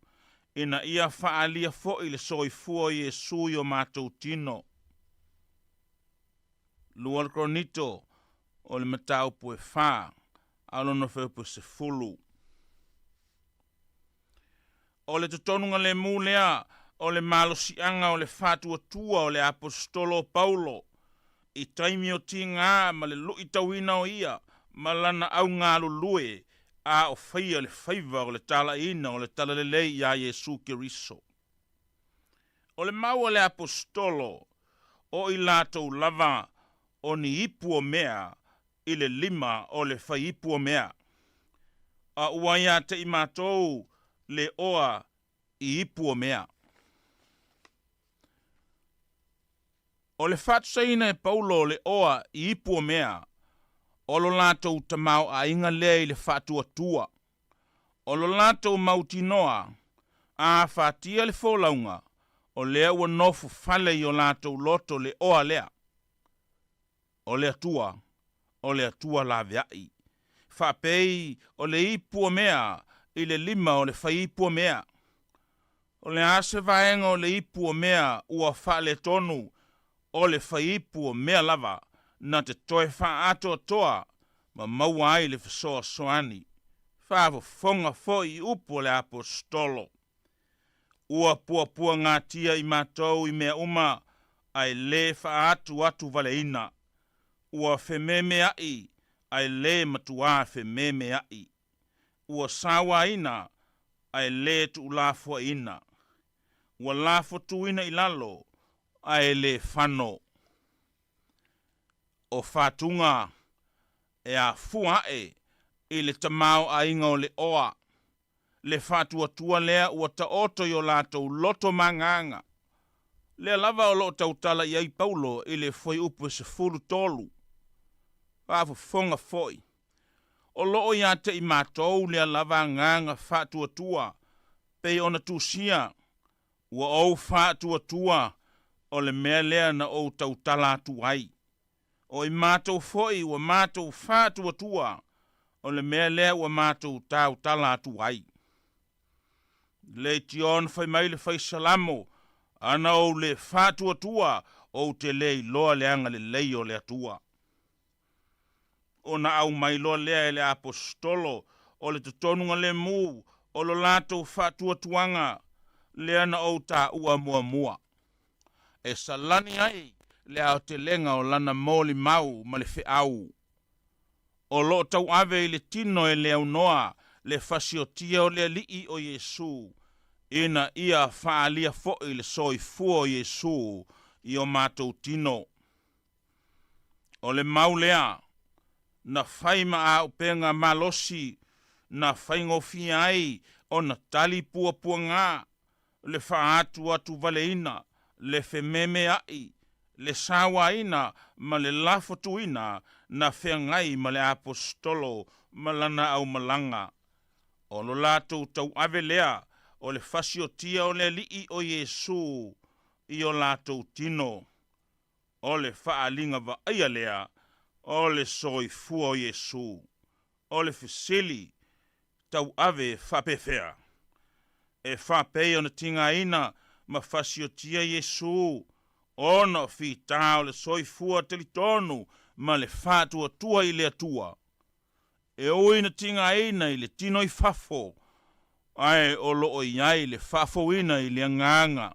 ina ia faaalia foʻi le soifua o Iesu i o matou tino. Lua o le Korinito o le mataupu e fa, a o lona fuaiupu e 10. O le totonuga lemu lea o le malosiaga o le faatuatua o le aposetolo o Paulo i taimi o tigā ma le luʻitauina o ia ma lana augalulue a o faia le faiva o le talaiina o le talalelei iā Iesu Keriso. O le mau a le aposetolo o i latou lava o ni ipu o mea i le lima o le faiipu o mea. A ua iā te i matou le oa i ipu o mea. O le faatusaina e Paulo o le oa i ipu o mea, o lo latou tamaoaiga lea i le faatuatua. O lo latou mautinoa, a afatia le folauga, o lea ua nofo fale i o latou loto le oa lea. O le Atua, o le Atua laveai. Faapei o le ipu o mea i le lima o le faiipu o mea. O le a se vaega o le ipu o mea ua faaletonu, o le faiipu o mea lava na te toe faaatoatoa ma maua ai le fesoasoani. Faafofoga foi i upu o le Aposetolo. Ua puapuagatia i matou i mea uma, ae lē faaatuatuvaleina. Ua fememeaʻi, ae lē matuā fememeaʻi. Ua sauaina, ae lē tuulafoaiina. Ua lafotuina i lalo, ae lē fano. O fatuga e afua aʻe i le tamaoaiga o le oa, le faatuatua lea ua taoto i o latou loto ma agaga. Lea lava o loo tautala i ai Paulo i le fuaiupu e 13. Faafofoga foi, o loo ia te i matou lea lava agaga faatuatua, pei ona tusia, ua ou faatuatua, o le mea lea na ou tautala atu ai. O i matou foi ua matou faatuatua, o le mea lea ua matou tautala atu ai. Leitio fai mai le faisalamo, ana ou le faatuatua, ou te lē iloa le agalelei o le Atua. Ona au mai loa lea e le Aposetolo o le totonuga lemu o lo latou faatuatuaga lea na ou taua muamua. E salani ai le aotelega o lana molimau ma le feau. O loo tauave i le tino e le aunoa le fasiotia o le Alii o Iesu, ina ia faaalia foi le soifua o Iesu i o matou tino. O le mau lea, na fai ma auupega malosi, na faigofie ai ona tali puapuagā, le faaatuatuvaleina, le fememeaʻi, le sauaina ma le lafotuina na feagai ma le Aposetolo ma lana aumalaga. O lo latou tauave lea o le fasiotia o le Alii o Iesu i o latou tino. O le faaaliga vaaia lea o le soifua o Iesu. O le fesili, tauave faapefea? E faapei ona tigaina ma fasiotia Iesu, ona o fitā o le soifua talitonu ma le faatuatua i le Atua. E ui na tigaina i le tino i fafo, ae o loo i ai le faafouina i le agaga,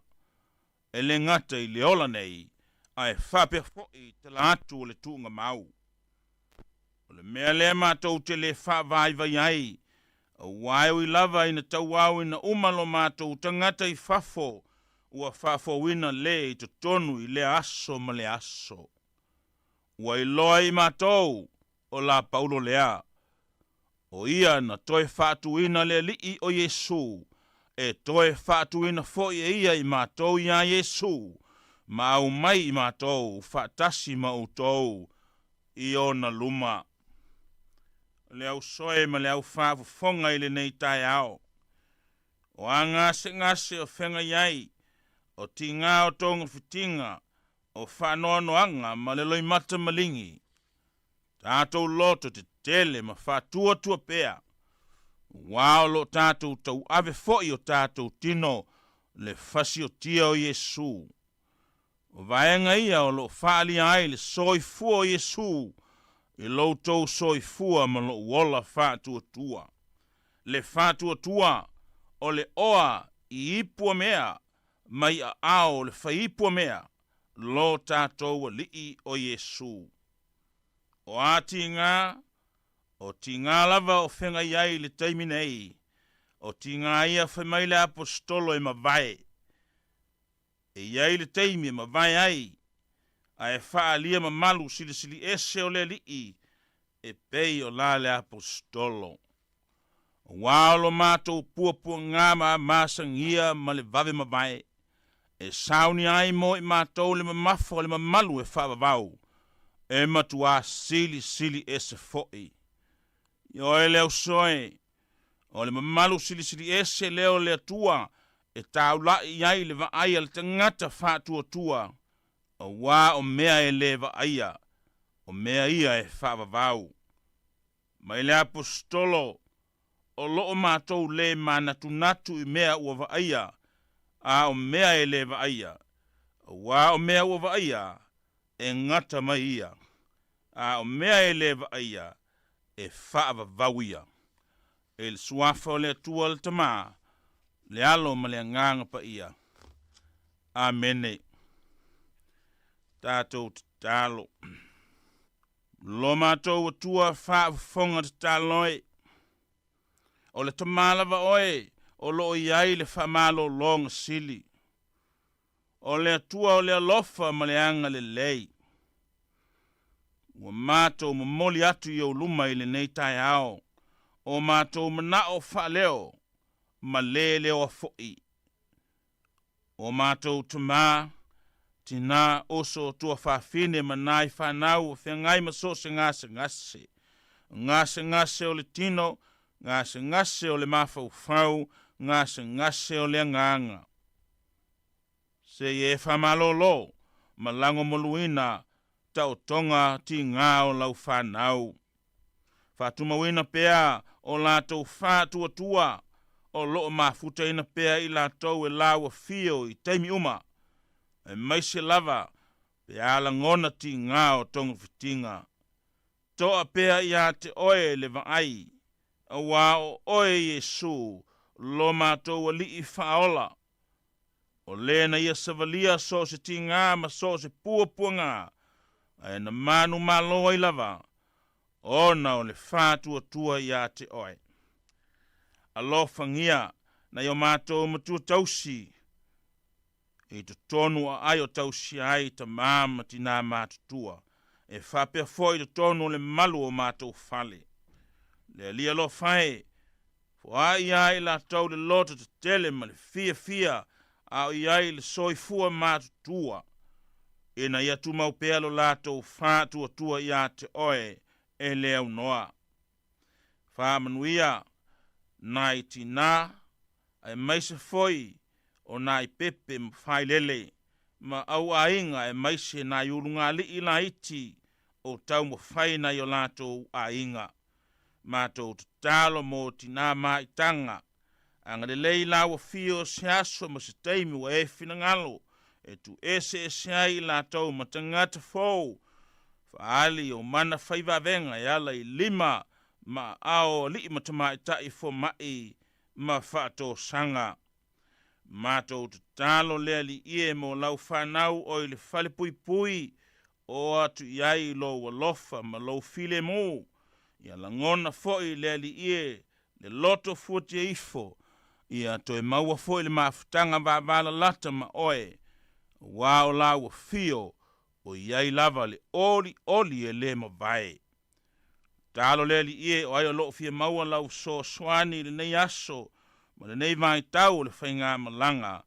e lē gata i le ola nei, ae faapea foi tala atu o le tuugamau. O le mea lea matou te lē faavaivai ai, auā e ui lava ina tauauina uma lo matou tagata i fafo, ua faafouina lē i totonu i lea aso ma le aso. Ua iloa i matou o la Paulo lea. O ia na toe faatuina le Alii o Iesu, e toe faatuina foi e ia i matou iā Iesu, ma aumai i matou faatasi ma outou i ona luma. Le ausoe ma le aufaafofoga i lenei taeao. O a gasegase o feagai ai, o tigā o togafitiga, o faanoanoaga ma le loimata maligi. Tatou loto tetele ma faatuatua pea. Auā o loo tatou tauave foi o tatou tino le fasiotia o Iesu. O vaega ia o loo faaalia ai le soifua o Iesu i loutou soifua ma lou ola faatuatua. Le faatuatua o le oa i ipu o mea mai aao o le faiipu o mea, lo tatou Alii o Iesu. O a tigā, o tigā lava o feagai ai i le taimi nei, o tigā ia fai mai le Aposetolo e mavae. E i ai le taimi e mavae ai, ae faaalia mamalu silisili ese o le Alii e pei o la le Aposetolo. Auā o lo matou puapuagā ma masagia ma le vave mavae, e sauni ai mo i matou le mamafa o le mamalu e faavavau, e matuā silisili ese foi. Ioe le ausoe, o le mamalu silisili ese lea o le Atua e taulaʻi i ai le vaai a le tagata faatuatua, auā o mea e lē vaaia. O mea ia e faavavau. Mai le aposetolo, o loo matou lē manatunatu i mea ua vaaia, a o mea e lē vaaia, auā o mea ua vaaia e gata mai ia, a o mea e lē vaaia e faavavau ia. E le suafa o le Atua le Tamā, le Alo ma le Agaga Paia. Amene. Tatou tatalo. Lo matou Atua faafofoga tatalo e, o le Tamā lava oe o loo i ai le faamalōlōga sili. O le Atua o le alofa ma le agalelei. Ua matou momoli atu i ou luma i lenei taeao, o matou manao faaleo ma lē leoa foʻi. O matou tamā, tinā, oso, tuafafine ma nai fanau o feagai ma so o se gasegase. Gasegase o le tino, gasegase o le mafaufau, gasegase o le agaga. Se i e faamalōlō ma lagomaluina taotoga tigā o lau fanau. Faatumauina pea o latou faatuatua o loo mafutaina pea i latou e lauafio i taimi uma, aemaise lava pe a lagona tigā o togafitiga. Toa pea iā te oe le vaai, auā o oe Iesu lo matou Alii faaola. O lē na ia savalia so o se tigā ma so o se puapuagā, ae na manumalo ai lava, ona o le faatuatua iā te oe. Alofagia nai o matou matua tausi, i totonu o aai o tausia ai tamā ma tinā matutua, e faapea foi i totonu o le malu o matou fale. Le Alii alofa e, foai iā i latou le loto tetele ma le fiafia a o i ai le soifua matutua, ina ia tumau pea lo latou faatuatua iā te oe e le aunoa. Faamanuia nai tinā, aemaise foi o nai pepe ma failele ma auaiga, aemaise nai ulugalii laiti o taumafai nai o latou aiga. Matou tatalo mo tinā maitaga, agalelei lauafio se aso ma se taimi ua e finagalo e tuueseese ai i latou ma tagata fou. Faaali o mana faivavega e ala i lima ma aao o alii ma tamaitai fomaʻi ma faatosaga. Matou tatalo le Alii e mo lau fanau o i le fale puipui o atu i ai lou alofa ma lou filemu. Ia lagona foʻi le Alii e le loto fuatia ifo, ia toe maua foʻi le mafutaga vavalalata ma oe, auā o lau afio o i ai lava le olioli e lē mavae. Talo le Alii e, o ai o loo fia maua lau fesoasoani i lenei aso ma lenei vaitau o le faigamalaga,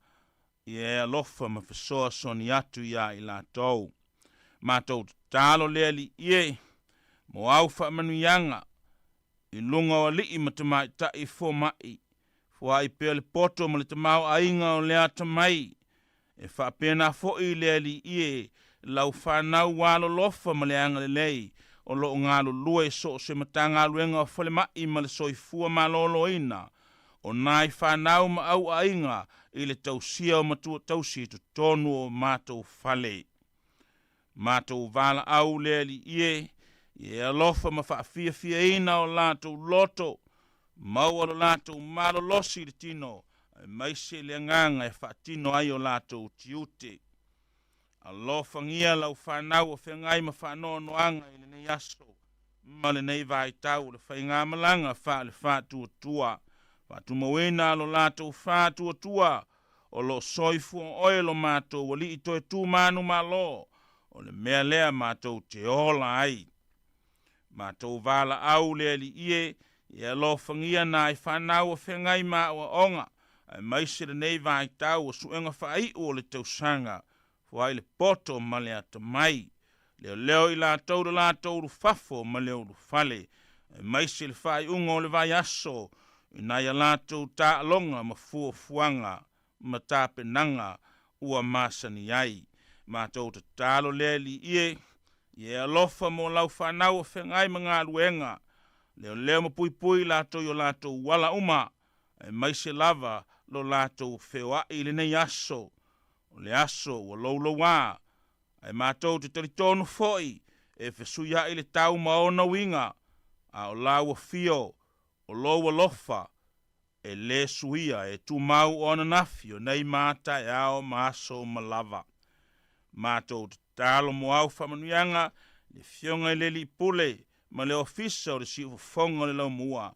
ia e alofa ma fesoasoani atu iā i latou. Matou tatalo le Alii e mo au faamanuiaga i luga o alii ma tamaitai fomaʻi. Foai pea le poto ma le tamaoaiga o le atamai, e faapena foʻi le Alii e lau fanau alolofa ma le agalelei o loo galulue so o se Matagaluega o Falemaʻi ma le Soifua Malōlōina, o nai fanau ma auaiga i le tausia o matua tausi i totonu o matou fale. Matou valaau le Alii e, ia e alofa ma faafiafiaina o latou loto, maua lo latou malolosi i le tino, aemaise le agaga e faatino ai o latou tiute. Alofagia lau fanau o feagai ma faanoanoaga i lenei aso ma lenei vaitau o le faigamalaga faale-faatuatua. Faatumauina lo latou faatuatua o loo soifua oe lo matou Alii toe tu manumalo, o le mea lea matou te ola ai. Matou valaau le Alii e, ia alofagia nai fanau o feagai ma aoaoga, aemaise lenei vaitau o suega faaiu o le tausaga. Foai le poto ma le atamai, leoleo i latou le latou ulufafo ma le ulufale, aemaise le faaiuga o le vaiaso i nai a latou taaloga ma fuafuaga ma tapenaga ua masani ai. Matou tatalo le Alii e, Ia e alofa mo lau whanau o whengai ma ngā Leo leo ma pui pui latou i o latou wala uma. E maise lava lo latou feoai le nei aso. O le aso ua loulouā. Ae matou te talitonu foi e fesuiaʻi le tau ma ona uiga. A o lau afio o lou alofa e lē suia e tumau o ananafi o nei mataeao ma aso uma lava. Matou tatalo mo au faamanuiaga le fioga i le alii pule ma le ofisa o le siufofoga o le laumua.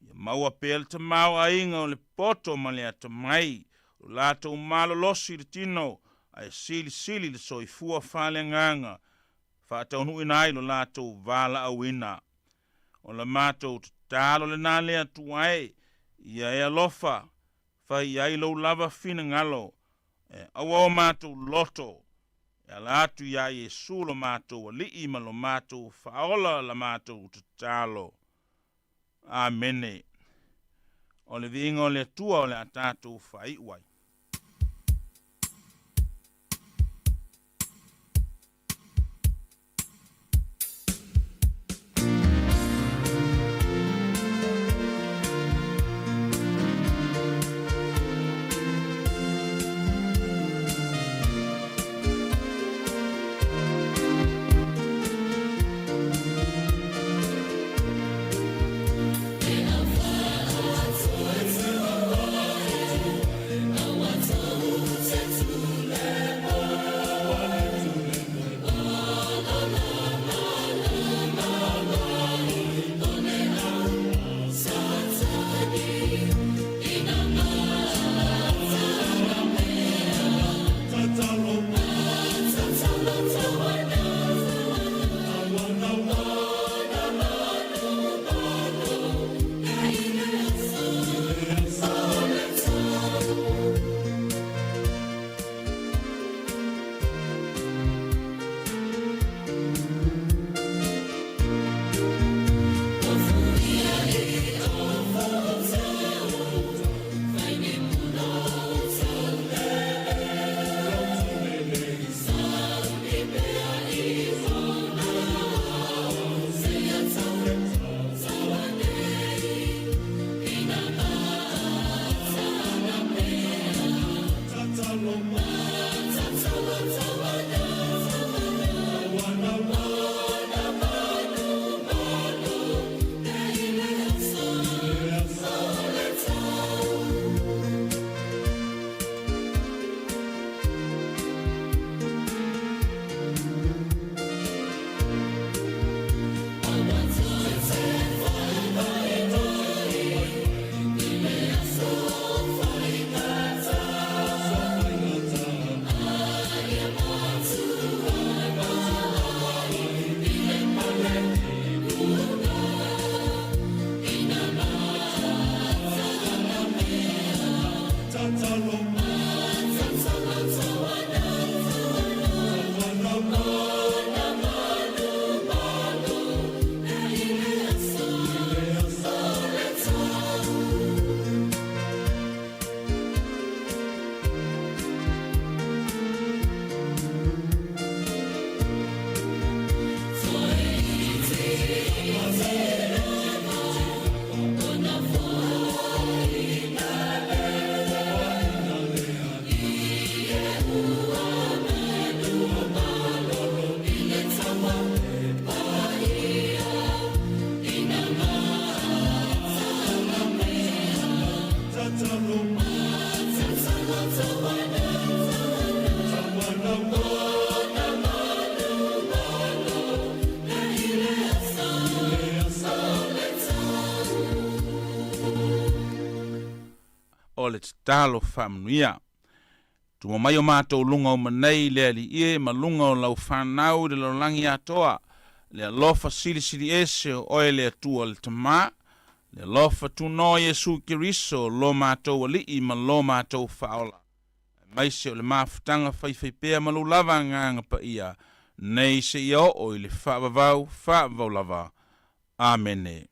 Ia maua pea le tamaoaiga o le poto ma le atamai o latou malolosi i le tino ae silisili le soifua faaleagaga faataunuuina ai lo latou valaauina. O la matou tatalo lenā le Atua e, ia e alofa, fai ai lou lava finagalo, e aua o matou loto, e ala atu iā Iesu lo matou Alii ma lo matou Faaola la matou tatalo. Amene. O le viiga o le Atua o le a tatou faaiu ai. O le tatalo faamanuia. Tuma mai o matou luga uma nei le Alii e ma luga o lau fanau i le lalolagi atoa, le alofa silisili ese o oe le Atua le Tama, le alofa tunoa Iesu Keriso lo matou Alii ma lo matou Faaola, aemaise o le mafutaga faifaipea ma lou lava Agaga Paia, nei seia oo i le faavavau faavavau lava. Amene.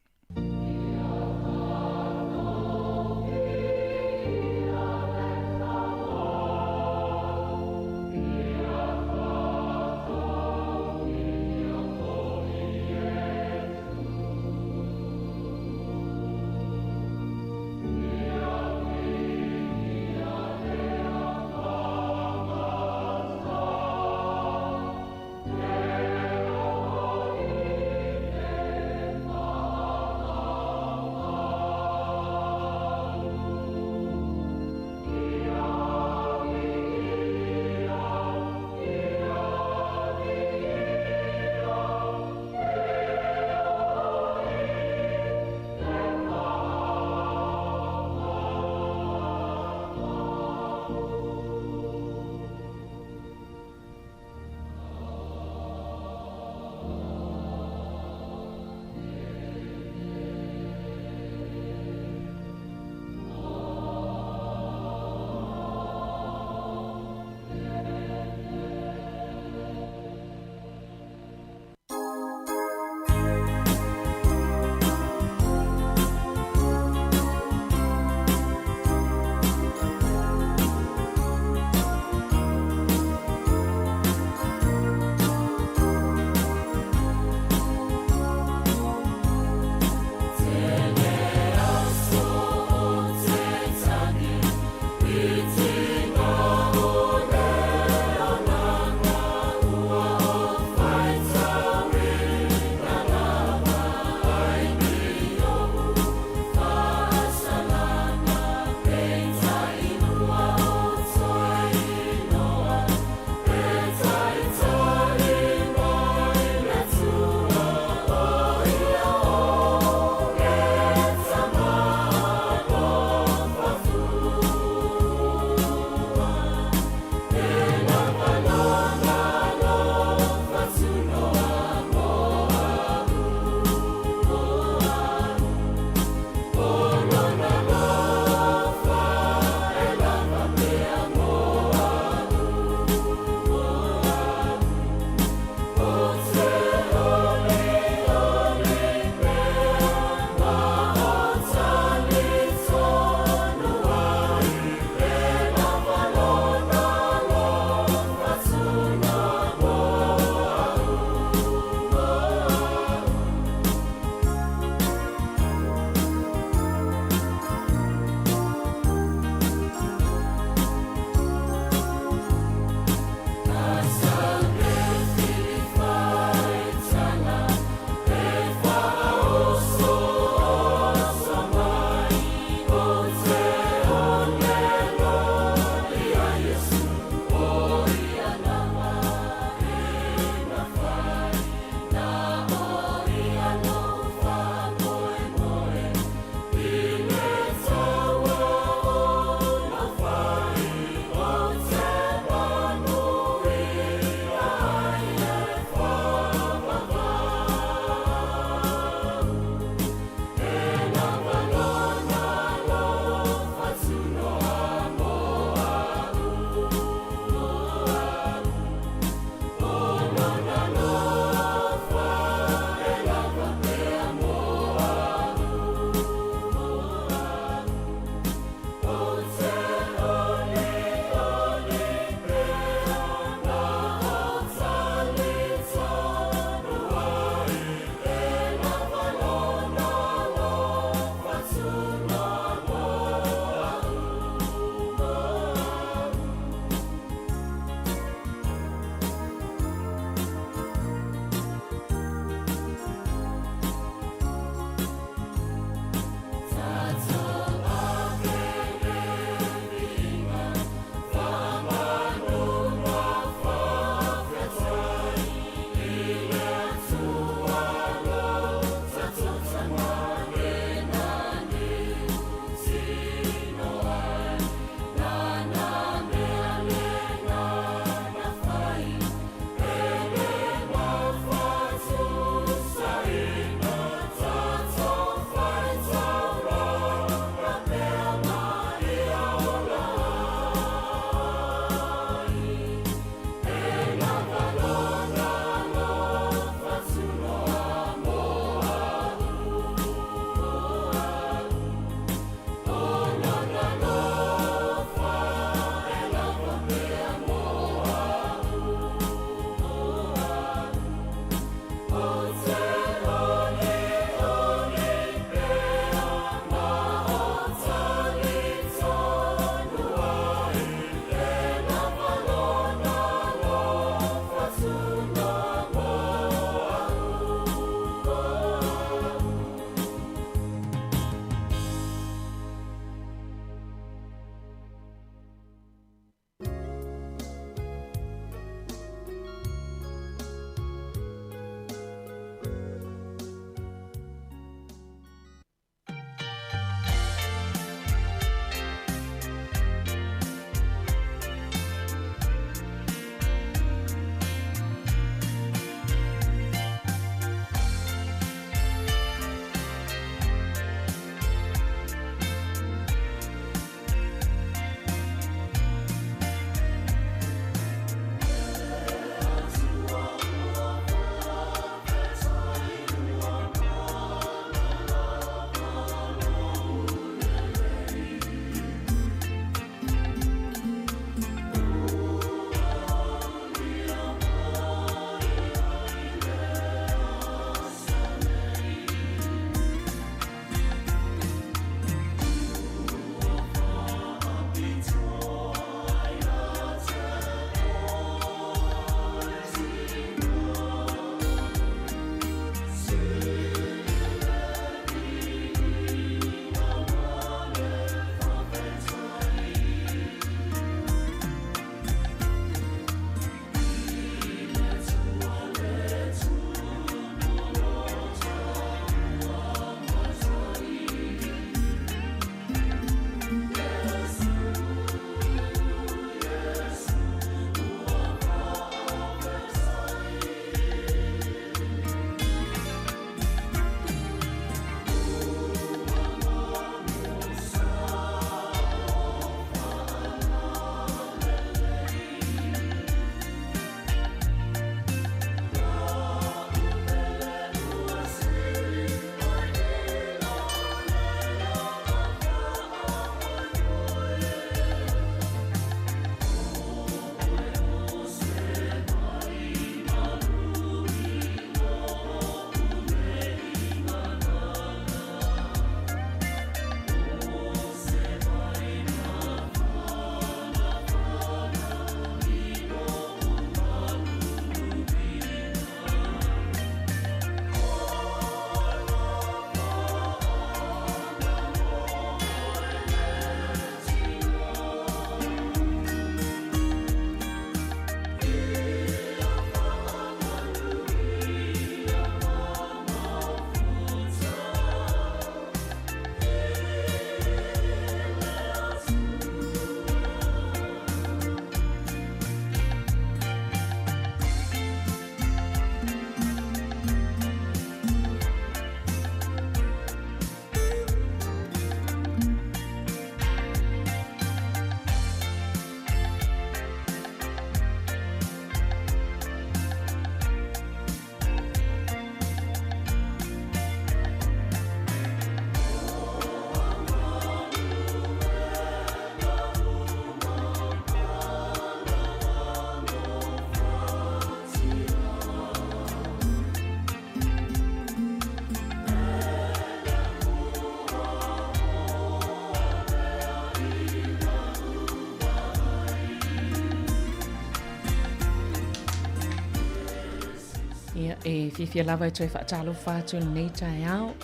Ia, e fiafia lava e toe faatalofa atu i lenei taeao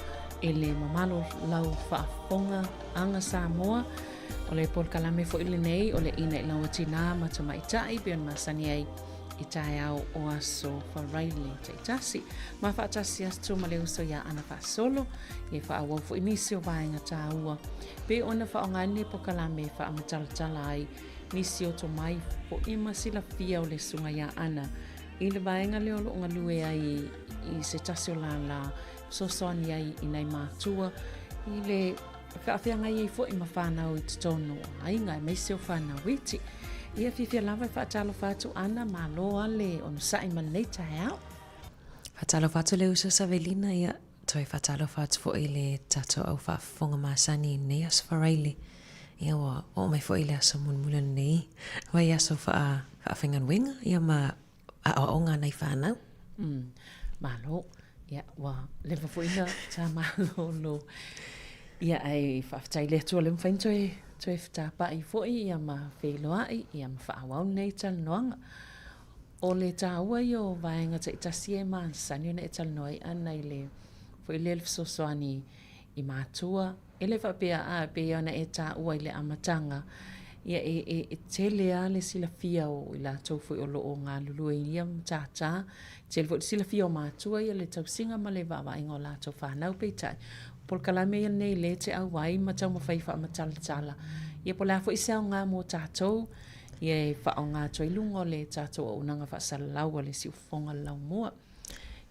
i le mamalu o lau faafofoga Aga Samoa. O le polokalame foi lenei o le ina i lau tinā ma tamaitai pei ona masani ai i taeao o aso Faraile taitasi. Ma faatasi atu ma le uso iā Ana Faasolo e faaauau foi nisi o vaega tāua pei ona faaaoga ai lenei polokalame e faamatalatala ai nisi o tomai foi ma silafia o le susuga iā Ana i le vaega lea o lo o galue ai i se tasi o lālā fesoasoani ai i nai mātua i le faafeagai ai foi ma whānau i totonu o aiga aemaise o whānau iti. Ia fiafia lava e faatalofa atu Ana, malo a le onosai ma lenei taeao. Faatalofa atu le uso Savelina, ia toe faatalofa atu foi i le tatou au faafofoga masani i lenei aso Faraile. Ia ua oo mai foi le aso mulimuli o lenei vaiaso faa, faafaigaluega ia ma aoaoga a nai fanau. Mm, malo. Ia, ua leva foi na tā malolo. Ia, ae faafetai i le Atua lea ua mafai ona toe, toe fetapa'i foi ia ma feiloai ia ma faaauau lenei talanoaga. O le taua ia o vaega taitasi e masani ona e talanoa ai Ana i le foi lea le fesoasoani i matua E le faapea a, pei ona e taua i le amataga, ia e, e, e tele lava le silafia o i latou foi o lo o galulue i ia matata, tele foi le silafia o matua ia le tausiga ma le vaavaaiga o latou fanau. Peitai, o polokalame ia lenei lea e te auai ma taumafai e faamatalatala, ia po o le a foi se aoga mo tatou, ia e faaaoga atu ai i luga o le tatou auaunaga faasalalau a le Siufofoga o le Laumua.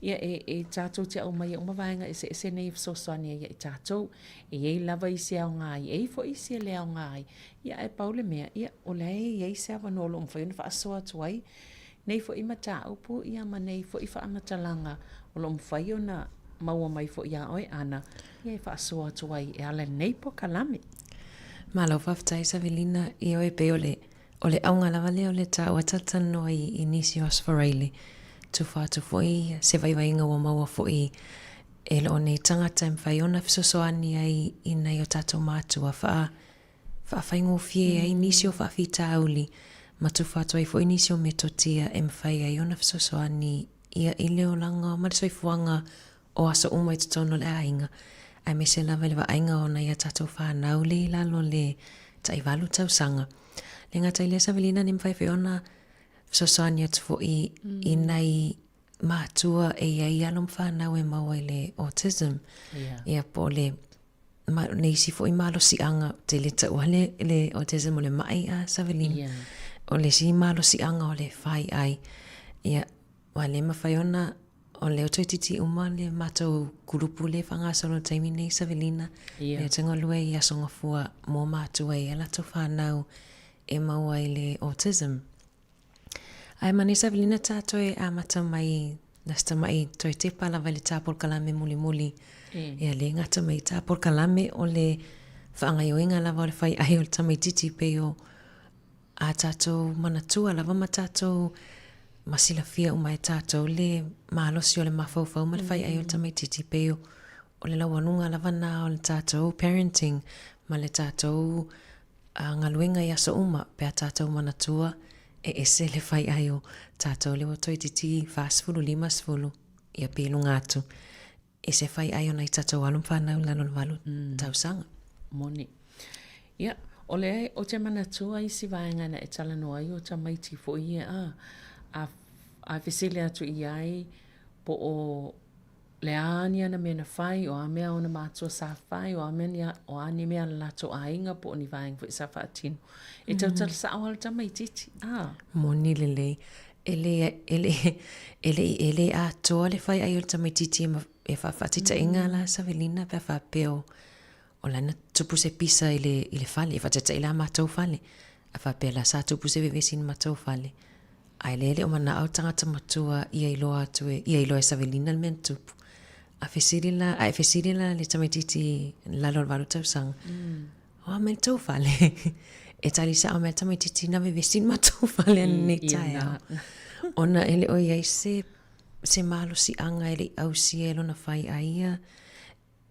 Ia, e, e tatou te aumaia uma vaega eseese nei e fesoasoani ai ia i tatou. E i ai lava isi e aoga ai, e i ai foi isi e le aoga ai. Ia, ae pau le mea, ia, o la e i ai se avanoa o lo o mafai ona faasoa atu ai nei foi mataupu, ia, ma nei foi faamatalaga o lo o mafai ona maua mai foi iā oe, Ana, ia e faasoa atu ai e ala i lenei polokalame. Malo faafetai Savelina, ioe, pei o le O le auga lava lea o le taua talatalanoa i nisi o Aso Faraile, tufa atu foi se vaivaiga ua maua foi e loo nei tagata e mafai ona fesoasoani ai i nai o tatou matua faa faafaigofie ai nisi o faafitauli ma tufa atu ai foi nisi o metotia e mafai ai ona fesoasoani ia i le olaga ma le soifuaga o aso uma i totonu o le aiga, aemaise lava i le vaaiga o nai a tatou fanau le i lalo o le tai-valu tausaga. Le gata i lea Savelina, ne mafai foi ona fesoasoani atu foi i nai matua e i ai alo ma fanau e maua i le autism. Yeah. Ia po o le ma, le isi foi malosiaga, ou te le taua le, le autism o le ma'i a Savelina. Yeah. O le isi malosiaga o le fai'ai. Ia, Ua le mafai ona, o lea ua toeitiiti uma le matou kulupu lea e faagasolo i le taimi nei Savelina. Ia. Lea te galue i Aso Gafua mo matua i a latou fanau e maua ai le autism. Ae manaia Savelina ta toe amata mai na si tama'i toe tepa lava i le tā polokalame mulimuli. Ia le gata mai i tā polokalame o le faagaoioiga lava o le fai ai o le tamaitiiti pei o a tatou manatua lava ma tatou ma silafia uma e tatou le malosi o le mafaufau ma le fai ai o le tamaitiiti pei o o le laualuga lava na o le tatou parenting ma le tatou uh, galuega i aso uma pe a tatou manatua e ese le fai ai o tatou lea ua toeitiiti 40 50 ia pe luga atu e se fai ai o nai tatou alo ma fanau i lalo o le valu tausaga. Moni. Ia, o lea ou te manatua isi vaega na e talanoa ai o tamaiti foi ia a, a, a fesili atu i ai po o le a ni ana mea na fai, o a mea ona matua sa fai, o a mea ni a, o a ni mea a le latou aiga po o ni vaega foi sa faatino. E tautala sa'o lava le tamaitiiti, a. Moni lelei. E le, e le, e le, e le atoa le fai ai o le tamaitiiti e, e faafaataitaiga la Savelina pe a faapea o, o la na tupu se pisa i le, i le fale, e faataitai la matou fale. A faapea la sa tupu se vevesi i le matou fale. Ae lea e le o manao le tagata matua ia iloa atu e, ia iloa e Savelina le mea na tupu. A fesili la, a e fesili la le tamaitiiti i lalo o le valu tausaga, O a mai le tou fale. E tali sao mai le tamaitiiti na vevesi le matou fale ananei taeao. Ona e le o i ai se, se malosiaga e le i ausia e lona fai a ia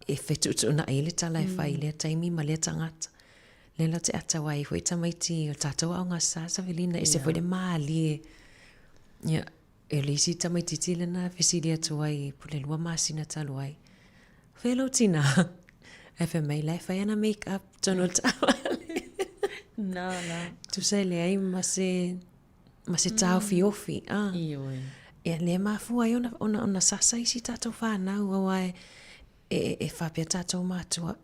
e fetuutuunai ai le tala e fai i lea taimi ma lea tagata. Lea la te ata ai foi tamaiti o tatou aoga sa Savelina, ese foi le malie. Ia. E le isi tamaitiiti lena e fesili atu ai i Pulelua masina talu ai, Fea lou tinā? Ae fai mai, la e fai ana make up tonu o le taavale. Nā la. Tusa e leai ma se, ma se taofiofi. Ah. Ioe. Ia, lea e mafua ai ona, ona, ona sasa isi tātou whānau, aua e, e, e whāpea tātou mātua,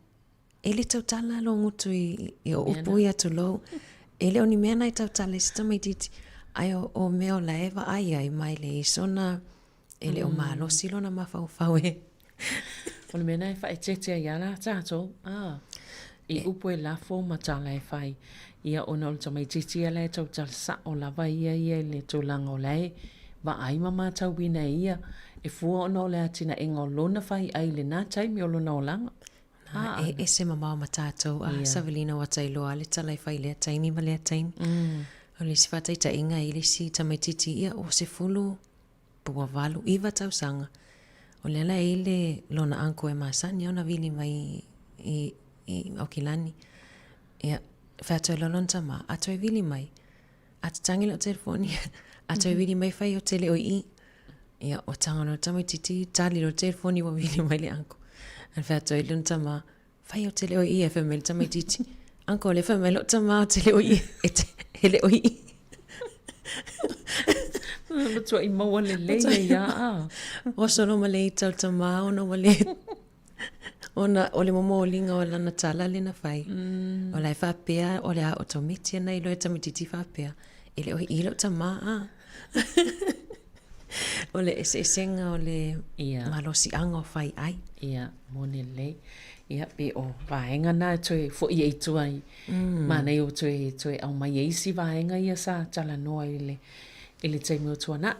E le tautala lou gutu i, i o upu ia tulou. E le o ni mea na e tautala i se tamaitiiti, ae o, o mea o la e vaai ai mai le i sona, e le o malosi lona mafaufau e. O le mea na e faaeteete ai lava la tatou, a, i upu e lafo ma tala e fai, ia ona o le tamaitiiti ia la e tautala sao lava ia ia i le tulaga o la e vaai ma matauina e ia, e fua ona o le atinaega o lona faiai i lena taimi o lona olaga. Nā, e ese mamao ma tātou a Savelina ua tailoa le tala e fai lea taimi ma lea taimi. O le isi faataitaiga i le isi tamaitiiti ia ua 10 po ua 8, 9 tausaga. O lea la e i le lona uncle e masani ona vili mai i, i Aukilani. Ia, fai atu ai loa lona tama, a toe vili mai, a tatangi lau telefoni, a toe vili mai fai o te le o i i. Ia, ua taga loa le tamaitiiti, tali loa le telefoni ua vili mai le uncle. Ae fai atu ai lona tama, fai ou te le o i i, ae fai mai le tamaitiiti, uncle, o lea e fai mai lou tama ou te le o i i, e, te, e le o i i. Matuai maua lelei ai ia a. Ua solo ma le ita o le tama ona ua le ona o le momoliga o lana tala lea na fai. O la e faapea o le a otometi ana iloa e tamaitiiti faapea, e le o i i lou tama a. O le eseesega o le Ia. malosiaga o fai ai. Ia, moni lelei. Ia, pe o vaega na e toe foi ai i tua i manaia o toe, toe aumai ai isi vaega ia sa talanoa i le, i le taimi o tuanai.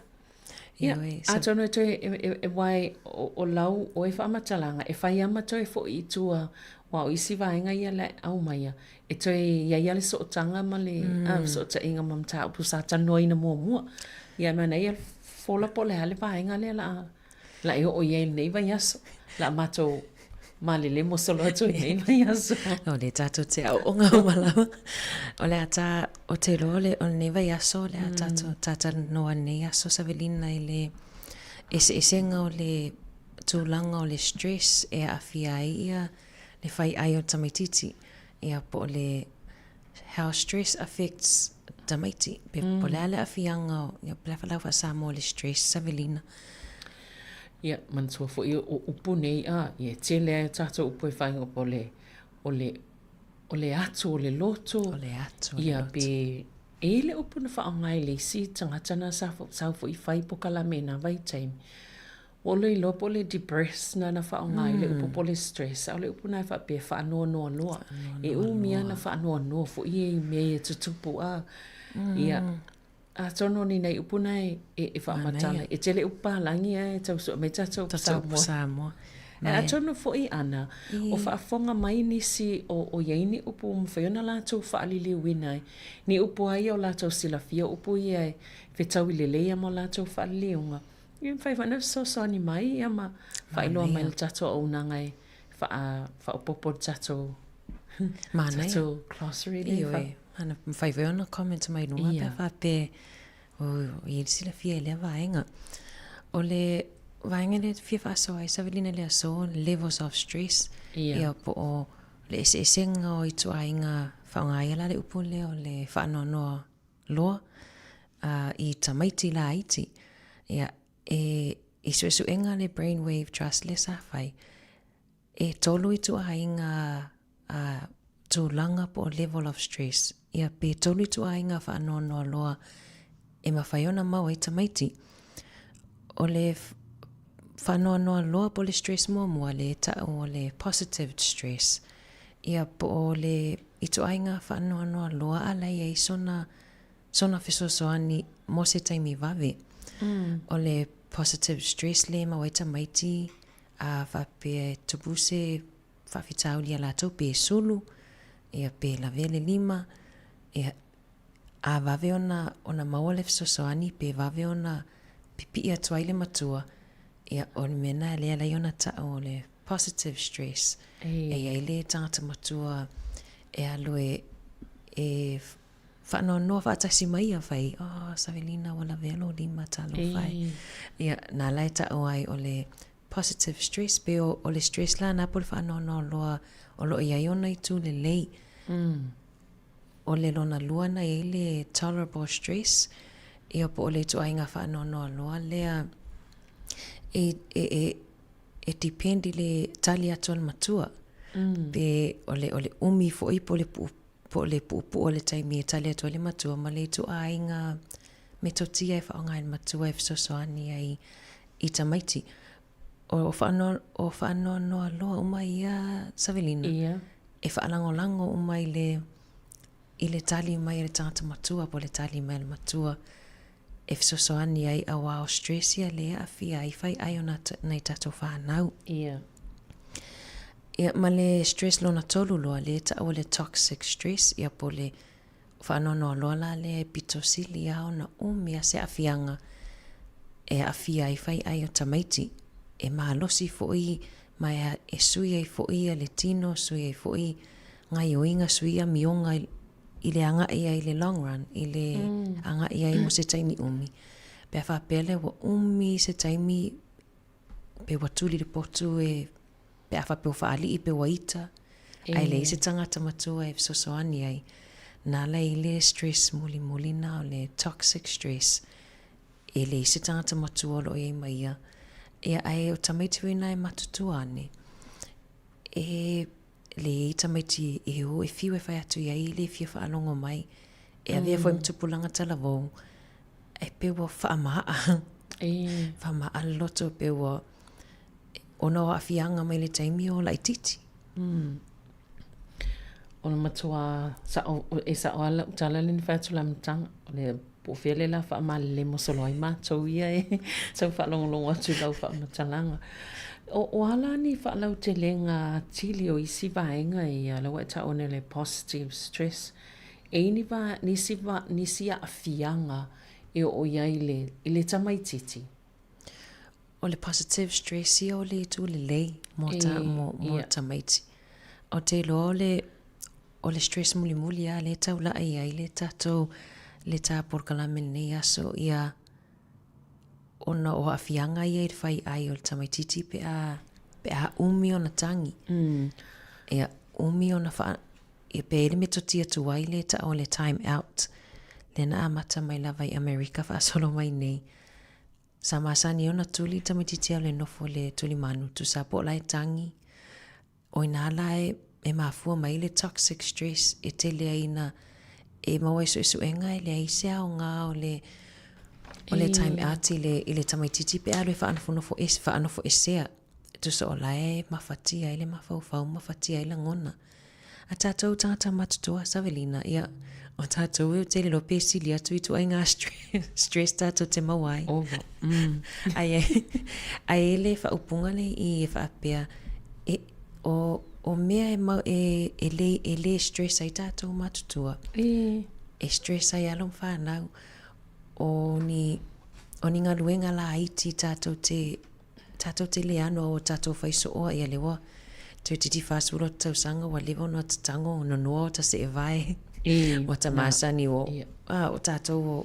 Ia, atonu e toe, e, e, e wae o, o lau oe faamatalaga, e fai lava ma toe foi i tua, aua o isi vaega ia la e aumaia, e toe i ai lava le sootaga ma le mm. fesootaiga ma mataupu sa talanoaina muamua. Ia, e manaia le fola po o le a le vaega lea la la e oo i ai i lenei vaiaso. La matou malele mosolo atu i lenei vaiaso. O le tātou te aoaoga uma lava. O le a tā, o te loa o le, o lenei vaiaso, o le a tātou tātalanoa lenei aso Savelina i le eseesega o le tulaga o le stress e aafia ai ia le fai ai o le tamaitiiti. Ia po o le how stress affects tamaiti. Pe po o le a le aafiaga o, ia po o le a lau faa-Samoa o le stress Savelina. Ia, manatua foi o upu nei, a, ia e tele ai a tatou upu e whai o le, o le, o le atu o le loto. O le atu o le Ia, loto. pe, e i le upu na whaonga e le isi tangata na sa, sau foi whai pokalame na vaitaimi. Ua ou le iloa po o le depress na na faaaoga ai le upu po o le stress, a o le upu na e faapea e faanoanoa loa. E umi lava na faanoanoa foi ia i mea ia tutupu a. Ia, atonu o ni nai upu na e, e, e faamatala. E tele upu palagi ae e tau sue mai tatou upu Samoa. Samoa. E atonu foi ana, o faafofoga mai nisi o, o i ai ni upu ua mafai ona latou faaliliuina ai. Ni upu lava ia o latou silafia upu ia e fetaui lelei ma o latou faaliliuga. Ia mafai foi ona fesoasoani mai ia ma faailoa mai le tatou auaunaga e faaopoopo le tatou tatou glossary lea. Ioe, ana mafai foi ona comment mai luga pe a faapea o i ai le silafia i lea vaega. O le vaega lea e fia faasoa ai Savelina i le aso, levels of stress, ia po o le eseesega o ituaiga faaaoga ai la le upu lea o le faanoanoa loa i tamaiti laiti. Ia, e, i suesuega le Brainwave Trust lea sa fai, e tolu ituaiga a, tulaga po o level of stress. Ia, pe tolu ituaiga faanoanoa loa e mafai ona maua ai tamaiti. O le faanoanoa loa po o le stress muamua lea e tau o le positive stress. Ia, po o le ituaiga faanoanoa loa a la e i ai sona, sona fesoasoani mo se taimi vave. O le positive stress lea e maua ai tamaiti, a faapea e tupu se faafitauli iā latou pe sulu, ia pe lavea le lima, ia, a vave ona, ona maua le fesoasoani pe vave ona pipii atu ai le matua, ia, o le mea lena lea e ala ai ona tau o le positive stress. E i ai le tagata matua e alu e, e Faanoanoa faatasi mai ia fai, oh, Savelina ua lavea lou lima talofa e. Ia, na la e taʻu ai o le positive stress, pe o, o le stress la na po o le faanoanoa loa o lo o i ai ona itu lelei. O le lona lua na i ai le tolerable stress, ia po o le ituaiga faanoanoa loa lea e, e, e, e depend i le tali atu a le matua. Pe o le, o le umi foi po o le puupuu po o le puupuu o le taimi e tali atu ai le matua ma le ituaiga metotia e faaaoga e le matua e fesoasoani ai i tamaiti. O whaanoa, o whaanoanoa loa uma ia Savelina. Ia. E whaalagolago uma i le, i le tali mai a le tagata matua po o le tali mai a le matua e fesoasoani ai auā o stress ia lea e aafia ai faiai o nai tatou fanau. Ia. Ia ma le stress lona tolu loa lea e taua le toxic stress ia po o le faanoanoa loa la lea e pito sili lava ona umi a se aafiaga e aafia ai faiai o tamaiti. E malosi foi ma e sui ai foi ia le tino, sui ai foi gaioiga, sui amioga i le agai ai i le long run, i le agai ai mo se taimi umi. Pe a faapea lea ua umi se taimi pe ua tuli le potu e pe a faapea ua faalii pe ua ita, ae leai se tagata matua e fesoasoani ai. Na ala i le stress mulimuli na o le toxic stress, e leai se tagata matua o lo o i ai ma ia. Ia ae o tamaiti foi na e matutua ane, e leai tamaiti e o e fiu e fai atu i ai e le fia faalogo mai. E avea foi ma tupulaga talavou, e pei ua faamaa. Faamaa le loto pei ua ona o aafiaga mai le taimi o laitiiti. O le matua sao, e sao lava lau tala lea na fai atu i le amataga, o le po o fea lea o le a faamalelemo solo ai matou ia e tau faalogologo atu i lau faamatalaga. O a la ni faalautelega atili o isi vaega ia, lea ua e taua nei o le positive stress, e i ai ni va, nisi va, nisi aafiaga e oo i ai i le, i le tamaitiiti? O le positive stress ia o le itu lelei mo ta, mo, mo tamaiti. Ou te iloa o le, o le stress mulimuli lava lea e taulai ai le tatou, le ta polokalame i lenei aso ia ona o aafiaga ia i le faiai o le tamaitiiti pe a, pe a umi ona tagi. Ia, umi ona wha, ia pe i le metotia tuai le taʻu o le time out, lea na amata mai lava i Amerika faasolo mai nei. Sa masani ona tuli tamaitiiti au le nofo le tuli manu tusa po o la e tagi. O inā la e, e mafua mai le toxic stress e tele ai ina e maua ai suesuega e leai se aoga o le o le time out i le, i le tamaitiiti pe a alu e faanofonofo ese, faanofoesea. Tusa o la e mafatia ai le mafaufau, mafatia ai lagona. A tatou tagata matutua, Savelina, ia, o tatou e tele loa pe sili atu i ituaiga stress, stress tatou te maua ai. Ova. Ae, ae e le faaupuga le i e faapea, e, o, o mea e, mau, e, e, le, e le stress ai tatou matutua. E. E stress ai alo ma whanau. O ni, o ni galuega laiti tatou te Tatou te le ano o tatou fai sooa ia le ua toeitiiti 40 o tausaga ua leva ona tatago nonoa o ta seevae ua ta masani o a o tatou o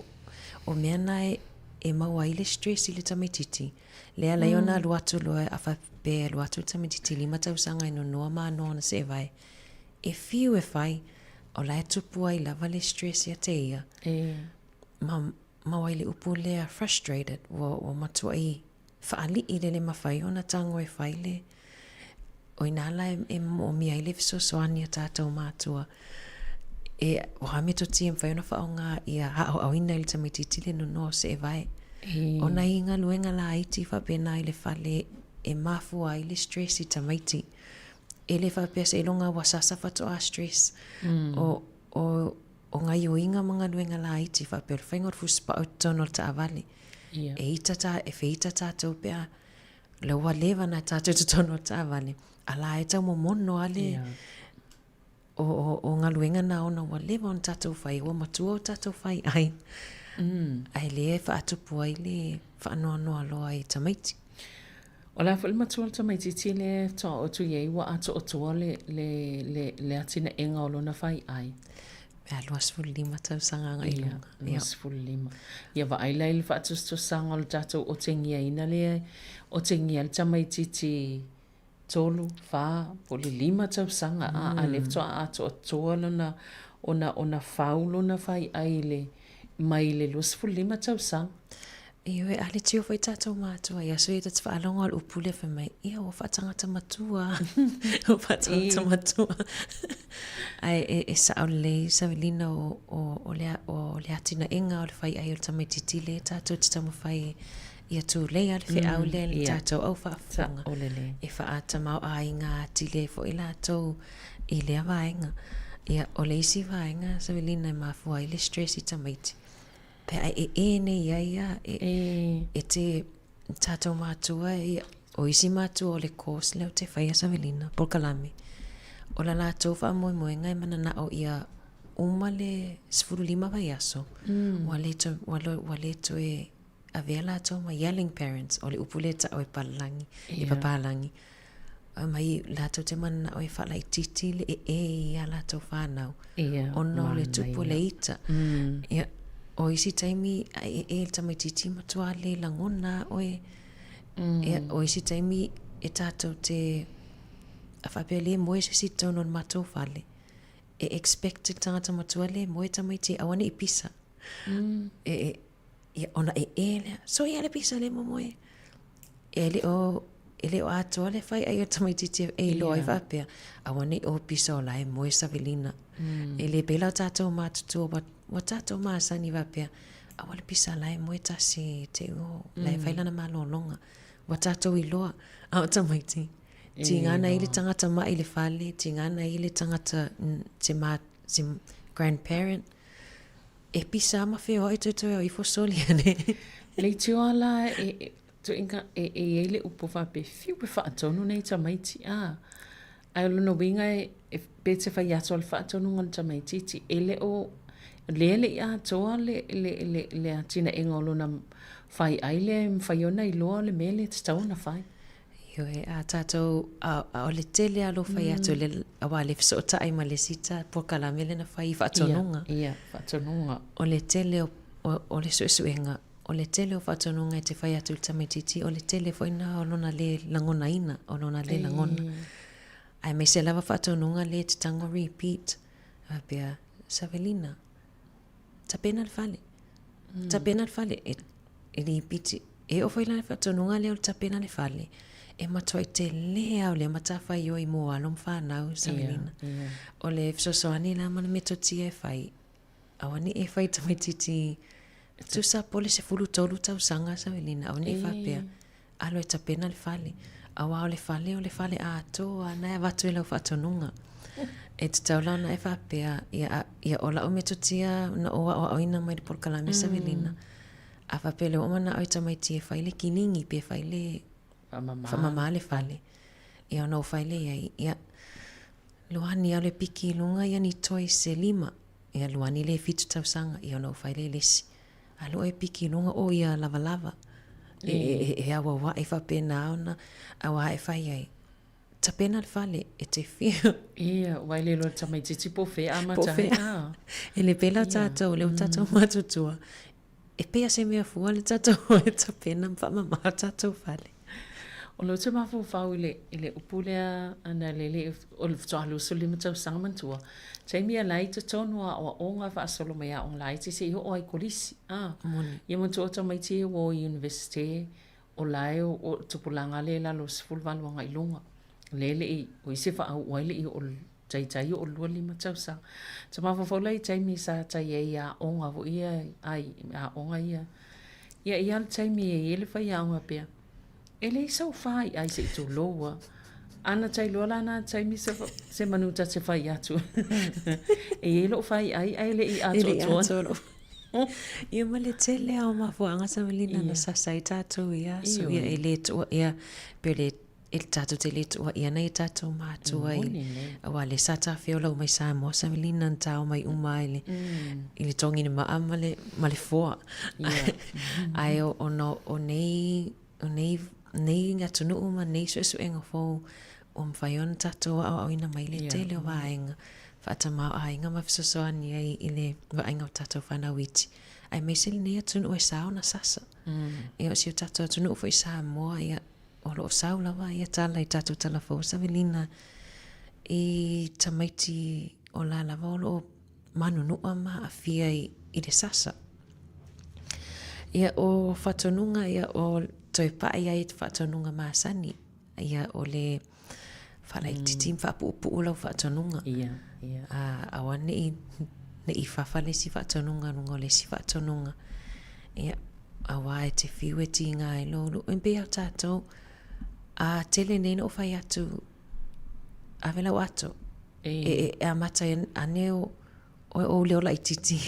o mea na e e maua ai le stress i le tamaitiiti lea ala ai ona alu atu loa a faapea e alu atu le tamaitiiti 5 tausaga e nonoa ma anoa ona seevae e fiu e fai o la e tupu ai lava le stress ia te ia ma maua ai le upu lea frustrated ua ua matuai faalii le le mafai ona tago e fai le o inā la e, e moomia ai le fesoasoani a tatou mātua e o a metotia e mafai ona faaaoga ia aoaoina i le tamaitiiti le nonoa o seevae. O nai galuega laiti faapena i le fale e mafua ai le stress i tamaiti. E le faapea seiloga ua sasa faatoa stress. O, o, o gaioiga ma galuega laiti faapea o le faiga o le fusipao i totonu o le taavale. Ia. E ita ta, e feita tatou pe a la ua leva na tatou i totonu o le taavale, a la e tau momono lava le Ia. o, o, o galuega na ona ua leva ona tatou fai, ua matua o tatou fai ai. Ae lea e faatupu ai le faanoanoa loa i tamaiti. O le a foi le matua o le tamaitiiti lea e faatoa oo atu i ai ua atoatoa le, le, le, le atinaega o lona faiai? Pe a 25 tausaga agai i luga. Ia, 25. Ia vaai la i le faatusatusaga o le tatou otegiaina lea e otegia ai le tamaitiiti tolu, fa, po o le lima tausaga, a, a o lea faatoa atoatoa lona, ona, ona fau lona faiai i le, mai le 25 tausaga. Ioe, a le tio foi tatou matua i aso ia ta te faalogo o le upu lea fai mai, ia ua faatagata matua, ua faatagata matua. Ae e, e sao lelei Savelina o, o, o, le, o le atinaega o le faiai o le tamaititi lea tatou te taumafai ia tulei a le feau lea i le tatou au faafofoga e faatamaoaiga atili ai foi latou i lea vaega. Ia, o le isi vaega Savelina e mafua ai le stress i tamaiti, Pe a e e nei ai ia, e, e te tatou matua, ia, o isi matua o le course lea ou te faia Savelina, polokalame, o la latou faamoemoega e mananao ia uma le 15 vaiaso, ua le toe, ua, ua le toe avea latou ma yelling parents, o le upu lea e ta'u e palalagi, e papalagi. Aumai latou te mananao e faalaitiiti le ee i a latou fanau ona o le tupu o le ita. Ia, o isi taimi a ee le tamaitiiti matua le lagona a oe. Ia, o isi taimi e tatou te a faapea le moe se isi i totonu o le matou fale, e expect le tagata matua le moe tamaiti aua ne i pisa. E, e, Ia, ona ee lea, soia le pisa le momoe. E le o, e le o atoa le fai ai o tamaitiiti e iloa ai faapea, aua ne i o pisa o la e moe Savelina. E le pēlā o tātou matutua, ua, ua tātou masani faapea, aua le pisa la e moe tasi te o, la e fai lana malologa. Ua tātou iloa, a o tamaiti, tiga ana i le tangata maʻi i le fale, tiga ana i le tangata se, ma, se grandparent, E pisa ma feoai toetoe o ifo soli ane. Leitioa la e, tuiga, e, e i ai le upu faapea, fiu e faatonu nei tamaiti, a. Ae o lona uiga e, e, pe te fai atu o le faatonuga o le tamaitiiti, e le o, lea e le i atoa le, le, le, le atinaega o lona faiai lea e mafai ona iloa o le mea lea e tatau ona fai. Ioe, a tātou, a, a o le tele a lou fai atu, le, auā le fesootai ma le isi ta polokalame lea na fai i faatonuga. Ia, ia, faatonuga. O le tele o, o, o le suesuega, o le tele o faatonuga e te fai atu i le tamaitiiti, o le tele foi na o lona lē lagonaina, o lona lē lagona. Aemaise lava faatonuga lea e te tago repeat, faapea, Savelina, Tapena le fale. Tapena le fale. E, e lipiti. E oo foi la le faatonuga lea o le tapena le fale, e matuai telē lava o lea matafaioi mo alo ma fanau, Savelina. Yeah, yeah. O le fesoasoani la ma le metotia e fai, aua ne i e fai tamaitiiti tusa po o le 13 tausaga, Savelina, aua ne i faapea, Alo e tapena le fale. Auā o le fale o le fale atoa na e avatu e lau faatonuga. E tatau la ona e faapea, ia, ia o lau metotia na ou aoaoina mai le polokalame Savelina. A faapea lea ua manao e tamaiti e fai le kiligi pe fai le Faamama. faamama le fale. Ia ona ou fai lea i ai, ia, luani alo e piki i luga ia ni toys e lima. Ia luani lea e fitu tausaga, ia ona ou fai lea i le isi. Alu e piki i luga o ia lavalava. E, e, e auauaʻi faapena ona auā e fai ai. Tapena le fale e te fiu. Ia, ua e le iloa le tamaitiiti po o fea amata ai. Po o fea. E le pēlā tātou, lea ua tātou matutua. E pei a se mea fua le tātou e tapena ma faamama tātou fale. O lea ou te mafaufau i le, i le upu lea ana le le, o le faatoa 25 tausaga manatua, taimi a la i totonu o aoaoga faasolo mai aoga laiti seia oo ai i kolisi. A, Moni. ia manatua o tamaiti ia ua o i Universite, o la e o, o tupulaga lea i lalo o le 18 agai i luga. Lea e le i, o isi e faauu ai le i oo taitai oo 25 tausaga. Ta mafaufau la i taimi sa tai ai i aoga foi ia, ai, aoga ia. Ia, i ai le taimi e i ai le faiaoga pea, e leai sau faiai se i tulou a. Ana ta iloa la na taimi se, se manu ta te fai atu. E i ai lou faiai ae le i atoatoa. Ia ma le tele lava o mafuaaga Savelina na sasa ai tatou ia aso ia e le tuua ia pe le e tatou te le tuuaia nai o tatou matua i auā lea sa tafeola uma i Samoa Savelina na tao mai uma i le i le togi le maa ma le ma le foa ae ona o nei o nei nei atunuu ma nei suesuega fou ua mafai ona tatou aoaoina mai le tele o vaega. faatamāo'aiga ma fesoasoani ai i le vaaiga o tatou fanau iti, aemaise lenei atunuu e sa ona sasa. Ia o si o tatou atunuu foi Samoa, ia o lo o sau lava ia tala i tatou talafou savelina i tamaiti o la lava o lo o manunua ma aafia i le sasa. Ia o faatonuga ia o toe pai ai faatonuga masani ia o le faalaitiiti ma faapuupuu lau faatonuga. Ia, ia. Aua ne i fafa le isi faatonuga i luga o le isi faatonuga. Ia, aua e te fiu e tiga ai lou ulu. E pei lava o tatou, a tele nei na ou fai atu, ave lau ato. E amata ane o ou leo laitiiti.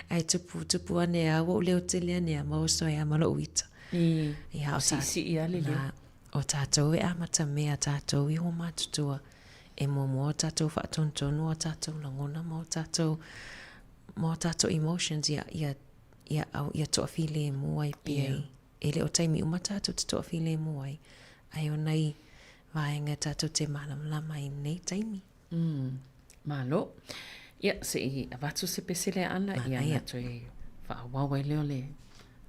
Ae tupu, tupu ane a, ua ou leo tele ane a, ma oso ai a ma lou ita. Ia, o siisii lava le leo. O tatou e amatamea tatou iho matutua, e muamua o tatou faatonutonu o tatou lagona ma o tatou, ma o tatou emotions ia, ia, ia, ia toafilemu ai pea i, e le o taimi uma tatou te toafilemu ai, ae o nai vaega tatou te malamalama ai i lenei taimi. Malo. Ia, se i avatu se pese le Aana, ia ona toe faaauau ai lea o le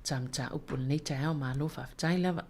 ta mataupu i lenei taeao. Malo faafetai lava.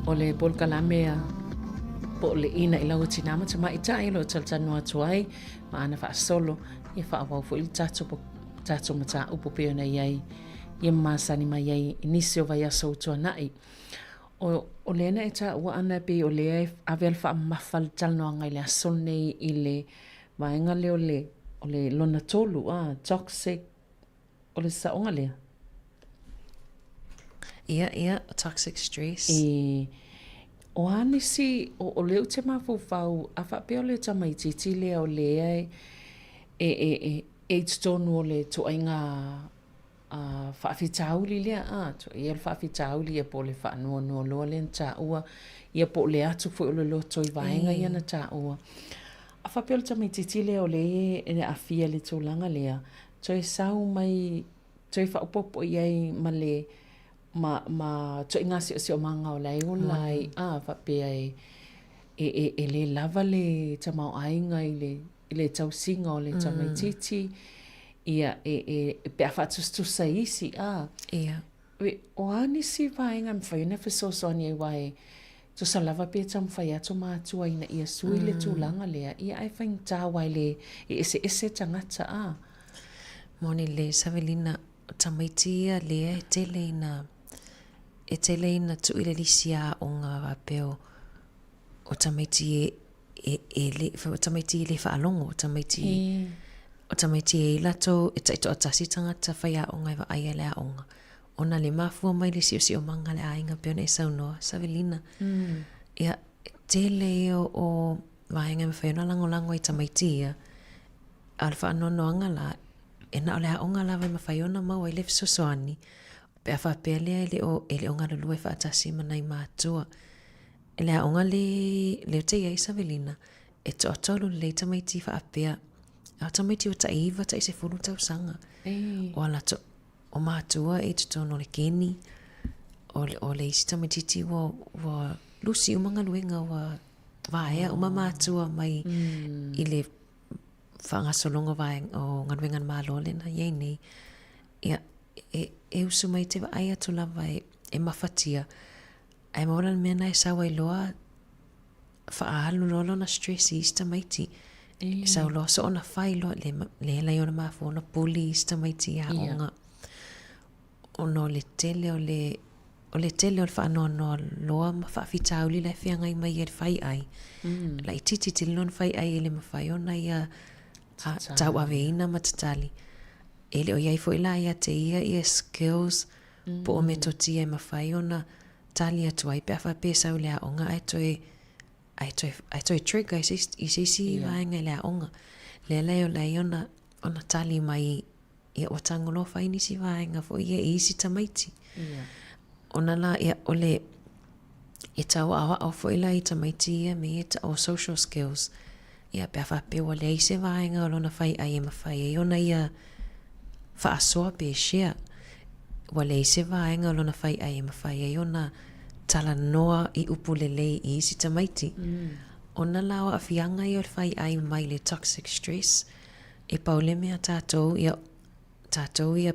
O le polokalame a po o le ina i lau tinā ma tamaitai o lo o talatalanoa atu ai ma ana faasolo ia faaauau foi le tatou tatou mataupu pei ona i ai ia masani mai ai i nisi o vaiaso ua tuanai. O, o lea na e taua ana pei o lea e ave le faamamafa le talanoaga i le aso lenei i le vaega lea o le, o le lona tolu, a, toxic, o le saoga lea? Ia, ia, toxic stress. E, o a nisi, o, o lea ou te mafaufau, a faapea o le tamaitiiti lea o lea e, e, e, e, e i totonu o le ituaiga a, faafitauli lea, a, ia le faafitauli ia po o le faanoanoa loa lea na taua, ia po o le atu foi o le loto i vaega ia na taua. A faapea o le tamaitiiti lea o lea e aafia i le tulaga lea, toe sau mai, toe faaopoopo i ai ma le, ma, ma ituaiga siosiomaga o la e ola ai, a, faapea e, e, e, e le lava le tamaoaiga i le, i le tausiga o le tamaitiiti, ia, e, e, pe a faatusatusa i isi, a. Ia. O a nisi vaega e mafai ona fesoasoani ai aua e tusa lava pe taumafai atu matua ina ia sui le tulaga lea, ia ae faigata aua e le, e eseese tagata, a. Moni le Savelina, o tamaiti ia lea e tele ina, e tele ina tuu i le lisi aoga faapea o, o tamaiti e, e, e le, o tamaiti e le faalogo, o tamaiti, e. o tamaiti e i latou, e taitoatasi tagata faiaoga e vaaia le aoga, ona le mafua mai le siosiomaga a le aiga pei ona e saunoa, Savelina. Ia, e tele ia o vaega e mafai ona lagolago ai tamaiti ia, a o le faanoanoaga la, e na o le aoga lava e mafai ona maua ai le fesoasoani, pe a faapea lea e le o, e le o galulue faatasi ma nai matua. I le aoga le, le ou te i ai Savelina, e toatolu lelei tamaiti faapea, a o tamaiti ua tai 9, tai 10 tausaga. O a latou, o matua e i totonu o le keni, o le, o le isi tamaitiiti ua, ua lusi uma galuega, ua vaea uma matua mai i le faagasologa o vaega, o galuega a le Malo lea na i ai nei. Ia, e, e usu mai te vaai atu lava e, e mafatia, Ae maua la le mea na e sau ai loa, faaalu loa lona stress i isi tamaiti. E sau loa soona fai loa, le, le lai ona mafua ona puli isi tamaiti i aoga. Ona o le tele o le, o le tele o le faanoanoa loa ma faafitauli la e feagai mai ai le faiai. Laitiiti tele lona faiai e le mafai ona ia tauaveina ma tatali. E le o i ai foi la ia te ia ia skills po o metotia e mafai ona tali atu ai pe a faapea e sau i le aoga ae toe ae toe ae toe trigger i se i se isi vaega i le aoga. Lea la e ola ai ona ona tali mai ia ua tago loa fai nisi vaega foi ia i isi tamaiti. Ona la ia o le e tau aoao foi la i tamaiti ia me ia o social skills ia pe a faapea ua leai se vaega o lona faiai e mafai ai ona ia faasoa pe share, ua leai se vaega o lona faiai e mafai ai ona talanoa i upu lelei i isi tamaiti. Ona la o aafiaga ia o le faiai mai le toxic stress, e pau le mea tatou ia, tatou ia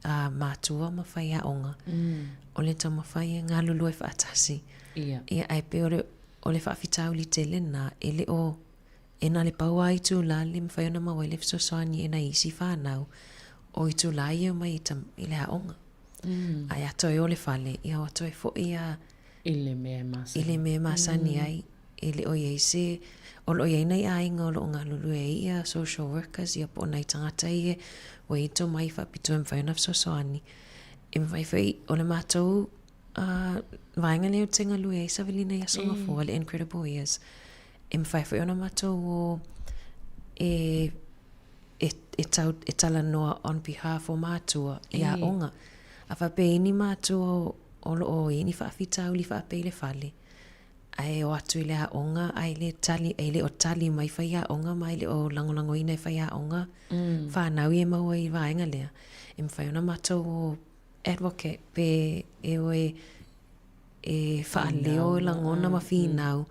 a matua ma faiaoga, o le taumafai e galulue faatasi. Ia, ae pei o le, o le faafitauli tele lena, e le o, e na o le pau lava itula le mafai ona maua ai le fesoasoani e nai isi fanau, o itula ia e omai i le aoga. Ae a toe o le fale, ia ua toe foi lava I le mea e masani. I le mea e masani ai. E le o i ai se, o lo o i ai nai aiga o lo o galulue ai ia social workers ia po o nai tagata ia ua i ai tomai faapitoa e mafai ona fesoasoani. E mafai foi, o le matou vaega lea ou te galue ai Savelina i Aso Gafua, le Incredible Years, e mafai foi ona matou o e, e, e, tau, e talanoa on behalf o matua i aoga. A faapea i ni matua o, o lo o i ai ni faafitauli faapea i le fale, ae o atu i le aoga ae le tali, e le o tali mai faiaoga ma e le o lagolagoina e faiaoga fanau ia e maua i le vaega lea, e mafai ona matou advocate pe e o e e faaleo lagona ma finau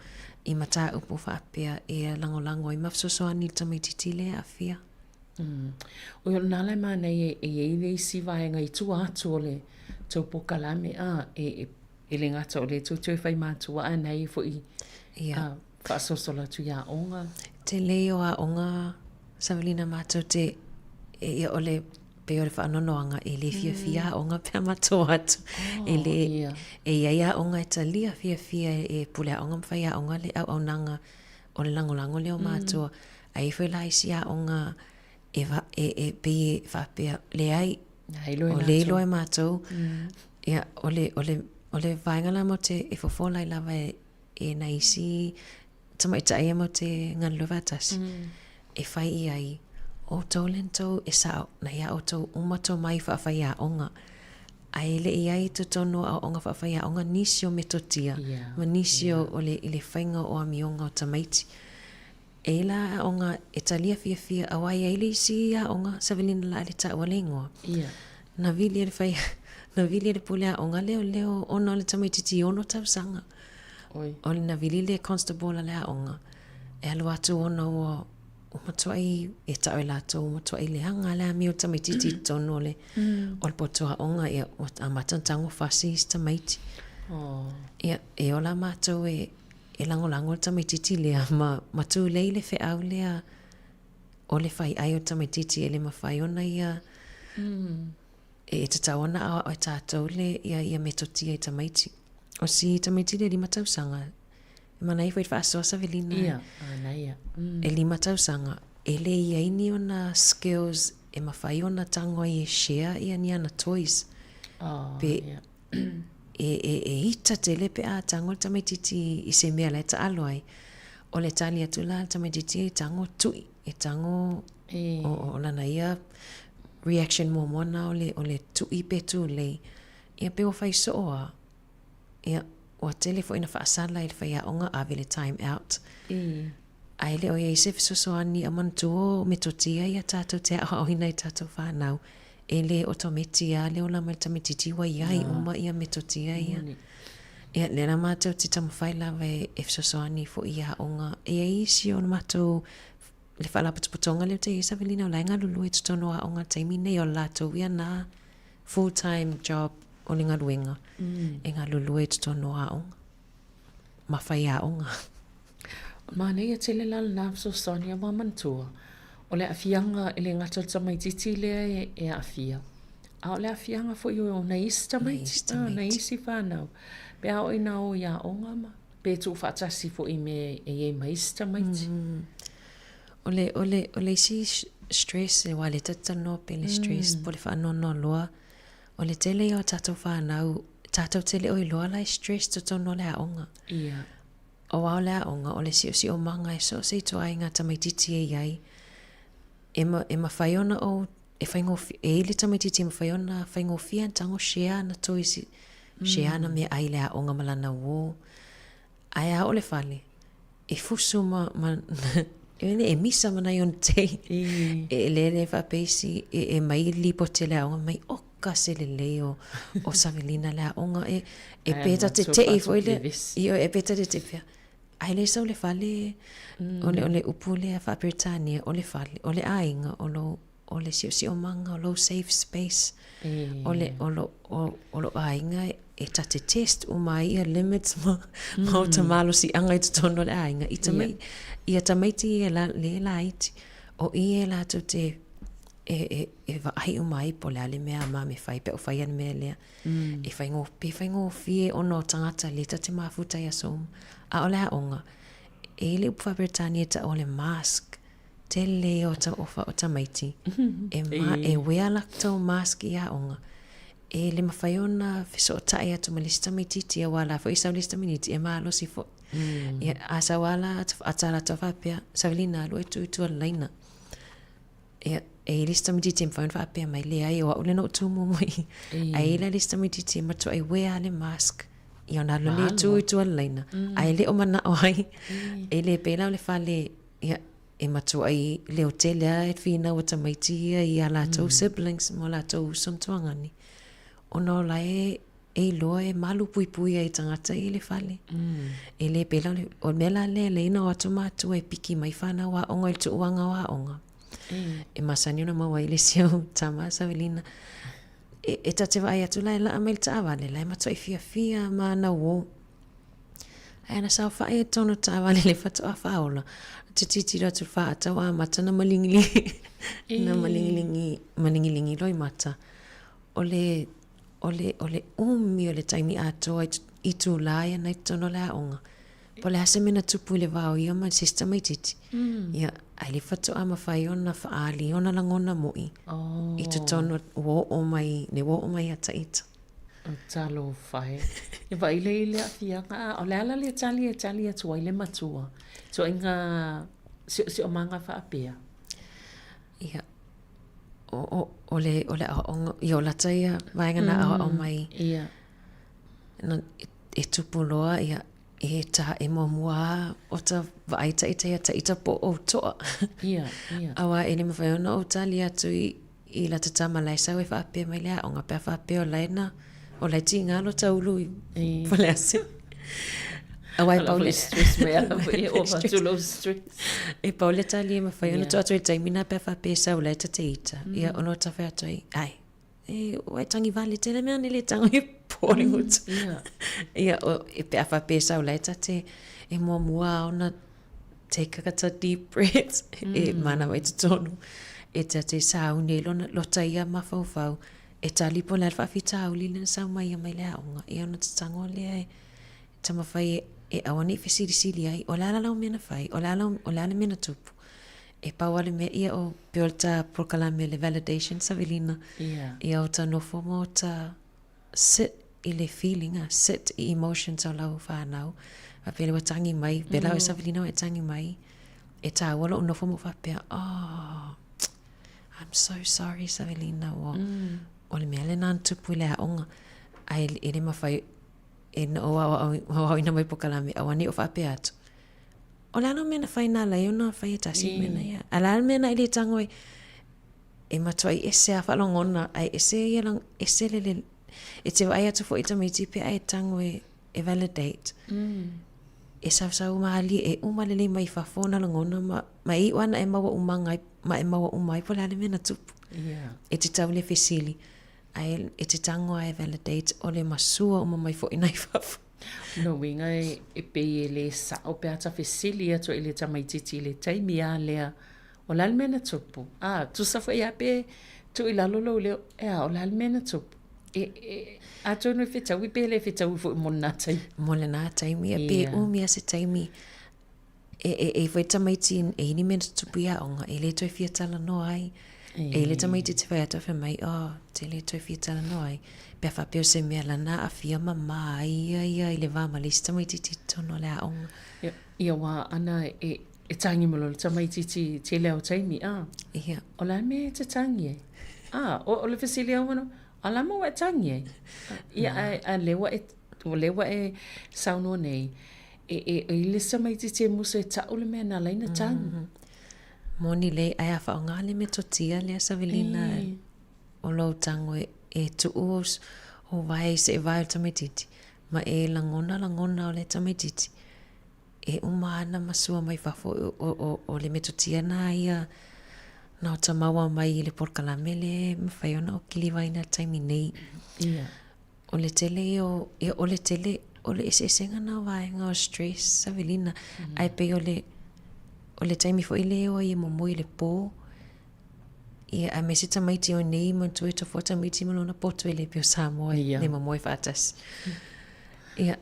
i mataupu faapea e lagolago ai ma fesoasoani i le tamaitiiti lea e aafia. Oi, o lena la e manaia e i ai le isi vaega i tua atu o le tou polokalame, a, e, e. E le gata o le tou toe fai matua ae na e foi ia faasolosolo atu i aoga. Tele ia o aoga Savelina matou te ia o le pei o le faanoanoaga e le fiafia aoga pe a matou o atu. E le e i ai aoga e talia fiafia e pule aoga ma faiaoga le auaunaga o le lagolago lea o matua. Ae i ai foi la isi aoga e, e, e pei e faapea, leai, o lea e iloa e matou, ia, o le, o le, o le vaega la matou te, e fofola ai lava e, e nai isi tamaitai ia matou te galulue faatasi, e fai i ai, o outou lea na tou, e sao, na ia outou uma tomai faafaiaoga, ae le i ai i totonu o aoaoga faafaiaoga nisi o metotia, ma nisi o, o le, i le faiga o amioga o tamaiti. E i la aoga e talia fiafia aua e i ai le isi aoga Savelina la le taua le igoa. Ia. Na vili e le fai na vili e le pule aoga leoleo ona o le tamaititi i ono tausaga. Oi. O le na vili le constable a le aoga e alu atu ona ua ua matuai e tau e latou ua matuai leaga le amio o le tamaititi i totonu o le o le poto aoga ia ua amata ona tago fasi isi tamaiti. Oh. Ia e ola matou e e lagolago le tamaititi lea ma, ma tulei le feau lea o le fai ai o le tamaititi e le mafai ona ia e tatau ona aoao e tatou le ia, ia metotia i tamaiti. O si tamaiti lea e lima tausaga, e manaia foi le faasoa Savelina. Ia, manaia. E lima tausaga, e le i ai ni ona skills e mafai ona tago ai e share ia ni ana toys. Oh, Pe, ia. E, e, e ita tele pe a tago le tamaititi i se mea la e taalo ai. O le tali atu la a le tamaititi e tago tui, e tago E. o, o lana ia reaction muamua na o le, o le tui pe tulei. Ia pe ua fai soo a, ia, ua tele foi na faasala i le faiaoga ave le time out. E. Ae le o i ai se fesoasoani a manatua o metotia ia tatou te aoaoina i tatou whanau. E le otometi a le ola mai le tamaititi ua i ai uma ia metotia ia. Ia, lea la matou te taumafai lava e, e fesoasoani foi i aoga. E i ai isi o matou le faalapotopotoga lea ou te i ai Savelina o la e galulue i totonu o aoga i le taimi nei o le latou ia na full time job o le galuega e galulue i totonu o aoga ma faiaoga. Manaia tele la lena fesoasoani aua manatua, o le aafiaga e le gata o le tamaititi lea e aafia, a o le aafiaga foi o nai isi tamaiti, nai isi fanau. Pe a oo ina o i aoga ma pe tuufaatasi foi i mea e i ai ma isi tamaiti. O le, o le, o le isi stress, aua o lea ta te talanoa pea i le stress po o le faanoanoa loa, o le tele ia o tatou fanau, tatou te le o iloa la e stress totonu o le aoga. Ia. Aua o le aoga, o le siosiomaga e so o se ituaiga tamaititi e i ai, e, ma, e mafai ona ou, e faigofie, e i le tamaititi e mafai ona faigofie ana tago share ana toys, share ana meaai i le aoga ma lana uō. Ae a oo le fale, e fusu ma, ma e misa ma nai ona tei. E lele faapea isi, e, e mai lipoti a le aoga, mai oka se lelei o, o Savelina le aoga. E, e pe ta te tei foi le, ioe, e pe ta te tei pea. Ae le sau le fale, o le, o le upu lea faa-Peretania, o le fale, o le aiga, o lou, o le siosiomaga, o lou safe space, o le, o lo, o, o lou aiga e ta te test uma ai ia limits ma, ma o ta malosiaga i totonu o le aiga. I tamai, ia tamaiti ia la, le laiti, o i e latou te e, e, e vaai uma ai po o le a le mea a mame fai pe a ua faia le mea lea. E faigō, pe faigofie ona o tagata lea ta te mafuta i aso uma. A o le aoga, e i le upu faa-Peretania e tau o le mask, Tele ia o ta ofa o tamaiti e ma e wear latou mask i aoga. E le mafai ona fesootai atu ma le isi tamaititi aua la foi e sau le isi tamaititi e malosi foi. Ia a sau a la a ta latou faapea Savelina alu oe tu i tua o le laina. Ia e i le isi tamaititi e mafai ona faapea mai leai o au lea na ou tu muamua i i. Ae i ai la le isi tamaititi e matuai wear le mask ia ona alu lea e tu i tua o le laina ae le o manao ai. E le pei la o le fale Ia, e matuai leo tele lava e finau a tamaiti ia i a latou siblings ma o latou uso ma tuagani, ona o la e e iloa e malu puipui ai tagata ia i le fale. E le pēlā o le, o le mea la lea e lei ona o atu matua e piki mai fanau aoga i le tuuaga o aoga. E masani ona maua ai le isi au tama a Savelina. E, e ta te vaai atu la e laa mai le taavale, la e matuai fiafia ma ana uō. Ae ana saofai i tonu taavale le faatoa faaola, te titiro atu le faatau amata na malingilingi, na malingilingi, malingilingi loa i mata. O le, o le, o le umi o le taimi atoa i tūlā ia nei tonu o le aoga. Po o le a se mea na tupu i le va o ia ma se isi tamaitiiti. Ia, ae le faatoa mafai ona faaali ona lagona mo'i i totonu ua oo mai, le ua oo mai ia Taita. Talofa e. E vaai lea i le aafiaga, a o le a la le tali e tali atu ai le matua i ituaiga siosiomaga faapea? Ia, o, o, o le, o le aoaoga, ia o lata ia vaega na aoao mai. Ia. Na, e tupu loa, ia, e tā e muamua a o ta vaai taita ia taita po o ou toa. Ia, ia. Auā e le mawhai ona ou tali atu i, i lata tama la e sau e whaapea mai le aoga, pe a whaapea o lae na, o lae tīngā lo taulu i Faleasiu. Auā e pau le... Stress mai ala foi e ova atu lou stress. E pau le tali e mawhai ona tuu atu i le taimi na pe a whaapea e sau lae ta te ita. Ia ona o ta whai atu ai, ai, E, ua e tangi vale tele mea nei le tango i pō le ngutu. Ia, o, e pe a whaapea sau lae ta te, e muamua a ona take a kata deep breath, e manawa i totonu. E ta te sauni ai lona, lota ia mafaufau, e tali po le a le faafitauli lena sau mai ia mai le aoga. Ia ona tatango lea e taumafai e, e aua ne i fesilisili ai, o le a la lau mea na fai, o le a lau, o le a le mea na tupu. E pau a le mea ia o pei o le ta polokalame le validation Savelina. Ia. Ia o ta nofo ma o ta sit i le feeling a, sit i emotions o lau whanau. A pele ua tangi mai, pela mm. Savelina ua e tangi mai, e tāua lou nofo ma faapea, oh, I'm so sorry Savelina, ua, o le mea lena na tupu i le aoga. Ae e le mawhai, e na o aoaoina mai polokalame, aua ne i o faapea atu. O le a la mea na fai nā lei ona fai e tasi mea na ia. A le a le mea na i le tango e, e matuai ese a whaalongona, ai ese ia lang, ese le le, e te vaai atu fo'i tamaiti pe ai tango e, e validate. E sausau malie, e uma lelei mai fafo ona lagona ma, ma e iu ana e maua umanga ai, ma e maua uma ai po o le a le mea na tupu. E te tau le fesili, ae e te tango a e validate o le masua uma mai fo'i nai fafo. Lona uiga e pei e le sao pe a ta fesili atu ai i le tamaitiiti i le taimi lava lea, o le a le mea na tupu? A, tusa foi lava pe tuu i lalo lou leo, e a, o le a le mea na tupu? E, e, atonu e fetaui pe le fetaui foi mo lena taimi. Mo lena taimi, e pe umi lava se taimi E, e, e whai tamaiti e ini mea na tutupu i aoga, e le toe fia talanoa ai. E le tamaiti te whai atu a whai mai, oh, te le toe fia talanoa ai. Pe a whapea o se mea lana aafia mama ai ia ia i le va ma le isi tamaitiiti i totonu o le aoga. Ia, ia wā ana e, e tangi ma lona tamaitiiti i tele o taimi, a. Ia. O le a mea e te tangi ai? A, o, o le fesili au ana, o le a mea ua e tangi ai? Ia, a, a le ua e, o le ua e saunoa nei, E, e, e i le tamaitiiti e musu e ta'u le mea na ala ai na tangi. Moni lei, ae a whaonga le metotia lea Savelina o lou tango e, e tuu o, o vae i se vae o le tamaitiiti, ma e lagona lagona o le tamaitiiti, e uma ana ma sua mai fafo o, o, o, o le metotia na ia na o ta maua mai i le polokalame le mawhai ona o kilivaina le taimi nei. Ia. O le tele ia o, ia o le tele, o le eseesega na o vaega o stress, Savelina, ae pei o le, o le taimi foi lea e o ai e momoe i le pō, ia aemaise tamaiti o nei manatua e tofoa tamaiti ma lona poto e le pei o Samoa e le momoe faatasi. Ia,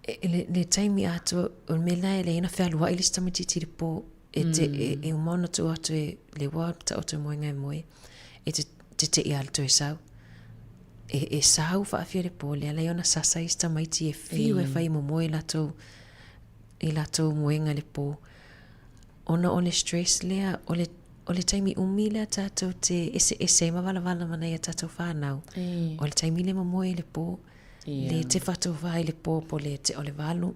e, le, le taimi atoa, o le mea lena e leai ona fealuai le isi tamaitiiti i le pō, e te, e, e uma ona tuu atu e le ua taoto moenga e moe, e te tete'i a le toe sau. E, e sau faafia le pō, le ala ai ona sasa isi tamaiti e fiu e fai momoe latou, i latou moenga le pō. Ona o le stress lea, o le, o le taimi umi lea tātou te eseese ai ma valavala ma nai a tātou whānau. O le taimi le momoe i le pō, le te whatofa i le pō po le te o le valu.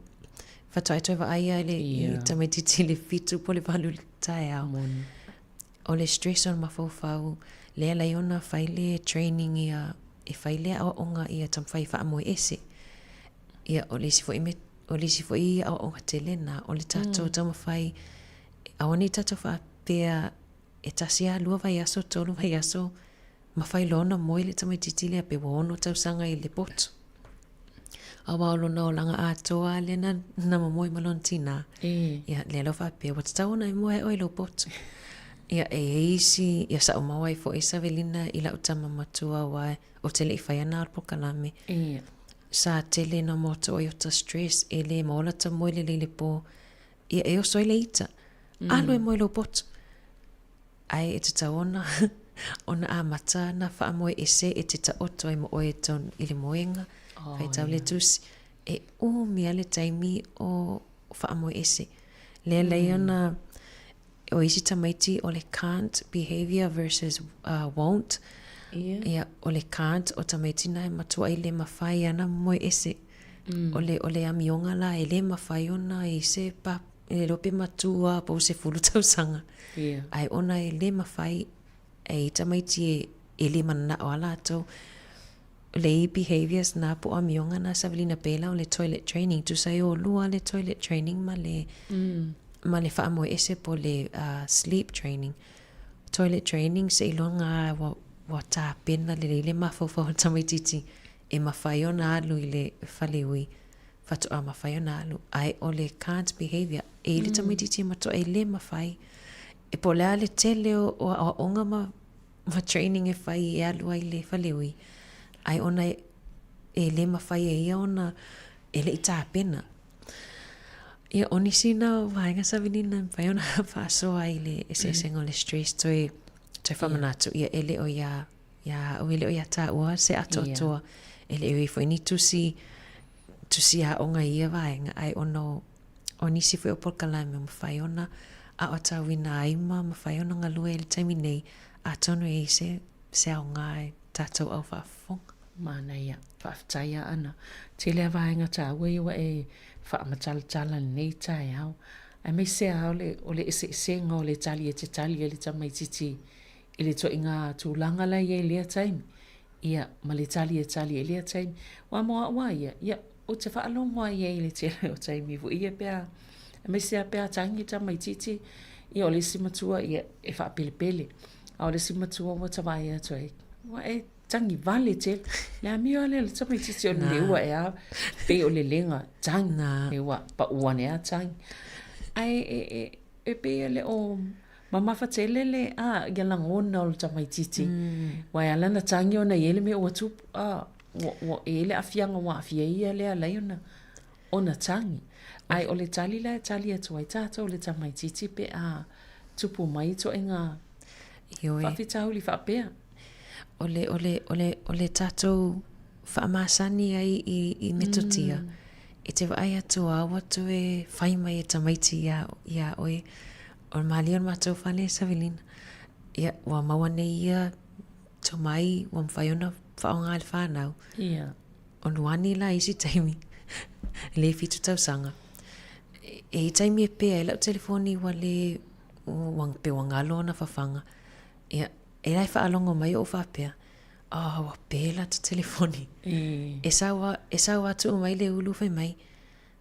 Whatoa e toe vaai ai le i tamaitiiti i le fitu po le valu i le taeao. O le stress o le mafaufau, lea lai ona fai le training ia, e fai le aoaoga ia taumafai e faamoe ese. Ia, o le isi foi mea, o le isi foi aoaoga tele lena, o le tatou taumafai, aua ne i tatou faapea e tasi lava, lua vaiaso, tolu vaiaso. mafai loa ona moe le tamaitiiti lea pe ua 6 tausaga i le poto. Aua o lona olaga atoa lava lea na, na momoe ma lona tinā. Ia, lea la ua faapea, ua tatau ona e moe ai oe i lou poto. Ia, e i ai isi, ia sa ou maua ai foi Savelina i lau tama matua aua ou te le i faia na o le polokalame. Sa tele na moto ai o ta stress, e le maua lata moe lelei i le pō. Ia, e oso ai le ita. Alu e moe i lou poto. Ae e tatau ona ona amata na faamoe ese e te taoto ai ma oe i le moega, faitau le tusi. E umi lava le taimi o faamoe ese. Lea lai ona o isi tamaiti o le can't behaviour versus won't. Ia, o le can't o tamaiti na e matuai le mafai ana moe ese. O le, o le amioga la e le mafai ona i se pa, e le iloa pe matua po o 10 tausaga. Ae ona e le mafai e i tamaiti e, e le mananao a latou le i behaviours na po o amioga na savalina pela o le toilet training. Tusa e olua le toilet training ma le, ma le faamoe ese po le sleep training. Toilet training seiloga lava ua, ua tapena lelei le mafaufau o le tamaitiiti e mafai ona alu i le faleui, faatoa mafai ona alu. Ae o le can't behaviour, e i ai le tamaitiiti e matua e le mafai. E po o le a le tele o aoaoga ma, ma training e fai e alu ai i le faleui, ae ona e le mafai e ia ona e le i tapena. Ia, o nisi na o vaega Savelina e mafai ona faasoa ai i le eseesega o le stress toe, toe faamanatu, ia e le o ia Iā au e le o iā tāua se atoatoa, e le o i ai foi ni tusi, tusi aoga i ia vaega, ae ona o, o nisi foi o polokalame ua mafai ona aoatauina ai ma mafai ona galue i le taimi nei, atonu e i ai se, se aoga i tātou au faafofoga. Manaia. Faafetai a Ana. Tele a vaega tāua ia ua e faamatalatala i lenei taeao. Aemaise lava o le, o le eseesega o le tali e te tali ai le tamaitiiti i le ituaiga tulaga la e i ai i lea taimi, ia, ma le tali e tali ai i lea taimi. Aua mo au lava ia, ia, ou te faalogo lava i ai i le tele o taimi foi ia pe a, aemaise lava pe a tagi le tamaitiiti, ia o le isi matua ia e faapelepele, a o le isi matua ua ta vaai atu ai, ua e tagi vale tele. Le amio lava lea o le tamaitiiti o le leua ea, pei o le lega tagi, e ua pau ane lava tagi. Ae e, e, e pei e le o Mamafa tele le, a, ia lagona o le tamaitiiti. Aua e ala ona tagi ona e i ai le mea ua tupu, a, ua, ua, e i ai le aafiaga ua aafia ai ia lea e ala ai ona, ona tagi. Ae o le tali la e tali atu ai tatou i le tamaitiiti pe a tupu mai ituaiga faafitauli faapea. O le, o le, o le, o le tatou faamasani ai i, i metotia, e te vaai atu a ua toe fai mai e tamaiti iā, iā oe, O le malie o le matou fale Savelina, ia, ua maua nei ia tomai ua mafai ona faaaoga e le whānau. Ia. O Luani la isi taimi, le 7 tausaga. E i taimi e pea ai lau telefoni ua le, ua, pe ua galo ona fafaga. Ia, e la e faalogo mai ou faapea, oh, ua pe la ta telefoni. E sau a, e sau a tuu mai le ulu fai mai,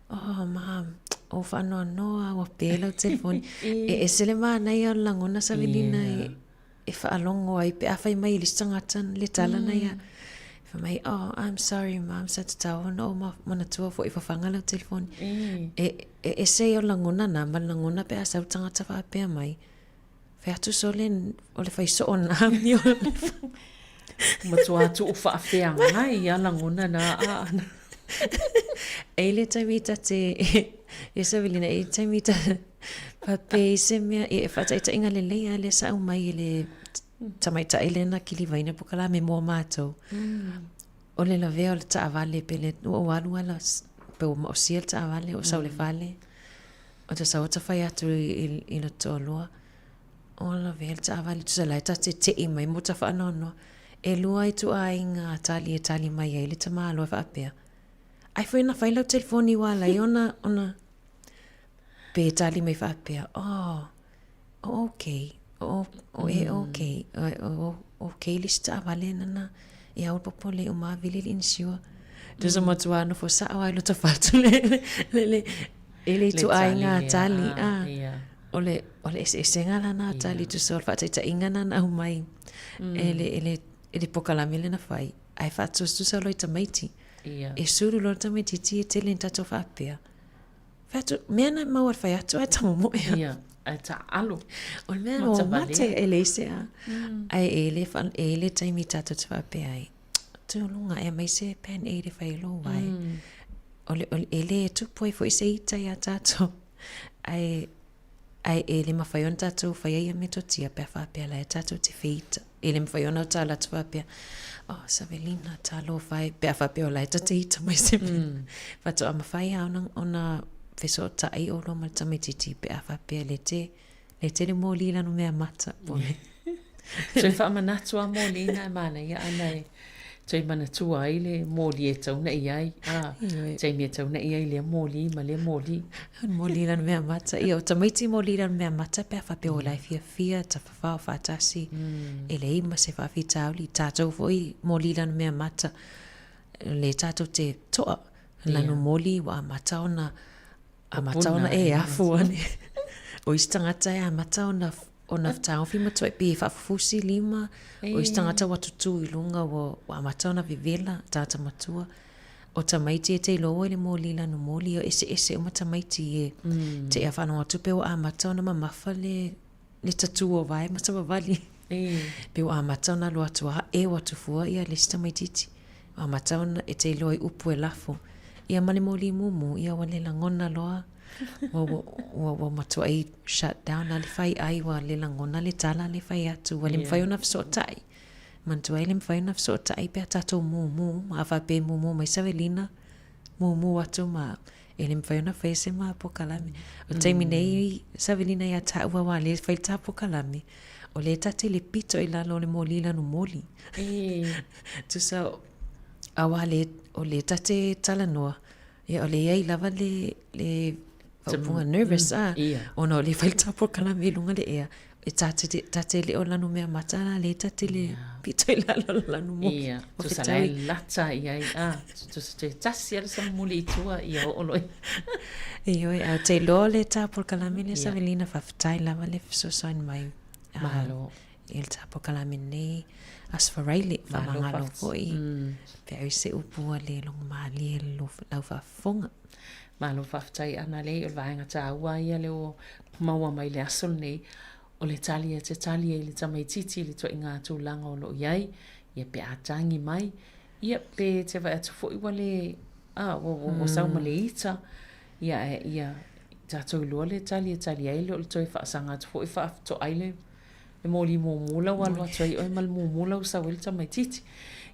Oh, mom, ua faanoanoa, ua pē lau telefoni. E ese le manaia o le lagona Savelina e, e faalogo ai pe a fai mai e le isi tagata le tala na ia. Fai mai, oh, I'm sorry, mom, sa tatau ona ou manatua foi fafaga lau telefoni. E, e ese ia o le lagona na, ma le lagona pe a sau le tagata faapea mai. Fai atu sole o le fai soo na amio. Matua tuu faafeagai ia lagona na a. E i le taimi ta te, e Savelina, e i le taimi ta faapea i se mea, e faataitaiga lelei lava lea sa aumai e le tamaitai lea na kilivaina po o le a me moa matou. O le lavea o le taavale pe le, ua ou alu ala, pe ua maosia le taavale, ua sau i le fale. O te sau ta fai atu i le toalua, o lavea le taavale, tusa la e ta te tei mai mo ta faanoanoa. E lua ituaiga tali e tali mai ai le tamāloa e faapea, Ai foi na fai lau telefoni ua ala ai ona, ona, pe tali mai faapea, oh, o okay, o, o e okay, o, o, okay le isi taavale nana, e aua le popole uma vili le insure. Tusa matua nofo sao ai lo ta fatu le, le, le, e le ituaiga tali, a. O le, o le eseesega la na tali, tusa o le faataitaiga na na aumai e le, e le, i le pokalame lea na fai, ae faatusatusa loa i tamaiti. E sulu loa le tamaitiiti e tele ni tatou faapea. Fai atu, mea na maua le fai atu ae tamomoe. Ia, ae taaalo. O le mea ua mate e leai se a. Ae e le, e le taimi tatou te faapea ai. Tūlunga e aumai se band aid e fai ai lou wae. O le, o le, e le tupu ai foi se ita iā tatou. Ae, ae e le mafai ona tatou faia ia metotia pe a faapea la e tatou te feita. E le mafai ona tala atu faapea, oh, Savelina, talofa e, pe a faapea o la e ta te ita mai se mea. Faatoa mafai lava ona, ona fesootai ʻolua ma le tamaitiiti pe a faapea le te, le tele moli lana mea mata. Po le. Toe faamanatu a moli na e manaia ana e toe manatua ai le moli e tauna i ai. A, taimi e tauna i ai lea moli ma lea moli. Moli lana mea mata. Ia, o tamaiti moli lana mea mata pe a faapea o la e fiafia, tafafao faatasi, e leai ma se faafitauli. Tatou foi moli lana mea mata, le tatou te toa lanu moli ua amata ona amata ona e afu ane. O isi tagata e amata ona ona taofi ma tuai pe faafufusi lima, o isi tagata ua tutū i luga ua ua amata ona vevela, tagata matua. O tamaiti e te iloa i le moli lanu moli, o eseese uma tamaiti e te ea faalogo atu pe ua amata ona mamafa le le tatū o vae ma savavali. Pe ua amata ona alu atu a eo atu fua ia le isi tamaitiiti. Ua amata ona e te iloa i upu e lafo. Ia ma le moli mumu, ia ua le lagona loa. Ua, ua, ua, ua matuai shut down la le fai ai, ua le lagona le tala le fai atu. Ua le mafai ona fesootai. Manatua ai le mafai ona fesootai pe a tatou mumu uma. A faapea e mumu mai Savelina, mumu atu ma e le mafai ona faia se ma pokalame. O le taimi nei, Savelina ia taua aua lea e fai le ta pokalame, o lea ta te le pito i lalo o le moli lanu moli. Tusa, aua le, o lea ta te talanoa, ia o lea e i ai lava le, le faaupuga nervous a, ona o lea e fai le ta pokalame i luga le ea, e ta te, ta te le o lanu mea mata la lea ta te le pito i lalo o le lanu moli. Ia, tusa la e lata i ai, a, tusa te tasi ala sa muli i tua, ia oo loa. Ioe, a te iloa le ta polokalame lea Savelina, faafetai lava le fesoasoani mai. Malo. I le ta polokalame nei, Aso Faraile, faamagalo foi, pe ai se upu a le logomalie i lau faafofoga. Malo faafetai Analei, o le vaega taua ia lea ua maua mai le aso lenei, o le tali e te tali ai i le tamaitiiti i le ituaiga tulaga o lo o i ai, ia pe a tagi mai, ia pe te vaai atu foi ua le, a, ua, ua, ua sau ma le ita, ia ae ia tatou iloa le tali e tali ai, le o le toe faasaga atu foi faafetoai le le moli mumu la ua alu atu ai oe ma le mumu la ua sau ai le tamaitiiti.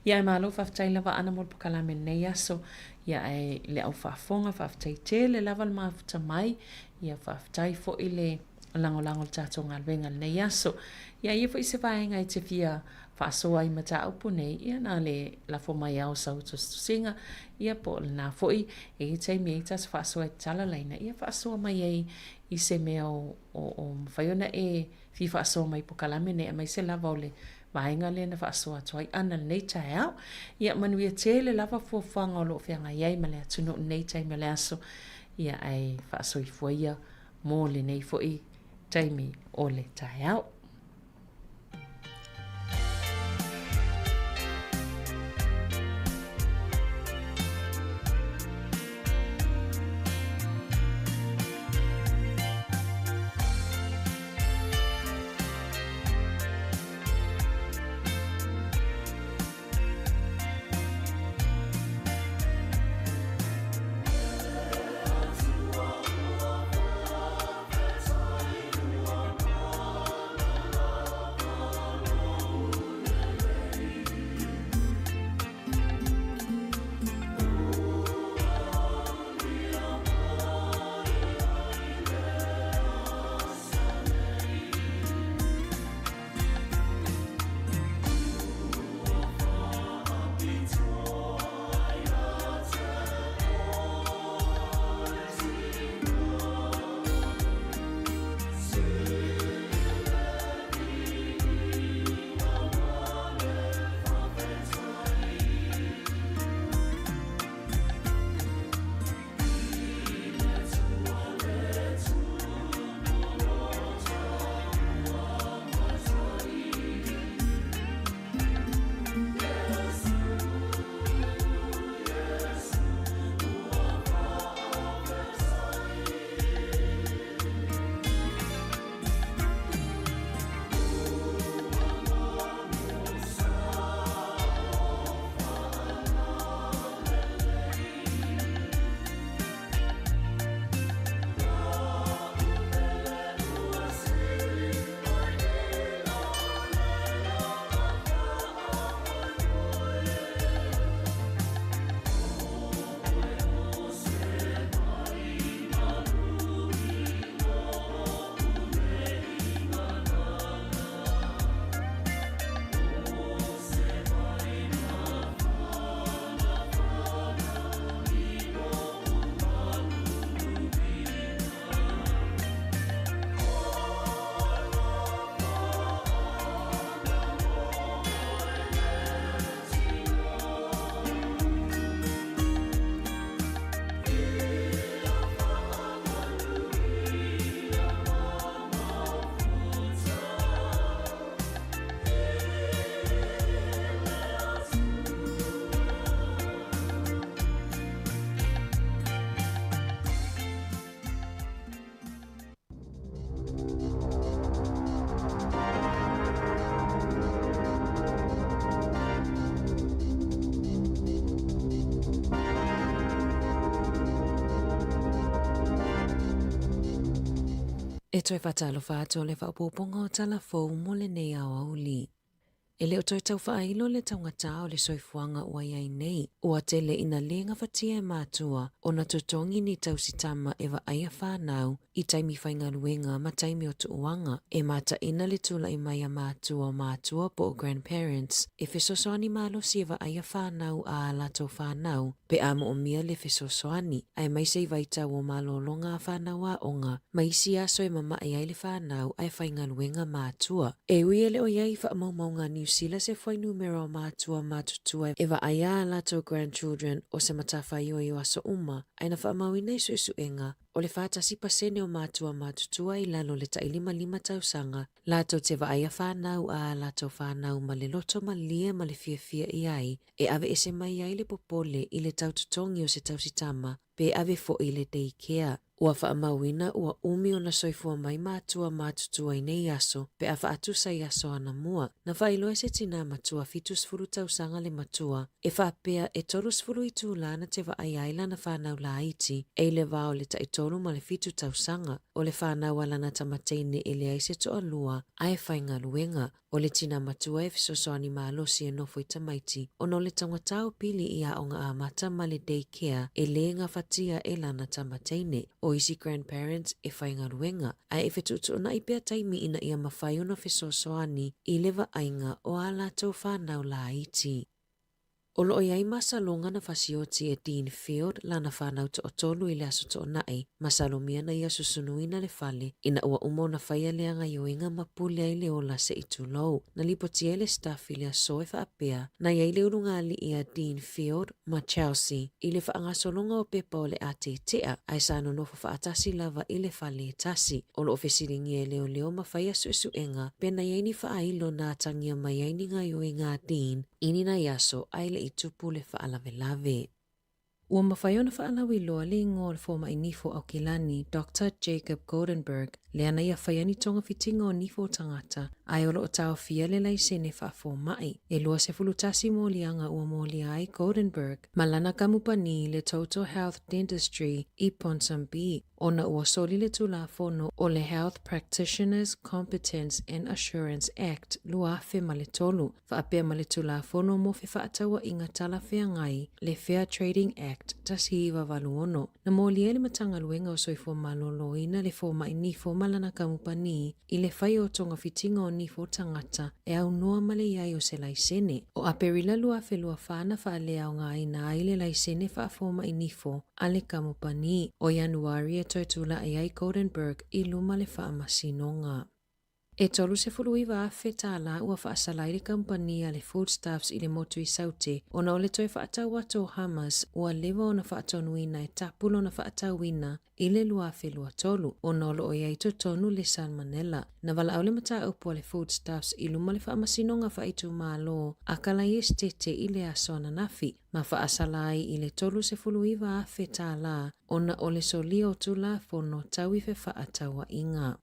Ia ae malo faafetai lava Ana mo le pokalame i lenei aso. Ia ae le au faafofoga faafetai tele lava le mafuta mai. Ia faafetai foi le lagolago i le tatou galuega i lenei aso. Ia e i ai foi se vaega e te fia faasoa ai mataupu nei, ia na le lafo mai ao sau tusitusiga, ia po o lena foi e i ai taimi e tatou faasoa ai tatala laina, ia faasoa mai ai i se mea o, o, o mafai ona e fia faasoa mai pokalame nei aemaise lava o le vaega lea na faasoa atu ai Ana lenei taeao. Ia manuia tele lava fuafuaga o lo o feagai ai ma le atunuu lenei taimi o le aso. Ia ae faasoifua ia mo lenei foi taimi o le taeao. E toe faatalofa atu o le faaopoopoga o tala fou mo lenei aoauli. E le o toe tau faailo le taugata o le soifuaga ua i ai nei. Ua tele ina lē gafatia e matua ona totogi ni tausitama e vaaia fanau i taimi faigaluega ma taimi o tuuaga. E mataina le tulai mai a matua o matua po o grandparents e fesoasoani malosi e vaaia fanau a a latou fanau pe a moomia le fesoasoani, aemaise i vaitau o malologa a fanau aoga ma isi aso e mamae ai le fanau ae faigaluega matua. E ui e le o i ai i faamaumauga a Niu Sila se fuainumera o matua matutua e vaaia a latou grandchildren o se matafaioi o aso uma, ae na faamauina i suesuega, o le 41% o matua matutua i lalo o le tailimalima tausaga latou te vaaia fanau a a latou fanau ma le loto malie ma le fiafia i ai e aveese mai ai le popole i le tau totogi o se tausitama pe ave foi i le day care. Ua faamauina ua umi ona soifua mai matua matutua i nei aso pe a faatusa i aso anamua. Na faailoa e se tinā matua 70 tausaga le matua e faapea e 30 itulā na te vaaia ai lana fanau laiti e i le va o le taitolu ma le fitu tausaga. O le fanau a lana tamateine e leai se toalua ae faigaluega. O le tinā matua e fesoasoani malosi e nofo i tamaiti ona o le taugata o pili i aoga amata ma le day care e lē gafatia e lana tamateine. O isi grandparents e faigaluega ae e fetuutuunai pea taimi ina ia mafai ona fesoasoani i le vaaiga o ā latou fanau laiti. O lo o i ai masaloga na fasioti e Dean Field lana fanau toatolu i le Aso Toonai, masalomia na ia susunuina le fale ina ua uma ona faia le agaioiga ma pule ai le ola seʻi tulou. Na lipotia e le staff i le aso e faapea, na i ai le ulugalii a Dean Field ma Chelsea i le faagasologa o pepa o le a tetea ae sa nonofo faatasi lava i le fale e tasi. O lo o fesiligia e leoleo ma faia suesuega pe na i ai ni faailo na atagia mai ai ni gaioiga a Dean i ni nai aso ae le i tupu le faalavelave. Ua mafai ona faalauiloa le igoa o le fomai nifo o Aukilani, Doctor Jacob Goldenberg, lea na ia faia ni togafitiga o nifo o tagata, ae o lo o taofia le laisene faafomai. E 21 moliaga ua molia ai Goldenberg ma lana kamupani le Total Health Dentistry i Ponsonby, ona ua soli le Tulafono o le Health Practitioners Competence and Assurance Act 2003, faapea ma le Tulafono mo Fefaatauaiga Talafeagai, le Fair Trading Act 1986. Na molia e le Matagaluega o Soifua Maloloina le fomai nifo ma lana kamupani i le fai o togafitiga o nifo tagata e aunoa ma le i ai o se laisene. O Aperila 2024 na faaleaogaina ai le laisene faafomai nifo a le kamupani. O Ianuari e toe tula'i ai Goldenberg i luma le faamasinoga. E 39 afe tālā ua faasala ai le kamupani a le Foodstuffs i le motu i Saute ona o le toe faatau atu o Hamas ua leva ona faatonuina e tapu lona faatauina i le 2023 ona o lo o i ai totonu le salmonella. Na valaau le mataupu a le Foodstuffs i luma le faamasinoga faaitumalo a Kalaiesetete i le aso ananafi ma faasala ai i le 39 afe tālā ona o le solia o Tulafono tau i fefaatauaiga.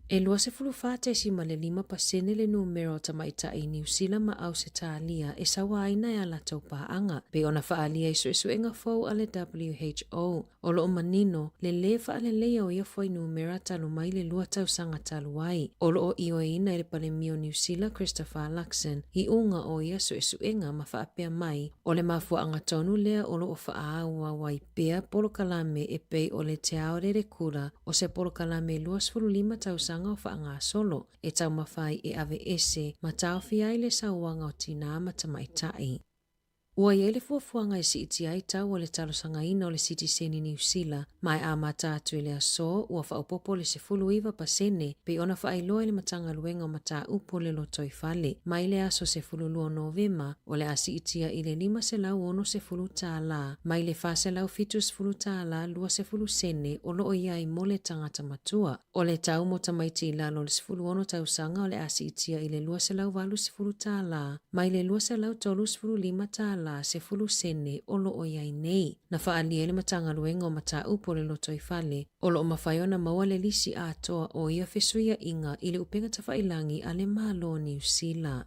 E 24.5% le numera o tamaitai i Niu Sila ma Ausetalia e sauaina e a latou paaga, pei ona faaalia i suesuega fou a le WHO. O lo o manino le lē faaleleia o ia fuainumera talu mai le 2 tausaga talu ai. O lo o ioeina e le Palemia o Niu Sila Christopher Luxon iuga o ia suesuega ma faapea mai, o le mafuaaga tonu lea o lo o faaauau ai pea polokalame e pei o le Te Aorerekura o se polokalame 25 tausaga o faagasolo e taumafai e aveese ma taofia ai le sauaga o tinā ma tamaitai. Ua i ai le fuafuaga e siitia ai tau o le talosagaina o le sitiseni Niu Sila ma e amata atu i le aso ua faaopoopo le 19% pei ona faailoa e le Matagaluega o Mataupu o le Lotoifale. Mai le aso 12 Novema o le a siitia i le $560 mai le $470 20 sene o lo o i ai mo le tagata matua. O le tau mo tamaiti i lalo o le 16 tausaga o le a siitia i le $280 mai le $235 10 sene o lo o i ai nei. Na faaalia e le Matagaluega o Mataupu o le Lotoifale o lo o mafai ona maua le lisi atoa o ia fesuiaiga i le upega tafailagi a le Malo o Niu Sila.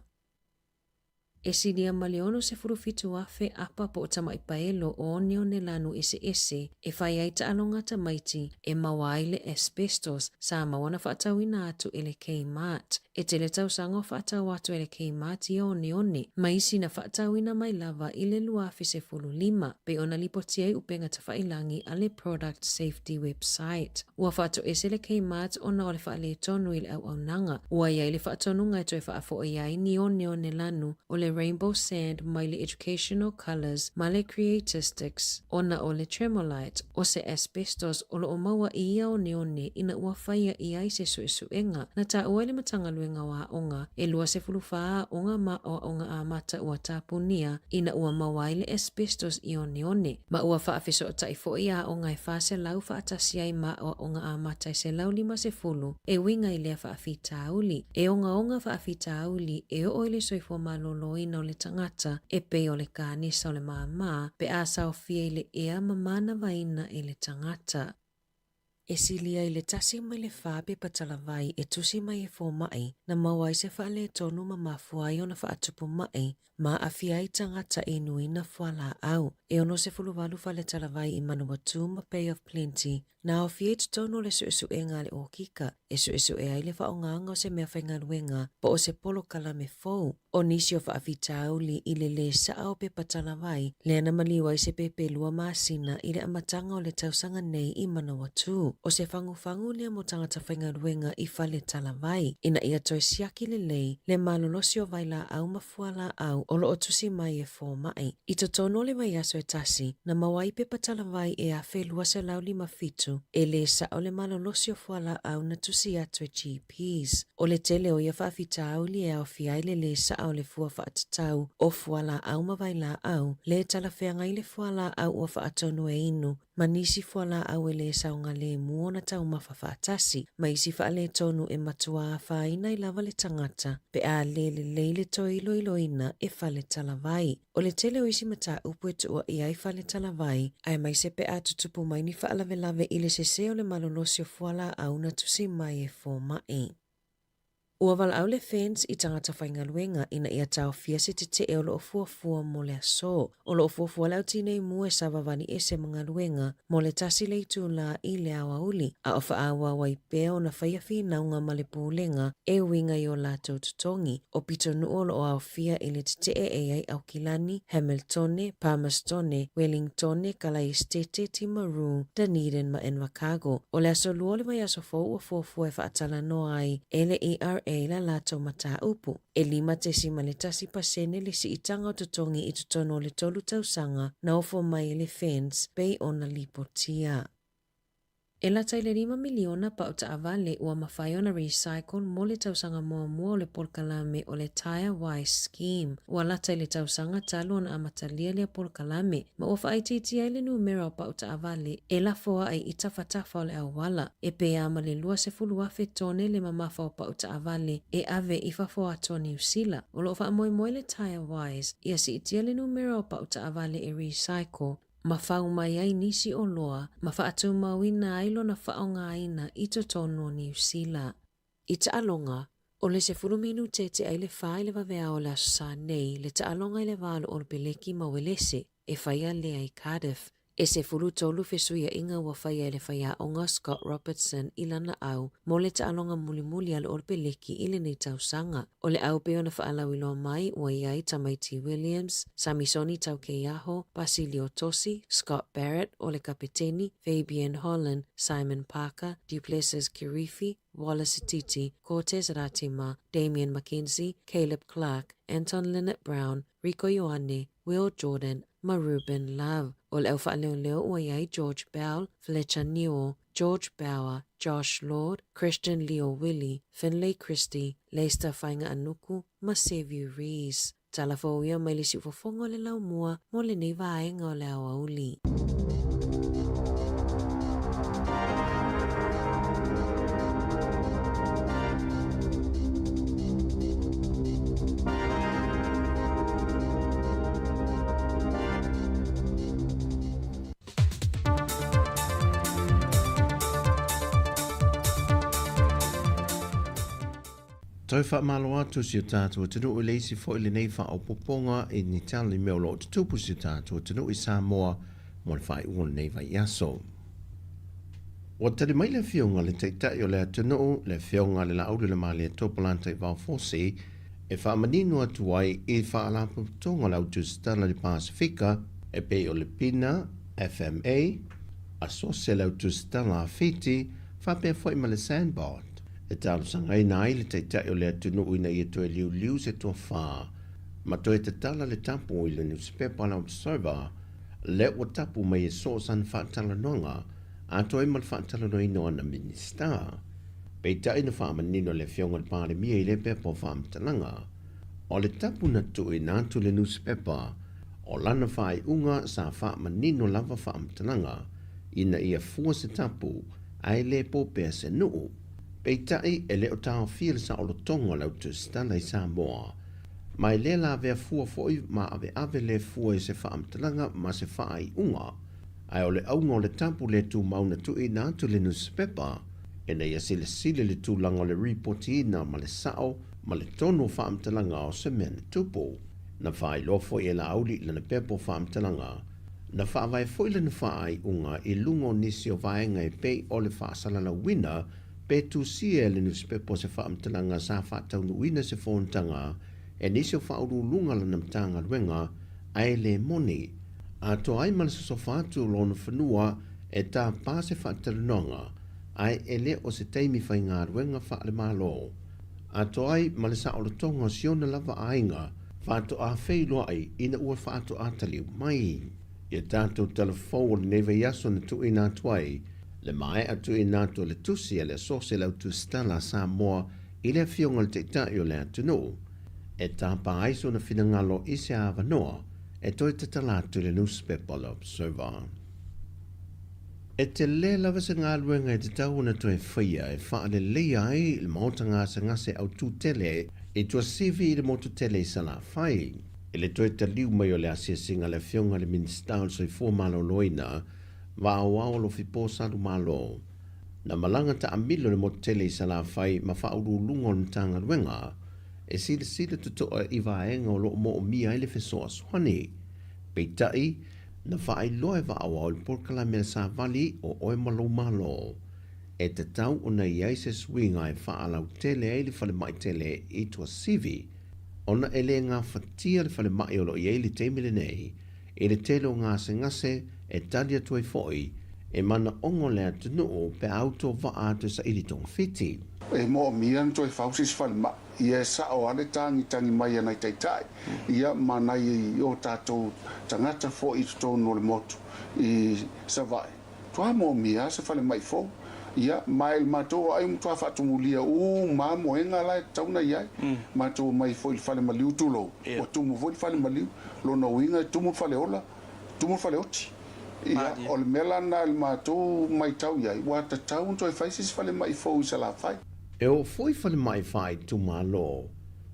E silia ma le 67,000 apa po o tamaʻi paelo o oneone lanu eseese e fai ai taʻaloga a tamaiti e maua ai le asbestos sa maua na faatauina atu e le Kmart. E tele tausaga o faatau atu e le Kmart ia oneone ma isi na faatauina mai lava i le 2015, pei ona lipoti ai upega tafailagi a le Product Safety website. Ua faatoese le Kmart ona o le faaletonu i le auaunaga. Ua i ai le faatonuga e toe faafoʻi ai ni oneone lanu o le Rainbow Sand mai le Educational Colours ma le Creatistics ona o le tremolite, o se asbestos o lo o maua i ia oneone ina ua faia i ai se suesuega. Na taua e le Matagaluega o Aoga e 24 aoga ma aoaoga amata ua tapunia ina ua maua ai le asbestos i oneone, ma ua faafesootai foi aoga e 400 faatasi ai ma aoaoga amata e 150 e uiga i lea faafitauli. E ogaoga faafitauli e oo i le soifua maloloina o le tagata e pei o le kanesa o le māmā pe a saofia i le ea ma manavaina e le tagata. E silia i le 1.4 pepa talavai e tusi mai e fomai na maua ai se faaletonu ma mafua ai ona faatupu maʻi ma aafia ai tagata e inuina fualaau. E 68 fale talavai i Manawatū ma Bay of Plenty na aofia i totonu o le suesuega a le okika e suesue ai le faaaogaina o se meafaigaluega po o se polokalame fou. O nisi o faafitauli i le lē saʻa o pepa talavai, lea na maliu ai se pepe lua masina i le amataga o le tausaga nei i Manawatū. O se fagufagu lea mo tagata faigaluega i fale talavai, ina ia toe siaki lelei le malolosi o vailaau ma fualaau o lo o tusi mai e fomai. I totonu o le vaiaso e tasi, na maua ai pepa talavai e 1257 e lē saʻo le malolosi o fualaau na tusi atu e GPs. O le tele o ia faafitauli e aofia ai le lē saʻa o le fua faatatau o fualaau ma vailaau, lē talafeagai le fualaau ua faatonu e inu ma nisi fualaau e lē saogalemu ona taumafa faatasi, ma isi faaletonu e matuā afaina ai lava le tagata pe a lē lelei le toe iloiloina e fale talavai. O le tele o isi mataupu e tuuaia ai fale talavai, aemaise pe a tutupu mai ni faalavelave i le sesē o le malolosi o fualaau na tusi mai e fomai. Ua valaau le FENS i tagata faigaluega ina ia taofia se tetee o lo o fuafua mo le aso. O lo o fuafua le au tinei mu e savavali ese ma galuega mo le tasi le itulā i le aoauli, a o faaauau ai pea ona faia finauga ma le pulega e uiga i o latou totogi. O pitonuu o lo o aofia i le tetee e i ai Aukilani, Hamiltone, Palmerstone, Wellingtone, Kalaesetete, Timaru, Dunedin ma Invercargill. O le aso Lua o le vaiaso fou ua fuafua e faatalanoa ai e le ERA la latou mataupu. E 5.1% le siitaga o totogi i totonu o le tolu tausaga na ofo mai e le FENS pei ona lipotia. E lata i le lima miliona pau taavale ua mafai ona recycle mo le tausaga muamua o le polokalame o le Tyre Wise Scheme. Ua lata i le tausaga talu ona amatalia lea polokalame, ma ua faaitiitia ai le numera o pau taavale e lafoai i tafatafa o le auala. E pei lava ma le 20,000 tone le mamafa o pau taavale e ave i fafo atu o Niu Sila. O lo o faamoemoe le Tyre Wise ia siitia le numera o pau taavale e recycle ma fau mai ai nisi oloa ma faatumauina ai lona faaaogaina i totonu o Niu Sila. I taaloga, o le 10 minute e tea i le fa i le vaveao o le Aso Sa nei le taaloga i le va o le Olopeleki ma Uelese e faia lea i Cardiff. E 13 fesuiaiga ua faia e le faiaoga Scott Robertson i lana au mo le taaloga mulimuli a le Olopeleki i lenei tausaga. O le au pei ona faalauiloa mai ua i ai Tamaiti Williams, Samisoni Taukeiaho, Basilio Tosi, Scott Barrett o le kapeteni, Fabian Holland, Simon Parker, Du Plessis Kirifi, Wallace Sititi, Cortez Ratima, Damian McKenzie, Caleb Clarke, Anton Lienert-Brown, Rieko Ioane, Will Jordan ma Ruben Love. O le au faaleoleo ua i ai George Bell, Fletcher Newell, George Bower, Josh Lord, Christian Lio-Willie, Finlay Christie, Leicester Fainga'anuku ma Sevu Reece. Tala fou ia mai le siufofoga o le laumua mo lenei vaega o le aoauli. Toe faamalo atu si o tatou atunuu i le isi foi lenei faaopoopoga i ni tala i mea o lo o tutupu i si o tatou atunuu i Samoa mo le faaiuga o lenei vaiaso. Ua tali mai le Afioga i le Taitai o le atunuu, le Afioga i le Laaulialemalietoa Polataivao Fosi, e faamanino atu ai i Faalapotopotoga o le Au Tusitala i le Pasefika e pei o le PINA, FMA, Asosi a le Au Tusitala a Fiti, faapea foi ma le SANBOD, e talosagaina ai le Taitai o le atunuu ina ia toe liuliu se tofa ma toe tatala le tapu i le nusipepa a le Observer lea ua tapu mai e so o sana faatalanoaga atoa ai ma le faatalanoaina o ana Minisita. Peitai na faamanino e le Afioga i le Palemia i lea pepa o faamatalaga, o le tapu na tuuina atu i le nusipepa, o lana faaiuga sa faamanino lava faamatalaga ina ia fua se tapu ae le po pea se nuu. Peitai e le o taofia le saolotoga o le autusitala i Samoa, ma e le lavea fua foi ma aveave le fua i se faamatalaga ma se faaiuga, ae o le auga o le tapu le tumau na tuuina atu i le nusipepa, ina ia silasila i le tulaga o le ripotiina ma le sao ma le tonu o faamatalaga o se mea na tupu. Na faailoa foi e Laauli i lana pepa o faamatalaga, na faavae foi lana faaiuga i luga o nisi o vaega e pei o le faasalalauina pe tusia e le nusipepa o se faamatalaga sa faataunuuina se fonotaga e nisi o faauluuluga lana Matagaluega ae le moni atoa ai ma le sosofa atu o lona fanua e tapa se faatalanoaga ae e le o se taimi faigaluega faale-Malo atoa ai ma le saolotoga o si ona lava aiga faatoa feiloai ina ua faatoa taliu mai. Ia tatou tala fou o lenei vaiaso na tuuina atu ai le maea tuuina atu o le tusi a le Asosi a le Au Tusitala a Samoa i le Afioga i le Taitai o le atunuu e tapa ai sona finagalo i se avanoa e toe tatala atu i le nusipepa o le Observer. E tele lava se galuega e tatau ona toe faia e faaleleia ai le maota gasegase autū tele i Tuasivi i le motu tele i Salafai. I le toe taliu mai o le asiasiga a le Afioga i le Minisita o le Soifua Maloloina, Vaaoao Alofipo Salumalo, na malaga taamilo i le motu tele i Salafai ma faauluuluga o le Matagaluega e silasila totoa i vaega o lo o moomia ai le fesoasoani. Peitai, na faailoa e Vaaoao i le polokalame a le Savali o Oe ma Lou Malo, e tatau ona i ai se suiga e faalautele ai le falemai tele i Tuasivi, ona e le gafatia le falemai o lo o i ai i le taimi lenei i le tele o gasegase e tali atu ai foi e manaoga o le atunuu pe a autovaa atu e saili togafiti. E moomia ona toe fau se isi falemai, ia e sao lava le tagitagi mai a nai taitai, ia ma nai o tatou tagata foi i totonu o le motu i Savaii. Matua moomia lava se falemai fou, ia ma i le matou aai ua matua faatumulia uma lava moega la e tatau ona i ai. Matou omai foi i le fale maliu tulou, ua tumu foi le fale maliu, lona uiga e tumu le faleola, tumu le faleoti. Ia, o le mea la lena i le matou maitau i ai, ua tatau ona toe fai se isi falemai fou i Salafai. E oo foi falemai faaitumalo,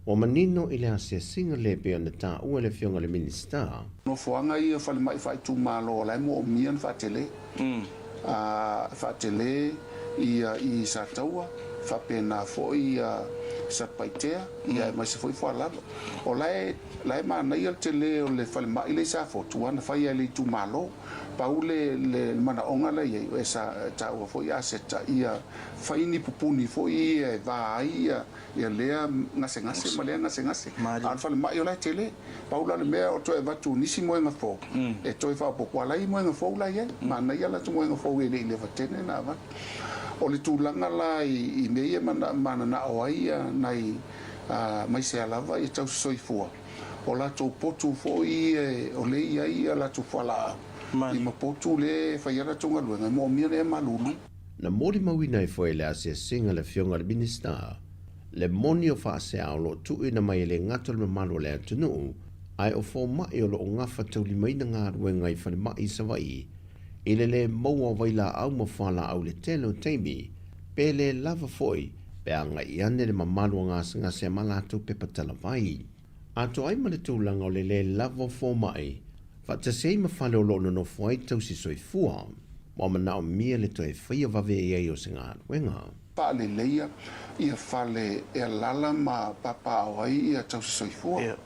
ua manino i le asiasiga le pei ona taua e le Afioga i le Minisita. Nofoaga ia falemai faaitumalo o la e moomia ona faatele. A faatele ia i Sataua, faapena foi ia Satupaitea, ia aemaise foi Foalalo. O la e la e manaia le tele o le falemai lea i Safotu aua na fai lava e le itumalo. Pau le le manaoga la e i ai, e sa taua foi aseta ia fai ni pupuni foi ia e va ai ia ia lea gasegase ma lea gasegase. A o le falemai o la e tele. Pau la le mea o toe avatu nisi moega fou e toe faaopoopo. A la e i ai moega fou la e i ai. Manaia latou moega fou e le i leva tele na avatu. O le tulaga la i mea ia e mananao ai nai maisea lava ia tausi soifua, o latou potu foi ia o lea e i ai a latou fualaau ma potu lea e fai ai a latou galuega, e moomia ona ea malulu. Na molimauina ai foi e le asiasiga a le Afioga i le Minisita le moni o faasea o lo o tuuina mai e le gata o le mamalu o le atunuu, ae o fomai o lo o gafataulimaina galuega i falemai i Savaii i le lē maua o vailaau ma fualaau i le tele o taimi, pe lē lava foi pe agai ane le mamalu o gasegase ma latou pepa talavai. Atoa ai ma le tulaga o le lē lava o fomai, faatasi ai ma fale o lo o nonofo ai tausi soifua, ua manaomia le toe faia vave i ai o se galuega. Faaleleia ia fale e alala ma papaao ai ia tausi soifua.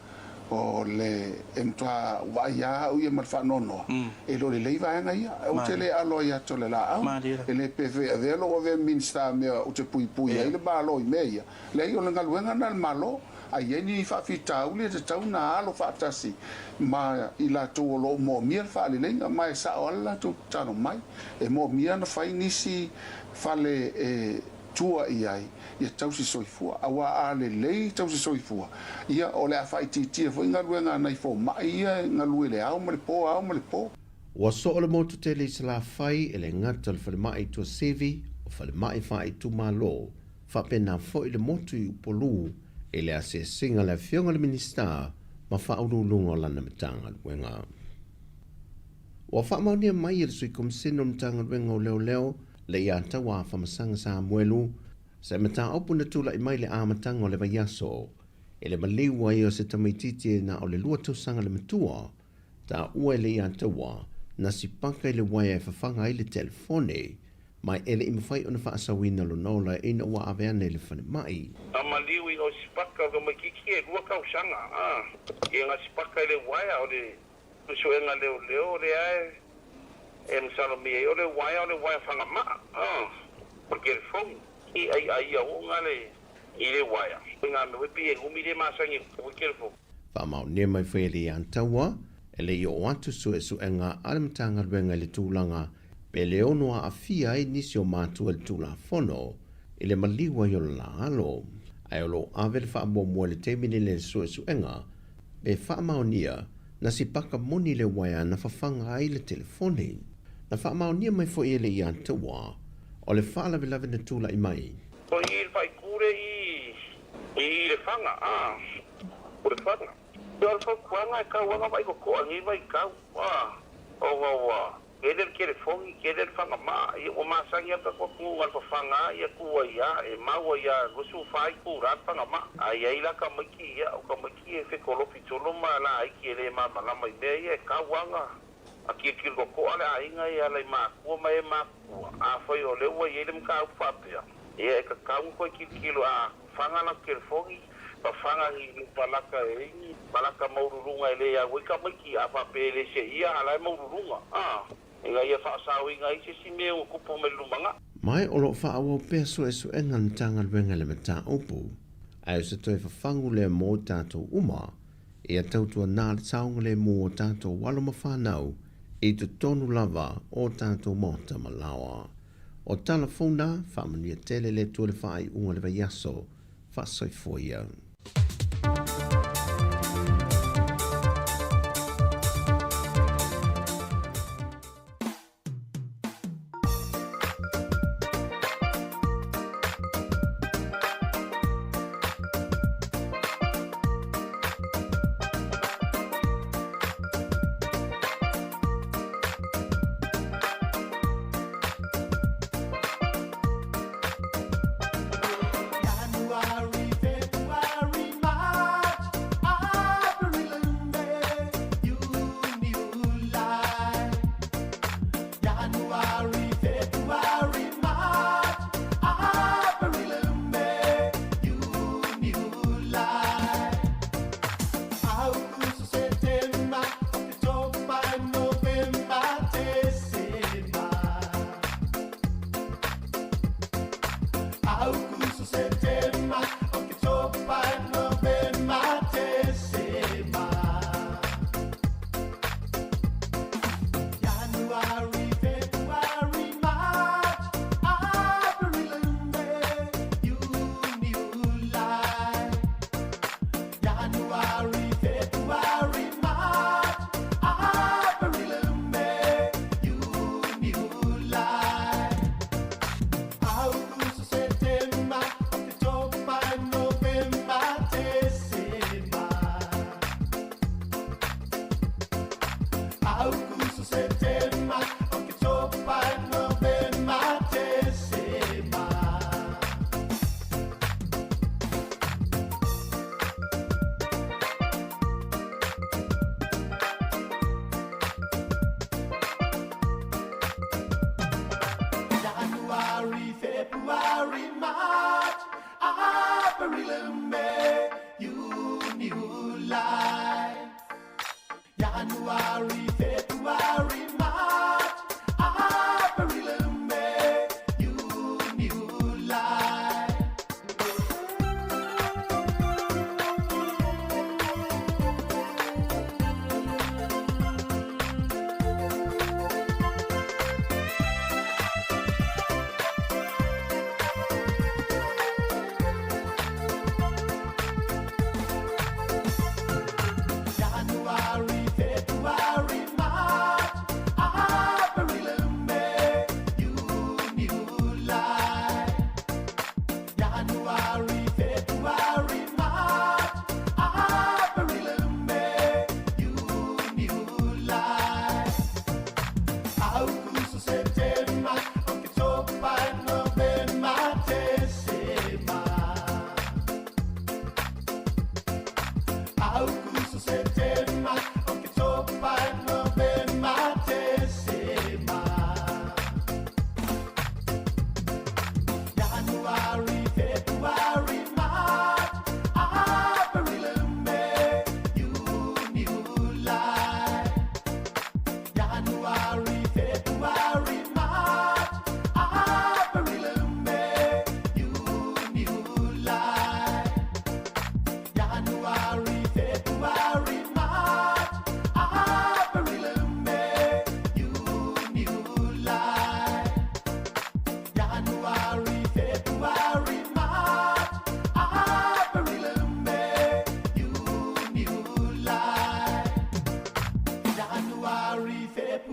O le e matua vaai lava au ia ma le faanoanoa, e le o lelei vaega ia. Ou te le alo ai atu o le laau. E le pe fe avea lou avea Minista mea ou te puipui ai le Malo i mea ia. Leai, o le galuega lena a le Malo. A i ai ni faafitauli e tatau ona alo faatasi ma i latou o lo o moomia le faaleleiga, ma e sao lava le latou tatalo mai. E moomia ona fai nisi fale e tua i ai ia tausi soifua, aua a lelei tausi soifua, ia o le a faaitiitia foi galuega a nai fomai ia e galue i le ao ma le po, ao ma le po. Ua soo le motu tele i Salafai e le gata o le falemai i Tuasivi, o falemai faaitumalo, faapena foi le motu i Upolu i le asiasiga a le Afioga i le Minisita ma Faauluuluga o lana Matagaluega. Ua faamaonia mai e le Sui Komisene o le Matagaluega o Leoleo le ia Taua Afamasaga Samuelu se mataupu na tulai mai i le amataga o le vaiaso i le maliu ai o se tamaitiiti na o le 2 tausaga le matua, taua e le ia Taua na sipaka i le uaea e fafaga ai le telefone ma e le i mafai ona faasauina lona ola ina ua ave ane i le falemai. Na maliu ina o sipaka o tamaitiiti e 2 tausaga, a ia na sipaka i le uaea o le Suesuega leoleo lea e masalomia ai o le uaea o le uaea fagamaa o le telefoni i ai ia oo nga le i le uaea nga mea foi pei e umi le masani e foi telefoni. Faamaonia mai foi e le ia Taua e le i oo atu suesuega a le Matagaluega i le tulaga pe le ono aafia ai nisi o matua i le Tulafono i le maliu ai o le la alo. Ae o lo o ave le faamuamua i le taimi nei i le suesuega pe faamaonia na sipaka moni le uaea na fafaga ai le telefoni. Na faamaonia mai foi e le ia Taua o le faalavelave na tulai mai. O i le faipule i i le faga, a o le faga. O le fautuaga e tau ana vaai totoa i lenei vaitau, a ona ua Tele le telefoni, tele le fagamaa, ia ua masani lava le tatou atunuu na o le fafaga lava ia tu ai lava, e mau ai lava 24 itula le fagamaa. A i ai la tamaiti, ia o tamaiti e fetolofi solo ma laiti e le malamalama i mea ia, e tau lava na tilotilo totoa le aiga e ala i matua ma e matutua. Afai o lea ua i ai le mataupu faapea, ia e tatau ona toe tilotilo a fafaga latou telefoni, fafaga ni palaka e ai ni palaka maualuluga e le au ai tamaiti, a faapea e le seia a la e maualuluga, a, ina ia faasaoina ai se isi mea ua tupu mai le lumanai. Mai o lo o faaauau pea suesuega a le Matagaluega i le mataupu, ae o se toe fafagu lea mo tatou uma, ia tautuanā le saogalemu o tatou alo ma fanau i totonu lava o tatou maota ma laoa. O tala fou na, faamanuia tele le Atua i le faaiuga o le vaiaso. Faasoifua ia.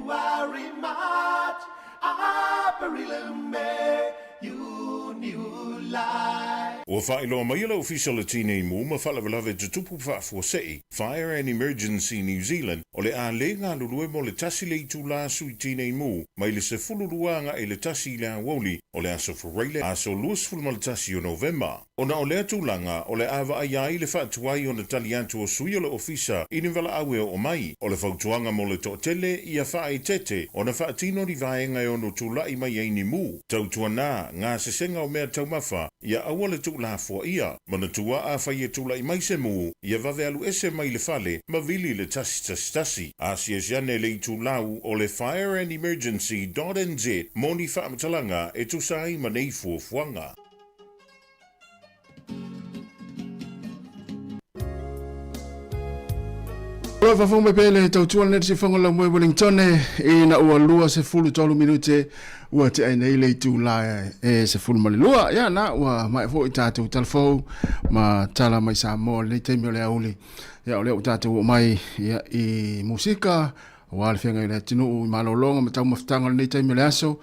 Fepuari March Aperila Mei Iuni Iulai. Ua faailoa mai e le Ofisa o le Tinei Mu ma Faalavelave Tutupu Faafuasei, Fire and Emergency New Zealand, o le a le galulue mo le 1 le itulā Sui Tinei Mu mai le 12 agai i le 1 i le aoauli o le aso Faraile aso 21 o Novema. Ona o lea tulaga, o le a vaaia ai le faatuai ona tali atu o sui o le Ofisa i ni valaau e oo mai. O le fautuaga mo le toatele, ia faaeteete ona faatino ni vaega e ono tulai mai ai ni mu. Tautuana, gasesega o mea taumafa, ia aua le tuulafoaia. Manatua, afai e tulai mai se mu, ia vave alu ese mai le fale ma vili le 111. Asiasi ane le itulau o le fireandemergency dot nz mo ni faamatalaga e tusa ai ma nei fuafuaga. Ua faafofoga mai pea le tautua lenei sifoga lau moe Wellington ina ua 23 minute ua tea ai nei le itula e 12. Ia na ua maea foi tatou talafou ma tala mai Samoa lenei taimi o le aoauli. Ia o lea ua tatou oo mai ia, i musika aua le feagai o le atunuu i malologa ma taumafataga o lenei taimi o le aso.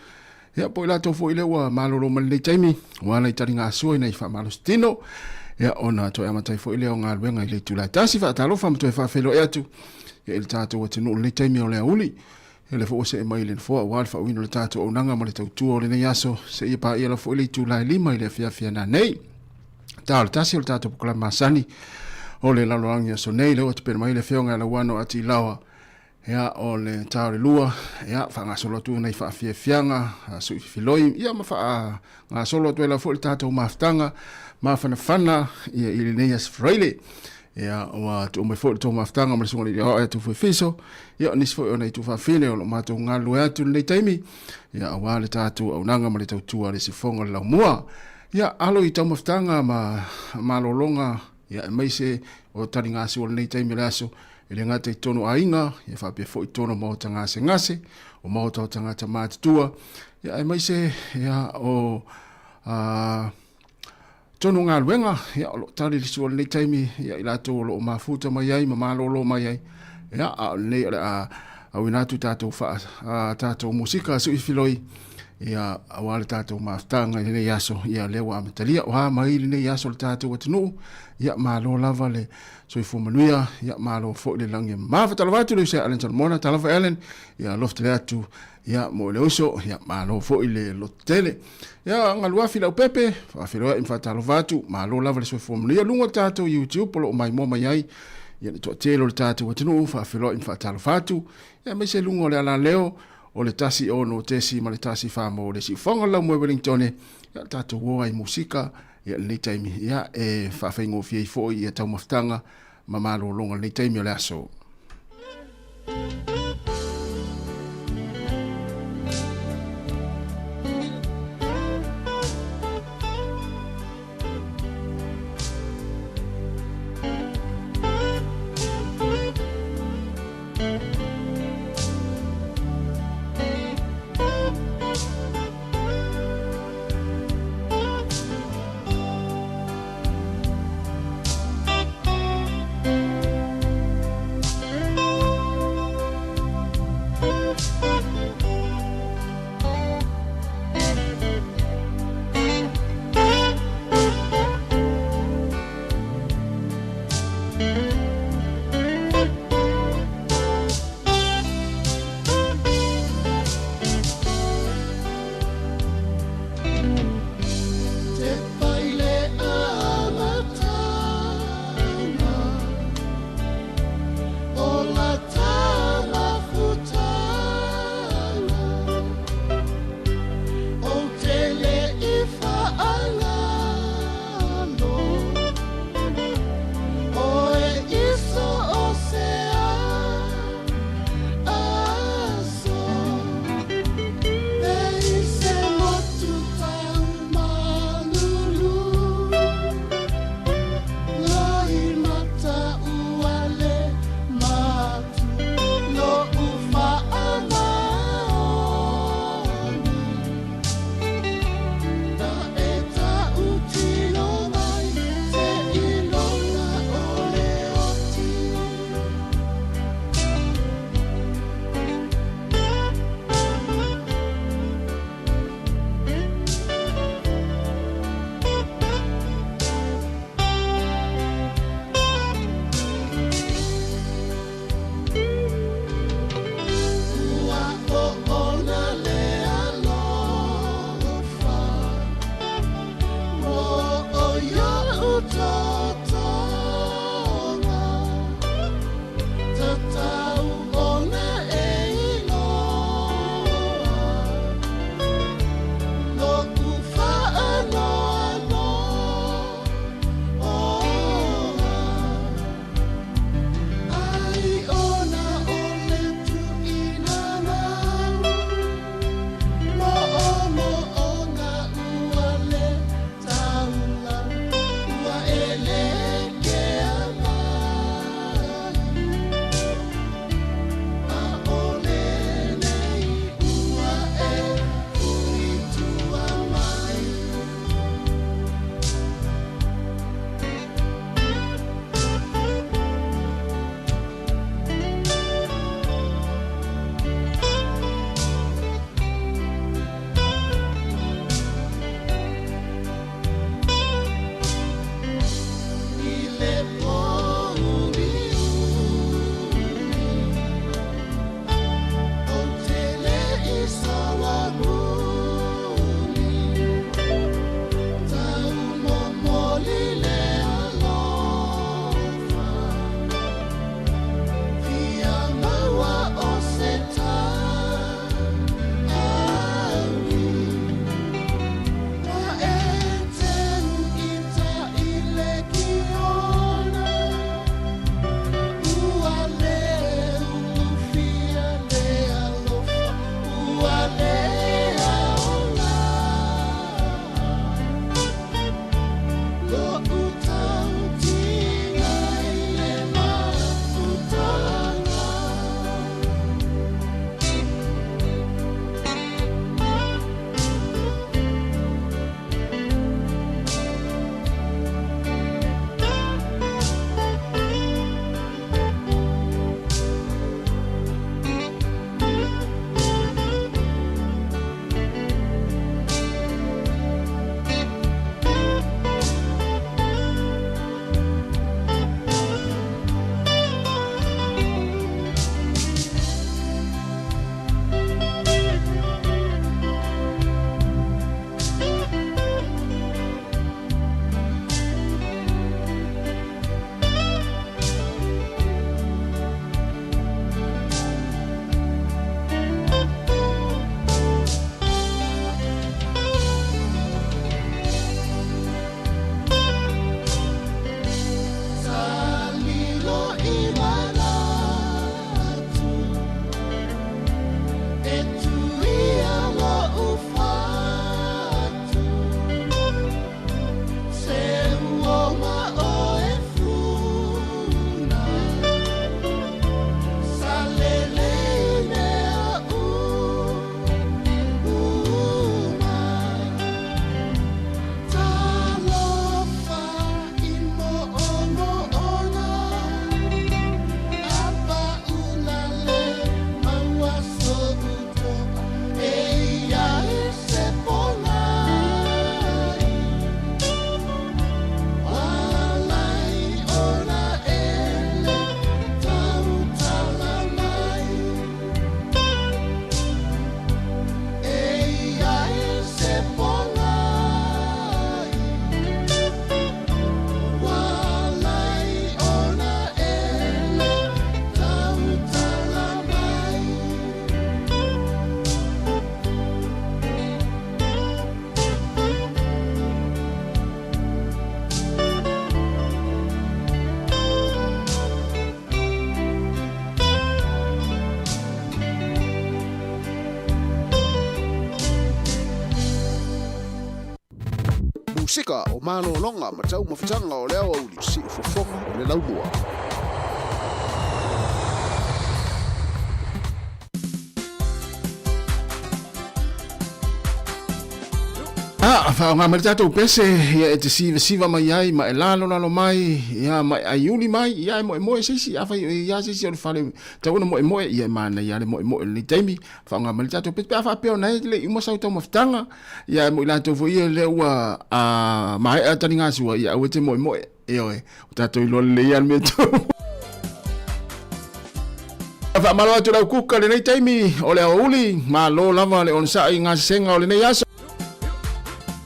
Ia po o i latou foi lea ua malolo mai lenei taimi, ua ala i taligasua ina i faamalositino, ia ona toe amata ai foi lea o galuega i le itula e 1. Faatalofa ma toe faafeiloai atu ia i le tatou atunuu i lenei taimi o le aoauli. Ia lea foi ua see mai i le nofoa aua le faauiina o le tatou auaunaga ma le tautua o lenei aso, seia paia lava foi le itula e 5 i le afiafi a nanei. Ta o le 1 o le tatou polokalame masani o le lalolagi aso nei, lea ua tapena mai le afioga ia Lauano Atilaoa. Ia, o le ta o le 2, ia, faagasolo atu nai faafiafiaga, sui fifiloi, ia ma faagasolo atu ai lava foi le tatou mafutaga mafanafana ia, i lenei aso Faraile. Ia, ua tuu mai foi le tou mafutaga ma le susuga i le Aoao ia Tufu Fiso, ia, o nisi foi o nai tuufaafine o lo o matou galulue atu i lenei taimi, ia, aua le tatou auaunaga ma le tautua a le sifoga o le laumua. Ia, alo i taumafataga ma malologa, ia, aemaise o taligasua o lenei taimi o le aso, e le gata i totonu o aiga, ia faapea foi i totonu o maota gasegase, o maota o tagata matutua, ia, aemaise ia, o totonu o galuega, ia, o lo o tali le sua o lenei taimi, ia, i latou o lo o mafuta mai ai ma malolo mai ai, ia, a o lenei o le a auina atu tatou, tatou musika sui filoi, ia, aua le tatou mafutaga i lenei aso, ia, lea ua amatalia, o a mai lenei aso le tatou atunuu, ia, malo lava le soifua manuia, ia, malo foi le lagi e mafatalofa atu le uso ia Allen Solomona, talofa Allen, ia, alofa tele atu, ia, mo le uso, ia, malo foi le lototele. Ia, galuafi lau pepe, faafeiloai ma faatalofa atu, malo lava le soifua manuia, luga o le tatou YouTube o lo o maimoa mai ai, ia, le toatele o le tatou atunuu, faafeiloai ma faatalofa atu, ia, aemaise luga o le alaleo, o le 1 6.1 fa mo le siufoga o le Laumua Wellington, ia, tatou o ai musika, ia, lenei taimi, ia, e faafaigofie ai foi ia taumafataga ma malologa lenei taimi o le aso. Pasika o malologa ma taumafataga o le aoauli siufofoga o le laumua. A faaaoga mai le tatou pese ia e te sivasiva mai ai ma e lalolalo mai ia ma e aiuli mai ia e moemoe se isi afai ia se isi o le fale tau ona moemoe ia e manaia le moemoe i lenei taimi faaaoga mai le tatou pese pe a faapea ona e le i uma sau taumafataga ia e mo i latou foi ia lea ua maea taligasua ia aua e te moemoe ioe o tatou iloa lelei lava le mea tonu. Faamalo atu lau kuka lenei taimi o le aoauli, malo lava le onosai i gasesega o lenei aso.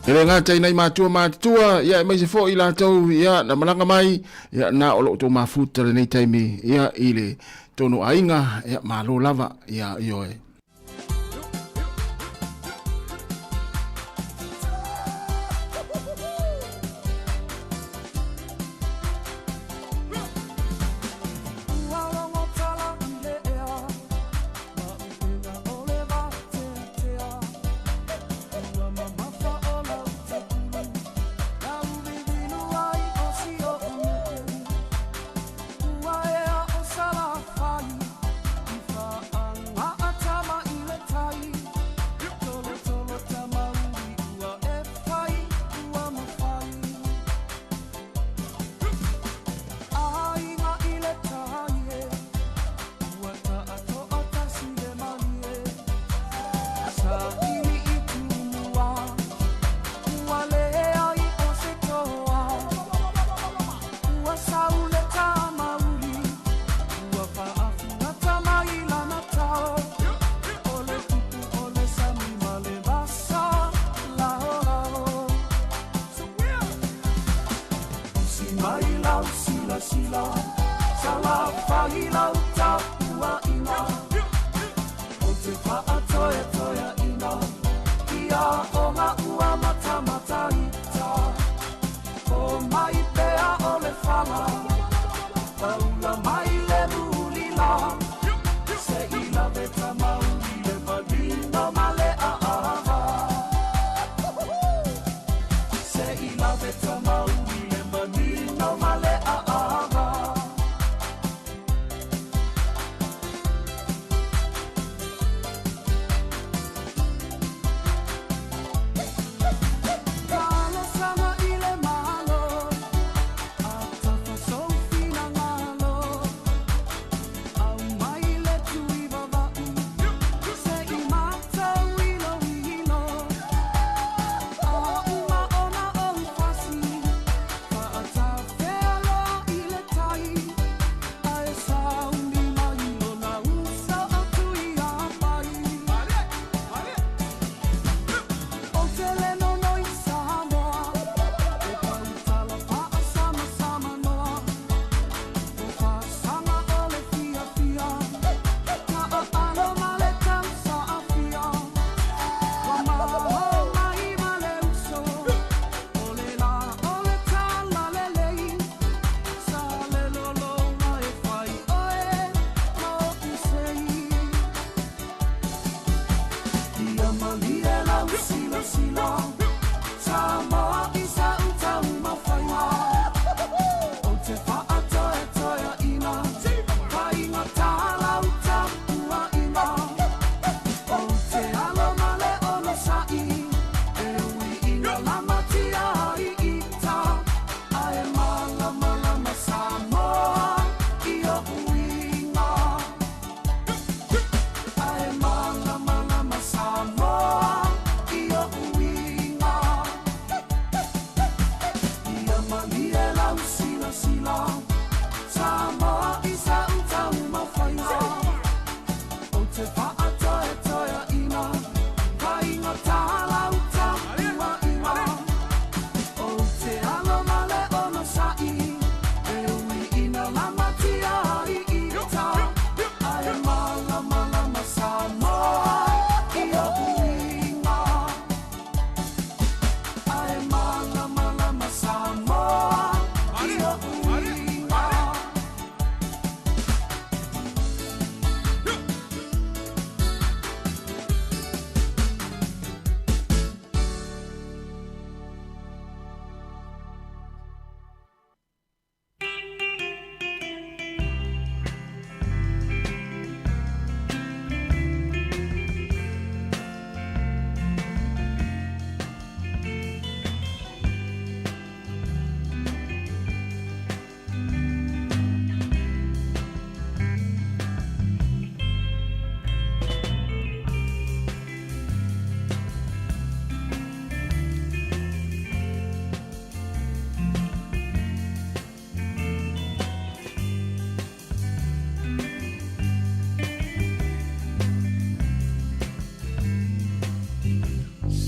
E le gata i nai matua matutua, ia aemaise foi i latou ia na malaga mai, ia na o lo outou mafuta lenei taimi ia i le tonu aiga, ia malo lava, ia ioe.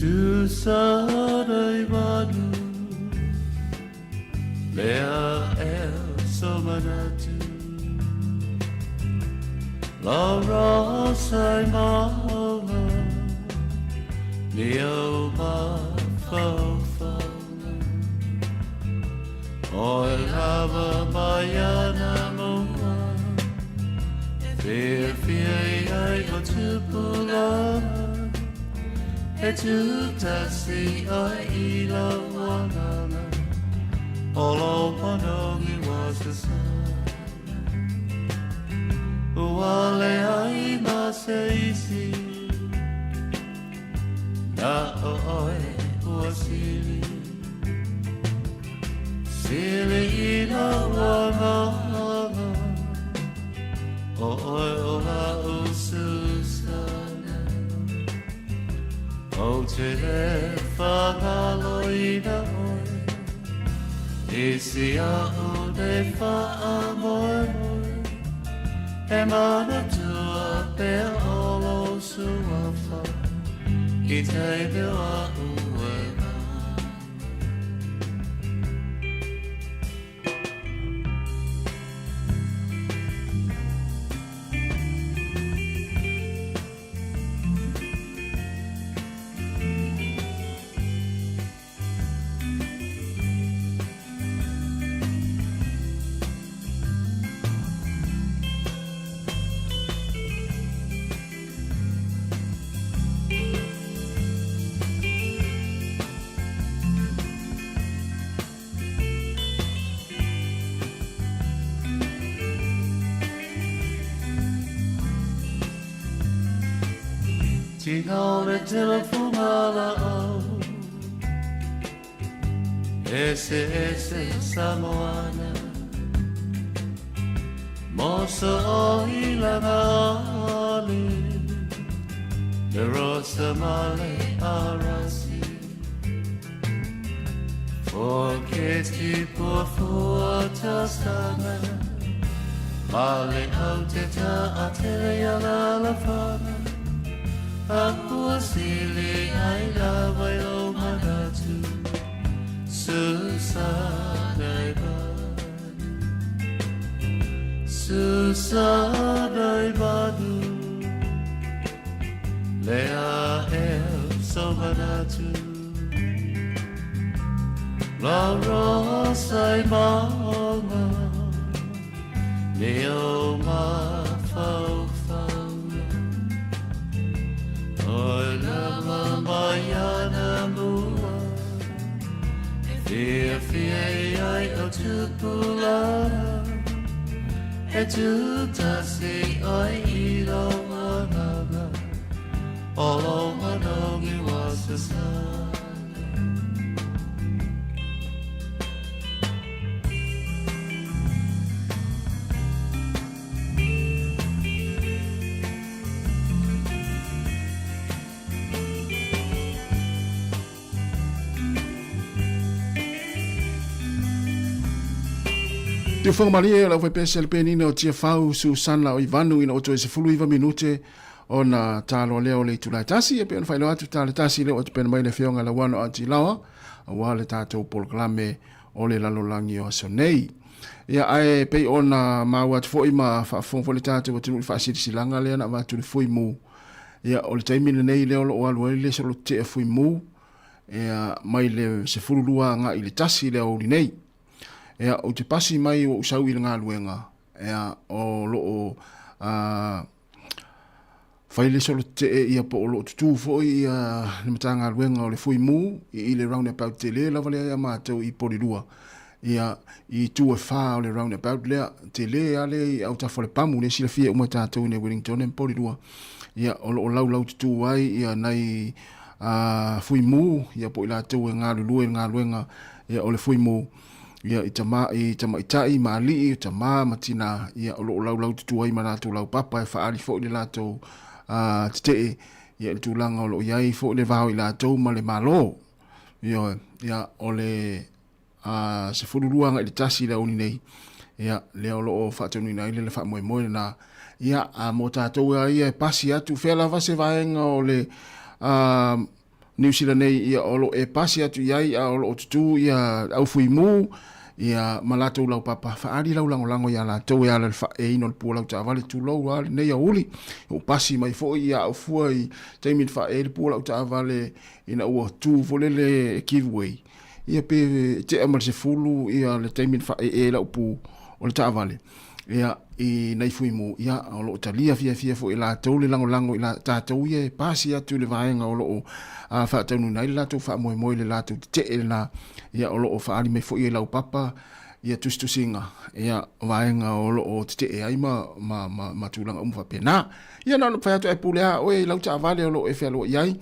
Susana i manu Lea el somanatu La rosa i maunga Leo mafaufauga O e lava mai ana mua Fiafia i ai o tupulaga E tūtasi oe i lau agaga O lou manogi ua sasala Ua leai ma se isi Na o oe ua sili Sili i lou agaga O oe o la'u Susana Ou te le faagaloina oe I si a'u nei faamoemoe E manatua pea o lou suafa I taimi o a'u e Tina o le telefoga laau Eseese Samoana Moso o ilaga ali Le rosa male arasi Forget pua tasana Male au te ta a tele ia la la fana Apua sili ai la vai o manatu Susana i manu Susana i manu Lea el so manatu La rosa i maunga Leo mafaufauga O lama mai ana mua E fiafia i ai o tupulaga E tūtasi oe i lou agaga O lou manogi ua sasala Te malie lau fai pese le penina o Tiafau Susana o Ivanu ina o toe 19 minute ona talo lea o le itula e tasi e pei ona faailoa atu ta le tasi lea ua tapena mai le Afioga Lauano Atilaoa aua le tatou polokalame o le lalolagi o aso nei. Ia ae pei ona maua atu foi ma faafofoga foi le tatou atunuu i le faasilasilaga lea na avatu i le Fuimu. Ia o le taimi lenei lea o lo o alu ai le solotetee Fuimu ia mai le 12 agai i le 1 i le aoauli nei. Ia ou te pasi mai ua ou sau i le galuega ia o lo o fai le solo tetee ia po o lo o tutū foi ia le Matagaluega o le Fuimu i le roundabout tele lava lea ia matou i Polilua ia i itu e whā o le roundabout lea tele a le i autafa o le pamu lea silafia uma e tātou i nei Wellington me Polilua ia o lo o laulau tutū ai ia nai Fuimu ia po o i latou e galulue i le galuega ia o le Fuimu ia i tama i tamaitai ma alii, tama ma tina, ia o lo o laulau tutu ai ma latou laupapa e faaali foi le latou tetee ia i le tulaga o lo o i ai foi le va o i latou ma le Malo. Ioe, ia o le 12 agai i le 1 i le aoauli nei, ia lea o lo o faataunuuina ai le faamoemoe lena. Ia, a mo tatou lava ia e pasi atu fea lava se vaega o le. Niu Sila nei, ia, o lo o e pasi atu i ai a o lo o tutū ia le au fuimu, ia, ma latou laupapa, faaali lau lagolago iā latou e ala i le faaeina o le pua lau taavale, tulou lava lenei aoauli. Ua pasi mai foi ia au fua i taimi na faaee ai le pua lau taavale ina ua tu foi lele e give way, ia pe tea ma le 10 ia le taimi na faaee ai lau pu o le taavale, ia, i nai fuimu, ia, o lo o talia fiafia foi e latou le lagolago i la, tatou ia e pasi atu i le vaega o lo o faataunuuina ai le latou faamoemoe i le latou tetee lena, ia, o lo o faaali mai foi e laupapa ia tusitusiga, ia, vaega o lo o tetee ai ma, ma, ma, ma tulaga uma faapena. Ia, na ona fai atu ae pule lava oe i lau taavale o lo o e fealuai ai,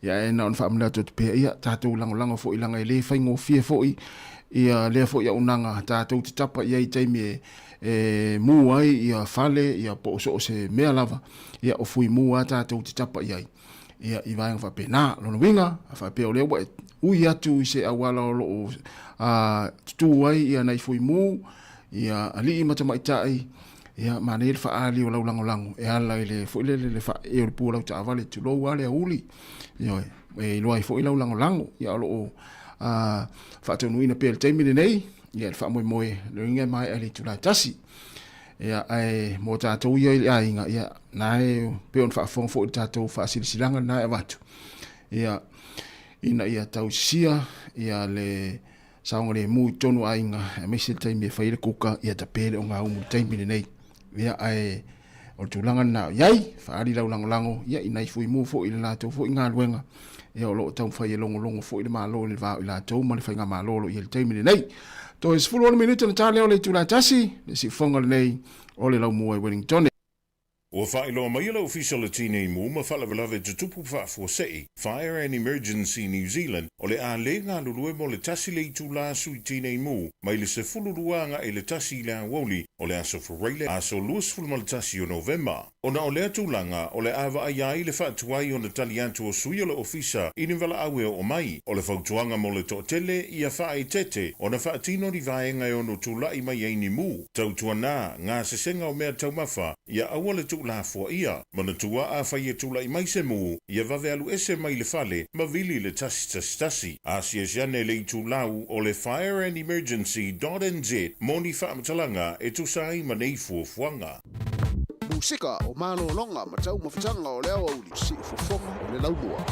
ia, ae na ona faamanatu atu pea, ia, tatou lagolago foi leaga e le faigofie foi ia lea foi auaunaga tatou te tapa i ai i taimi e e mū ai ia fale ia po o so o se mea lava, ia o fui mū lava tatou te tapa i ai ia i vaega faapena. Lona uiga, a faapea o lea ua e ui atu i se auala o lo o tutū ai ia nai fui mū, ia alii ma tamaitai, ia manaia le faaali o lau lagolago e ala i le foi lele le faaee o le pua lau taavale, tulou lava le aoauli, ioe, e iloa ai foi lau lagolago, ia o lo o faataunuuina pea i le taimi lenei, ia le faamoemoe, le uiga e maea i le itula e 1. Ia, ae mo tatou ia i le aiga, ia, na e pei ona faafofoga foi i le tatou faasilasilaga lena e avatu, ia, ina ia tausisia ia le saogalemu i totonu o aiga, aemaise le taimi e fai ai le kuka, ia tape le ogaumu i le taimi lenei. Ia, ae o le tulaga lena o i ai, faaali lau lagolago, ia, i nai fuimu foi i le latou foi galuega, ia, o lo o taumafai e logologo foi le Malo i le va o i latou ma le faigamalo o lo o i ai i le taimi lenei. Toe 16 minute ona ta lea o le itula e 1, le siufofoga lenei o le Laumua i Wellingtone. Ua faailoa mai e le Ofisa o le Tinei Mu ma Faalavelave Tutupu Faafuasei, Fire and Emergency New Zealand, o le a le galulue mo le tasi le itula sui tinei mu mai le 12 agai i le 1 i le aoauli o le aso Faraile, aso 21 o Novema. Ona o lea tulaga, o le a vaaia ai le faatuai ona tali atu o sui o le Ofisa i ni valaau e oo mai. O le fautuaga mo le toatele, ia faaeteete ona faatino ni vaega e ono tulai mai ai ni mu. Tautuana, gasesega o mea taumafa, ia aua le tuulafoaia. Manatua afai e tulai mai se mu, ia vave alu ese mai le fale ma vili le 111. Asiasi ane le itulau o le fireandemergency dot nz mo ni faamatalaga e tusa ai ma nei fuafuaga. Musika o malologa ma taumafataga o le aoauli, siufofoga o le laumua.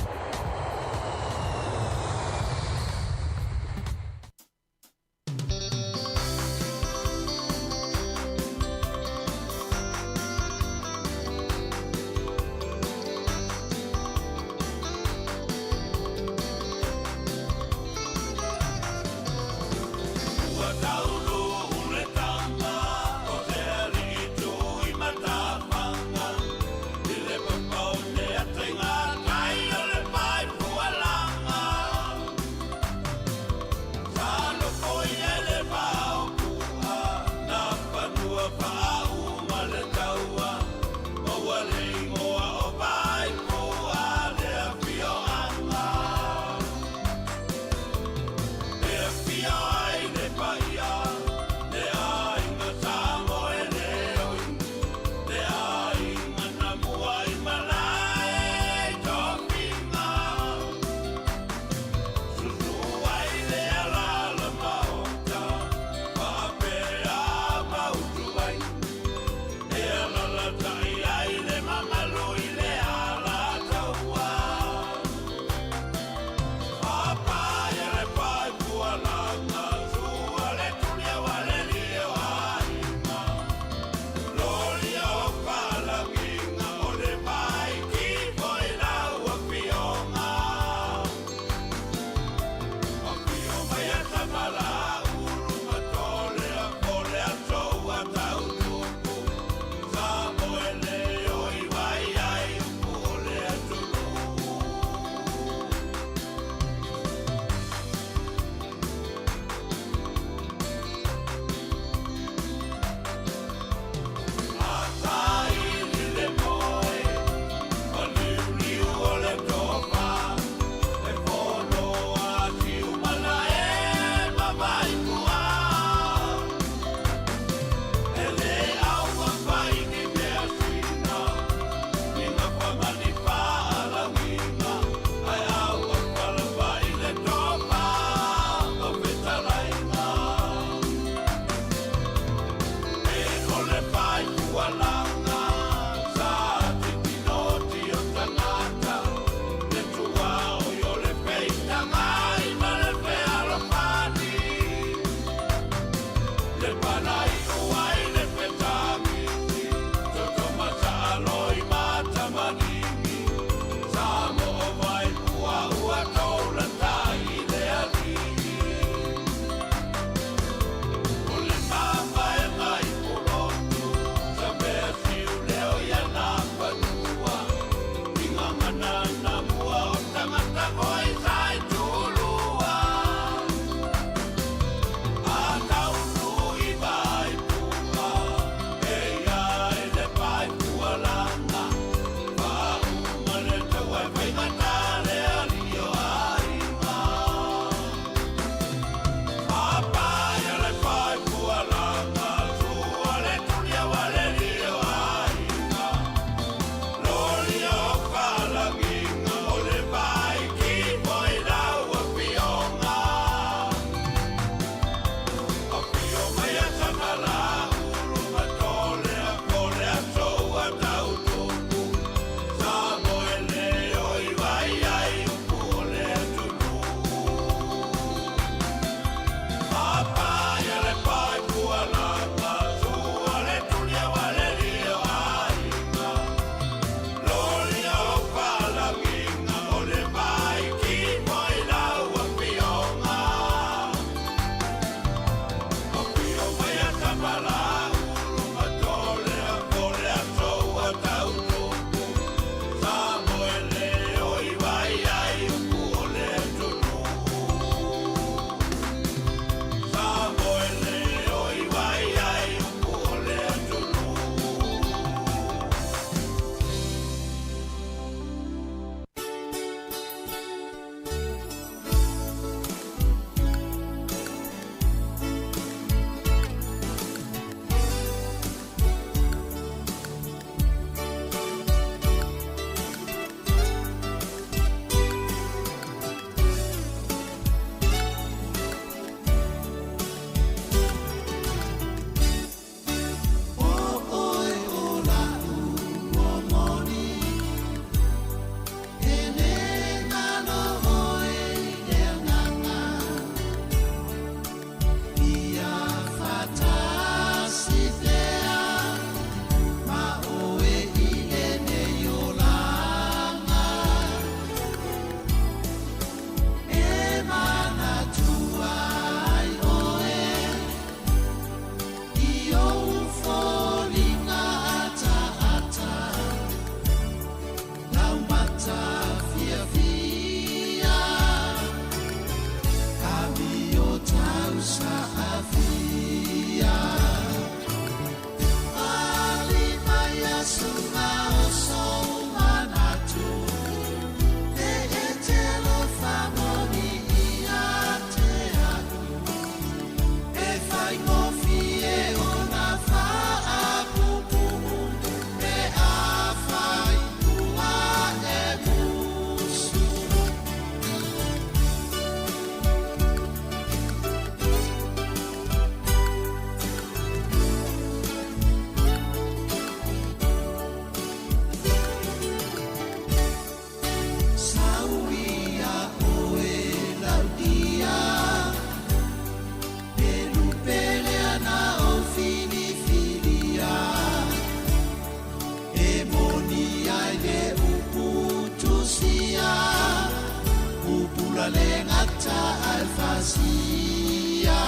Ua le gata ae faasia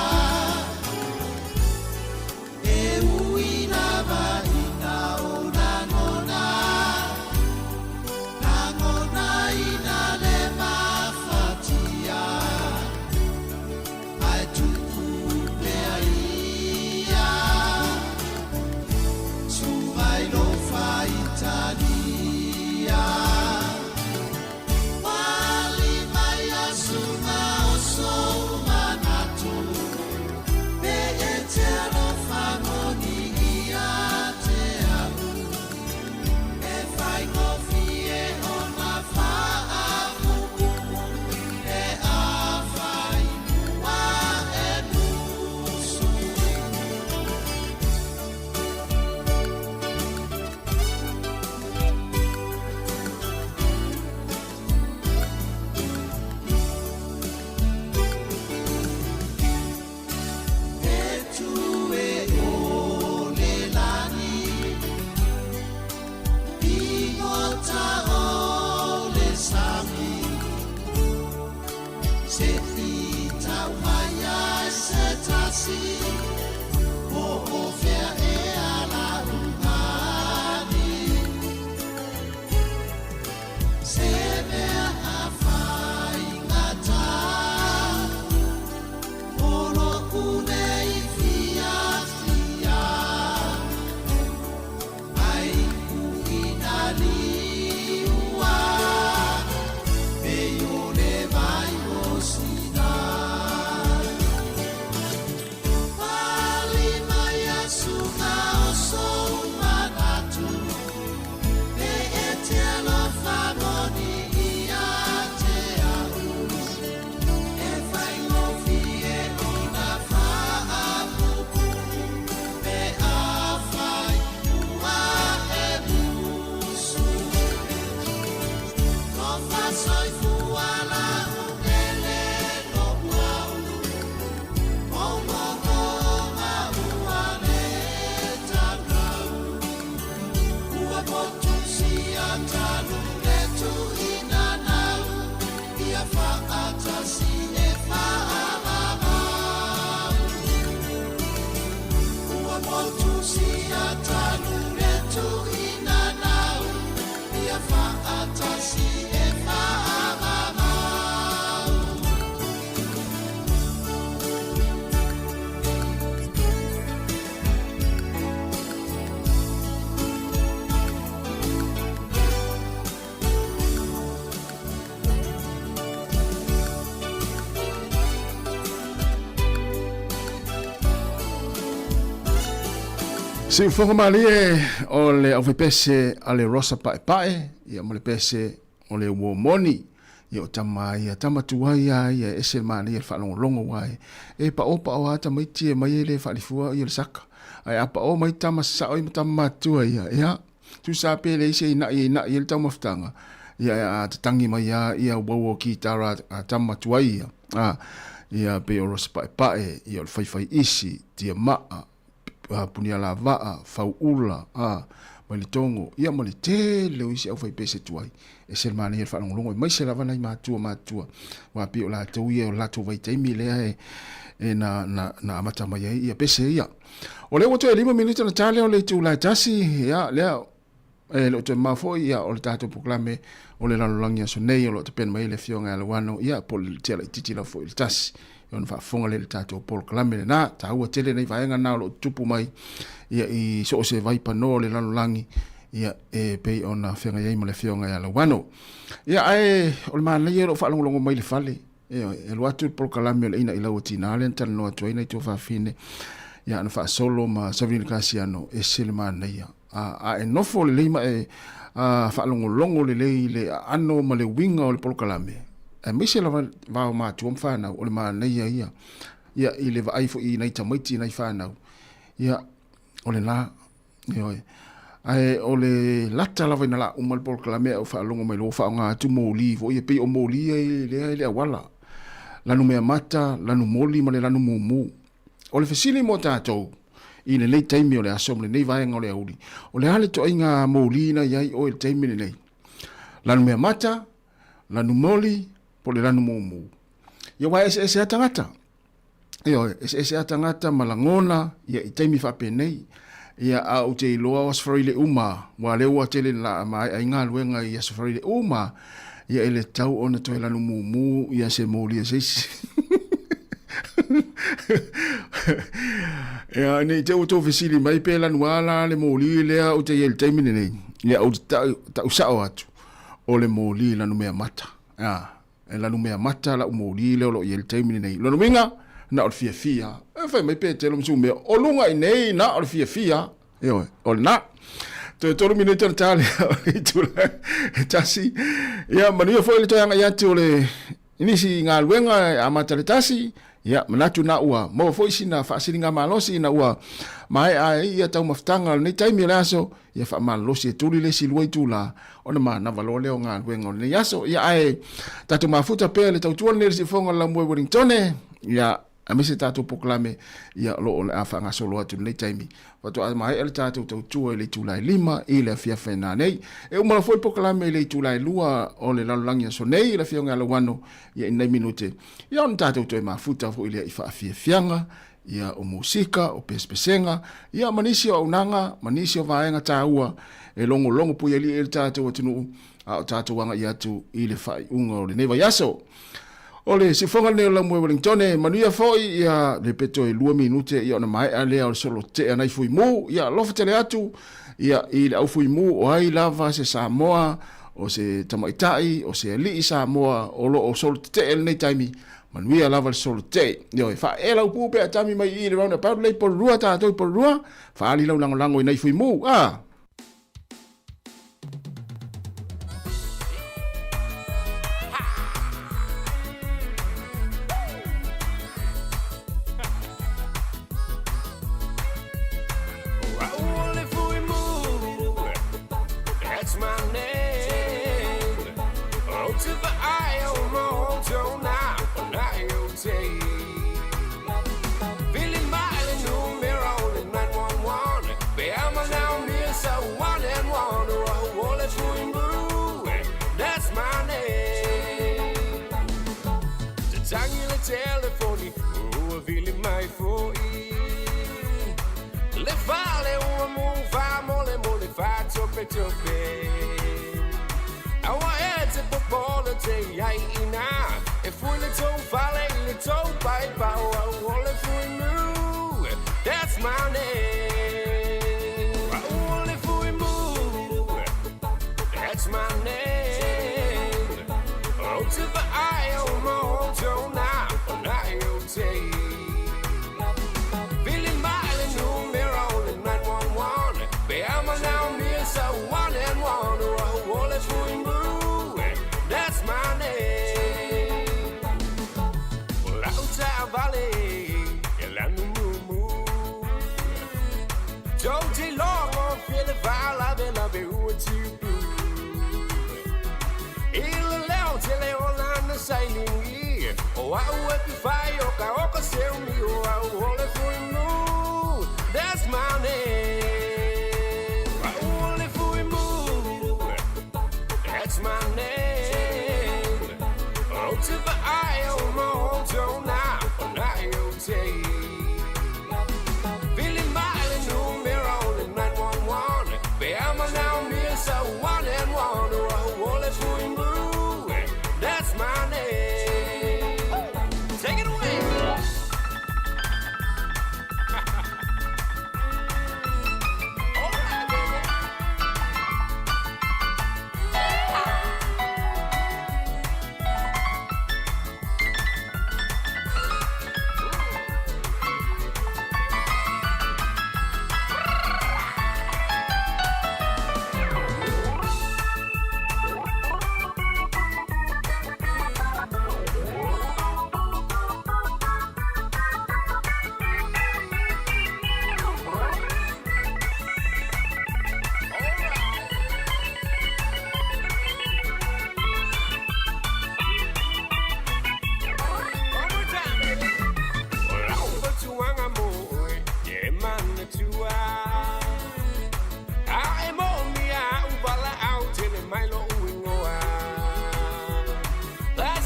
E ui lava ina o lagona Lagonaina le mafatia Ae tuu pea ia Suva i lou faitalia. Pali mai a suga o sou manatu, Pe e te alofa moni ia te au, E faigofie ona faapuupuu Pe afai ua e musu. E tu e o le lani, Pigota o le sami, Se i tau mai ai se tasi, Po o fea ea la uhani. Se mea a faigata, O lo'u nei fiafia, Ai uina liua, Pei o le vai o Sinai. Pali mai a suga o sou manatu, Pe e te alofa moni ia te au, E faigofie ona faapuupuu, Pe afai ua e musu. Tofa soifua laugele lo'u au, Ou momoga ua le taurau. Ua motusia talu le tuuina nau, Ia faatasi e faavavau. Ua motusia talu le tuuina nau, Ia faatasi e faavavau. Siufoga malie o le aufaipese a le Rosa Paepae, ia ma le pese o le uo moni. Ia o tama ia, tama tuai a ia, e ese le manaia le faalogologo aua e, e paopao lava tamaiti e mai e le faalifua ia le saka. Ae a pao mai tama sasao ia ma tama matutua ia, ia, tusa pe leai se ina'i e ina'i ai le taumafataga, ia a tatangi mai lava ia uaua o kitara a tama tuai ia, a, ia pei o Rosa Paepae, ia o le Faifai Isi, Tiamaa, Punialavaa, Fauula, a, mai le Togo, ia ma le tele o isi aufaipese tuai. E ese le manaia le faalogologo aemaise lava nai matua matutua, aua pei o latou ia o le latou vaitaimi lea e, e na, na, na amata mai ai ia pese ia. O lea ua toe 5 minute ona ta lea o le itula e tasi, ia, lea, e le o toe mamao foi, ia, o le tatou polokalame o le lalolagi aso nei o lo o tapena mai ai le Afioga ia Lauano, ia, po o le tia laitiiti lava foi i le tasi. Ia ona faafofoga lea i le tatou polokalame lena. Taua tele nei vaega na o lo o tutupu mai ia i so o se vaipanoa o le lalolagi, ia, e pei ona feagai ai ma le Afioga ia Lauano. Ia, ae o le manaia o lou faalogologo mai i le fale, Ioe, e alu atu le polokalame o le Ina i Lau Tina lea na talanoa atu ai nai tuafafine, ia na faasolo ma Savelina Kasiano, e ese le manaia. A, a e nofo lelei ma e a, faalogologo lelei i le aano ma le uiga o le polokalame, aemaise lava va o matua ma fanau, o le manaia ia. Ia, i le vaai foi i nai tamaiti i nai fanau, ia, o lena. Ioe. Ae o le lata lava ina la uma le polokalame ae ou faalogo mai loa ua faaaoga atu moli foi ia, pei o moli ia lea i le auala. Lanu meamata, lanu moli ma le lanu mumu. O le fesili mo tatou i lenei taimi o le aso ma lenei vaega o le aoauli, o le a le ituaiga moli na i ai oe i le taimi lenei? Lanu meamata, lanu moli, Po o le lanu mumu. Ia aua e eseese lava tagata. Ioe, eseese lava tagata ma lagona ia i taimi faapenei. Ia a ou te iloa o Aso Faraile uma, aua o lea ua tele ina maea ai galuega i Aso Faraile uma, ia e le tatau ona toe lanu mumu ia se moli a se isi. Ia, ne i te i ua outou fesili mai pe lanu a la le moli lea ou te i ai i le taimi lenei, ia ou te tau, tau sao atu, o le moli lanumea mata. A, e lanumea mata lau moli lea o lo o i ai i le taimi lenei. Lona uiga, na o le fiafia. E fai mai Petelo ma Sumea, o luga i nei, na o le fiafia. Ioe, o lena. Toe tolu minute ona ta lea o le itula e tasi. Ia, manuia foi le toe agai atu o le i nisi galuega e amata le tasi. Ia, manatu na ua maua foi sina faasiligamalosi ina ua maea ai ia taumafataga o lenei taimi o le aso. Ia faamalolosi e tuli le isi lua itula ona manava loa lea o galuega o lenei aso. Ia, ae tatou mafuta pea le tautua lenei i le siufofoga o le Laumua i Wellingtone. Ia, aemaise tatou polokalame ia o lo o le a faagasolo atu i lenei taimi. Faatoa maea le tatou tautua i le itula e 5 i le afiafi nanei. E uma loa foi le polokalame i le itula e 2 o le lalolagi aso nei i le Afioga ia Lauano ia i nai minute. Ia ona tatou toe mafuta foi lea i faafiafiaga, ia o musika, o pesepesega, ia ma nisi o auaunaga, ma nisi o vaega taua e logologo puialii ai le tatou atunuu a o tatou agai atu i le faaiuga o lenei vaiaso. O le siufofoga lenei o Laumue Wellingtone, manuia foi ia le pe toe 2 minute ia ona maea lea o le solo tea nai Fuimu. Ia alofa tele atu ia i le au Fuimu o ai lava se Samoa, o se tamaitai, o se alii Samoa o lo o solo tetee i lenei taimi. Manuia lava le solo tetee. Ioe, faaee lau pu pe a tami mai i i le roundabout lea i Porirua tatou i Porirua, faaali lau lagolago i nai Fuimu. Ah!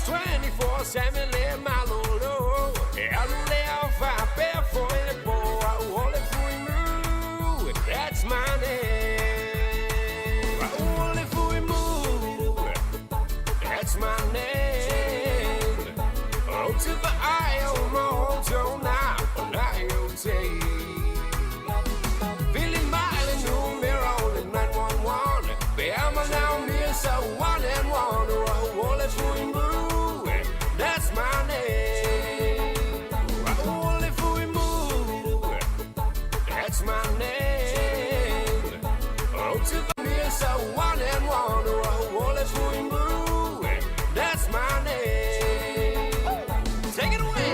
That's 24/7 le malolo. E alu le au faapea foi le po au o le fui mu. That's my name. Au o le fui mu. That's my name. Oh, to the eye, oh, mo, to na, na, you take. Feeling my numero, 911. Be I'm now me, so one and one. Oh, all the fui mu. That's my name. Oh, all the fui mu. That's my name. Oh, to the me, so one and one. Oh, all the fui mu. That's my name. Take it away.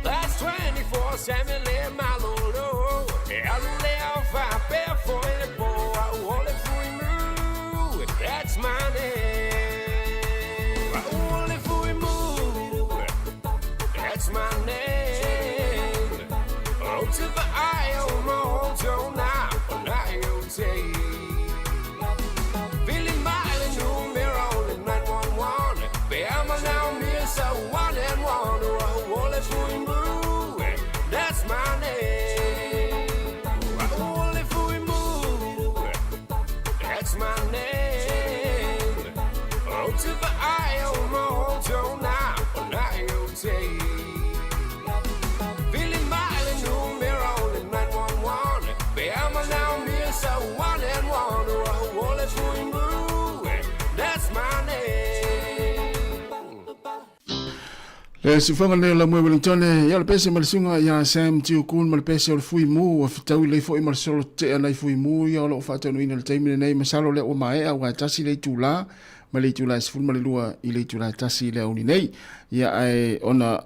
That's 24/7 le malolo. E alu le au faapea foi le po au o le fui mu. That's my name. Au o le fui mu. That's my name. Oh, to the eye, oh, mo, to na, na, you take. Feeling my numero, 911. Be I'm now me, so one and one. Oh, all the fui mu. That's my name. Oh, all the fui mu. That's my name. Oh, to the eye, oh, mo, to na, na, you take. Feeling my numero, 911. Be I'm now me, so one and one. Oh, all the fui mu. That's my name. Le siufoga lenei o Laumua i Wellington, ia o le pese ma le susuga ia Sam Tiukun ma le pese o le Fui Mu, ua fetaui lelei foi ma le solo tetee a nai Fui Mu ia o lo o faataunuuina i le taimi lenei. Masalo lea ua maea aua e tasi le itula ma le itula e 12 i le itula e tasi i le aoauli nei. Ia ae ona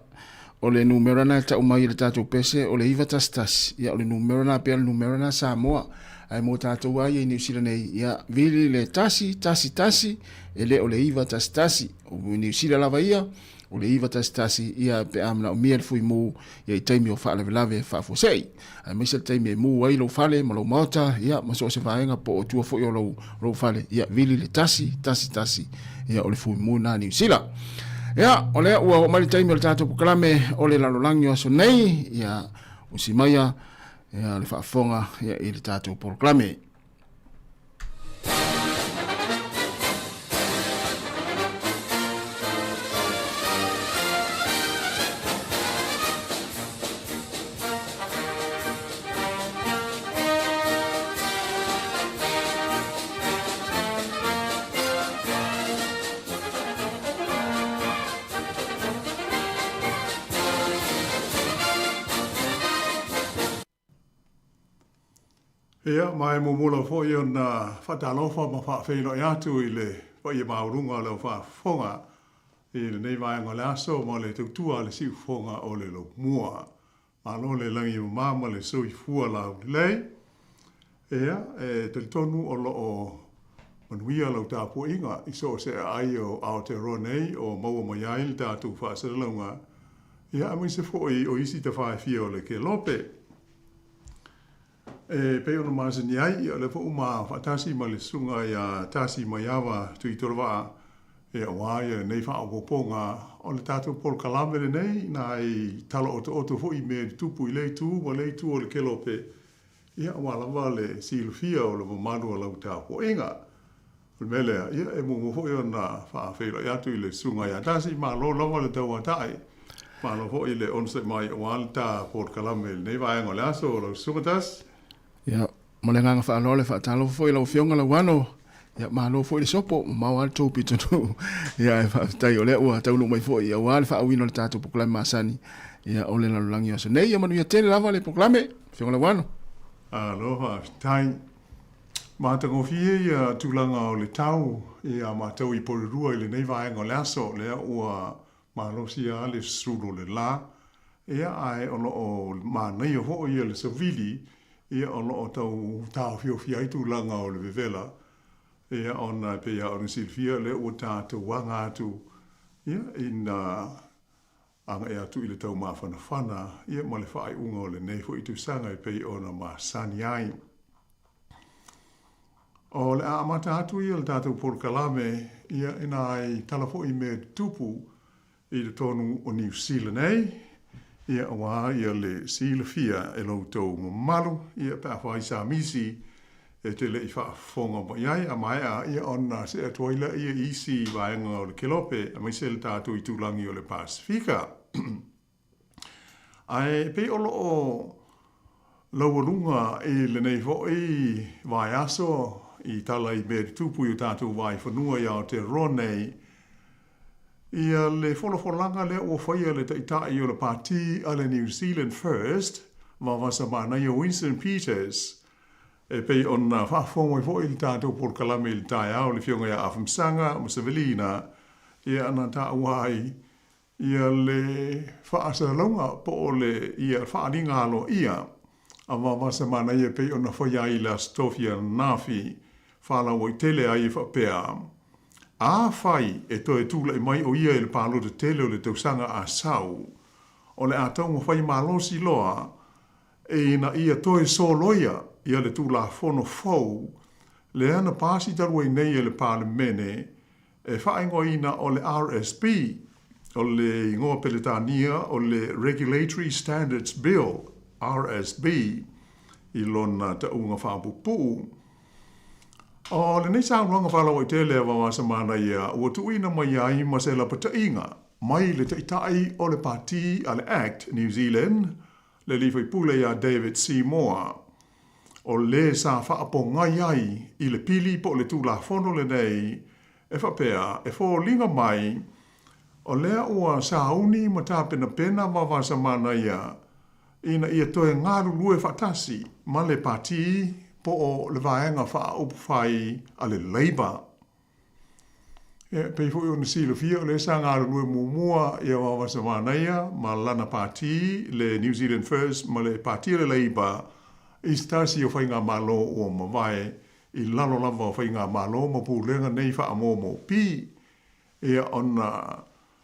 o le numera na e tau mai e le tatou pese o le 911, ia o le numera na pea le numera na Samoa. Ae mo tatou lava ia i Niu Sila nei, ia vili le 1 1 1, e le o le 911. O Niu Sila lava ia, o le 911 ia pe a manaomia le fui mu ia i taimi o faalavelave faafuasei, aemaise le taimi e mu ai lou fale ma lou maota ia ma so o se vaega po o tua foi o lou, lou fale ia vili le 1 1 1 ia o le fui mu na Niu Sila. Ia o lea ua oo mai le taimi o le tatou polokalame o le lalolagi o aso nei ia usimaia ia le faafofoga ia i le tatou polokalame. Ia, ma e muamua lava foi ona faatalofa ma faafeiloai atu i le paia maualuga o le au faafofoga i lenei vaega o le aso ma le tautua a le siufofoga o le Laumua. Malo le lagi e mama ma le soifua laulelei. Ia, e talitonu o lo o manuia lau tapuaiga i so o se aai o Aotearoa nei o maua mai ai le tatou faasalalauga, ia, aemaise foi o isi tafa e fia o le kelope. E pei ona masani ai, ia o lea foi ua ma faatasi ma le susuga ia Tasi Maiava Tuitolovaa, e aua ia lenei faaopoopoga o le tatou polokalame lenei, nai tala otooto foi i mea i tutupu i lea itu ma lea itu o le kelope, ia aua lava le silafia o le mamalu o lau tapuaiga. O le mea lea, ia e muamua foi ona faafeiloai atu i le susuga ia Tasi, malo lava le tauatai. Malo foi le onosai mai aua le ta polokalame i lenei vaega o le aso lau Susuga Tasi. Ia, ma le agaga faaaloalo e faatalofa foi i lau Afioga Lauano. Ia, malo foi le sopo, mamao lava le tou pitonuu. Ia, ae faafetai o lea ua taunuu mai foi aua le faaauina o le tatou polokalame masani, ia, o le lalolagi o aso nei. Ia manuia tele lava le polokalame, Afioga Lauano. Malo faafetai. Matagofie ia tulaga o le tau ia matou i Porirua i lenei vaega o le aso, lea ua malosi lava le susulu o le la, ia ae o lo o manaia foi ia le savili, ia o lo o tau taofiofi ai tulaga o le vevela, ia ona e pei lava ona silafia o lea ua tatou aga atu ia ina agai atu i le taumafanafana ia ma le faaiuga o lenei foi tausaga e pei ona masani ai. O le a amata atu ia le tatou polokalame ia i nai tala foi i mea tutupu i totonu o Niu Sila nei, ia aua ia le silafia e lo outou mamalu ia pe afai sa misi e te le i faafofoga mai ai, a maea ia ona see atu ai lea i isi vaega o le kelope aemaise le tatou itulagi o le Pasefika. Ae pei o lo o laualuga i lenei foi vaiaso i tala i mea tutupu i o tatou vaifanua i Aotearoa nei, ia le folafolaga lea ua faia e le Taitai o le Pati a le New Zealand First, Vavasa Manaia Winston Peters, e pei ona faafofoga mai foi i le tatou polokalame i le taeao le Afioga ia Afamasaga ma Savelina, ia na taua ai ia le faasalalauga po o le ia faaaliga aloaia a Vavasa Manaia e pei ona faia ai i le Aso Tofi ananafi, faalauaitele ai e faapea, Afai e toe tulai mai o ia i le palota tele o le tausaga a sau, o le a taumafai malosi loa ina ia toe soloia ia le Tulafono fou lea na pasi talu ai nei e le Palemene e faaigoaina o le RSB, o le igoa Peretania o le Regulatory Standards Bill, RSB, i lona tauga faapupuu. O lenei saunoaga faalauaitele a Vavasa Manaia ua tuuina mai ai ma se lapataiga mai le Taitai o le Pati a le act New Zealand, le alii faipule ia David Seymour, o le sa faapogai ai i le pili po o le Tulafono lenei e faapea e foliga mai o lea ua sauni ma tapenapena Vavasa Manaia ina ia toe galulue faatasi ma le Pati po o le Vaega Faaupufai a le Labour. E pei foi ona silafia o lea sa galulue muamua ia Vavasa Manaia ma lana pati, le New Zealand First ma le Pati a le Labour i se tasi o faigamalo ua mavae i lalo lava o faigamalo ma pulega nei faamomopi. Ia ona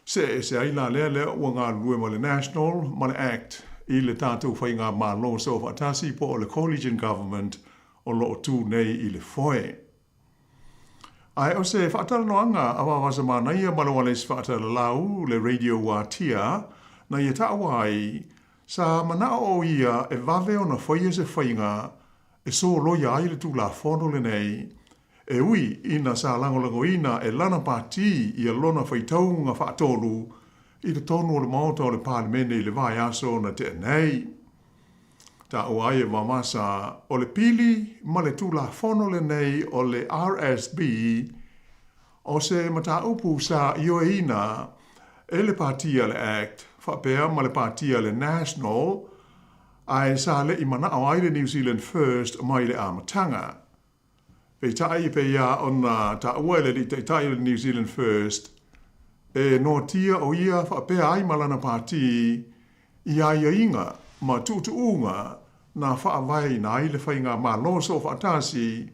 see ese ai la lea, lea ua galulue ma le National ma le Act i le tatou faigamalo soofaatasi po o le Coalition Government o lo o tu nei i le foe. Ae o se faatalanoaga a Vavasa Manaia ma le Ualesi Faatalalau, le Radio Uatia, na ia taua ai, sa manao o ia e vave ona faia se faiga e soloia ai le Tulafono lenei, e ui ina sa lagolagoina e lana pati ia lona faitauga faatolu i totonu o le Maota o le Palemene i le vaiaso na tea nei. Taua ai e Vamasa, o le pili ma le Tulafono lenei o le RSB, o se mataupu sa ioeina e le Pati a le act faapea ma le Pati a le National, ae sa le i manao ai le New Zealand First mai le amataga. Peitai, pei lava ona taua e le Alii Taitai o le New Zealand First, e noatia o ia faapea ai ma lana pati i aiaiga ma tuutuuga na faavaeina ai le faigamalo soofaatasi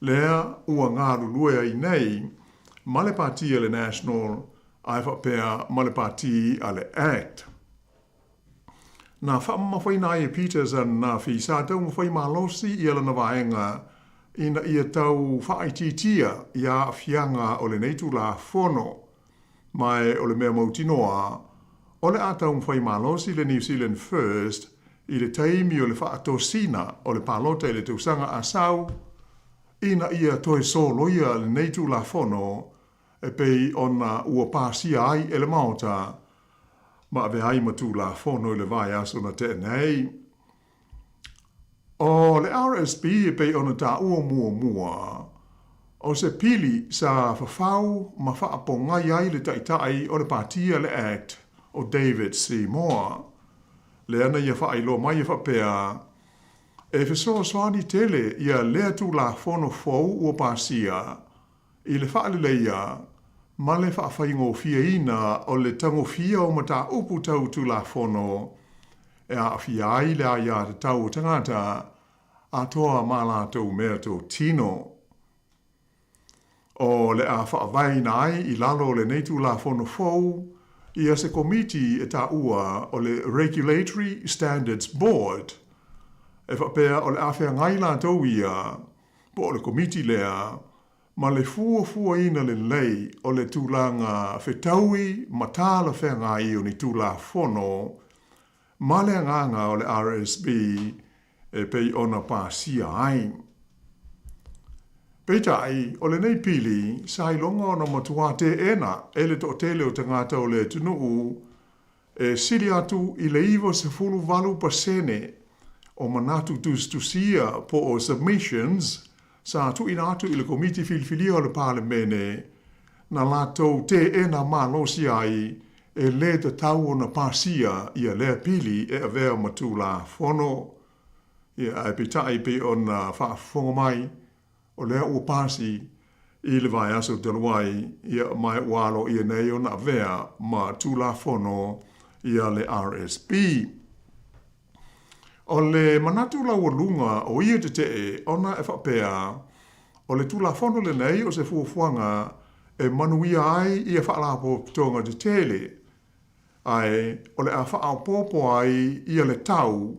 lea ua galulue ai nei ma le pati a le National ae faapea ma le pati a le act. Na faamamafaina ai e Peters ananafi sa taumafai malosi ia lana vaega ina ia tau faaitiitia i aafiaga o lenei Tulafono. Ma o le mea mautinoa, o le a taumafai malosi le New Zealand First i le taimi o le faatosina o le palota i le tausaga a sau, ina ia toe soloia lenei Tulafono e pei ona ua pasia ai e le Maota. ma avea ai ma Tulafono i le vaiaso na tea nei. O le RSB e pei ona taua muamua, o se pili sa fafau ma faapogai ai le Taitai o le Patia le Act o David Seymour. Lea na ia faailoa mai e faapea, e fesoasoani tele ia lea Tulafono fou ua pasia i le faaleleia ma le faafaigofieina o le tagofia o mataupu tau Tulafono e aafia ai le aiatatau o tagata atoa ma latou meatotino. O le a faavaeina ai i lalo o lenei Tulafono fou ia se komiti e taua o le Regulatory Standards Board, e faapea o le a feagai latou ia, po o le komiti lea, ma le fuafuaina lelei o le tulaga fetaui ma talafeagai o ni Tulafono ma le agaga o le RSB e pei ona pasia ai. Peitai, o lenei pili, sa iloga ona matuā teena e le toatele o tagata o le atunuu e sili atu i le 98% o manatu tusitusia po o submissions sa tuuina atu i le Komiti Filifilia o le Palemene na latou teena malosi ai e lē tatau ona pasia ia lea pili e avea ma Tulafono. Ia, ae peitai pei ona faafofoga mai, o lea ua pasi i le vaiaso talu ai, ia, ma ua aloaia nei ona avea ma Tulafono ia le RSB. O le manatu laualuga o ia tetee ona e faapea, o le Tulafono lenei o se fuafuaga e manuia ai ia faalapotopotoga tetele, ae o le a faaopoopo ai ia le tau,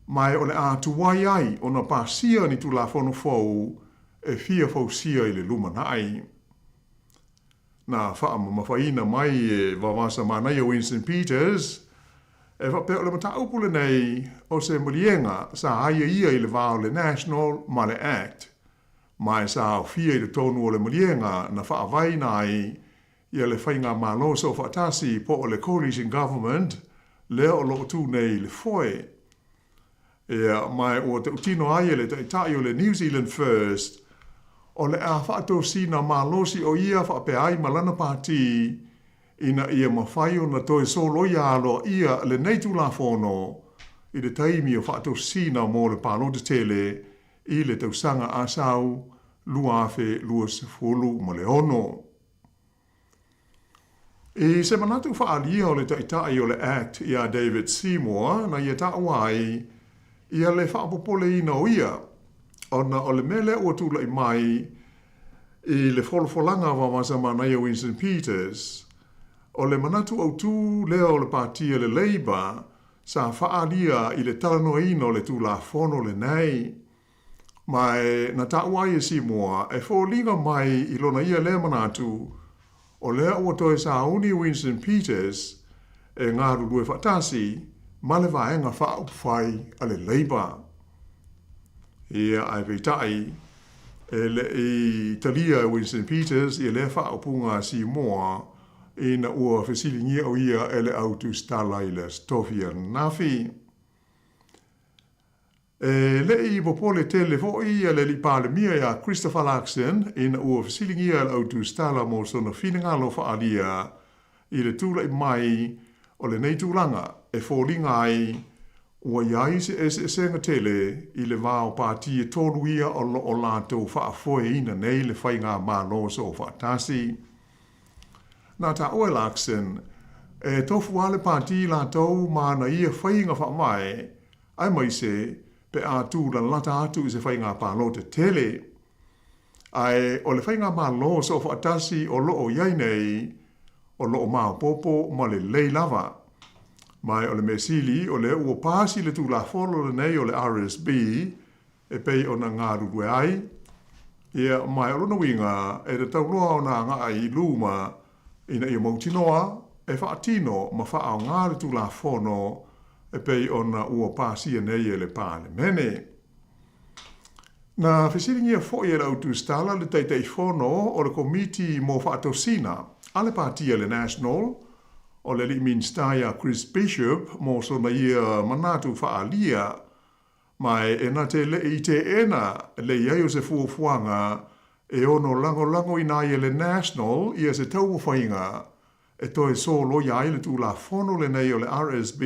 ma o le a tuai ai ona pasia ni Tulafono fou e fia fausia i le lumanai. Na faamamafaina mai e Vavasa Manaia Winston Peters, e faapea o le mataupu lenei o se maliega sa aiaia i le va o le National ma le Act, ma e sa aofia i totonu o le maliega na faavaeina ai ia le Faigamalo Soofaatasi po o le Coalition Government lea o lo o tu nei i le foe. Ia, ma ua tautino ai e le Taitai o le New Zealand First, o le a faatosina malosi o ia faapea ai ma lana pati ina ia mafai ona toe soloia aloaia lenei Tulafono i le taimi o faatosina mo le palota tele i le tausaga asau 2026. I se manatu faaalia o le Taitai o le Act iā David Seymour na ia taua ai ia le faapopoleina o ia ona o le mea lea ua tulai mai i le folafolaga a Vavasa Manaia Winston Peters, o le manatu autū lea o le Pati a le Labour sa faaalia i le talanoaina o le Tulafono lenei. Ma e na taua ai e Simoa e foliga mai i lona ia lea manatu, o lea ua toe sauni Winston Peters e galulue faatasi ma le Vaega Faaupufai a le Labour. Ia, ae peitai, e le i talia e Winston Peters ia lea faaupuga a Simoa ina ua fesiligia o ia e le au tusitala i le Aso Tofi ananafi. E le i popole tele foi le Alii Palemia iā Christopher Luxon ina ua fesiligia e le au tusitala mo sona finagalo faaalia i le tulai mai o lenei tulaga e foliga ai ua i ai se eseesega tele i le va o pati e tolu ia o lo o latou faafoeina nei le faigamalo soofaatasi. Na taua e Luxon, e tofu lava le pati latou ma ana ia faiga faavae aemaise pe a tūlalata atu i se faiga palota tele. Ae o le faigamalo soofaatasi o lo o i ai nei, o lo o maopoopo ma lelei lava. Ma o le mea sili o lea ua pasi le Tulafono lenei o le RSB e pei ona galulue ai, ia, ma o lona uiga e tatau loa ona agai i luma ina ia mautinoa e faatino ma faaaoga le Tulafono e pei ona ua pasia nei e le Palemene. Na fesiligia foi e le au tusitala le Taitaifono o le Komiti mo Faatosina a le Pati a le National, o le alii Minisita ia Chris Bishop mo sona ia manatu faaalia, ma e na te le'i teena le i ai o se fuafuaga e ono lagolagoina ai e le National ia se taumafaiga e toe soloia ai le Tulafono lenei o le RSB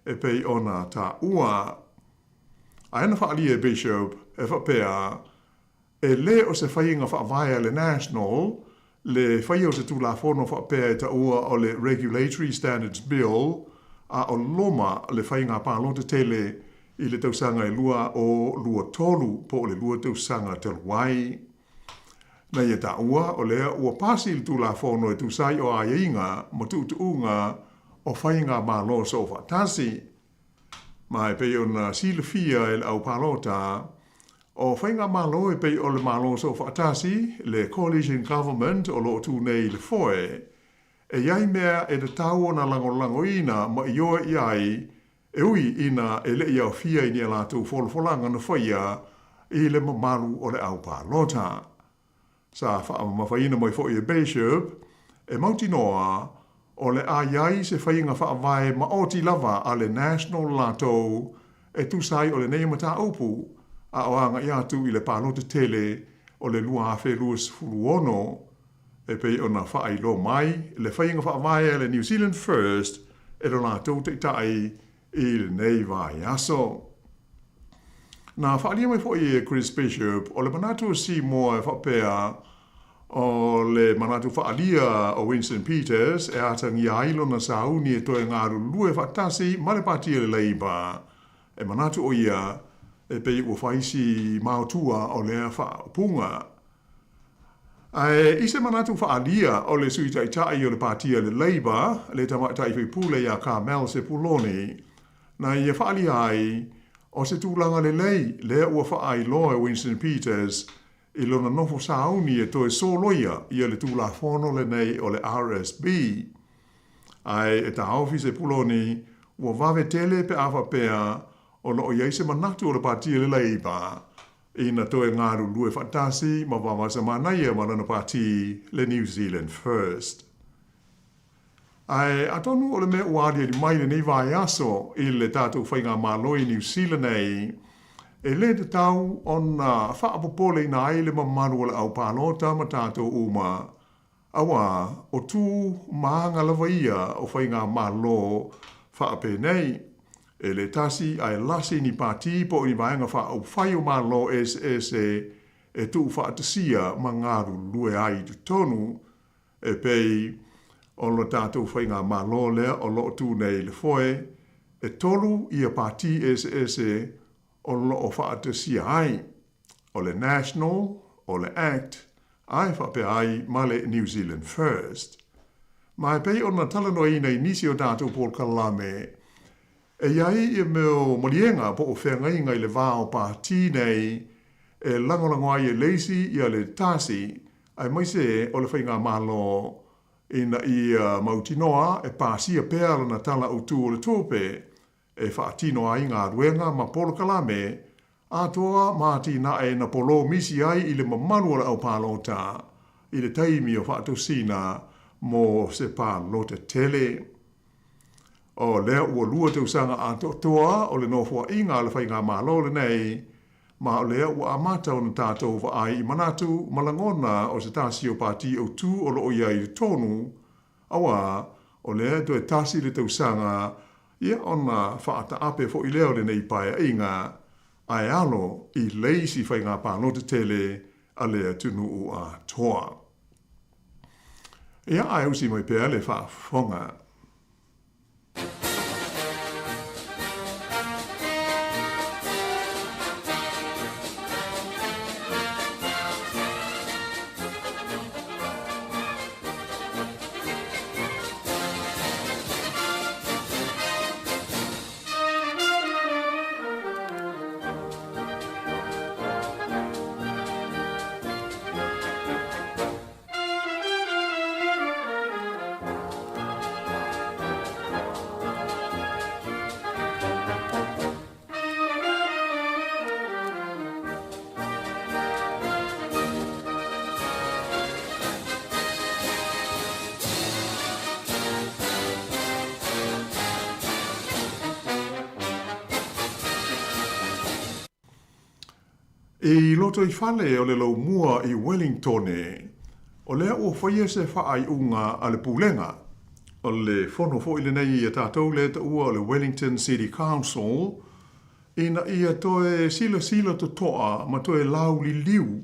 e pei ona taua. Ae na faaalia e Bishop e faapea, E le o se faiga faavae a le National le faia o se Tulafono faapea e taua o le Regulatory Standards Bill a o loma le faiga palota tele i le tausaga e 2023 po o le lua tausaga talu ai. Na ia taua o lea ua pasi le Tulafono e tusa ai o aiaiga ma tuutuuga o faigamalo soofaatasi. Ma e pei ona silafia e le au palota, o faigamalo e pei o le Malo Soofaatasi, le Coalition Government o lo o tu nei i le foe, e i ai mea e tatau ona lagolagoina ma ioe i ai, e ui ina e le i aofia i ni a latou folafolaga na faia i le mamalu o le au palota. Sa faamamafaina mai foi e Bishop, e mautinoa o le a i ai se faiga faavae maoti lava a le National latou e tusa ai o lenei mataupu a o agai atu i le palota tele o le 2026, e pei ona faailoa mai le faiga faavae a le New Zealand First e lo latou taitai i lenei vaiaso. Na faaalia mai foi e Chris Bishop o le manatu o Seymour e faapea o le manatu faaalia o Winston Peters e atagia ai lona sauni e toe galulue faatasi ma le Pati a le Labour. E manatu ʻo ia e pei ua fai si maotua o lea faaupuga. Ae i se manatu faaalia o le Sui Taitai o le Pati a le Labour, le Tamaitai Faipule ia Carmel Sepuloni, na ia faaalia ai o se tulaga lelei lea ua faailoa e Winston Peters i lona nofo sauni e toe soloia ia le Tulafono lenei o le RSB. Ae e taofi Sepuloni ua vave tele pe a faapea o lo o i ai se manatu o le Pati a le Labour ina toe galulue faatasi ma Vaovasamanaia ma lana pati le New Zealand First. Ae atonu o le mea ua aliali mai lenei vaiaso i le tatou faigamalo i Niu Sila nei, e le tatau ona faapopoleina ai le mamalu o le au palota ma tatou uma, auā o tu ma aga lava ia o faigamalo faapenei. E le tasi ae lasi ni pati po o ni vaega faaupufai o Malo eseese e tuufaatasia ma galulue ai i totonu E pei o lo tatou faigamalo lea o lo o tu nei i le foe, e tolu ia pati eseese o lo o faatasia ai, o le National, o le Act, ae faapea ai ma le New Zealand First. Ma e pei ona talanoaina i nisi o tatou polokalame, e i ai ia mea o maliega po o feagaiga i le va o pati nei e lagolago ai e le isi ia le tasi aemaise o le faigamalo ina ia mautinoa e pasia pea lana Tala Autu o le Tupe e faatino ai galuega ma polokalame atoa ma atinae na polomisi ai i le mamalu o le au palota i le taimi o faatosina mo se palota tele. O lea ua lua tausaga atoatoa o le nofoaiga a le faigamalo lenei, Ma o lea ua amata ona tatou vaai i manatu ma lagona o se tasi o pati autū o lo o i ai i totonu, auā, o lea e toe tasi le tausaga, ia ona faataape foi lea o lenei paeaiga, ae alo i le isi faiga palota tele a le atunuu atoa. Ia, ae usi mai pea le faafofoga. I lotoifale o le Laumua i Wellingtone, o lea ua faia se faaiuga a le Pulega, o le fono foi lenei a tatou lea e taua o le Wellington City Council, ina ia toe silasila totoa ma toe lauliliu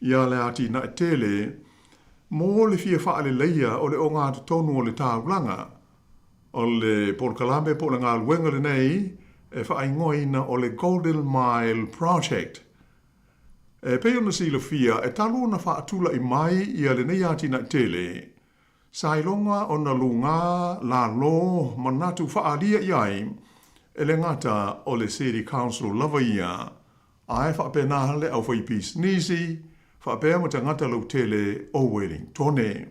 ia le atinae tele mo le fia faaleleia o le ogatotonu o le taulaga. O le polokalame po o le galuega lenei e faaigoaina o le Golden Mile Project. E pei ona silafia, e talu ona faatula'i mai ia lenei atinae tele, sa iloga ona lugā lalo manatu faaalia i ai, e le gata o le City Council lava ia, ae faapena le aufaipisinisi faapea ma tagata lautele o Welingtone.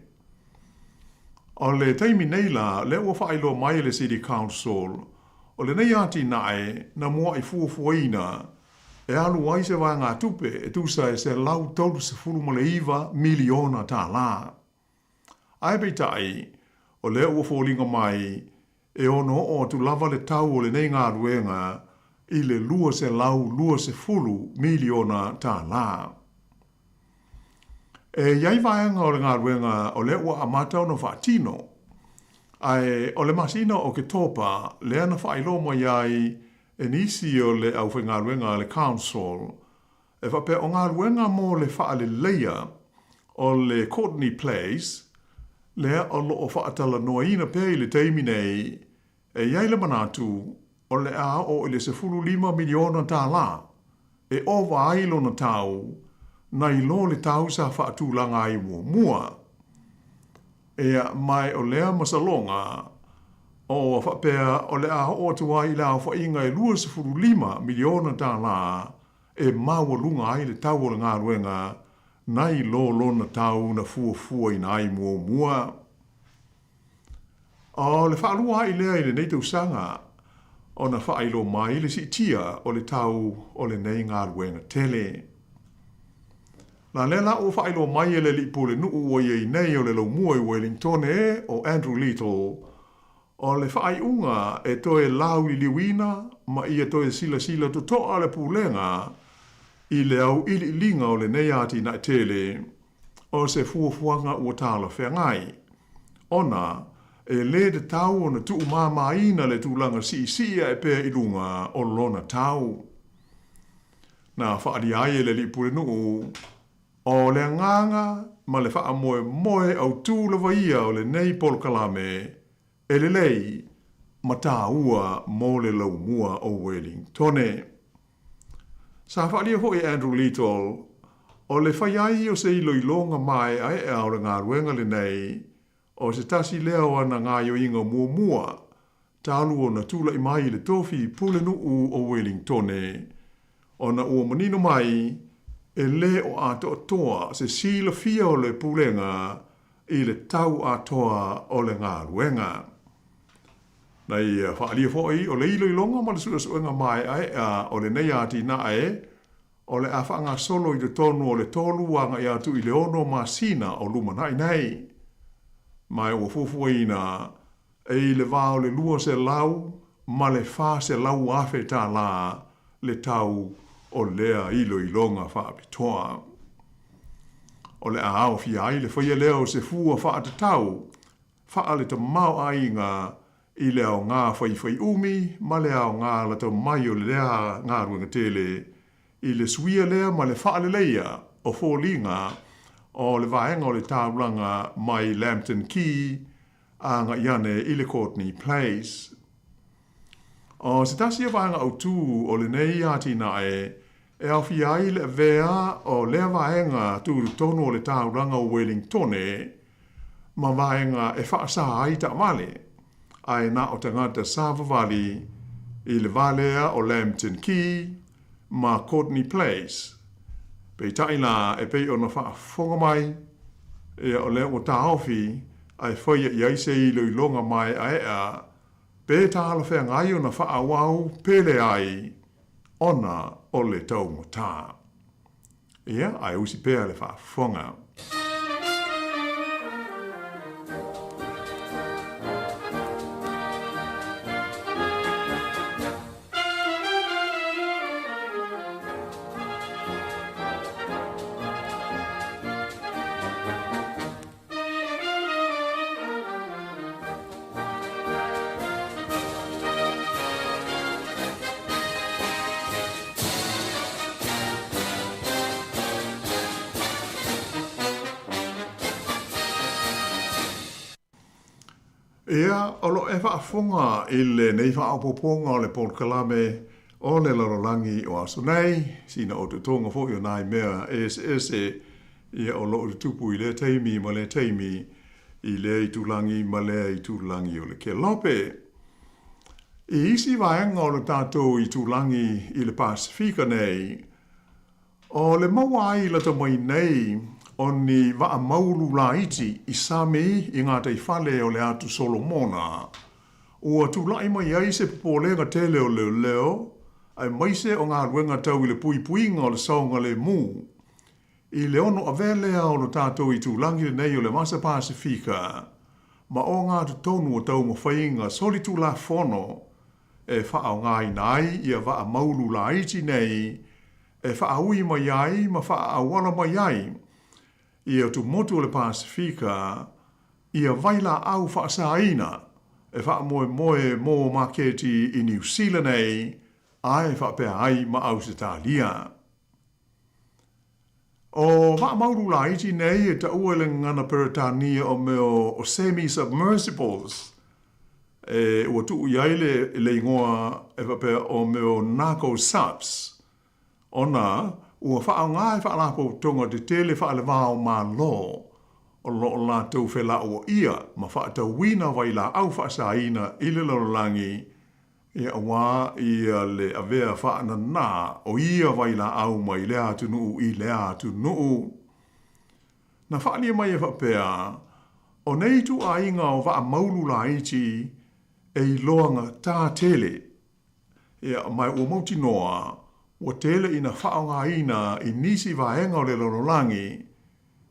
O le taimi nei la, lea ua faailoa mai e le City Council, o lenei atinae na mua'i fuafuaina e alu ai se vaegatupe e tusa e $139 miliona tālā. Ae peitai, o lea ua foliga mai e ono oo atu lava le tau o lenei galuega i le $220 miliona tālā. E i ai vaega o le galuega o lea ua amata ona faatino, ae o le masina o Oketopa lea na faailoa mai ai e nisi o le aufaigaluega a le Council e faapea o galuega mo le faaleleia o le Courtenay Place lea o lo o faatalanoaina pea i le taimi nei, e i ai le manatu o le a oo i le $15 miliona tālā e ova ai lona tau nai lo le tau sa faatulaga ai muamua. Ea, mae o lea masaloga, o faapea o le a oo atu ai i le aofaiga e $25 miliona tālā e maualuga ai le tau o le galuega nai lo lona tau na fuafuaina ai muamua. O le faalua ai lea i lenei tausaga ona faailoa mai le siitia o le tau o lenei galuega tele. Na lea la ua faailoa mai e le alii pulenuu ua i ai nei o le Laumua i Wellingtone o Andrew Little, o le faaiuga e toe lauliliuina ma ia toe silasila totoa le Pulega i le auiliiliga o lenei atinae tele o se fuafuaga ua talafeagai, ona e lē tatau ona tuumāmāina le tulaga siisii ae pea i luga o lona tau. Na faaalia ai e le alii pulenuu, o le agaga ma le faamoemoe autū lava ia o lenei polokalame e lelei ma tāua mo le laumua o Welingtone. Sa faaalia foi e Andrew Little, o le fai ai o se iloiloga maeaea o le galuega lenei, o se tasi lea o ana gaoioiga muamua talu ona tula'i mai i le tofi pulenuu o Welingtone, ona ua manino mai e lē o atoatoa se silafia o le Pulega i le tau atoa o le galuega. Na ia faaalia foi o le iloiloga ma le suesuega maeaea o lenei atinae o le a faagasolo i totonu o le tolu agai atu i le ono masina o lumanai nei. Ma ua fuafuaina e i le va o le 200 ma le 400 afe tālā le tau o lea iloiloga faapitoa. O le a aofia ai le faia lea o se fua faatatau faale-tamaoaiga i le aogā faifaiʻumi ma le aogā lata mai o lea galuega tele i le suia lea ma le faaleleia o foliga o le vaega o le taulaga mai Lambton Quay agaʻi ane i le Courtenay Place. O se tasi o vaega autū o lenei atinae e aofia ai le avea o lea vaega tutotonu o le taulaga o Welingtone ma vaega e faasā ai taavale, ae na o tagata savavali i le va lea o Lambton Quay ma Courtenay Place. Peitai la e pei ona faafofoga mai, ia o lea ua taofi ae faia i ai se iloiloga maeaea pe talafeagai ona faaauau pe leai ona o le taugata. Ia, ae usi pea le faafofoga. Ia, o lo o e faafofoga i lenei faaopoopoga o le polokalame o le lalolagi o aso nei, sina otootoga foi o nai mea eseese ia o lo o tutupu i lea taimi ma lea taimi i lea itulagi ma lea itulagi o le kelope. I isi vaega o le tatou itulagi i le Pasefika nei, O le maua ai lata mai nei o ni vaa maulu laiti i sami i gataifale o le Atu Solomona, ua tulai mai ai se popolega tele o leoleo, aemaise o galuega tau i le puipuiga o le saogalemu. I le ono avea lea o lo tatou itulagi lenei o le Vasa Pasefika ma ogatotonu o taumafaiga solitulafono e faaaogaina ai ia vaa maulu laiti nei e faaui mai ai ma faaauala mai ai i atumotu o le Pasefika ia vailaau faasāina e faamoemoe mo maketi i Niu Sila nei ae faapea ai ma Ausetalia. O vaa maulu laiti nei e taua i le gagana Peretania o mea o semi-submersibles, e ua tuu i ai le, le igoa e faapea o mea o narco subs, ona ua faaaoga e faalapotopotoga tetele faale-va-o-Malo o lo o latou felauaia ma faatauina vailaau faasāina i le lalolagi Ia auā ia le avea faananā o ia vailaau mai lea atunuu i lea atunuu. Na faaalia mai e faapea, o nei ituaiga o vaa maulu laiti e iloagatā tele, ia, ma ua mautinoa ua tele ina faaaogaina i nisi vaega o le lalolagi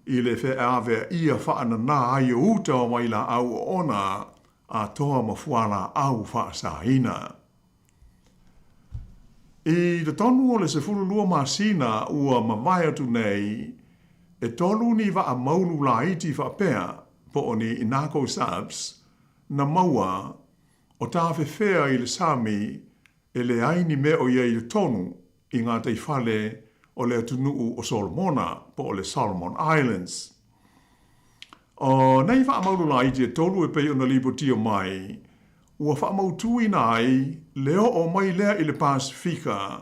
i le feaveaia faananā ai o uta o vailaau oona atoa ma fualaau faasāina. I totonu o le 12 masina ua mavae atu nei, e tolu ni vaa maulu laiti faapea, po o ni narco subs, na maua, o tafefea i le sami e leai ni mea o i ai i totonu i gataifale o le atunuu o Solomona, po o le Solomon Islands. O nei faamaulu laiti e tolu e pei ona lipotia mai, ua faamautuina ai le oo mai lea i le Pasefika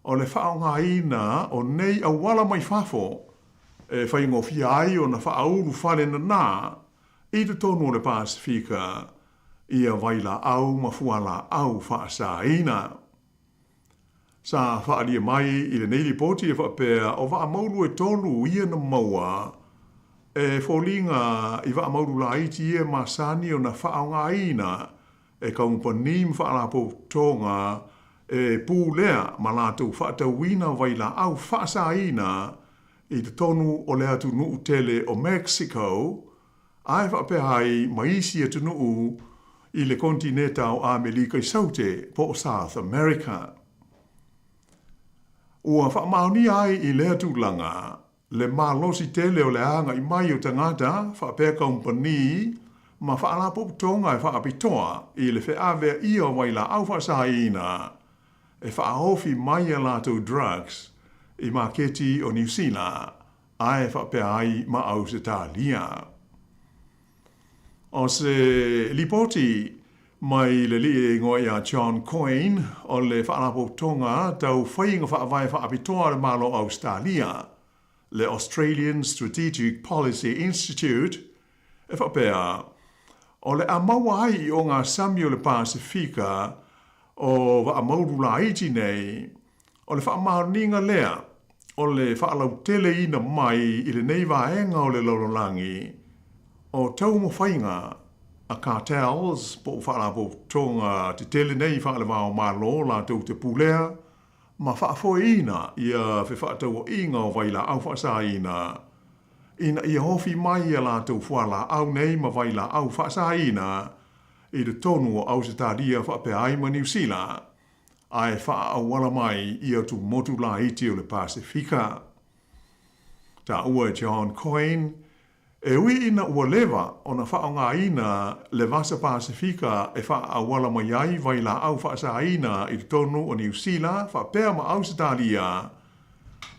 o le faaaogaina o nei auala mai fafo e faigofie ai ona faaulu fale nanā i totonu o le Pasefika ia vailaau ma fualaau faasāina. Sa faaalia mai i lenei lipoti e faapea o vaa maulu e tolu ia na maua e foliga i vaa maulu laiti ia e masani ona faaaogaina e kamupani ma faalapotopotoga e pulea ma latou faatauina vailaau faasāina i totonu o le atunuu tele o Mexico ae faapea ai ma isi atunuu i le konetineta o Amelika i Saute po o South America. Ua faamaonia ai i lea tulaga le malosi tele o le agai mai o tagata faapea kamupani ma faalapotopotoga e faapitoa i le feaveaia o vailaau faasāina e faaofi mai a latou drugs i maketi o Niu Sila ae faapea ai ma Ausetalia. O se lipoti mai le alii e igoa ia John Coyne o le Faalapotopotoga Tau Faiga Faavae Faapitoa a le Malo o Ausetalia, le Australian Strategic Policy Institute, e faapea, o le a maua ai i ogasami o le Pasefika o vaa maulu laiti nei, O le faamaoniga lea o le faalauteleina mai i lenei vaega o le lalolagi o taumafaiga a cartels po o faalapotopotoga tetele nei faale-va-o-Malo latou te pulea ma faafoeina ia fefaatauaiga o vailaau faasāina ina ia ofi mai a latou fualaau nei ma vailaau faasāina i totonu o Ausetalia faapea ai ma Niu Sila. ae faaauala mai i atumotu laiti o le Pasefika. Taua e John Coyne, e ui ina ua leva ona faaaogaina le Vasa Pasefika e faaauala mai ai vailaau faasāina i totonu o Niu Sila faapea ma Ausetalia,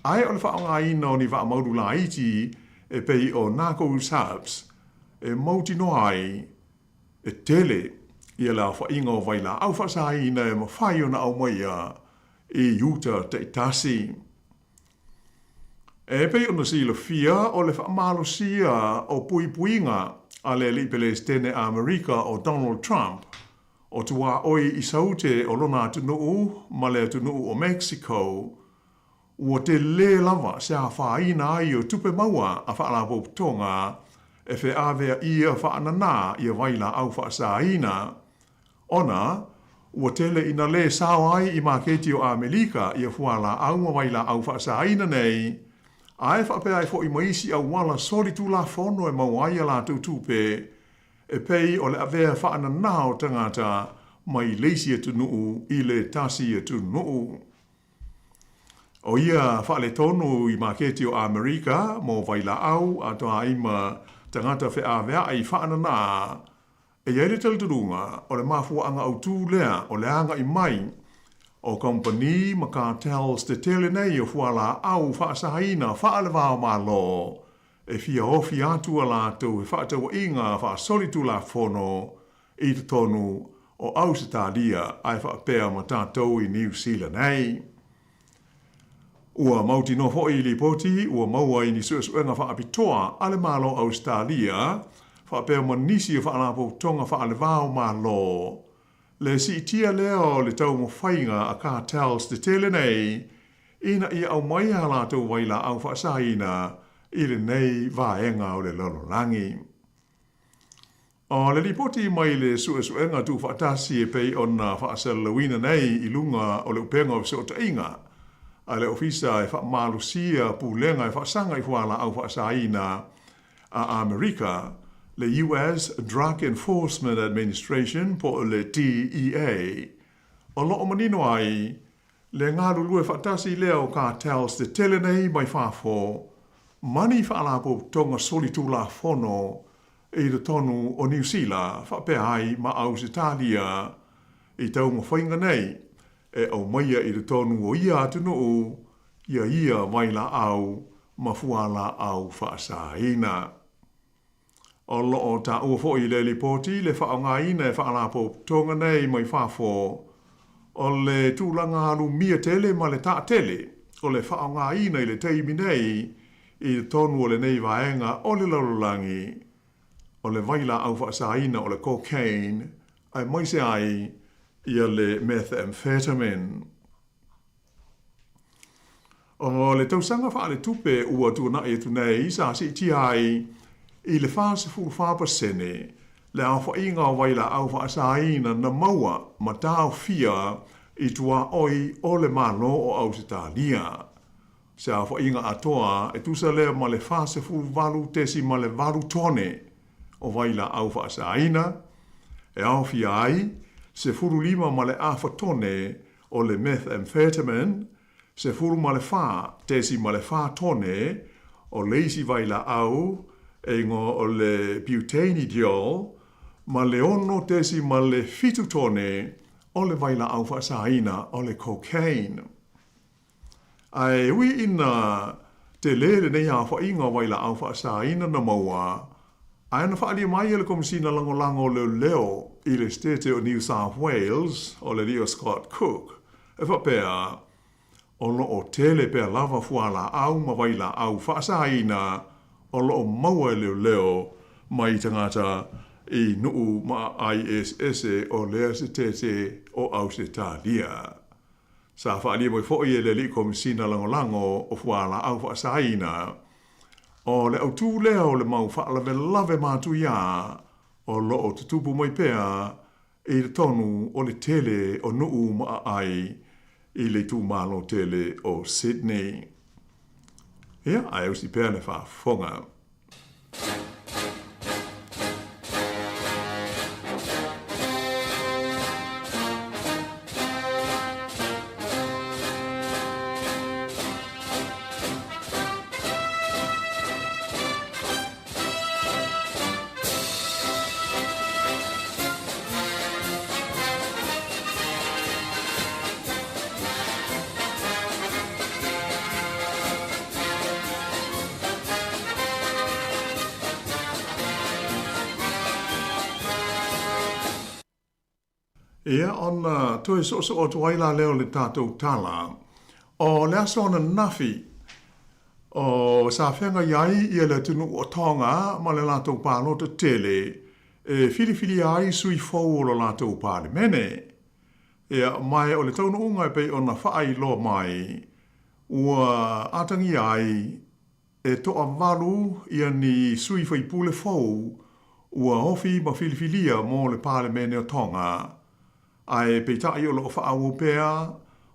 ae o le faaaogaina o ni vaamaulu laiti e pei o narco subs e mautinoa ai. E tele ia le aofaiga o vailaau faasaina e mafai ona aumaia i uta taitasi. E pei ona silafia o le faamalosia o puipuiga a le Alii Pelesitene Amerika o Donald Trump o tuaoi i saute o lona atunuu ma le atunuu o Mexico, ua telē lava se afaina ai o tupe maua a faalapotopotoga e feaveaia faananā ia vailaau faasaina, ona ua tele ina lē sao ai i maketi o Amelika ia fualaau ma vailaau faasaina nei, ae faapea ai foi ma isi auala solitulafono e maua ai a latou tupe, e pei o le avea faananā o tagata mai le isi atunuu i le tasi atunuu. ʻO ia faaletonu i maketi o Amerika mo vailaau atoa ai ma tagata feaveaʻai faananā, e i ai le talitonuga o le mafuaaga autū lea o le agaʻi mai o kamupani ma cartels tetele nei o fualaau faasaina faale-va-o-Malo e fia ofi atu a latou fefaatauaiga faasolitulafono i totonu o Ausetalia ae faapea ma tatou i Niu Sila nei. Ua mautinoa foi i lipoti ua maua i ni suesuega faapitoa a le Malo o Ausetalia faapea ma nisi o faalapotopotoga faale-va-o-Malo le siitia lea o le taumafaiga a cartels tetele nei ina ia aumaia a latou vailaau faasaina i lenei vaega o le lalolagi. O le lipoti mai le suesuega tuufaatasi e pei ona faasalalauina nei i luga o le upega o fesootaiga a le Ofisa e Faamalosia Pulega e Faasaga i Fualaau Faasaina a Amerika, le US Drug Enforcement Administration po o le DEA, o lo o manino ai le galulue faatasi lea o cartels tetele nei mai fafo ma ni faalapotopotoga solitulafono i totonu o Niu Sila faapea ai ma Ausetalia i taumafaiga nei e aumaia i totonu o ia atunuu ia ia vailaau ma fualaau faasaina. O lo o taua foi i le lipoti le faaaogaina e faalapotopotoga nei mai fafo o le tulaga alumia tele ma le taatele o le faaaogaina i le taimi nei i totonu o lenei vaega o le lalolagi o le vailaau faasaina o le cocaine aemaise ai ia le methamphetamine. O le tausaga faaletupe ua tuanai atu nei sa siitia ai i le 44% le aofaiga o vailaau faasaina na maua ma taofia i tuaoi o le Malo o Ausetalia. Se aofaiga atoa e tusa lea ma le 48.8 tone o vailaau faasaina, e aofia ai 15.5 tone o le methamphetamine, 14.4 tone o le isi vailaau e igoa o le butanediol, ma le 6.7 tone o le vailaau faasaina o le cocaine. Ae ui ina tele lenei aofaiga o vailaau faasaina na maua, ae na faaalia mai e le Komesina Lagolago o Leoleo i le Setete o New South Wales, o le alii o Scott Cook, e faapea, o lo o tele pea lava fualaau ma vailaau faasaina o lo o maua e leoleo mai tagata i nuu ma aai eseese o lea Setete o Ausetalia. Sa faaalia mai foi e le Alii Komesina Lagolago o Fualaau Faasaina, o le autū lea o le mau faalavelave matuiā o lo o tutupu mai pea i totonu o le tele o nuu ma aai i le itumalo tele o Sydney. Ia, ae usi pea le faafofoga. Ia, ona toe soosoo atu ai la lea o le tatou tala, o le aso ananafi, o sa feagai ai ia le atunuu o Tonga ma le latou palota tele e filifilia ai sui fou o lo latou Palemene. Ia, ma o le taunuuga e pei ona faailoa mai, ua atagia ai e toavalu ia ni sui faipule fou ua ofi ma filifilia mo le Palemene o Tonga, ae peitai o lo o faaauau pea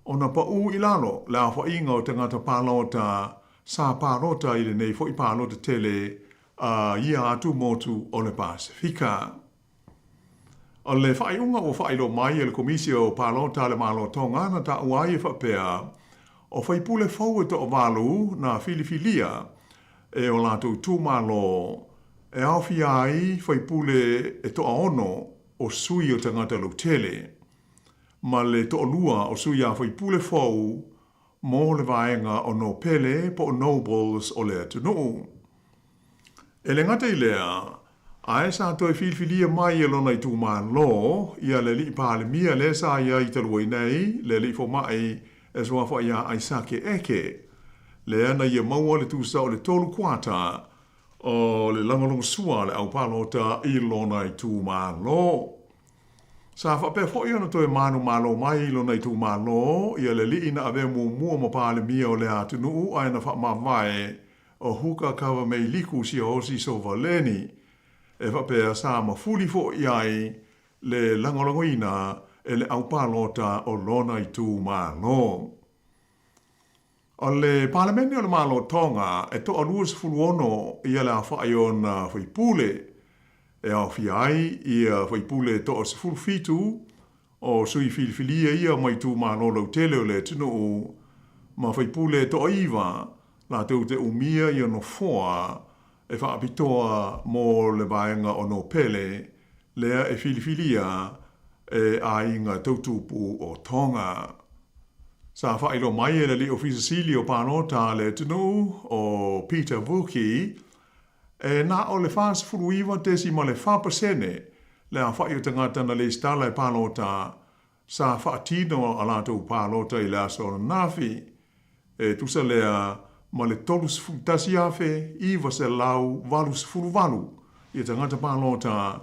ona paʻū i lalo le aofaiga o tagata palota sa palota i lenei foi palota tele a ia atu motu o le Pasefika. O le faaiuga ua faailoa mai e le Komisi o Palota a le Malo o Tonga na taua ai e faapea, o faipule fou e toavalu na filifilia e o latou itumalo e aofia ai faipule e toaono o sui o tagata lautele, ma le toalua o sui a faipule fou mo le vaega o Nopele po o Nobles o le atunuu. E le gata i lea, ae sa toe filifilia mai e lona itumalo ia le alii Palemia lea sa i ai talu ai nei, le alii fomai e suafa ia Aisake Eke, lea na ia maua le tusa o le 3/4 o le lagolagosua a le au palota i lona itumalo. Sa faapea foi ona toe manumalo mai i lona itumalo ia le alii na avea muamua ma Palemia o lea atunuu ae na faamavae o Huka Kavameiliku Siaosi Sovaleni, e faapea sa mafuli foi ai le lagolagoina e le au palota o lona itumalo. O le Palemene o le Malo o Tonga e toa-26 ia le aofai o ona faipule, e aofia ai ia faipule toa-17 o sui filifilia ia mai itumalo lautele o le atunuu, ma faipule toa-9 latou te umia ia nofoa e faapitoa mo le vaega o Nopele lea e filifilia e aiga tautupu o Tonga. Sa faailoa mai e le alii Ofisa Sili o Palota a le atunuu, o Peter Vuki, e na o le 49.4% le aofai o tagata na lesitala e palota sa faatino a latou palota i le aso ananafi, e tusa lea ma le 31,988 ia tagata palota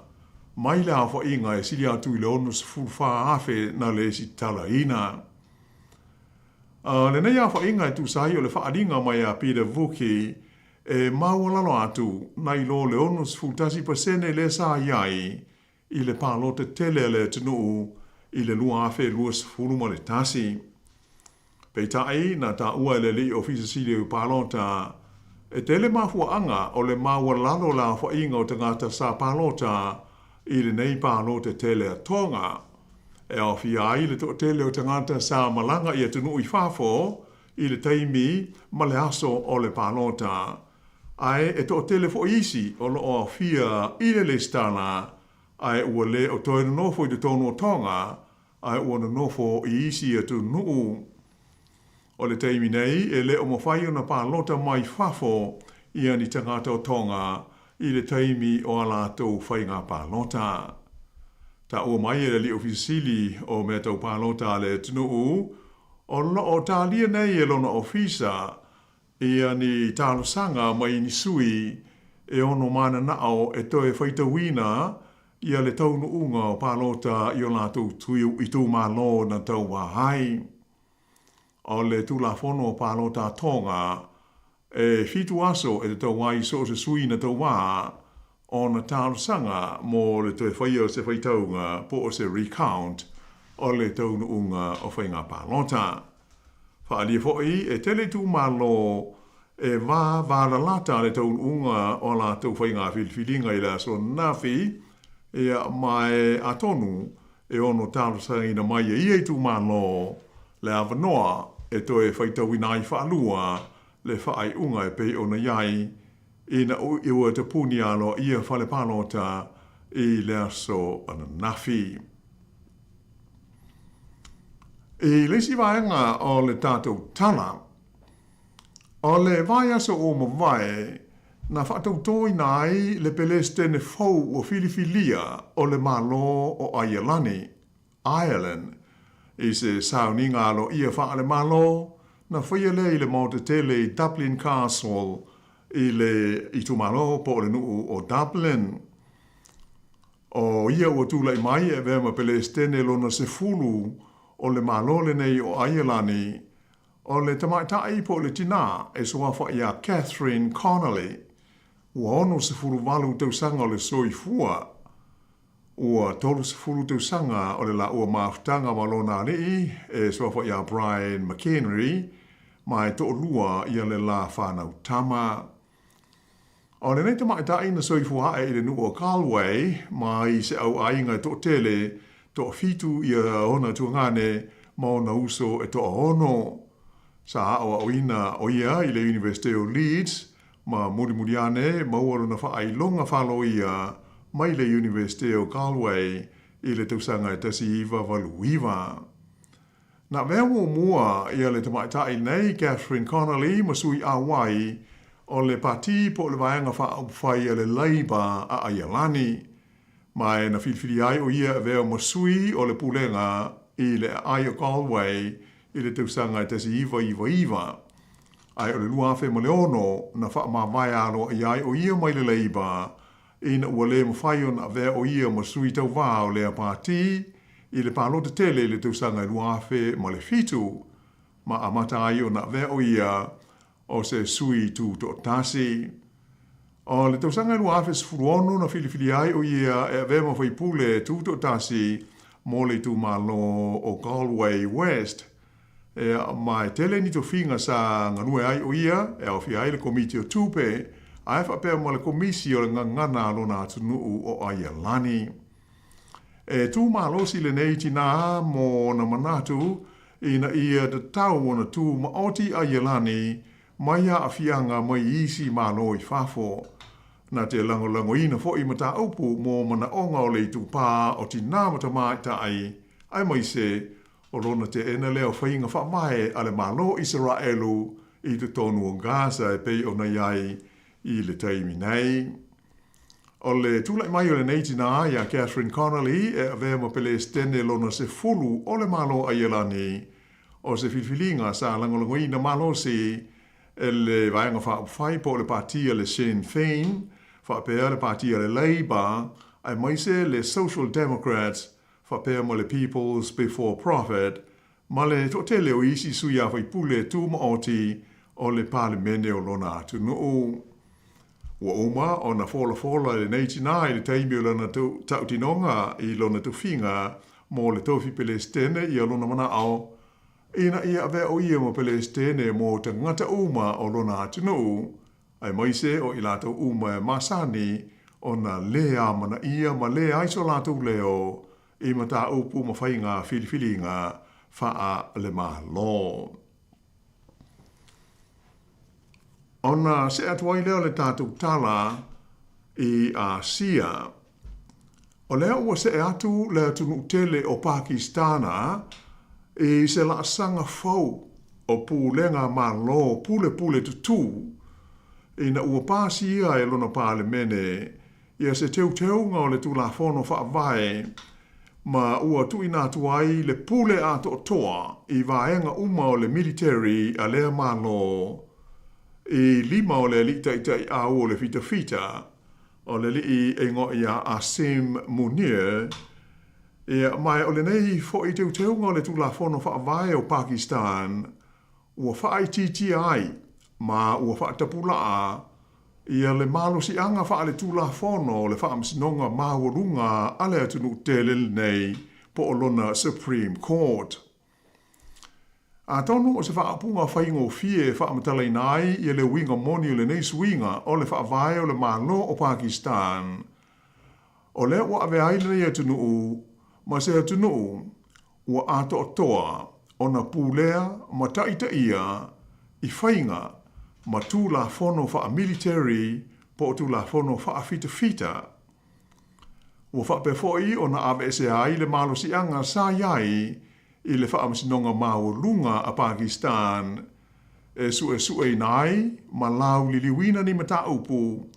mai le aofaiga e sili atu i le 64,000 na lesitalaina. A lenei aofaiga e tusa ai o le faaaliga mai a Peter Vuki e maualalo atu nai lo le 61% lea sa i ai i le palota tele a le atunuu i le 2021. Peitai, na taua e le alii Ofisa Sili o Palota, e tele mafuaaga o le maualalo o le aofaiga o tagata sa palota i lenei palota tele a Tonga, e aofia ai le toatele o tagata sa malaga i atunuu i fafo i le taimi ma le aso o le palota, ae e toatele foi isi o lo o aofia i le lesitala ae ua le o toe nonofo i totonu o Tonga ae ua nonofo i isi atunuu. O le taimi nei e le o mafai ona palota mai fafo ia ni tagata o Tonga i le taimi o a latou faiga palota. Taua mai e le Alii Ofisa Sili o Mea Tau Palota a le atunuu o lo o talia nei e lona ofisa ia ni talosaga mai ni sui e ono mananao e toe faitauina ia le taunuuga o palota i o latou itumalo na tauā ai. O le Tulafono o Palota a Tonga, e 7 aso e tatau ai so o se sui na tauā ona talosaga mo le toe faia o se faitauga po o se recount o le taunuuga o faiga palota. Faaalia foi e tele itumalo e va valalata le taunuuga o a latou faiga filifiliga i le aso ananafi, ia, ma e atonu e ono talosagaina mai e ia itumalo le avanoa e toe faitauina ai faalua le faaiuga e pei ona i ai ina ua tapuni aloaia fale palota i le aso ananafi. I le isi vaega o le tatou tala, o le vaiaso ua mavae na faatautoina ai le Pelesitene fou ua filifilia o le Malo o Aialani, Ireland. I se sauniga aloaia faale-Malo, na faia lea i le maota tele i Dublin Castle i le itumalo po o le nuu o Dublin. O ia ua tulai mai e avea ma Pelesitene lona 10 o le Malo lenei o Aielani, o le tamaitai po o le tinā e suafa iā Catherine Connolly, ua 68 tausaga o le soifua. Ua 30 tausaga o le laua mafutaga ma lona alii e suafa iā Brian McHenry, ma e toalua ia le la fanau tama. O lenei tamaitai na soifua ae i le nuu o Galway ma i se au aiga e toatele, toafitu ia ona tuagane ma ona uso e toaono. Sa aoaoina o ia i le Iunivesite o Leeds ma mulimuli ane maua lona faailoga faaloia mai le Iunivesite o Galway i le tausaga e 1989. Na avea muamua ia le tamaitai nei Catherine Connolly ma sui auai o le Pati po o le Vaega Faaupufai a le Labour a Aialani. Ma e na filifili ai o ia e avea ma sui o le Pulega i le Aai o Galway i le tausaga e 1999. Ae o le 2006 na faamavae aloaia ai o ia mai le Labour ina ua le mafai ona avea o ia ma sui tauvā o lea pati i le palota tele i le tausaga e 2007, ma amata ai ona avea o ia o se sui tutoatasi. O le tausaga e 2016 na filifilia ai o ia e avea ma faipule tutoatasi mo le itumalo o Galway West. Ea, ma e tele ni tofiga sa galue ai o ia, e aofia ai le Komiti o Tupe, ae faapea ma le Komisi o le Gagana a lona atunuu o Aialani. E tū malosi lenei tinā mō ona manatu ina ia tatau ona tū maoti Aialani mai aafiaga mai isi Malo i fafo. Na te lagolagoina foʻi mataupu mō manaʻoga o le itupā o tinā ma tamaitai, aemaise O lona teena lea o faiga faavae a le Malo o Isaraelu i totonu o Gaza e pei ona i ai i le taimi nei. O le tulai mai o lenei tinā iā Catherine Connolly e avea ma Pelesitene lona 10 o le Malo Aielani, o se filifiliga sa lagolagoina malosi e le Vaega Faaupufai po o le Pati a le Sinn Féin, faapea le Pati a le Labour, aemaise le Social Democrats faapea ma le People's Before Profit, ma le toatele o isi sui usufono tumaoti o le Palemene o lona atunuu. Ua uma ona folafola e lenei tinā i le taimi o lana tautinoga i lona tofiga mo le tofi Pelesitene ia lona manao ina ia avea o ia ma Pelesitene mo tagata uma o lona atunuu, aemaise o i latou uma e masani ona lē amanaia ma lē ai so latou leo i mataupu ma faiga filifiliga faale-Malo. Ona see atu ai lea o le tatou tala i Asia. O lea ua see atu le atunuu tele o Pakistana i se laasaga fou o pulega Malo pulepule tutū ina ua pasia e lona Palemene ia se teuteuga o le Tulafono Faavae ma ua tuuina atu ai le pule atoatoa i vaega uma o le militeri a lea Malo i lima o le alii taitaiau o le fitafita O le alii e igoa ia Asim Munir, ia, ma o lenei foʻi teuteuga o le Tulafono Faavae o Pakistan ua faaitiitia ai ma ua faatapulaa ia le malosiaga faaletulafono o le Faamasinoga Maualuga a le atunuu tele lenei po o lona Supreme Court. Atonu o se faaupuga faigofie e faamatalaina ai ia le uiga moni o lenei suiga o le faavae o le Malo o Pakistan. O lea ua ave ai lenei atunuu ma se atunuu ua atoatoa ona pulea ma taitaia i faiga ma tulafono faamiliteri po o tulafono faafitafita. Ua faapea foi ona aveesea ai le malosiaga sa i ai i le Faamasinoga Maualuga a Pakistan e suesueina ai ma lauliliuina ni mataupu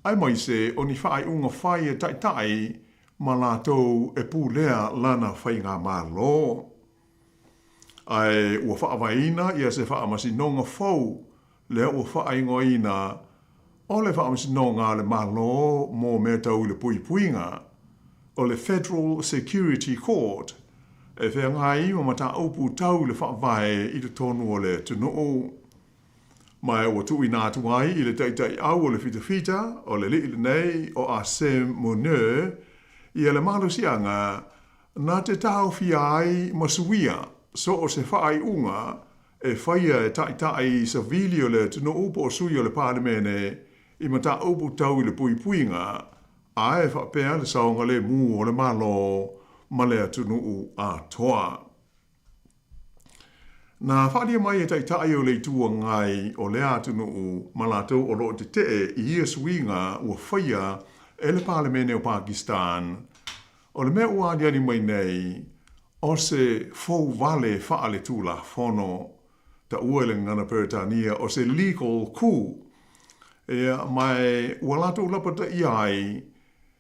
aemaise o ni faaiuga fai e taitai ma latou e pulea lana faigamalo. Ae ua faavaeina ia se faamasinoga fou lea ua faaigoaina o le Faamasinoga a le Malo mo Mea Tau i le Puipuiga, o le Federal Security Court, e feagai ma mataupu tau i le faavae i totonu o le atunuu. Ma ua tuuina atu ai i le taitaiau o le fitafita o le alii lenei o Asim Munir ia le malosiaga na te taofia ai ma suia so o se faaiuga e faia e taitai savili o le atunuu po o sui o le Palemene i mataupu tau i le puipuiga, a e faapea le saogalemu o le Malo ma le atunuu atoa. Na faaalia mai e taitai o le Itu Agai o lea atunuu ma latou o lo o tetee i ia suiga ua faia e le Palemene o Pakistan, o le mea ua aliali mai nei, o se fou vale faaletulafono, taua i le gagana Peretania o se legal coup, ia, ma ua latou lapataia ai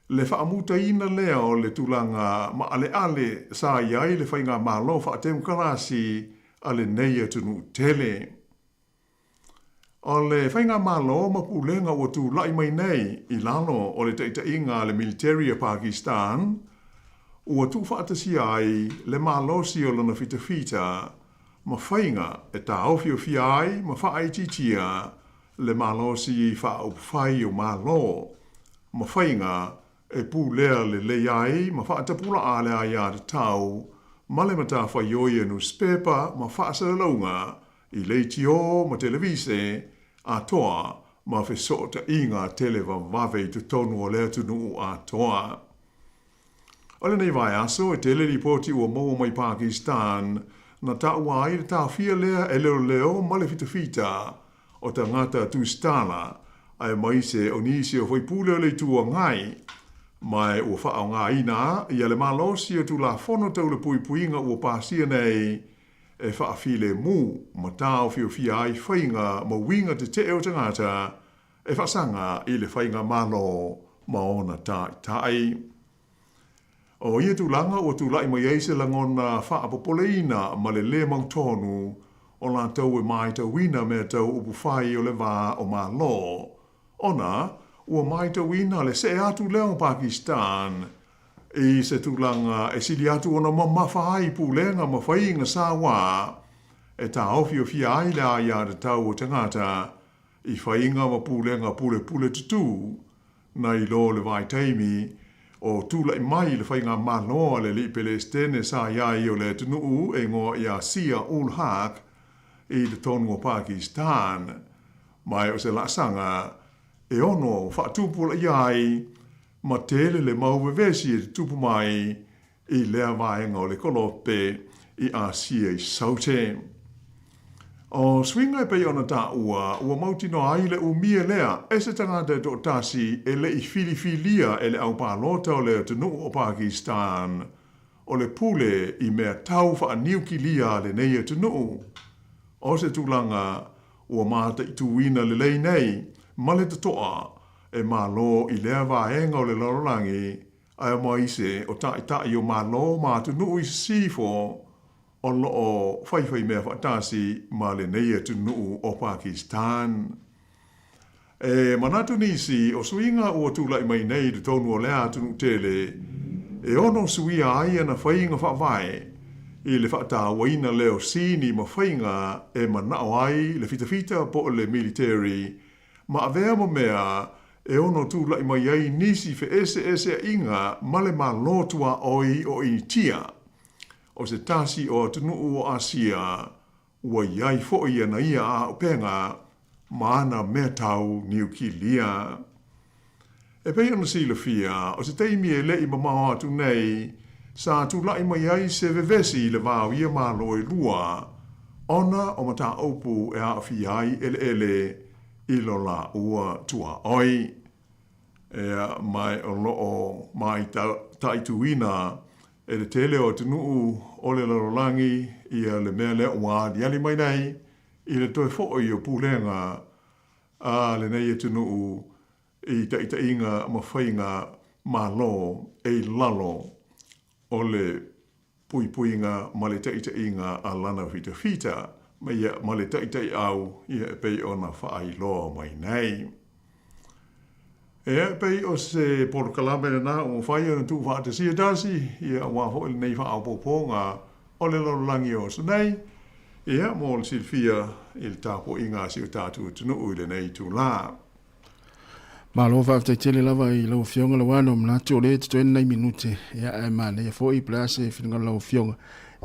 le faamutaina lea o le tulaga maaleale sa i ai le faigamalo faatemokarasi a lenei atunuu tele. O le faigamalo ma pulega ua tulai mai nei i lalo o le taitaiga a le militeri a Pakistan, ua tuufaatasia ai le malosi o lona fitafita ma faiga e taofiofia ai ma faaitiitia le malosi faaupufai o Malo ma faiga e pulea lelei ai ma faatapulaa le aiatatau ma le matafaioi a nusipepa ma faasalalauga i leitio ma televise atoa ma fesootaiga televavave i totonu o le atunuu atoa. O lenei vaiaso e tele lipoti ua maua mai Pakistan na taua ai le taofia lea e leoleo ma le fitafita o tagata tusitala aemaise o nisi o faipule o le Itu Agai, ma ua faaaogaina ia le malosi o Tulafono Tau le Puipuiga ua pasia nei e faafilemu ma taofiofia ai faiga ma uiga tetee o tagata e faasaga i le faigamalo ma ona taitai. O ia tulaga ua tulai mai ai se lagona faapopoleina ma le lē mautonu o latou e maitauina mea tau upufai o le va o Malo, ona ua maitauina le see atu lea o Pakistan i se tulaga e sili atu ona mamafa ai pulega ma faiga sauā e taofiofia ai le aiatatau o tagata i faiga ma pulega pulepule tutū nai lo le vaitaimi o tulai mai le faigamalo a le alii Pelesitene sa i ai o le atunuu e igoa ia Zia ul Haq i totonu o Pakistan. Ma o se laasaga e ono faatupulaia ai ma tele le mau vevesi e tutupu mai i lea vaega o le kolope i Asia i Saute. O suiga e pei ona taua, ua mautinoa ai le umia lea e se tagata e toatasi e le i filifilia e le au palota o le atunuu o Pakistan o le pule i mea tau faaniukilia a lenei atunuu. O se tulaga ua mataituina lelei nei ma le totoa e Malo i lea vaega o le lalolagi aemaise o taitai o Malo ma atunuu i sisifo o lo o faifaimea faatasi ma lenei atunuu o Pakistan. E manatu nisi o suiga ua tulai mai nei i totonu o lea atunuu tele e ono suia ai ana faiga faavae i le faatauaina lea o sini ma faiga e manao ai le fitafita po o le militeri ma avea ma mea e ono tulai mai ai nisi feeseeseaiga ma le Malo tuaoi o Initia, o se tasi o atunuu o Asia ua i ai foi ana ia auupega ma ana mea tau niukilia. E pei ona silafia, o se taimi e le i mamao atu nei, sa tulai mai ai se vevesi i le va o ia Malo e lua, ona o mataupu e aafia ai eleele i lo lāua tuaoi. Ea, ma o lo o mataituina e le tele o atunuu o le lalolagi ia le mea lea ua aliali mai nei i le toe foi o pulega a lenei atunuu i taitaiga ma faiga Malo e i lalo o le puipuiga ma le taʻitaʻiga a lana fitafita ma ia ma le taʻitaʻiʻau ia e pei ona faailoa mai nei. Ea e pei o se polokalame lenā ua mafai ona tuufaatasia tasi ia auā foʻi lenei faaopoopoga o le lalolagi o aso nei, ia mo le silafia i le tapuaiga a si o tatou atunuu i lenei itulā. Malo faafetai tele lava i lau Afioga Lauano, manatu o lea e totoe nai minute, ia ae manaia foi po o le a se finagalo o lau Afioga,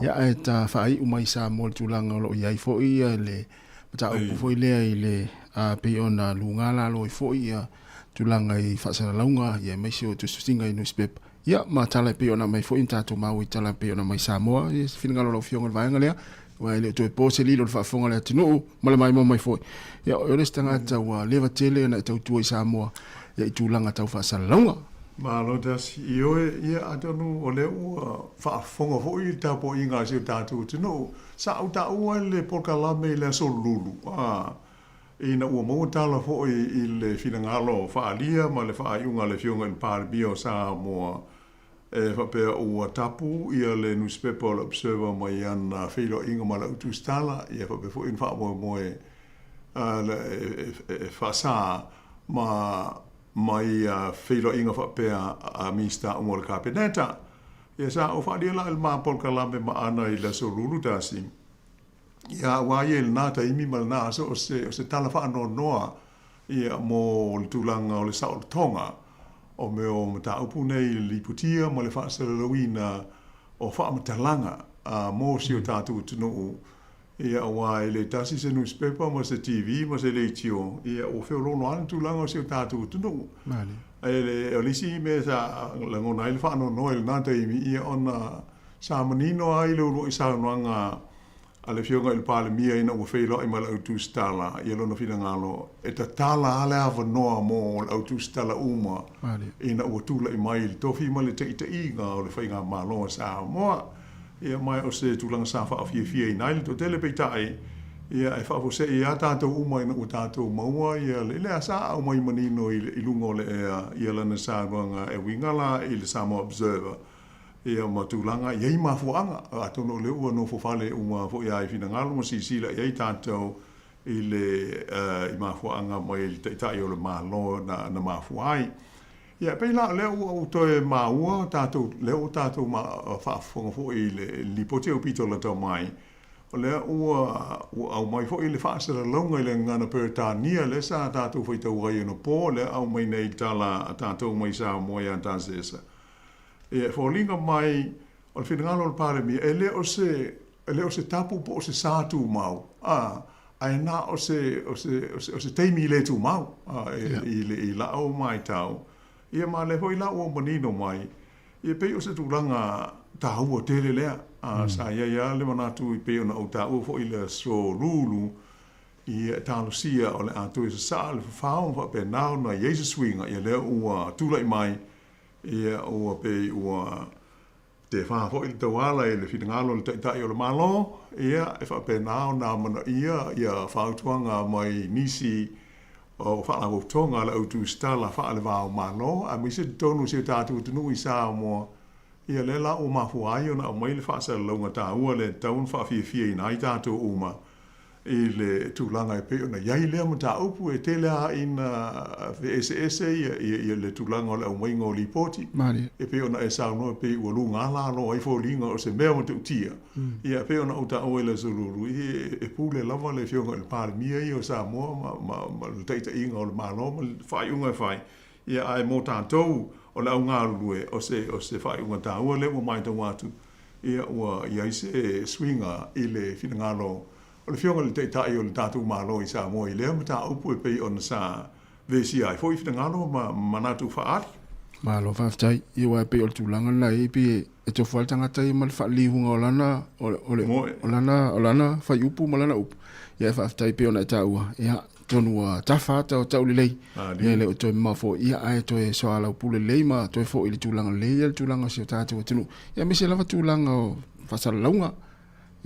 ia ae ta faaiu mai Samoa i le tulaga o lo o i ai foi ia le mataupu foi lea i le a pei ona luga lalo ai foi ia tulaga i faasalalauga ia aemaise o tusitusiga i newspaper, ia ma tala e pei ona aumai foi na tatou maua i tala e pei ona aumai Samoa. Ia se finagalo o lau Afioga i le vaega lea, aua e le o toe po se lilo i le faafofoga a le atunuu ma le maimoa mai foi. Ia o le isi tagata ua leva tele ona e tautua i Samoa ia i tulaga tau faasalalauga. Malo tasi. Ioe, ia atonu o lea ua faafofoga foi i le tapuaiga a si o tatou atunuu. Sa ou taua le polokalame i le Aso Lulu, a, ina ua maua tala foi i le finagalo faaalia ma le faaiuga a le Afioga i le Palemia o Samoa e faapea ua tapu ia le nusipepa o le Observer mai ana feiloaiga ma lau tusitala, ia faapea foi ona faamoemoe e faasa ma ma ia feiloaiga faapea a Minisita uma o le Kapeneta. Ia sa ou faaalia la i le ma polokalame ma ana i le Aso Lulu tasi, ia aua ia i lena taimi ma lena aso o se, o se tala faanoanoa ia mo le tulaga o le saolotoga o mea o mataupu nei i le lipotia ma le faasalalauina o faamatalaga a mo si o tatou atunuu, ia aua e le tasi se nusipepa ma se TV ma se leitio, ia ua feoloolo lava le tulaga o si o tatou atunuu. Ae le, o le isi mea sa lagona ai le faanoanoa i lena taimi, ia ona sa manino lava i le uluai saunoaga a le Afioga i le Palemia ina ua feiloai ma le au tusitala ia lona finagalo e tatala lava le avanoa mo le au tusitala uma ina ua tulai mai i le tofi ma le taitaiga o le Faigamalo a Samoa. Ia ma o se tulaga sa faafiafiaina ai le toatele peitai ia e faafuasei lava tatou uma ina ua tatou maua ia le lea sa aumai manino i luga o le ea ia lana saunoaga e uiga la i le Samoa Observer. Ia ma tulaga e i ai mafuaaga, atonu o lea ua nofo fale uma foi lava i finagalo ma silasila i ai tatou i le i mafuaaga mai le Taitai o le Malo na mafua ai. Ia e pei la o lea ua ou toe maua tatou, lea ua tatou faafofoga foi i le lipoti a aupito lata mai, o lea ua ua aumai foi le faasalalauga i le gagana Peretania lea sa tatou faitau ai anapo, lea aumai nei i le tala a tatou mai Samoa ia Tasesa. Ia, e foliga mai o le finagalo o le Palemia, e le o se, e le o se tapu po o se sa tumau, a, ae na o se, o se, o se, o se taimi le tumau, a, e, yeah. i, le, i la'u maitau. Ia, ma lea foi la ua manino mai, ia pei o se tulaga taua tele lea. A, sa i ai lava le manatu i pei ona ou taua foi i le aso Lulu, ia e talosia o le a toe sasaa le fafao ma faapena ona i ai se suiga, ia lea ua tulai mai Ia, ua pei ua tefa foi le tauala i le finagalo o le Taitai o le Malo, ia, e faapena ona amanaia ia fautuaga mai nisi o faalapotopotoga a le au tusitala faale-va-o-Malo, aemaise totonu o si o tatou atunuu i Samoa, ia lea la ua mafua ai ona aumai le faasalalauga taua lea e tatau ona faafiafiaina ai tatou uma i le tulaga e pei ona i ai lea mataupu, e tele lava ina feeseese ia le tulaga o le aumaiga o lipoti, e pei ona e saunoa pei ua luga lalo ai foliga o se mea matautia. Ia e pei ona ou taua i le Aso Lulu, e pule lava le Afioga i le Palemia ia o Samoa ma le taitaiga o le Malo ma le faaiuga e fai, ia ae mo tatou o le au galulue, o se faaiuga taua lea ua matau atu, ia ua i ai se suiga i le finagalo o le Afioga i le Taitai o le tatou Malo i Samoa i lea mataupu e pei ona sa vesia ai foi finagalo ma manatu faaali. Malo faafetai. Ia aua e pei o le tulaga lena e i ai pei e tofu lava le tagata ia ma le faaliliuga o lana o le o lana o lana fuaiupu ma lana upu. Ia ae faafetai pei ona e taua, ia atonu ua tafa ata o taulelei, ia e le o toe mamao foi, ia ae toe soalaupule lelei ma toe foi i le tulaga lelei ia le tulaga o si o tatou atunuu, ia aemaise lava tulaga o faasalalauga.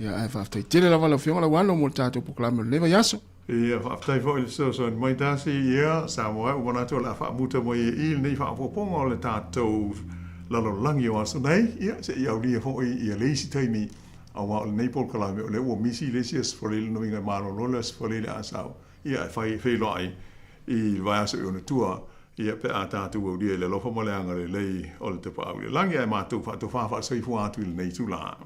Ia ae faafetai tele lava lau Afioga Lauano mo le tatou polokalame o lenei vaiaso. Ia, faafetai foi i le fesoasoani mai Darcy. Ia, Samoa e, ua manatu o le a faamuta mai ai i i lenei faaopoopoga o le tatou lalolagi o aso nei. Ia, se i aulia foi ia le isi taimi, aua o lenei polokalame o lea ua misi le isi Aso Faraile, lona uiga e malolo le Aso Faraile a sau, ia, e fai e feiloai i le vaiaso i ona tua, ia, pe a tatou aulia i le alofa ma le agalelei o le Tapaau i le Lagi, ae matou faatofa faasoifua atu i lenei itula.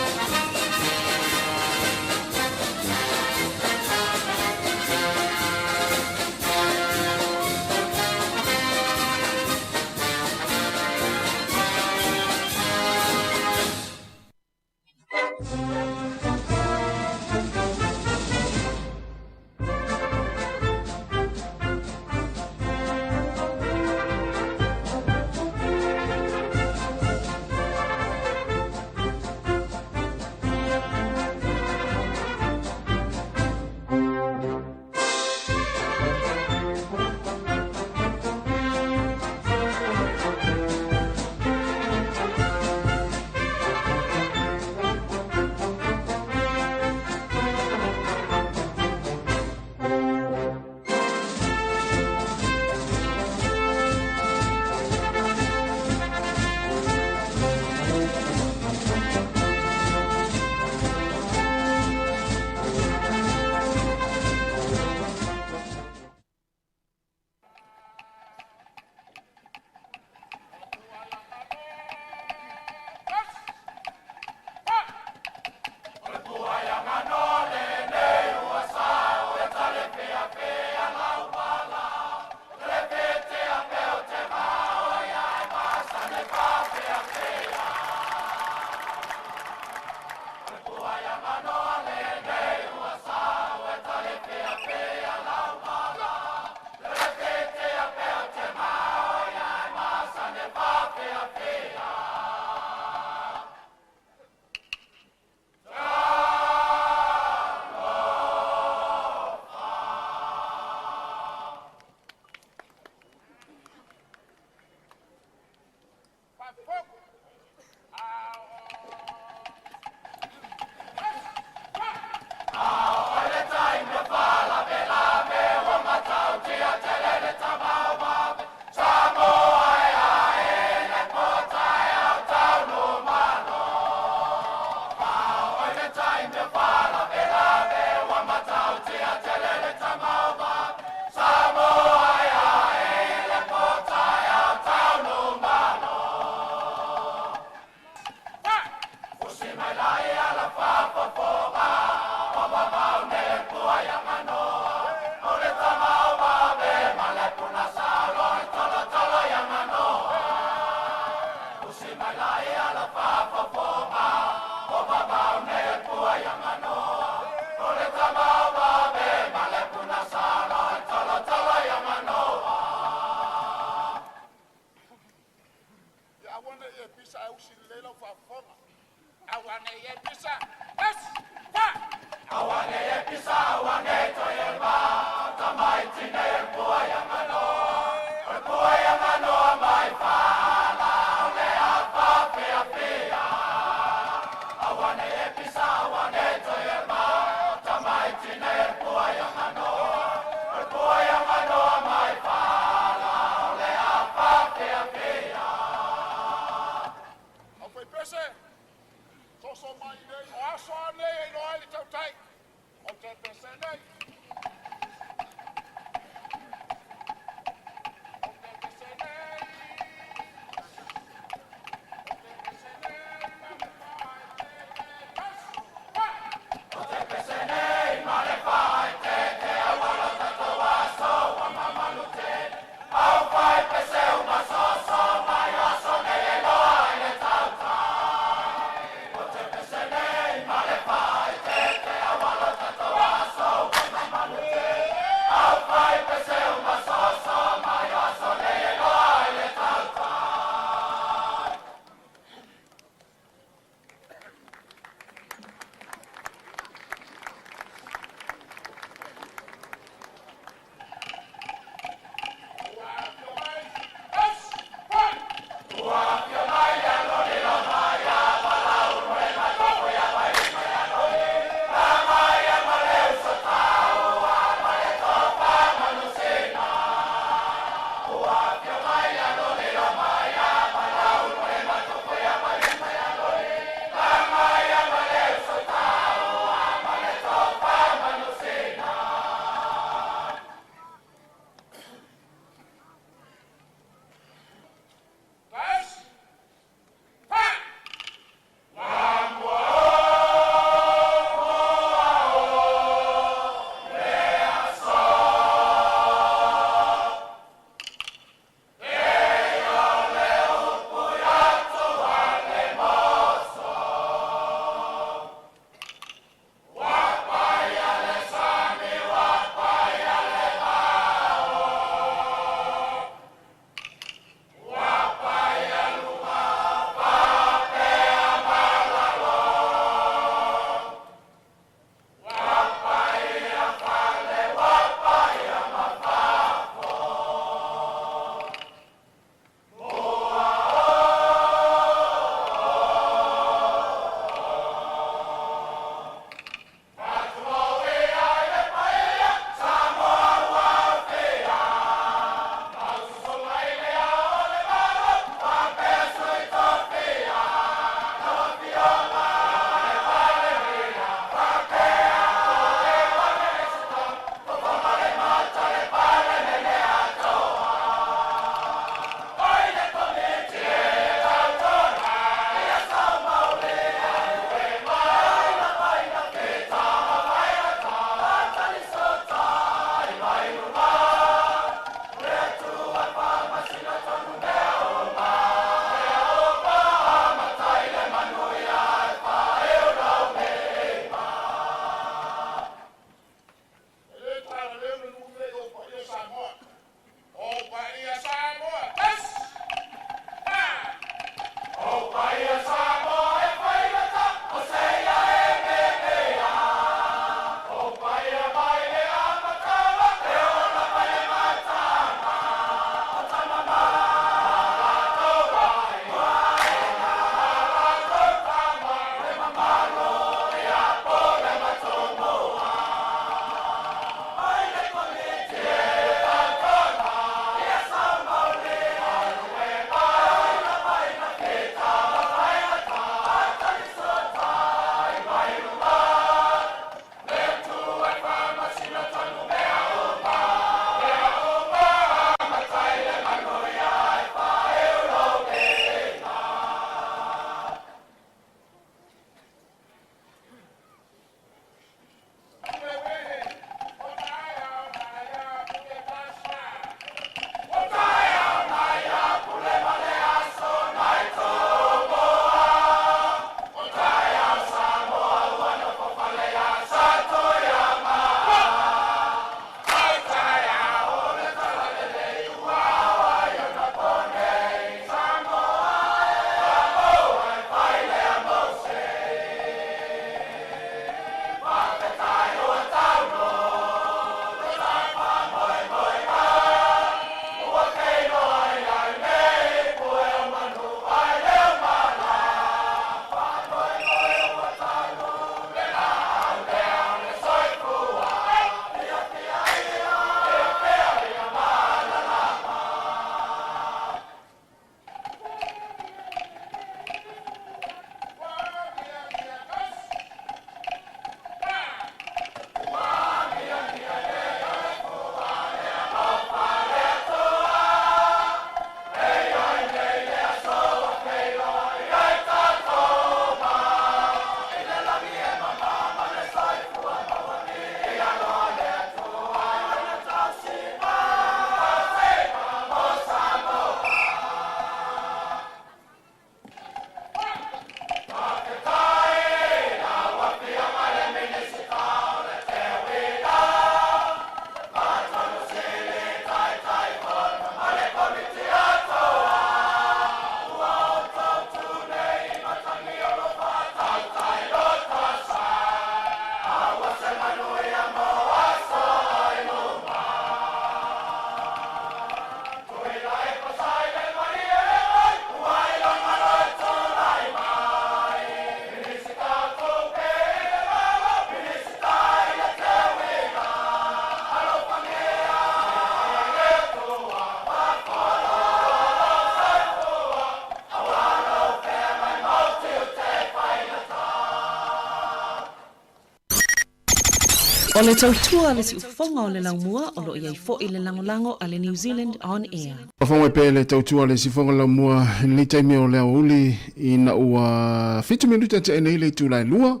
O le tautua a le siufofoga o le laumua o lo o i ai foi le lagolago a le New Zealand On Air. Faafofoga mai pea le tautua a le siufofoga o le laumua i lenei taimi o le aoauli ina ua fitu minute tea nei le itula e lua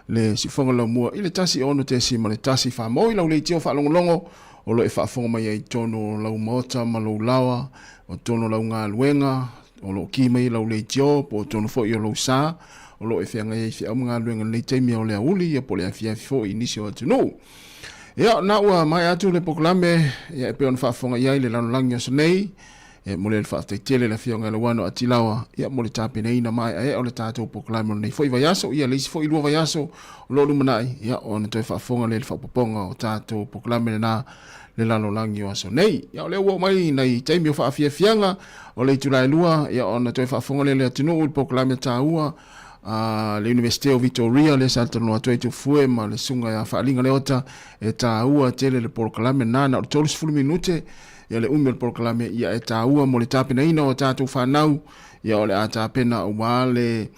le siufofoga o le laumua i le 1 6.1 faamau i lau leitio faalogologo o lo o e faafofoga mai ai i totonu o lau maota ma lou laoa, o totonu o lau galuega, o lo o ki mai lau leitio, po o totonu foi o lou sa, o lo o e feagai ai i feau ma galuega i lenei taimi o le aoauli, ia po o le afiafi foi i nisi o atunuu. Ia, na ua maea atu le polokalame, ia e pei ona faafofoga i ai le lalolagi o aso nei, E momoli ai le faafetai tele i le Afioga ia Lauano Atilawa ia mo le tapenaina maeaea o le tatou polokalame o lenei foi vaiaso, ia le isi foi lua vaiaso o lo o lumanai, ia ona toe faafofoga lea i le faaopoopoga o tatou polokalame lena le lalolagi o aso nei. Ia o lea ua oo mai nai taimi o faafiafiaga o le itula e lua, ia ona toe faafofoga lea i le atunuu i le polokalame taua a le Iunivesite o Vitoria lea sa talanoa atu ai Tufue ma le Susuga ia Faaliga Leota, e taua tele le polokalame lena, na o le 30 minute Ia le umi o le polokalame ia e taua mo le tapenaina o a tatou fanau, ia o le a tapena aua le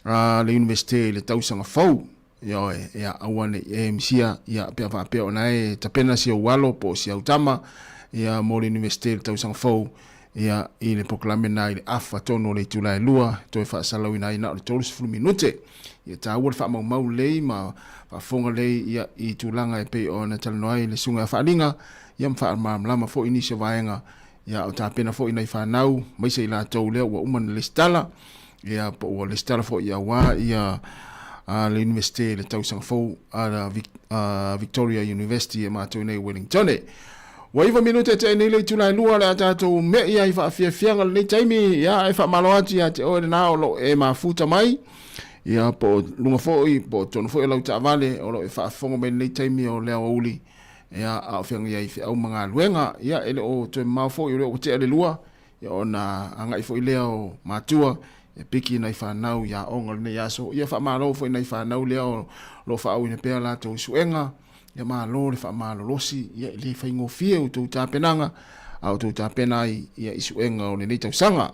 a le Iunivesite i le tausaga fou. Ioe, ia aua ne i e misia, ia pe a faapea o la e tapena si ou alo po o si au tama, ia mo le Iunivesite i le tausaga fou, ia i le polokalame lena i le afa tonu o le itula e lua, e toe faasalauina ai na o le 30 minute. Ia taua le faamaumau lelei ma faafofoga lelei ia i tulaga e pei ona talanoa ai le Susuga ia Faaliga, ia ma faamalamalama foi nisi o vaega, ia o tapena foi nai fanau, aemaise i latou lea ua uma ona lesitala, ia po ua lesitala foi aua ia a le Iunivesite i le tausaga fou a Victoria University e matou nei i Wellingtone. Ua iva minute e tea nei le itula e lua o le a tatou me'i ai faafiafiaga lenei taimi, ia e faamalo atu ia te oe lena o lo o e mafuta mai, ia po o luga foi, po o totonu foi o lau taavale o lo o e faafofoga mai lenei taimi o le aoauli. Ia, a o feagai ai i feau ma galuega, ia, e le o toe mamao foi, o lea ua tea le lua, ia, ona agai foi lea o matua, e piki nai fanau i aoga o lenei aso. Ia, faamalo foi nai fanau lea o lo o faaauina pea latou suega, ia, malo le faamalolosi, ia, e le faigofie outou tapenaga, a outou tapena ai, ia, i suega o lenei tausaga.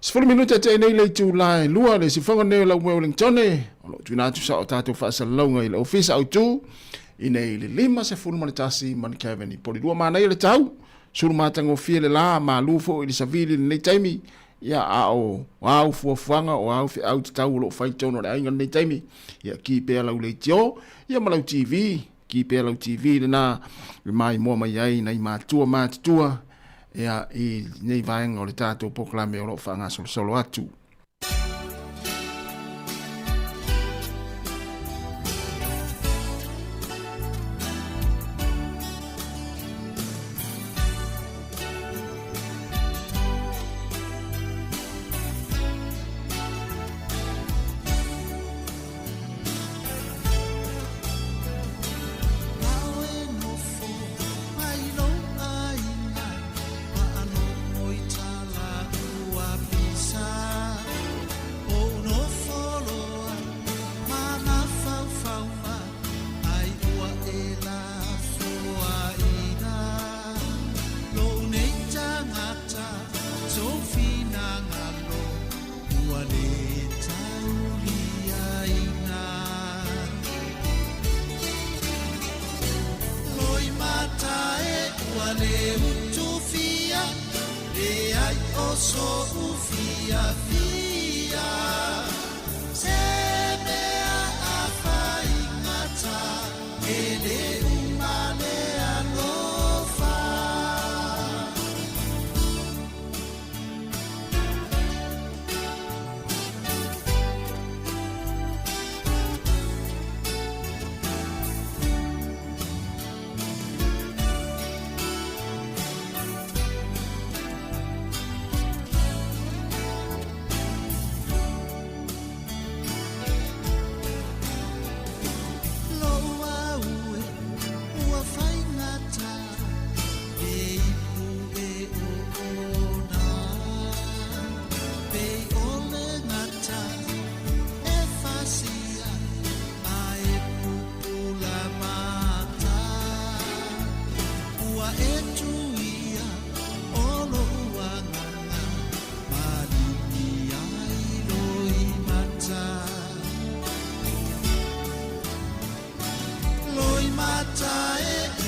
10 minute tea nei le itula e lua le sifoga nei o lau Wellingtone, o lo o tuuina atu sa o tatou faasalalauga i le Ofisa Autu, Ina i le 51 Manikaveni. I Polilua manaia le tau, sulu matagofie le la, malu foi i le savili i lenei taimi, ia a o au fuafuaga, o au feau tatau o lo o fai i totonu o le aiga i lenei taimi, ia ki pea lau leitio, ia ma lau TV, ki pea lau TV lena e maimoa mai ai nai matua matutua, ia i lenei vaega o le tatou polokalame o lo o faagasolosolo atu.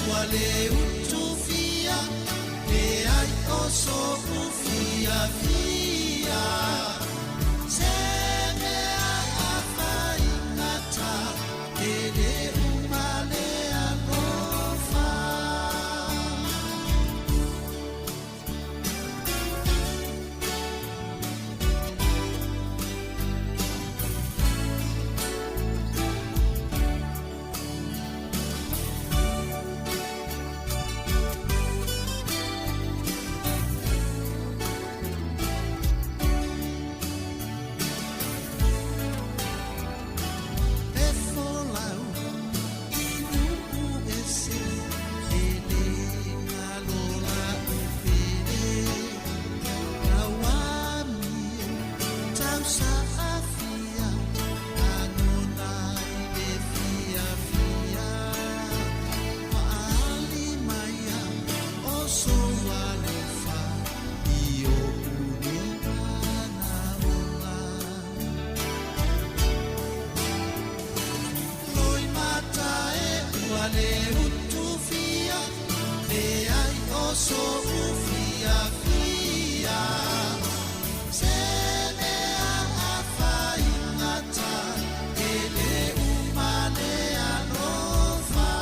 ua le utufia leai o so'u fiafia se mea afaigata e lē uma le alofa. E folau i nu'u ese e lē galo la'u pele lau amio tausaafia lagona i le fiafia fa'aali maia o sou alofa i o'u nei manaoga. Loimata e ua le utufia leai o so'u fiafia se mea afaigata e lē uma le alofa.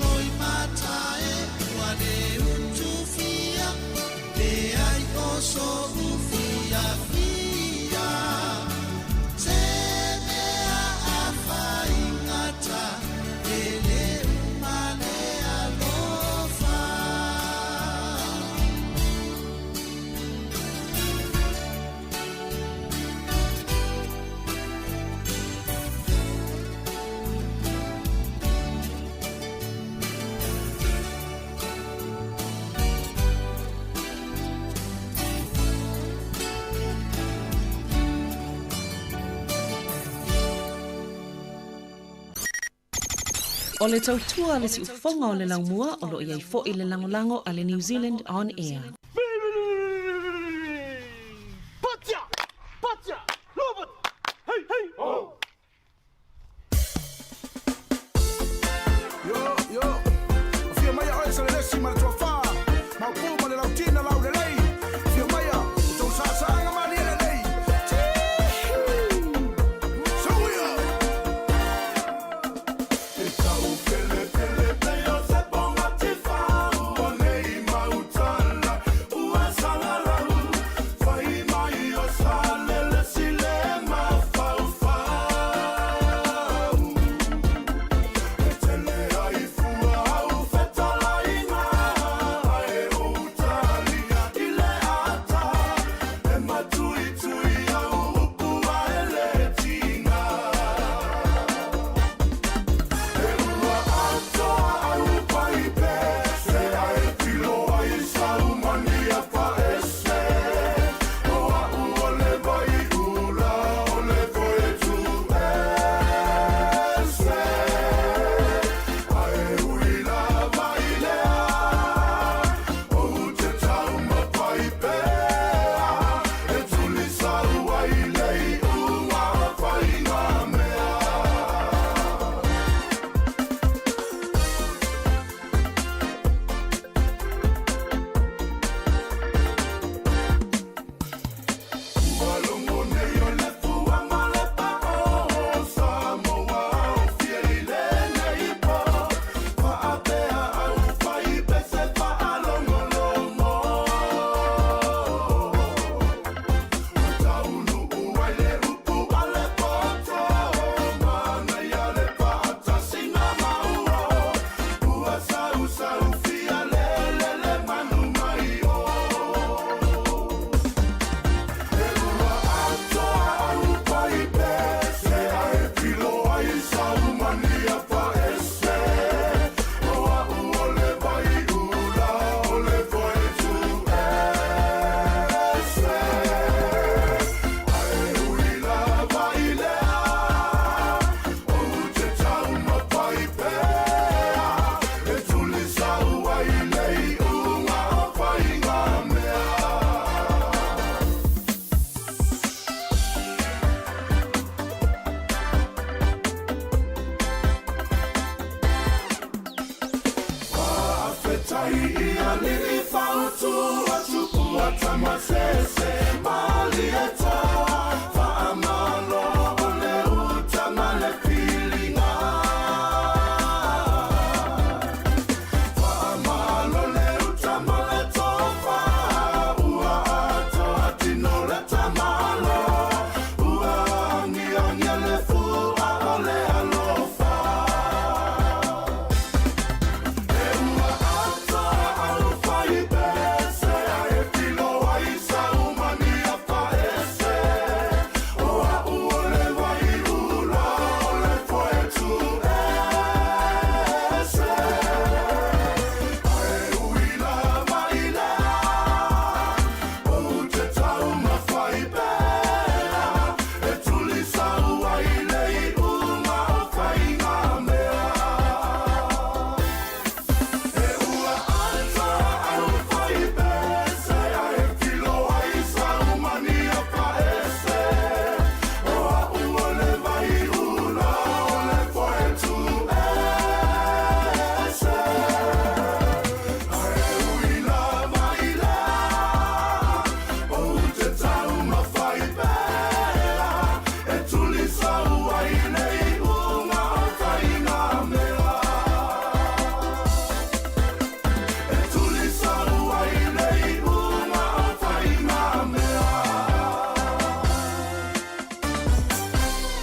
Loimata e ua le utufia leai o so'u fiafia se mea afaigata e lē uma le alofa. O le tautua le siufofoga o le laumua o loo iai fo'i le lagolago a le New Zealand On Air. Patia! Patia! Robert! Hey, hey! Oh! Yo, yo. O fia mai oe sa le lesi ma le tuafā. Maupu ma le lautina lau lelei. Fia mai o tou sa'asa'aga malie lelei. Suia! E tau pele pele pele o se ponga tifao. O nei mautala.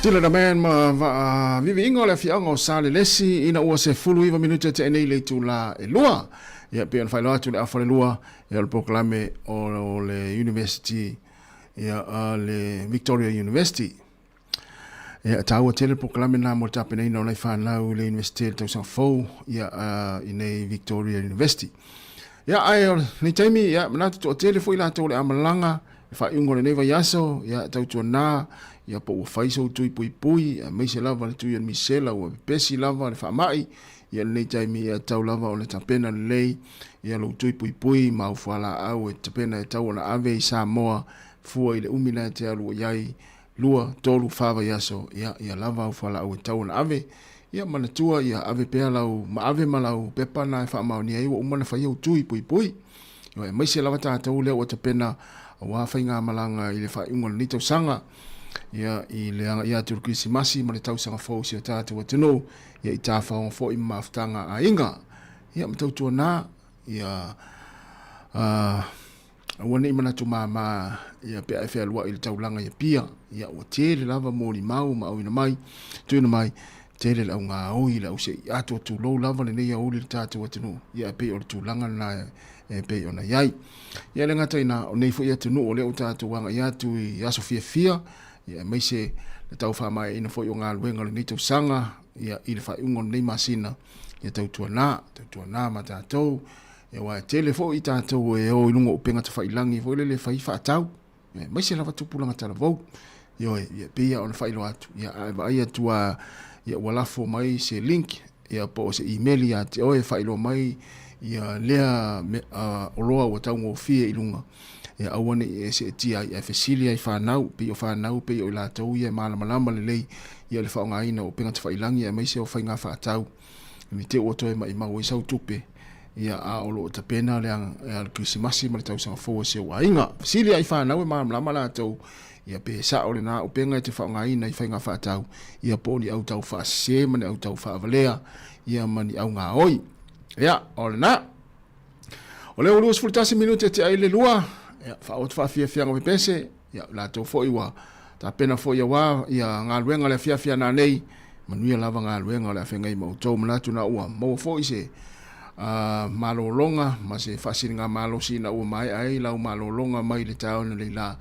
Tila da Man ma vaaviiviiga o le afiaga o Salelesi ina ua 19 minute tea nei le itulā e 2. Ia pei ona faailoa atu le afa le lua, ia o le polokalame o le University, ia a le Victoria University. Ia e tāua tele le polokalame lena mo le tapenaina o nai fanau i le University i le tausaga fou, ia i nei Victoria University. Ia ae o lenei taimi, ia manatu toatele foi latou o le a malaga i le faaiuga o lenei vaiaso, ia tautuana, ia po ua fai sou tui puipui, aemaise lava le tui o le misela ua pepesi lava le faamai, ia lenei taimi ia tatau lava ona tapena lelei ia lou tui puipui ma au fualaau e tapena e tau ona ave i Samoa fua i le umi la e te alu i ai 2, 3, 4 vaiaso, ia, ia lava au fualaau e tau ona ave. Ia manatua ia ave pea lau maave ma lau pepa na e faamaonia ai ua uma ona fai au tui puipui. Ia, aemaise lava tatou lea ua tapena aua faigamalaga i le faaiuga o lenei tausaga, ia, i le agaia atu o le Kerisimasi ma le tausaga fou i si o tatou atunuu, ia i tafaoga foi ma mafutaga a aiga. Ia, ma tautuana, ia, aua ne i manatu māmā ia pe a e fealuai i le taulaga i Apia, ia ua tele lava molimau ma auina mai, tuuina mai, tele le augaoi, le ause'i atoa tulou lava lenei aoauli i le tatou atunuu, ia e pei o le tulaga lena e pei ona i ai. Ia e le gata i ina, o nei foi atunuu o lea ua tatou agai atu i aso fiafia, ia aemaise le tau faamaeaina foi o galuega o lenei tausaga, ia i le faaiuga o lenei masina, ia tautuana, tautuana ma tatou, Ia aua e tele foi i tatou e o i luga o upega tafailagi foi lele e fai faatau, aemaise lava tupulaga talavou. Ioe, ia pei lava ona faailoa atu, ia a e vaai atu lava ia ua lafo mai se link ia po o se email ia te oe e faailoa mai ia lea oloa ua taugofie i luga, ia aua ne i e seetia ai, ae fesili ai i fanau, pei o fanau pei o i latou ia e malamalama lelei ia le faaaogaina o upega tafailagi aemaise o faiga faatau. I te ua toe maimau ai sau tupe, ia, a o lo o tapena le le Kerisimasi ma le tausaga fou a si ou aiga. Fesili ai fanau e malamalama latou, ia, pe sao lena upega e te faaaogaina i faiga faatau, ia, po o ni au tau faasese ma ni au tau faavalea, ia, ma ni au gaoi. Ia, o lena. O lea ua 21 minute te ai le lua, ia, faaoo atu faafiafiaga pepese, ia, latou foi ua tapena foi aua ia galuega le afiafi ana nei, manuia lava galuega o le a feagai ma outou. Manatu na ua maua foi se malologa ma se faasiliga malosi ina ua maea ai lau malologa mai le taeao nei la,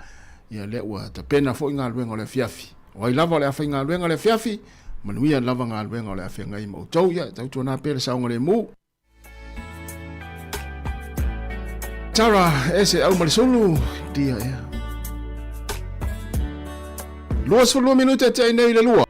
ia lea ua tapena foi galuega o le afiafi. O ai lava o le a faigaluega le afiafi, manuia lava galuega o le a feagai ma outou. Ia, tautuana pea le saogalemu. Tara, e se au ma le sulu, dia ea. 22 minute te ai nei le lua.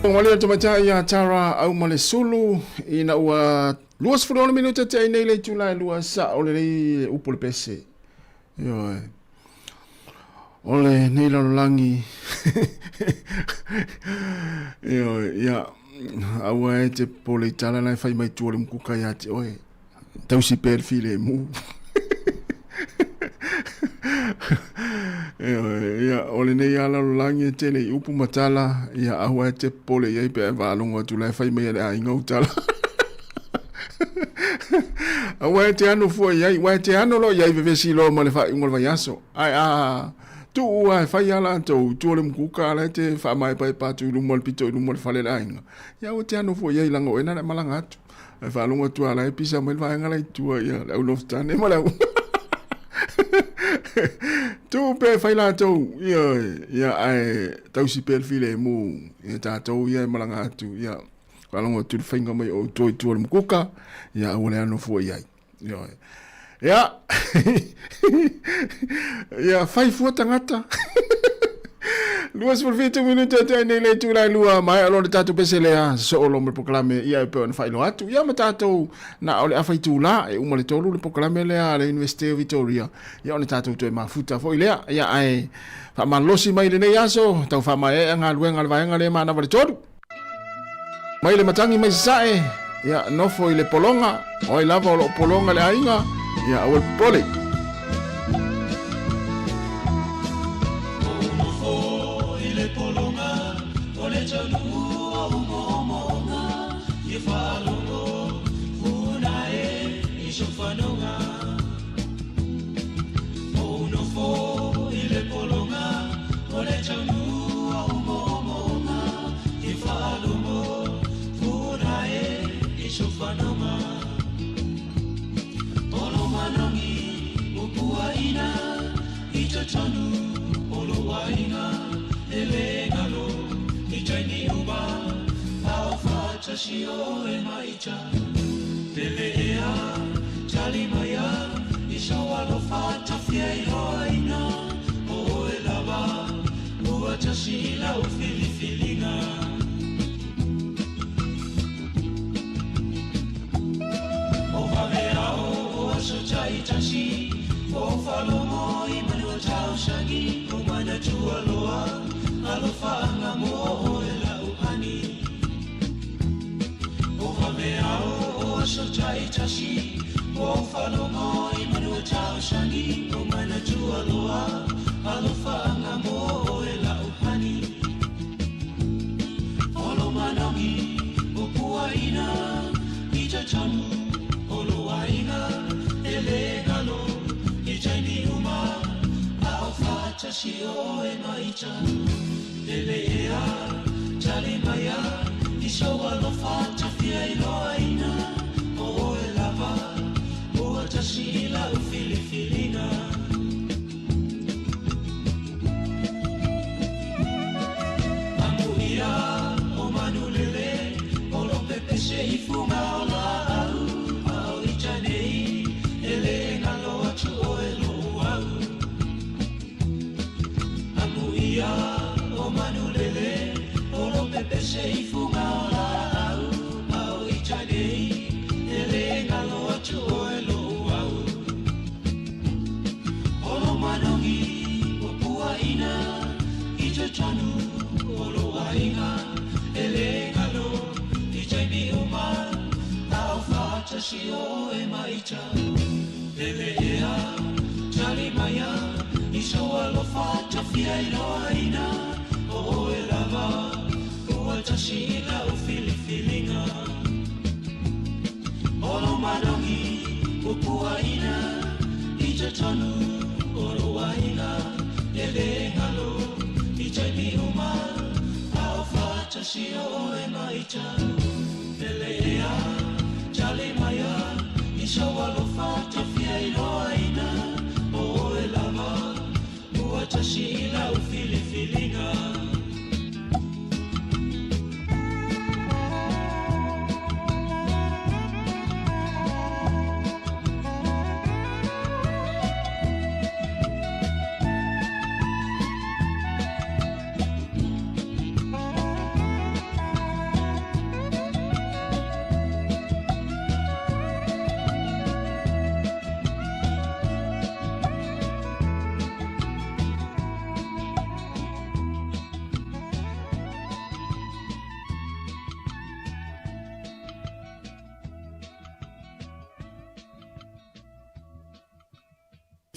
Malie le tamaitai ia Tara Aumalesulu ina ua 26 minute te ai nei le itula e lua sao lelei upu le pese. Ioe. O lenei lalolagi ioe, ia, aua e te popole i tala la e fai mai tua le mukuka ia te oe. Tausi pea le filemu. Ioe, ia, o lenei lava lalolagi e tele i upu ma tala, ia aua e te popole i ai pe a e faalogo atu la e fai mai e le aiga ou tala. Aua e te ano fua i ai, ua e te ano loa i ai vevesi loa ma le faaiuga o le vaiaso. Ae a tuu lava e fai a latou i tua o le mukuka a la e te faamaepaepa atu i luma o le pito i luma o le fale o le aiga, ia aua e te ano fua i ai leaga o oe na o le a malaga atu. Ae faalogo atu lava la e pisa mai le vaega la i tua ia le au nofotane ma le au tuu pea e fai latou, ioe, ia ae tausi pea le filemu ia tatou ia e malaga atu, ia faalogo atu i le faiga mai o outou i tua o le mukuka, ia aua le ano fua i ai. Ioe. Ia, ia fai fua tagata. 27 minute atu ai nei le itula e lua, maea loa le tatou pese lea, sosoo loa ma le polokalame, ia e pei ona faailoa atu. Ia ma tatou, na o le afa itula, e uma le tolu le polokalame lea a le University o Victoria, ia ona tatou toe mafuta foi lea. Ia ae faamalolosi mai lenei aso, tau faamaeaea galuega a le vaega lea e manava le tolu. Mai le matagi mai sasae, ia nofo i le pologa, o ai lava o lo o pologa le aiga, ia aua le popole.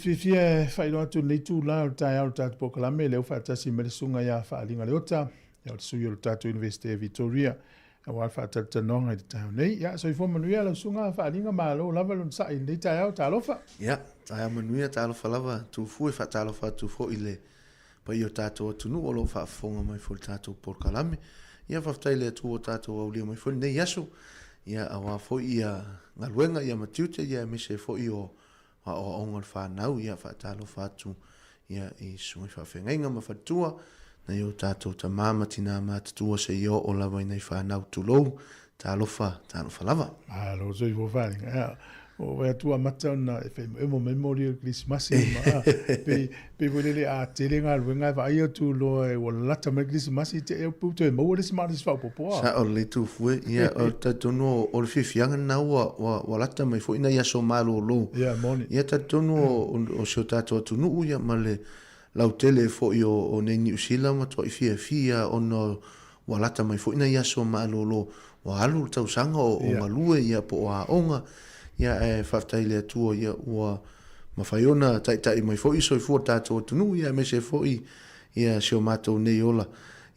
fiafia e faailoa atu i lenei itula o le taeao o le tatou polokalame, lea ua faatasi mai le Susuga ia Faaliga Leota, ia o le sui o le tatou Iunivesite o Vitoria, aua le faatalatalanoaga i le taeao nei. Ia, soifua manuia lau Susuga Faaliga, malo lava le onosai i lenei taeao, talofa! Ia, taeao manuia, talofa lava, Tufue, faatalofa atu foi i le paia o tatou atunuu o lo o faafofoga mai foi i le tatou polokalame. Ia, faafetai i le Atua ua tatou aulia mai foi lenei aso, ia, aua foi ia galuega ia ma tiute, ia, aemaise foi o aoaoga o le fanau. Ia, faatalofa atu ia i susuga i faafeagaiga ma faletua, nai o tatou tama ma tina matutua seia oo lava i nai fanau, tulou, talofa, talofa lava. Malo soifua faaliga. Ia, ua vaai atu ua amata ona e faimoemo mai moli o le Kerisimasi ma, a, pei, pei foi lele a tele galuega ae vaai atu loa ua lalata mai le Kerisimasi te i ua toe maua le isi malosi faaopoopo a. Sao lelei Tufue, ia o talitonu o, o le fiafiaga lena ua, ua, ua lata mai foi nai aso malolo. Ia, moni. Ia talitonu o, o, o si o tatou atunuu ia ma le lautele foi o, o nei Niu Sila ua matuai fiafia ona Ua lata mai foi nai aso malolo ua alu le tausaga o galue ia po o aoga, ia ae faafetai i le Atua ia ua mafai ona taitai mai foi soifua le tatou atunuu ia aemaise foi ia si o matou nei ola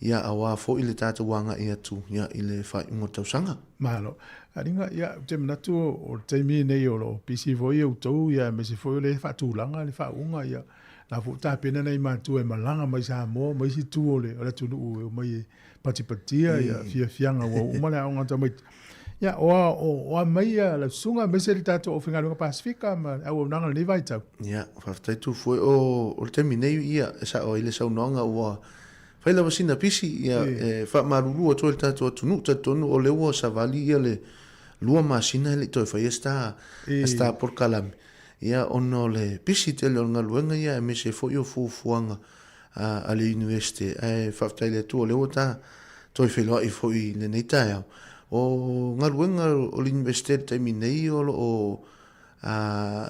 ia aua foi le tatou agai atu ia i le faaiuga o le tausaga. Malo. Aliga, ia, ou te manatu o le taimi lenei o lo o pisi foi outou ia aemaise foi o lea e faatulaga le faauuga ia La foi ua tapena nai matua e malaga mai Samoa ma isi itu o le atunuu e omai e patipatia ia fiafiaga ua uma le aoga a tamaiti. Ia, o a mai ia lau susuga aemaise le tatou aufaigaluega Pasefika ma le auaunaga i lenei vaitau. Ia, faafetai Tufue. O le taimi nei, ia, e sao ai le saunoaga ua fai lava sina pisi, ia, e faamalulu atu ai le tatou atunuu. Talitonu o lea ua savali ia le 2 masina e le i toe faia se ta polokalame. Ia, ona o le pisi tele o le galuega ia aemaise foi o fuafuaga a le Iunivesite, ae faafetai i le Atua o lea ua ta toe feiloai foi i lenei taeao. O galuega o le Iunivesite i le taimi nei o lo o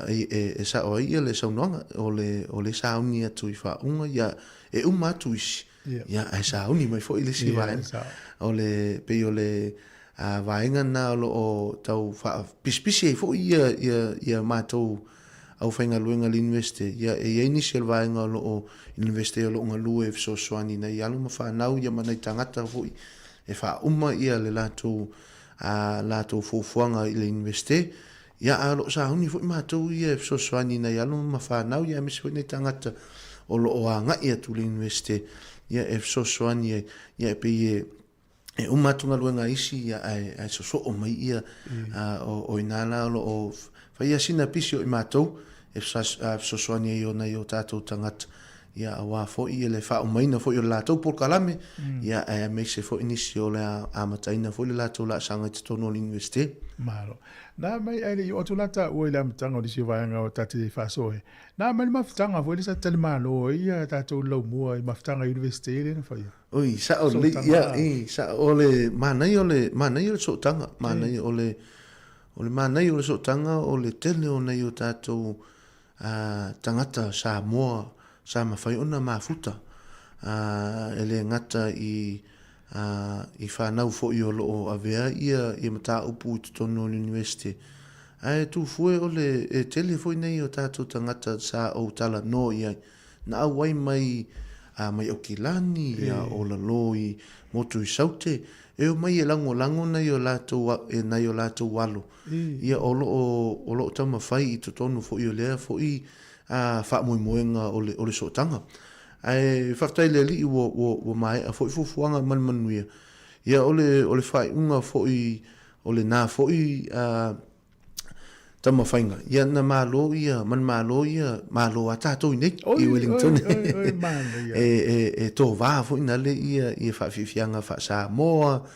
e sao ai le saunoaga, o le sauni atu i faauuga, ia e uma atu isi, ia ae sauni mai foi le isi vaega. O le, pei o le vaega lena o lo o tau faapisipisi ai foi ia, ia, ia matou aufaigaluega a le Iunivesite. Ia, e i ai nisi o le vaega o lo o Iunivesite o lo o galue e fesoasoani i nai alo ma fanau ia ma nai tagata foi e faauma ia le latou, a latou fuafuaga i le Iunivesite. Ia, a o lo o sauni foi matou ia e fesoasoani i nai alo ma fanau ia aemaise foi nai tagata o lo o agai atu i le Iunivesite ia e fesoasoani ai. Ia, e pei e e uma atu galuega a isi ia ae, ae sosoo mai ia o, o inā la o lo o fai ia sina pisi o i matou e fesoasoani ai o nai o tātou tagata ia aua foi ia le faaumaina foi o le latou polokalame ia ae aemaise foi nisi o le amataina foi le latou laasaga i totonu o le Iunivesite. Malo. Nā mai ae le i oo atu la taua i le amataga o nisi o vaega o ta te faasoa ai. Nā mai le mafutaga foi lea sa talimalo ai ia tatou i le laumua i mafutaga Iunivesite lea na faia. Oi, sao lelei, ia, i, sao, o le manaia o le, manaia o le sootaga, manaia o le, o le manaia o le sootaga o le tele o nai o tatou a, tagata Samoa sa mafai ona mafuta, a, e le gata i, a, i fanau foi o lo o avea ia, ia mataupu i totonu o le University, ae tufue o le, e tele foi nei o tatou tagata sa ou talanoa i ai, Na auai mai a mai Aukilani, ia o lalo i motu i Saute, e omai e lagolago nai o latou e nai o latou alo, ia o lo o o lo o taumafai i totonu foi o lea foi a faamoemoega o le o le sootaga. Ae faafetai i le Alii ua ua ua maea foi fuafuaga ma le manuia, ia o le o le faaiuga foi o lena foi a Tamafaiga, ia na malo ia, manumalo ia, malo a tatou i nei, i Wellington. E, e, e tōvā foi na le ia, ia whaafiafiaga wha-Samoa,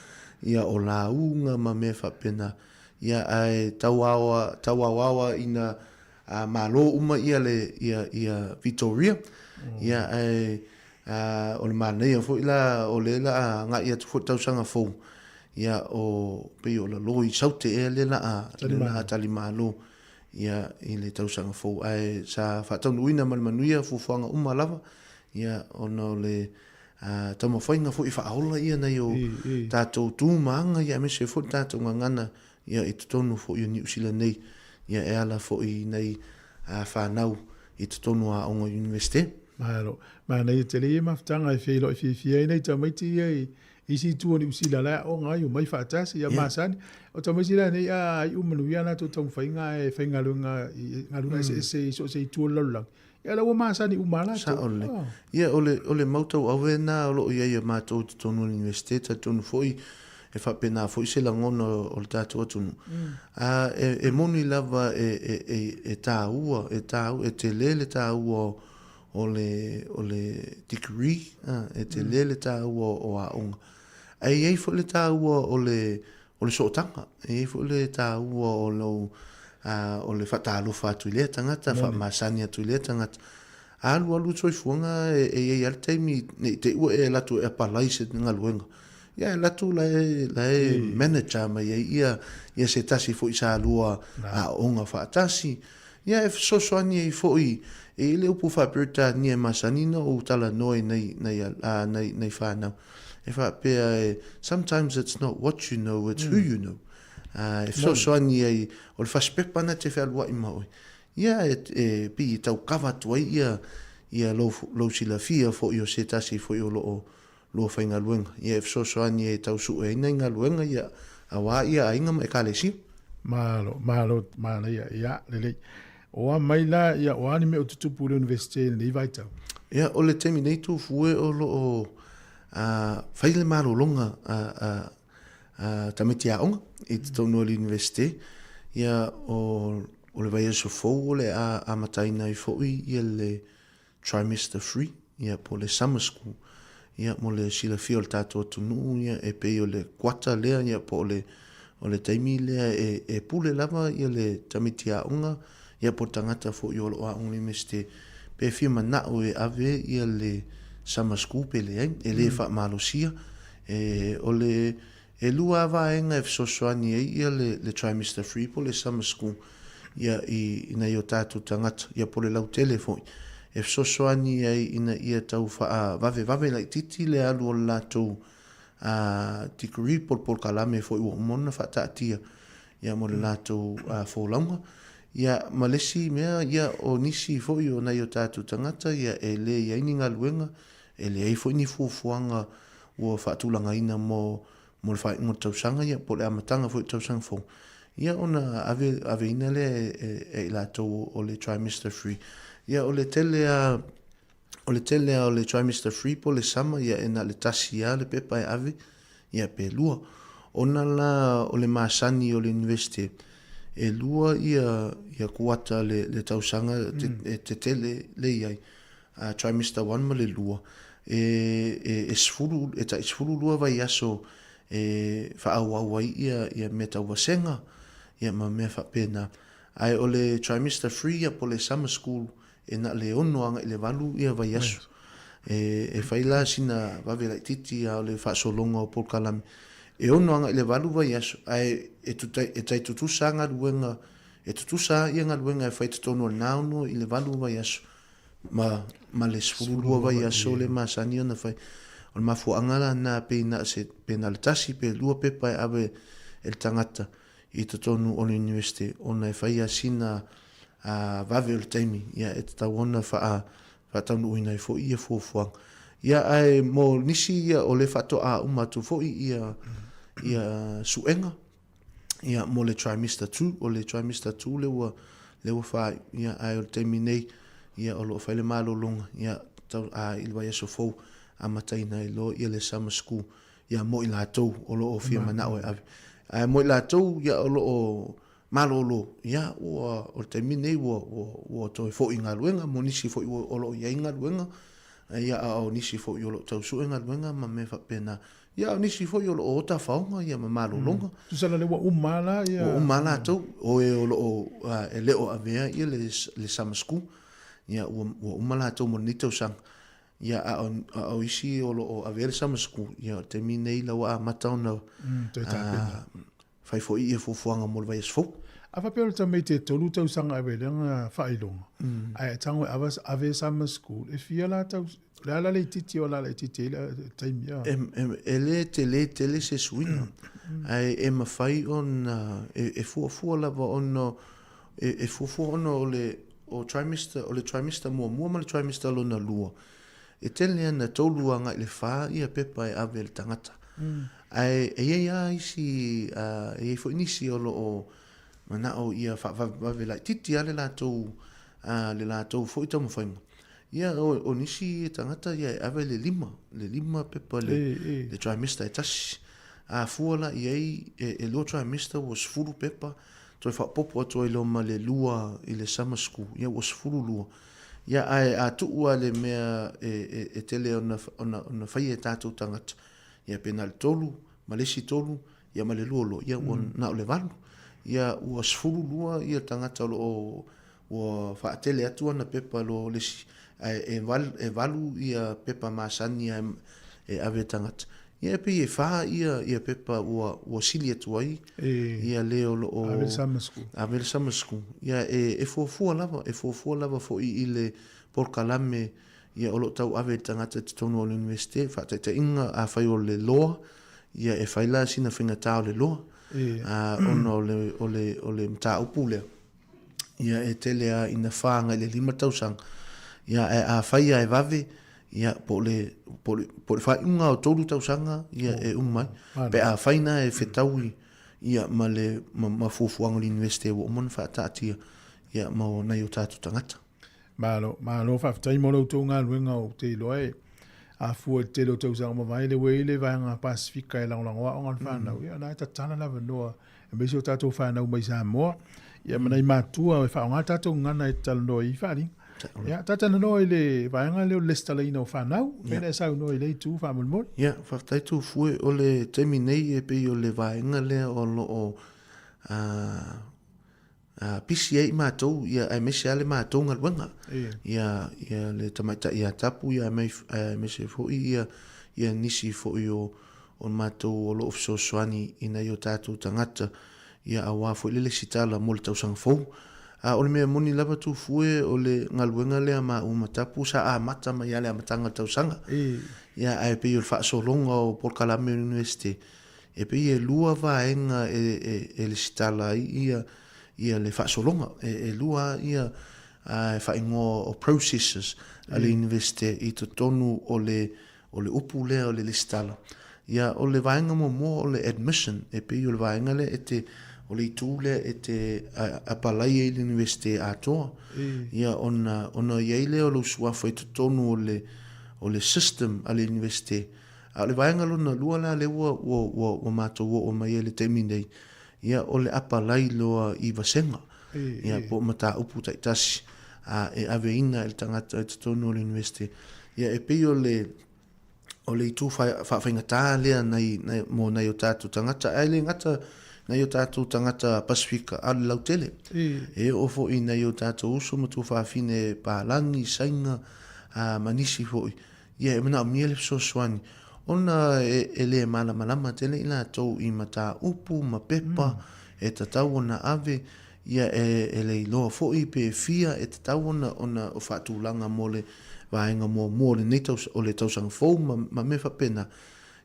ia o lauga ma mea whaapena. Ia ae tauaoa, tauaoaoa ina a, malo uma ia le, ia, ia Vitoria. Ia ae, a, o le manaia foi la, o le la a agai atu foi tausaga fou, Ia, o, pei o lalo i Saute ea lea la a, lea la a talimalo, ia, i le tausaga fou. Ae sa faataunuuina ma le manuia fuafuaga uma lava, ia, ona o le a, taumafaiga foi e faaola ia nai o tatou tu ma aga, ia, aemaise foi le tatou gagana, ia, i totonu foi o Niu Sila nei, ia, e ala foi i nai a, fanau, i totonu o aoga Iunivesite. Malo. Manaia tele ia mafutaga e feiloai fiafia ai nai tamaiti ia i isi itu o Niu Sila la e aoga ai, omai faatasi, ia masani. O tamaiti la nei a iu manuia a latou taumafaiga ae faigaluega i galuega eseese i so o se itu o le lalolagi, ia la ua masani uma lava latou. Sao lelei. Ia, o le, o le mau tauave lena o lo o i ai a matou i totonu o le Iunivesite, talitonu foi e faapena foi se lagona o le tatou atunuu. A, e, e moni lava e, e, e, e taua, e taua, e tele le taua o, o le, o le degree, a, e tele le taua o aoga. Ae i ai foi le taua o le, o le sootaga, e i ai foi le taua o lou, a, o le faatalofa atu i lea tagata, faamasani atu i lea tagata. A alualu le soifuaga, e, e i ai lava le taimi ne i te i ua e alu atu e apalai se galuega, ia e alu atu la e, la e manager mai ai ia, ia se tasi foi sa lua aooga faatasi. Ia e fesoasoani ai foi, e i ai le upu faa-Peretania e masani ona ou talanoa i nai, nai, a, nai, nai fanau, e faapea e, sometimes it's not what you know, it's who you know. A, e fesoasoani ai, o le fasipepa na te fealuai ma oe, ia e, e pei e tau kava atu ai ia, ia lou, lou silafia foi o se tasi foi o lo o lua faigaluega, ia e fesoasoani e tau sue ai nai galuega ia aua ia aiga ma ekalesia. Malo, malo, manaia, ia, lelei. O a mai la, ia, o a ni mea o tutupu i le Universite i lenei vaitau? Ia, o le taimi nei Tufue o lo o fai le malologa a, a, a tamaiti aoga i totonu o le Universite, ia, o, o le vaiaso fou o le a amataina ai foi ia le trimester free, ia, po o le summer school, ia, mo le silafia o le tatou atunuu, ia, e pei o le kuata lea, ia, po o le, o le taimi lea e, e pule lava ia le tamaiti aoga, ia, po o le tagata foi o lo o aoga i le Iunivesite, pe fia manao e ave ia le summer school pe leai, e le faamalosia, e, o le, E lua lava vaega e fesoasoani ai ia le, le trimester free po o le summer school ia i, i nai o tatou tagata, ia po o le lautele foi. E fesoasoani ai ina ia tau faavavevave laitiiti le alu o le latou a, degree po o le polokalame foi ua uma ona faataatia ia mo le latou a, folauga. Ia, ma le isi mea, ia, o nisi foi o nai o tatou tagata, ia, e le i ai ni galuega, E leai foi ni fuafuaga ua faatulagaina mo mo le faaiuga o le tausaga ia po o le amataga foi o le tausaga fou, ia ona ave aveina lea e e e i latou o le trimester free. Ia o le tele a o le tele a o le trimester free po o le summer ia e na o le tasi lava le pepa e ave ia pe lua. Ona la o le masani o le Universite e lua ia ia kuata le le tausaga e tetele le i ai. Trimester one ma le lua, e, e, e sefulu, e tai 12 vaiaso e faaauau ai ia, ia mea tau vasega, ia ma mea faapena. Ae o le trimester three ia po o le summer school, e na o le ono agai i le valu ia vaiaso. E, e fai la sina vave laitiiti a o le faasologa o polokalame. E ono agai i le valu vaiaso, ae e, tutai, e tai tutusa galuega, e tutusa ia galuega e fai i totonu o lena ono i le valu vaiaso. ma, ma le 12 vaiaso le masani ona fai. O le mafuaaga la lena pei na o se, pe na o le tasi pe lua pepa e ave e le tagata i totonu o le Universite ona e fai a sina a vave o le taimi, ia e tatau ona faa, faataunuuina ai foi ia fuafuaga. Ia ae mo nisi ia o le faatoa uma atu foi ia, ia suega, ia, mo le trimester 2, o le trimester 2 lea ua, lea ua faaiu, ia, ae o le taimi nei, ia, o lo o fai le malologa, ia, tau, a, i le vaiaso fou, amataina ai loa ia le summer school, ia, mo i latou o lo o fia manao e ave. Ae mo i latou, ia, o lo o malolo, ia, ua, o le taimi nei, ua, ua, ua toe foi i galuega, mo nisi foi ua, o lo o i ai galuega, ia, a o nisi foi o lo o tau sue galuega ma mea faapena. Ia, a o nisi foi o lo o ota faoga ia ma malologa. Tusa la lea ua uma la ia. Ua uma latou, o e o lo o e le o avea ia le, le summer school. Ia, ua, ua uma latou mo lenei tausaga. Ia, a o, a o isi o lo o avea le summer school, ia, o le taimi nei la ua amata ona, toe tapena. Fai foi ia fuafuaga mo le vaiaso fou. A faapea o le tamaiti e tolu tausaga e wele nga faailoga, ae e tago e ava, ave summer school, e fia la tau, o le a la le itiiti o la la itiiti ai le taimi a? E, e, e le tele tele se suiga, ae e mafai ona, e, e fuafua lava ona, e, e fuafua ona o le, o trimester, o le trimester muamua ma le trimester lona lua, e tele ana tolu agai le fa ia pepa e ave e le tagata. Ae e i ai lava isi, e i ai foi nisi o lo o manao ia faavavevave laitiiti lava le latou, le latou foi taumafaiga. Ia, o nisi tagata ia e ave le lima, le lima pepa le, le trimester e tasi. A fua la i ai, e lua trimester ua 10 pepa, toe faaopoopo atu ai loa ma le lua i le summer school, ia ua 12. Ia, ae a tuu lava le mea e tele ona faia e tatou tagata, ia pe na o le tolu ma le isi tolu, ia ma le lua loa, ia ua na o le valu. Ia ua 12 ia tagata o lo o ua faatele atu ana pepa loa o le isi, ae e valu ia pepa masani e ave e tagata. Ia e pei e fa ia pepa ua sili atu ai ia le o lo o ave le summer school. Ave le summer school. Ia e fuafua lava, e fuafua lava foi i le polokalame ia o lo o tauave e le tagata i totonu o le Iunivesite, faataitaiga afai o le loa, ia e fai la sina faigata o le loa, ona o le mataupu lea. Ia e tele lava ina fa agai i le 5 tausaga. Ia ae afai lava e vave, ia po o le, po o le, po o le faaiuga o 3 tausaga ia e uma ai. Pe afai na e fetaui ia ma le ma fuafuaga o le Iunivesite ua uma ona faataatia ia mo nai o tatou tagata. Malo, malo faafetai mo la outou galuega ou te iloa e afua i le tele o tausaga mavae lea ua i ai le vaega Pasefika e lagolago aoga a le fanau, ia o la e tatala le avanoa aemaise o tatou fanau mai Samoa, ia ma nai matua e faaaoga tatou gagana e talanoa i faaaliga. Ia, ta talanoa i le vaega lea o le lesitalaina o fanau, pei ona e saunoa i lea itu faamolemole. Ia, faafetai Tufue, o le taimi nei e pei o le vaega lea o lo o pisi ai matou ia aemaise lava le matou galuega ia ia le tamaitai ia Tapu ia aemaise foi ia ia nisi foi o o matou o lo o fesoasoani i nai o tatou tagata ia aua foi le lesitala mo le tausaga fou. A o le mea moni lava Tufue o le galuega lea maua ma Tapu sa amata mai lava i le amataga o le tausaga. Ia ae pei o le faasologa o polokalame o le Iunivesite E pei e lua vaega e lesitala ai ia ia le faasologa. E lua ia faaigoa o processes a le Iunivesite i totonu o le o le upu lea o le lesitala. Ia o le vaega muamua o le admission, e pei o le vaega lea e te o le itu lea e te apalai ai le Iunivesite atoa. Ia ona ona i ai lea o lou suafa i totonu o le o le system a le Iunivesite. A o le vaega lona lua la lea ua, ua, ua, ua matou oo mai ai i le taimi nei, ia, o le apalai loa i vasega, ia, po o mataupu taitasi, a, e aveina e le tagata i totonu o le Iunivesite. Ia, e pei o le, o le itu faafaigata lea nai, nai, mo nai o tatou tagata, ae le gata nai o tatou tagata Pasifika, a o le lautele. E oo foi i nai o tatou uso ma tuafafine palagi, Saina, a, ma nisi foi. Ia, e manaomia le fesoasoani ona e le malamalama tele i latou i mataupu ma pepa e tatau ona ave, ia e le iloa foi pe fia e tatau ona faatulaga mo le vaega muamua o lenei o le tausaga fou ma mea faapena.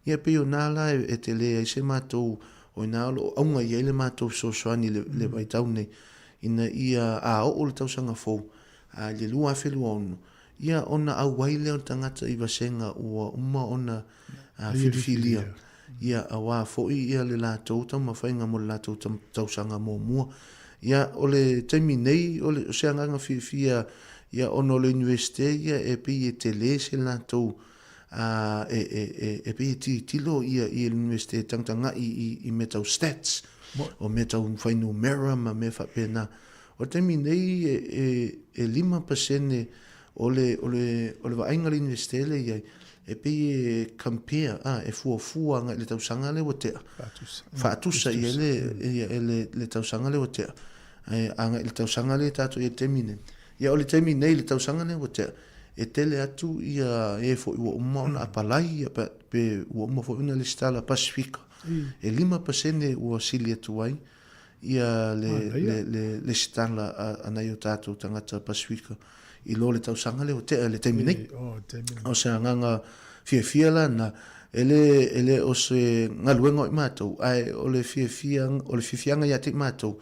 Ia e pei o na la e tele ai se matou, o i ina o lo o auga i ai le matou fesoasoani i le vaitau nei, ina ia a oo le tausaga fou, i le 2026, Ia ona auai lea o le tagata i vasega ua uma ona filifilia, ia auā foi ia le latou taumafaiga mo le latou tausaga muamua. Ia o le taimi nei o le se agaga fiafia ia ona o le Iunivesite ia e pei e tele se latou e pei e tilotilo ia le Iunivesite e tagatagai i mea tau stats, o mea tau fuainumera ma mea faapena. O le taimi nei e 5% o le o le vaaiga a le Iunivesite lea e i ai, e pei e compare, a, e fuafua agai i le tausaga lea ua tea. Faatusa i ai le le tausaga lea ua tea, agai i le tausaga lea tatou i ai i le taimi nei. Ia o le taimi nei i le tausaga lea ua tea, e tele atu ia e foi ua uma ona apalai ia pe ua uma foi ona lesitala Pasifika. E 5% ua sili atu ai ia le, le, le lesitala a nai o tatou tagata Pasifika i lo le tausaga lea ua tea i le taimi nei. O se agaga fiafia la na, e le, e le o se galuega o i matou, ae o le fiafia, o le fiafiaga ia te i matou,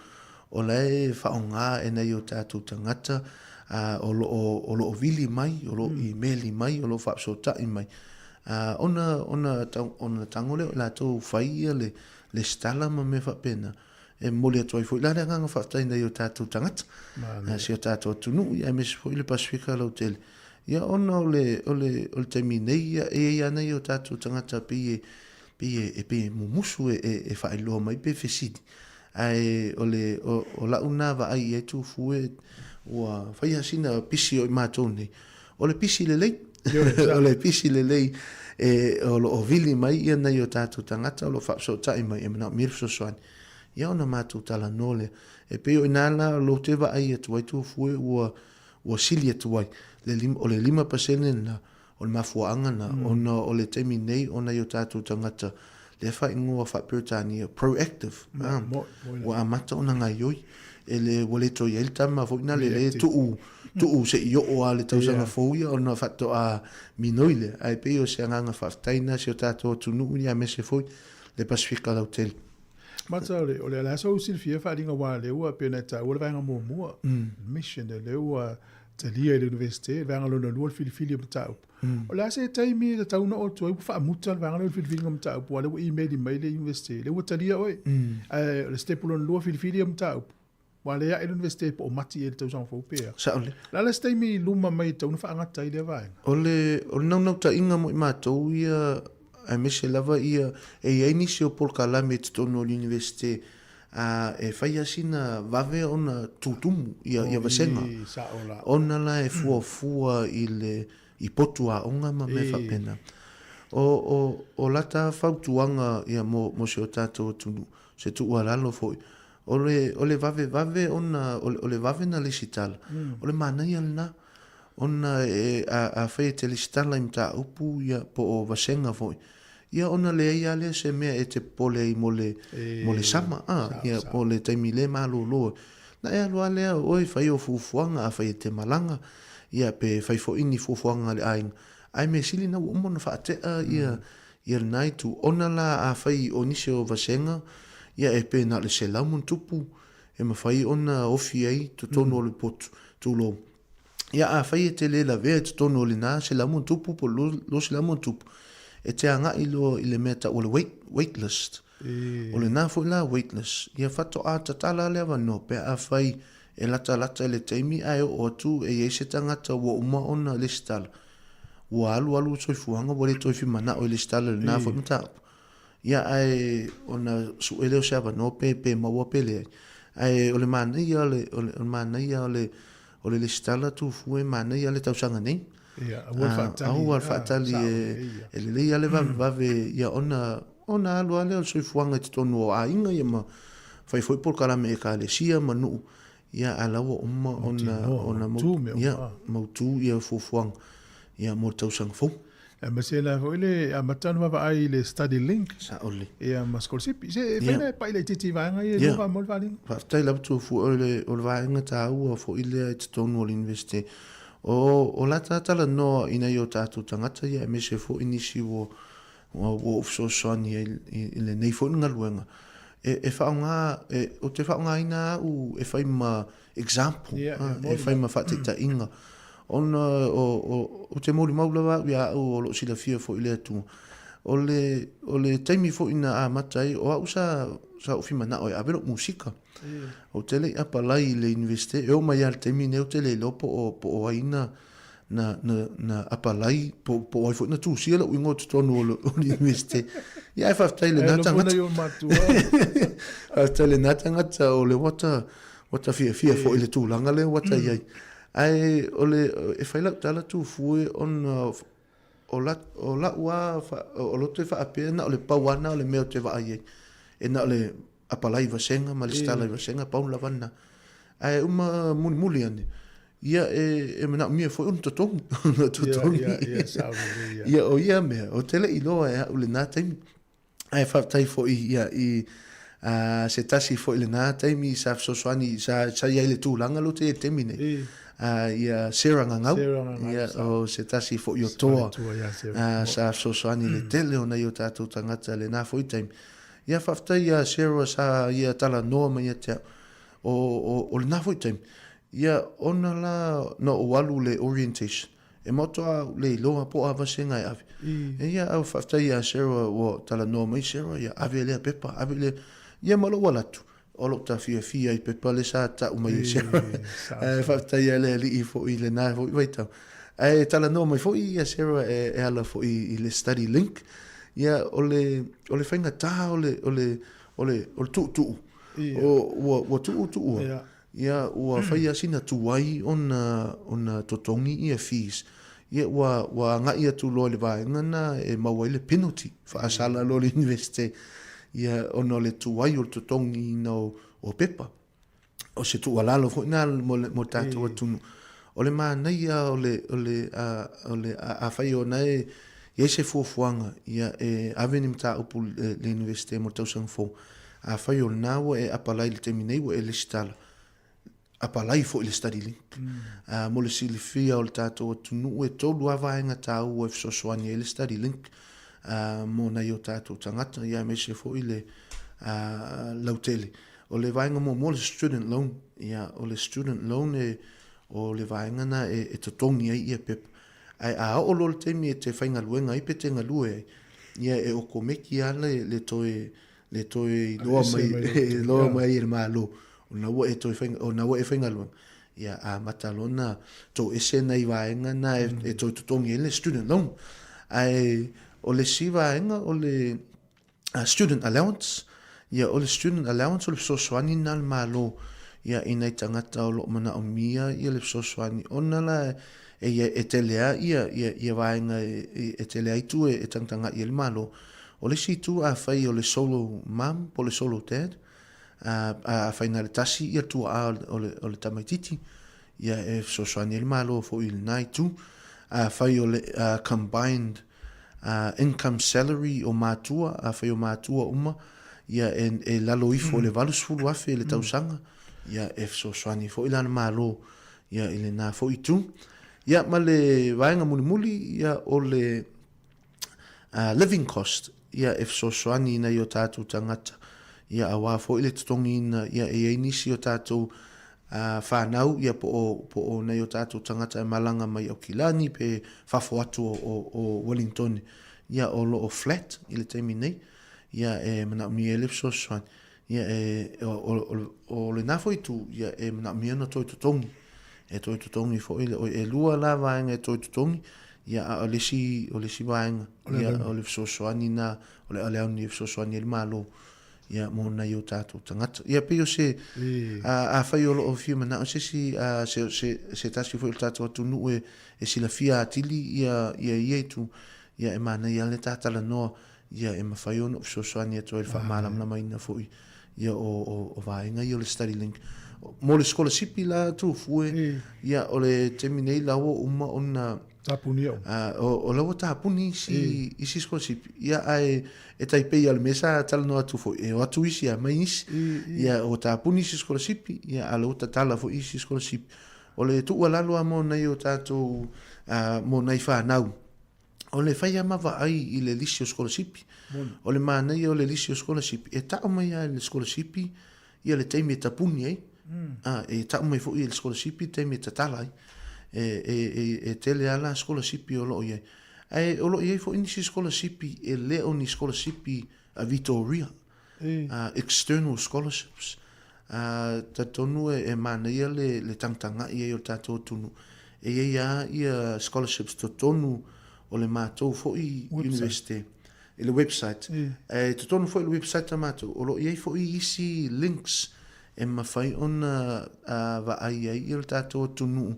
o la e faaaoga e nai o tatou tagata a o lo o o lo o vili mai, o lo o imeli mai, o lo o faafesootai mai, a ona ona ona tago lea o i latou fai ia le lesitala ma mea faapena. E momoli atu ai foi la le agaga faafetai i nai o tatou tagata, si o tatou atunuu, ia aemaise foi le Pasefika lautele. Ia ona o le, o le, o le taimi nei, ia, e i ai lava nai o tatou tagata pei e, pei e, e pei e mumusu e, e, e faailoa mai pe fesili. Ae o le, o, o lau na vaai i ai Tufue, ua fai lava sina pisi o i matou nei. O le pisi lelei, o le pisi lelei e, o lo o vili mai ia nai o tatou tagata o lo o faafesootai mai e manaomia le fesoasoani. Ia ona matou talanoa lea. E pei o i ina la lou te vaai atu ai Tufue ua, ua sili atu ai le lima, o le 5% lena o le mafuaaga lena ona o le taimi nei o nai o tatou tagata lea faaigoa faa-Peretania proactive, a, ua amata ona gaoioi. E le, ua le toe i ai le tama foi na le le tuu, tuu se i oo lava le tausaga fou ia ona faatoa minoi lea. Ae pei o se agaga faafetai lena i si o tatou atunuu ia aemaise foi le Pasefika lautele. Mata, o le, o le a sa ou silafia faaaliga aua o lea ua pei ona e taua le vaega muamua, admission, o lea ua talia i le Iunivesite, le vaega lona lua o le filifili o mataupu. O le a se taimi e tatau ona oo atu ai ua faamuta le vaega lea o le filifiliga o mataupu aua o lea ua email mai le Iunivesite, lea ua talia oe. Ae o le step lona lua filifili o mataupu, aua o lea e ae le Iunivesite po o mati i ai le tausaga fou pe a. Sao lelei. O le a la se taimi i luma mai e tatau ona faagata ai lea vaega? O le, o le naunautaiga mo i matou ia, aemaise lava ia, e i ai nisi o polokalame i totonu o le Iunivesite A e fai lava sina vave ona tutumu ia, ia vasega. Ona la e fuafua i le i potu aoga ma mea faapena. O, o, o lata fautuaga ia mo, mo si o tatou atunuu, se tuualalo foi, o le, o le vavevave ona, o le, o le vave na lesitala, o le manaia lena. Ona e, a, afai e te lesitala i mataupu ia, po o vasega foi, Ia ona leai lava lea se mea e te popole ai mo le, mo le sama, a, ia, po o le taimi le malolo. Na e alu lava lea o oe fai o fuafuaga, afai e te malaga, ia, pe fai foi ni fuafuaga a le aiga. Ae mea sili na ua uma ona faatea ia, ia lena itu. Ona la afai o nisi o vasega, ia e pe na o le 100+ e mafai ona ofi ai totonu o le potu, tulou. Ia, afai e te le lavea i totonu o lena 100+ po o le 200+, e te agai loa i le mea tau o le wait, wait list. O lena foi la wait list, ia faatoa tatala le avanoa pe afai e latalata i le taimi ae oo atu e i ai se tagata ua uma ona lesitala, ua alualu le soifuaga ua le toe fimanao e lesitala i lena foi mataupu. Ia, ae ona sue lea o se avanoa pe, pe maua pe leai. Ae o le manaia o le, o le, o le manaia o le, o le lesitala Tufue, manaia le tausaga nei. Ia, aua le faatali. Aua le faatali e, e lelei lava le vavevave, ia ona, ona alu lava lea o le soifuaga i totonu o aiga ia ma fai foi polokalame ekalesia ma nuu, ia a la ua uma ona, ona ia, mautu ia fuafuaga ia mo le tausaga fou. Aemaise la foi le amata ona vaavaai i le study link. Sao lelei. Ia ma sikolasipi. Se e fai na e pai laitiiti i vaega ia e lua mo le faaaliga. Faafetai lava Tuafu, o le, o le vaega taua foi lea i totonu o le Iunivesite. O, o la ta talanoa i nai o tatou tagata ia aemaise foi nisi ua, ua, ua ou fesoasoani ai i, i lenei foi galuega. E, e faaaoga, e, ou te faaaogaina au e fai ma example, e fai ma faataitaiga, ona ou te molimau lava au ia au o lo o silafia foi i le Atua. O le, o le taimi foi na amata ai, o au sa, sa ou fimanao e ave lou musika. Ou te le i apalai i le Iunivesite, e oo mai lava i le taimi nei ou te le iloa po o, po o ai na, na, na, na apalai, po, po o ai foi na tusia lou igoa i totonu o le, o le Iunivesite. Ia ae faafetai i lena tagata. Faafetai i lena tagata o le ua ta, Ua ta fiafia foi i le tulaga lea ua ta i ai. Ae o le, e fai lau tala Tufue ona o la, o la'u lava, o loto e faapea na o le pau lava na o le mea ou te vaai ai. E na o le apalai vasega ma lesitala i vasega, pau lava lena. Ae uma mulimuli ane, ia e, e manaomia foi ona totogi, ona totogi. Ia o ia mea, ou te le i iloa e a'u lena taimi. Ae faafetai foi ia i a se tasi foi lena taimi sa fesoasoani sa sa i ai le tulaga lea ou te i ai i le taimi nei. A ia Sarah Gagau ia o se tasi foi o toa a sa fesoasoani i le tele o nai o tatou tagata i lena foi taimi. Ia faafetai ia Sarah sa ia talanoa mai ia te au. O, o, o lenā foi taimi, ia, ona la na ou alu i le orientation, e maoto a au le iloa po o a vasega e ave. E ia, au faafetai ia Sarah ua talanoa mai Sarah, ia ave lea pepa, ave lea. Ia ma lou alu atu, o lou tafiafia i pepa lea sa tau mai e Sarah. Ae faafetai ia le Alii foi i lenā foi vaitau. Ae talanoa mai foi ia Sarah e, e ala foi i le study link. Ia, o le, o le faigata o le, o le, o le, o le tuutuu. O, ua, ua tuutuua. Ia. Ia, ua fai lava sina tuai ona, ona totogi ia fees. Ia, ua, ua agai atu loa i le vaega lena e maua ai le penalty, faasala loa le Universite, ia, ona o le tuai o le totogiina o, o pepa. O se tuualalo foi lena mo le, mo le tatou atunuu. O le manaia o le, o le, a, o le, a, afai o na e i ai se fuafuaga, ia, e ave ni mataupu i le Universite mo le tausaga fou, Afai o lena ua e apalai i le taimi nei ua e lesitala, apalai foi i le study link. Mm. Mo le silafia o le tatou atunuu e tolu lava vaega taua e fesoasoani ai le study link mo nai o tatou tagata, ia aemaise foi le lautele. O le vaega muamua o le student loan, ia o le student loan e, o le vaega na e, e totogi ai ia pepa. Ae a oo loa le taimi e te faigaluega ai pe te galue ai, ia e okomeki lava le, le toe le toe iloa mai, iloa mai e le Malo, ona ua e toe fai, ona ua e faigaluega, ia amata loa ona toese nai vaega na e, e toe totogi ai le student loan. Ae o le isi vaega o le student allowance, ia o le student allowance o le fesoasoani lena a le Malo ia i nai tagata o lo o manaomia ia le fesoasoani ona la e, ia, e tele lava ia, ia, ia vaega e, e tele ai itu e, e tagatagai ai le Malo. O le isi itu afai o le solo mum po o le solo dad, afai na o le tasi ia tuaa o le, o le tamaititi, ia e fesoasoani ai le Malo foi i lena itu. Afai o le uh, combined uh, income salary o matua, afai o matua uma, ia e, e lalo ifo mm. le 80,000 i le tausaga, ia e fesoasoani foi la le Malo ia i lena foi itu. Ia ma le vaega mulimuli, ia o le living cost, ia e fesoasoani i nai o tātou tagata, ia auā foi le totogiina, ia e i ai nisi o tātou whānau, ia po o, po o nai o tātou tagata e malanga mai Aukilani pe fafo atu o, o, o Wellington, ia o lo o flat i le taimi nei, ia e manaomia ai le fesoasoani. Ia e, o, o, o, o lenā foi itu, ia e manaomia ona toe totogi. E toe totogi foi le, e lua la vaega e toe totogi, ia a o le isi, o le isi vaega, ia o le fesoasoani nā, o le alauni e fesoasoani ai le Malo, ia mo nai o tātou tagata. Ia pei o se, a, afai o lo o fia manao se isi, a, se, se, se tasi foi o le tātou atunuu e, e silafia atili ia, ia ia itu, ia e manaia lava le tā talanoa ia e mafai ona ou fesoasoani atu ai i le faamalamalamaina foi ia o, o, o vaega ia o le study link. Mo le sikolasipi la Tufue, ia o le taimi nei la ua uma ona Tapuni au. O, o la ua tapuni isi, isi sikolasipi. Ia ae e tai pei o le mea sa talanoa atu foi, e o atu isi a mai isi. Ia ua tapuni isi sikolasipi, ia a la ua tatala foi isi sikolasipi. O le tuualalo lava mo nai o tatou, mo nai fanau, O le fai lava ma vaai i le lisi o sikolasipi. O le manaia o le lisi o sikolasipi, e tau mai lava e le sikolasipi ia le taimi e tapuni ai, a, e tau mai foi e le sikolasipi le taimi e tatala ai. E, e, e, e tele lava la sikolasipi o lo o i ai. Ae o lo o i ai foi nisi sikolasipi e le o ni sikolasipi a Vitoria, external scholarships. Talitonu e manaia le tagatagai ai o le tatou atunuu, e i ai lava ia scholarships totonu o le matou foi Universite i le website. E totonu foi i le website a matou, o lo o i ai foi isi links e mafai ona vaai ai le tatou atunuu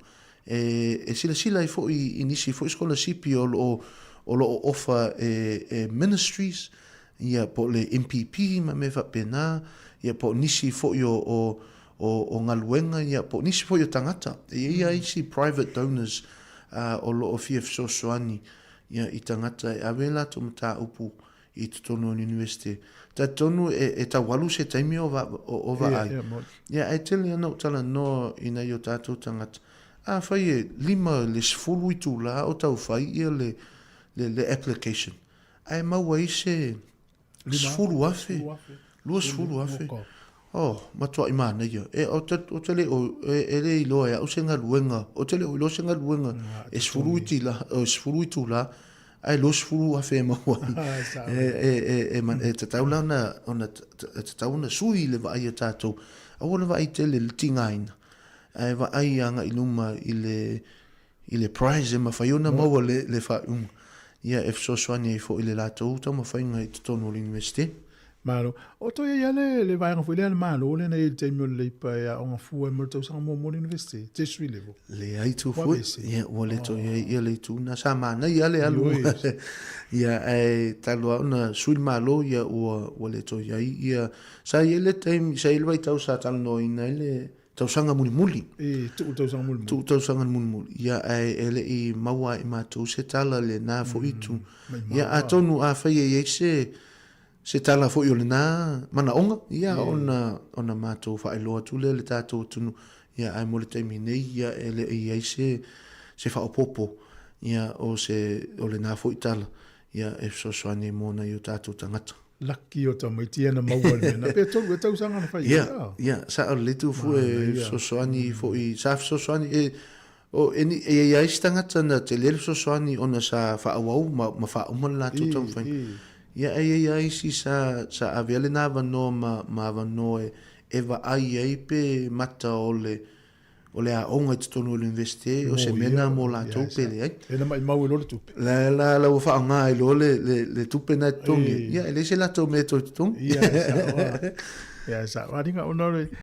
e silasila ai foi i nisi foi sikolasipi o lo o ofa e ministries, ia po o le MPP ma mea faapena, ia po o nisi foi o, o, o, o galuega, ia po o nisi foi o tagata. E i ai lava isi private donors o lo o fia fesoasoani ia i tagata e ave latou mataupu i totonu o le Universite. Talitonu e, e tau alu se taimi o, va, o, o vaai. Ia, ae tele ana ou talanoa i nai o tatou tagata. Afai e 5 i le 10 itulā o tau fai ia le, le, le application, Ae maua ai se 10,000, 20,000. Oh, matuaʻi manaia. E, o te, o te le o, e, e le iloa e au se galuega, o te le o iloa se galuega e sefulu itila, o sefulu itula, ae 20,000 e maua ai. E, e, e, e, e tatau la ona, ona, e tatau ona sui le vaai a tātou. Aua le vaai tele i le tigaina, ae vaai agai i luma i le, i le prize e mafai ona maua le, le faaiuga, ia e fesoasoani ai foi i le latou taumafaiga i totonu o le Iunivesite. Malo. O toe i ai le, le vaega foi lea a le Malo lea na i ai i le taimi o le Leipa e aoga fua ai mo le tausaga muamua o le Iunivesite, tertiary level. Leai tu Ua foi. vese. Ia, ua le toe i ai ia le itu lena. Sa manaia le alu. Ioe. Ia, ae talu lava ona sui le Malo, ia ua, ua le toe i ai ia. Sa i ai le taimi, sa i ai le vaitau sa talanoaina ai le, tausaga mulimuli. E, tuu tausaga mulimuli. Tuu tausaga mulimuli. Ia, ae e le i maua e matou se tala lena foi itu. Ia, atonu afai e i ai se, se tala foi o lena manaoga, ia, ona, ona matou faailoa atu lea i le tatou atunuu. Ia, ae mo le taimi nei, ia, e le i i ai se, se faaopoopo, ia, o se, o lena foi tala, ia, e fesoasoani ai mo nai o tatou tagata. Laki o tamaiti ia na maua le mea na. Pe tolu ea tausaga na fai ai. Ia, ia, sao lelei tu fua e fesoasoani foi, sa fesoasoani e, o, e, e i ai isi tagata na tele le fesoasoani ona sa faaauau ma, ma faauma le latou taumafaiga. Ia, ae i ai isi sa, sa avea lena avanoa ma, ma avanoa e, e vaai ai pe mata o le, o le aoga i totonu o le Universite, o se mea lena mo latou pe leai. E na maimau ai loa le tupe. La la la ua faaaoga ai loa le, le, le tupe na e totogi. Ia, e leai se latou mea e toe totogi. Ia, e sao. Ia, e sao. Aliga, ona o le...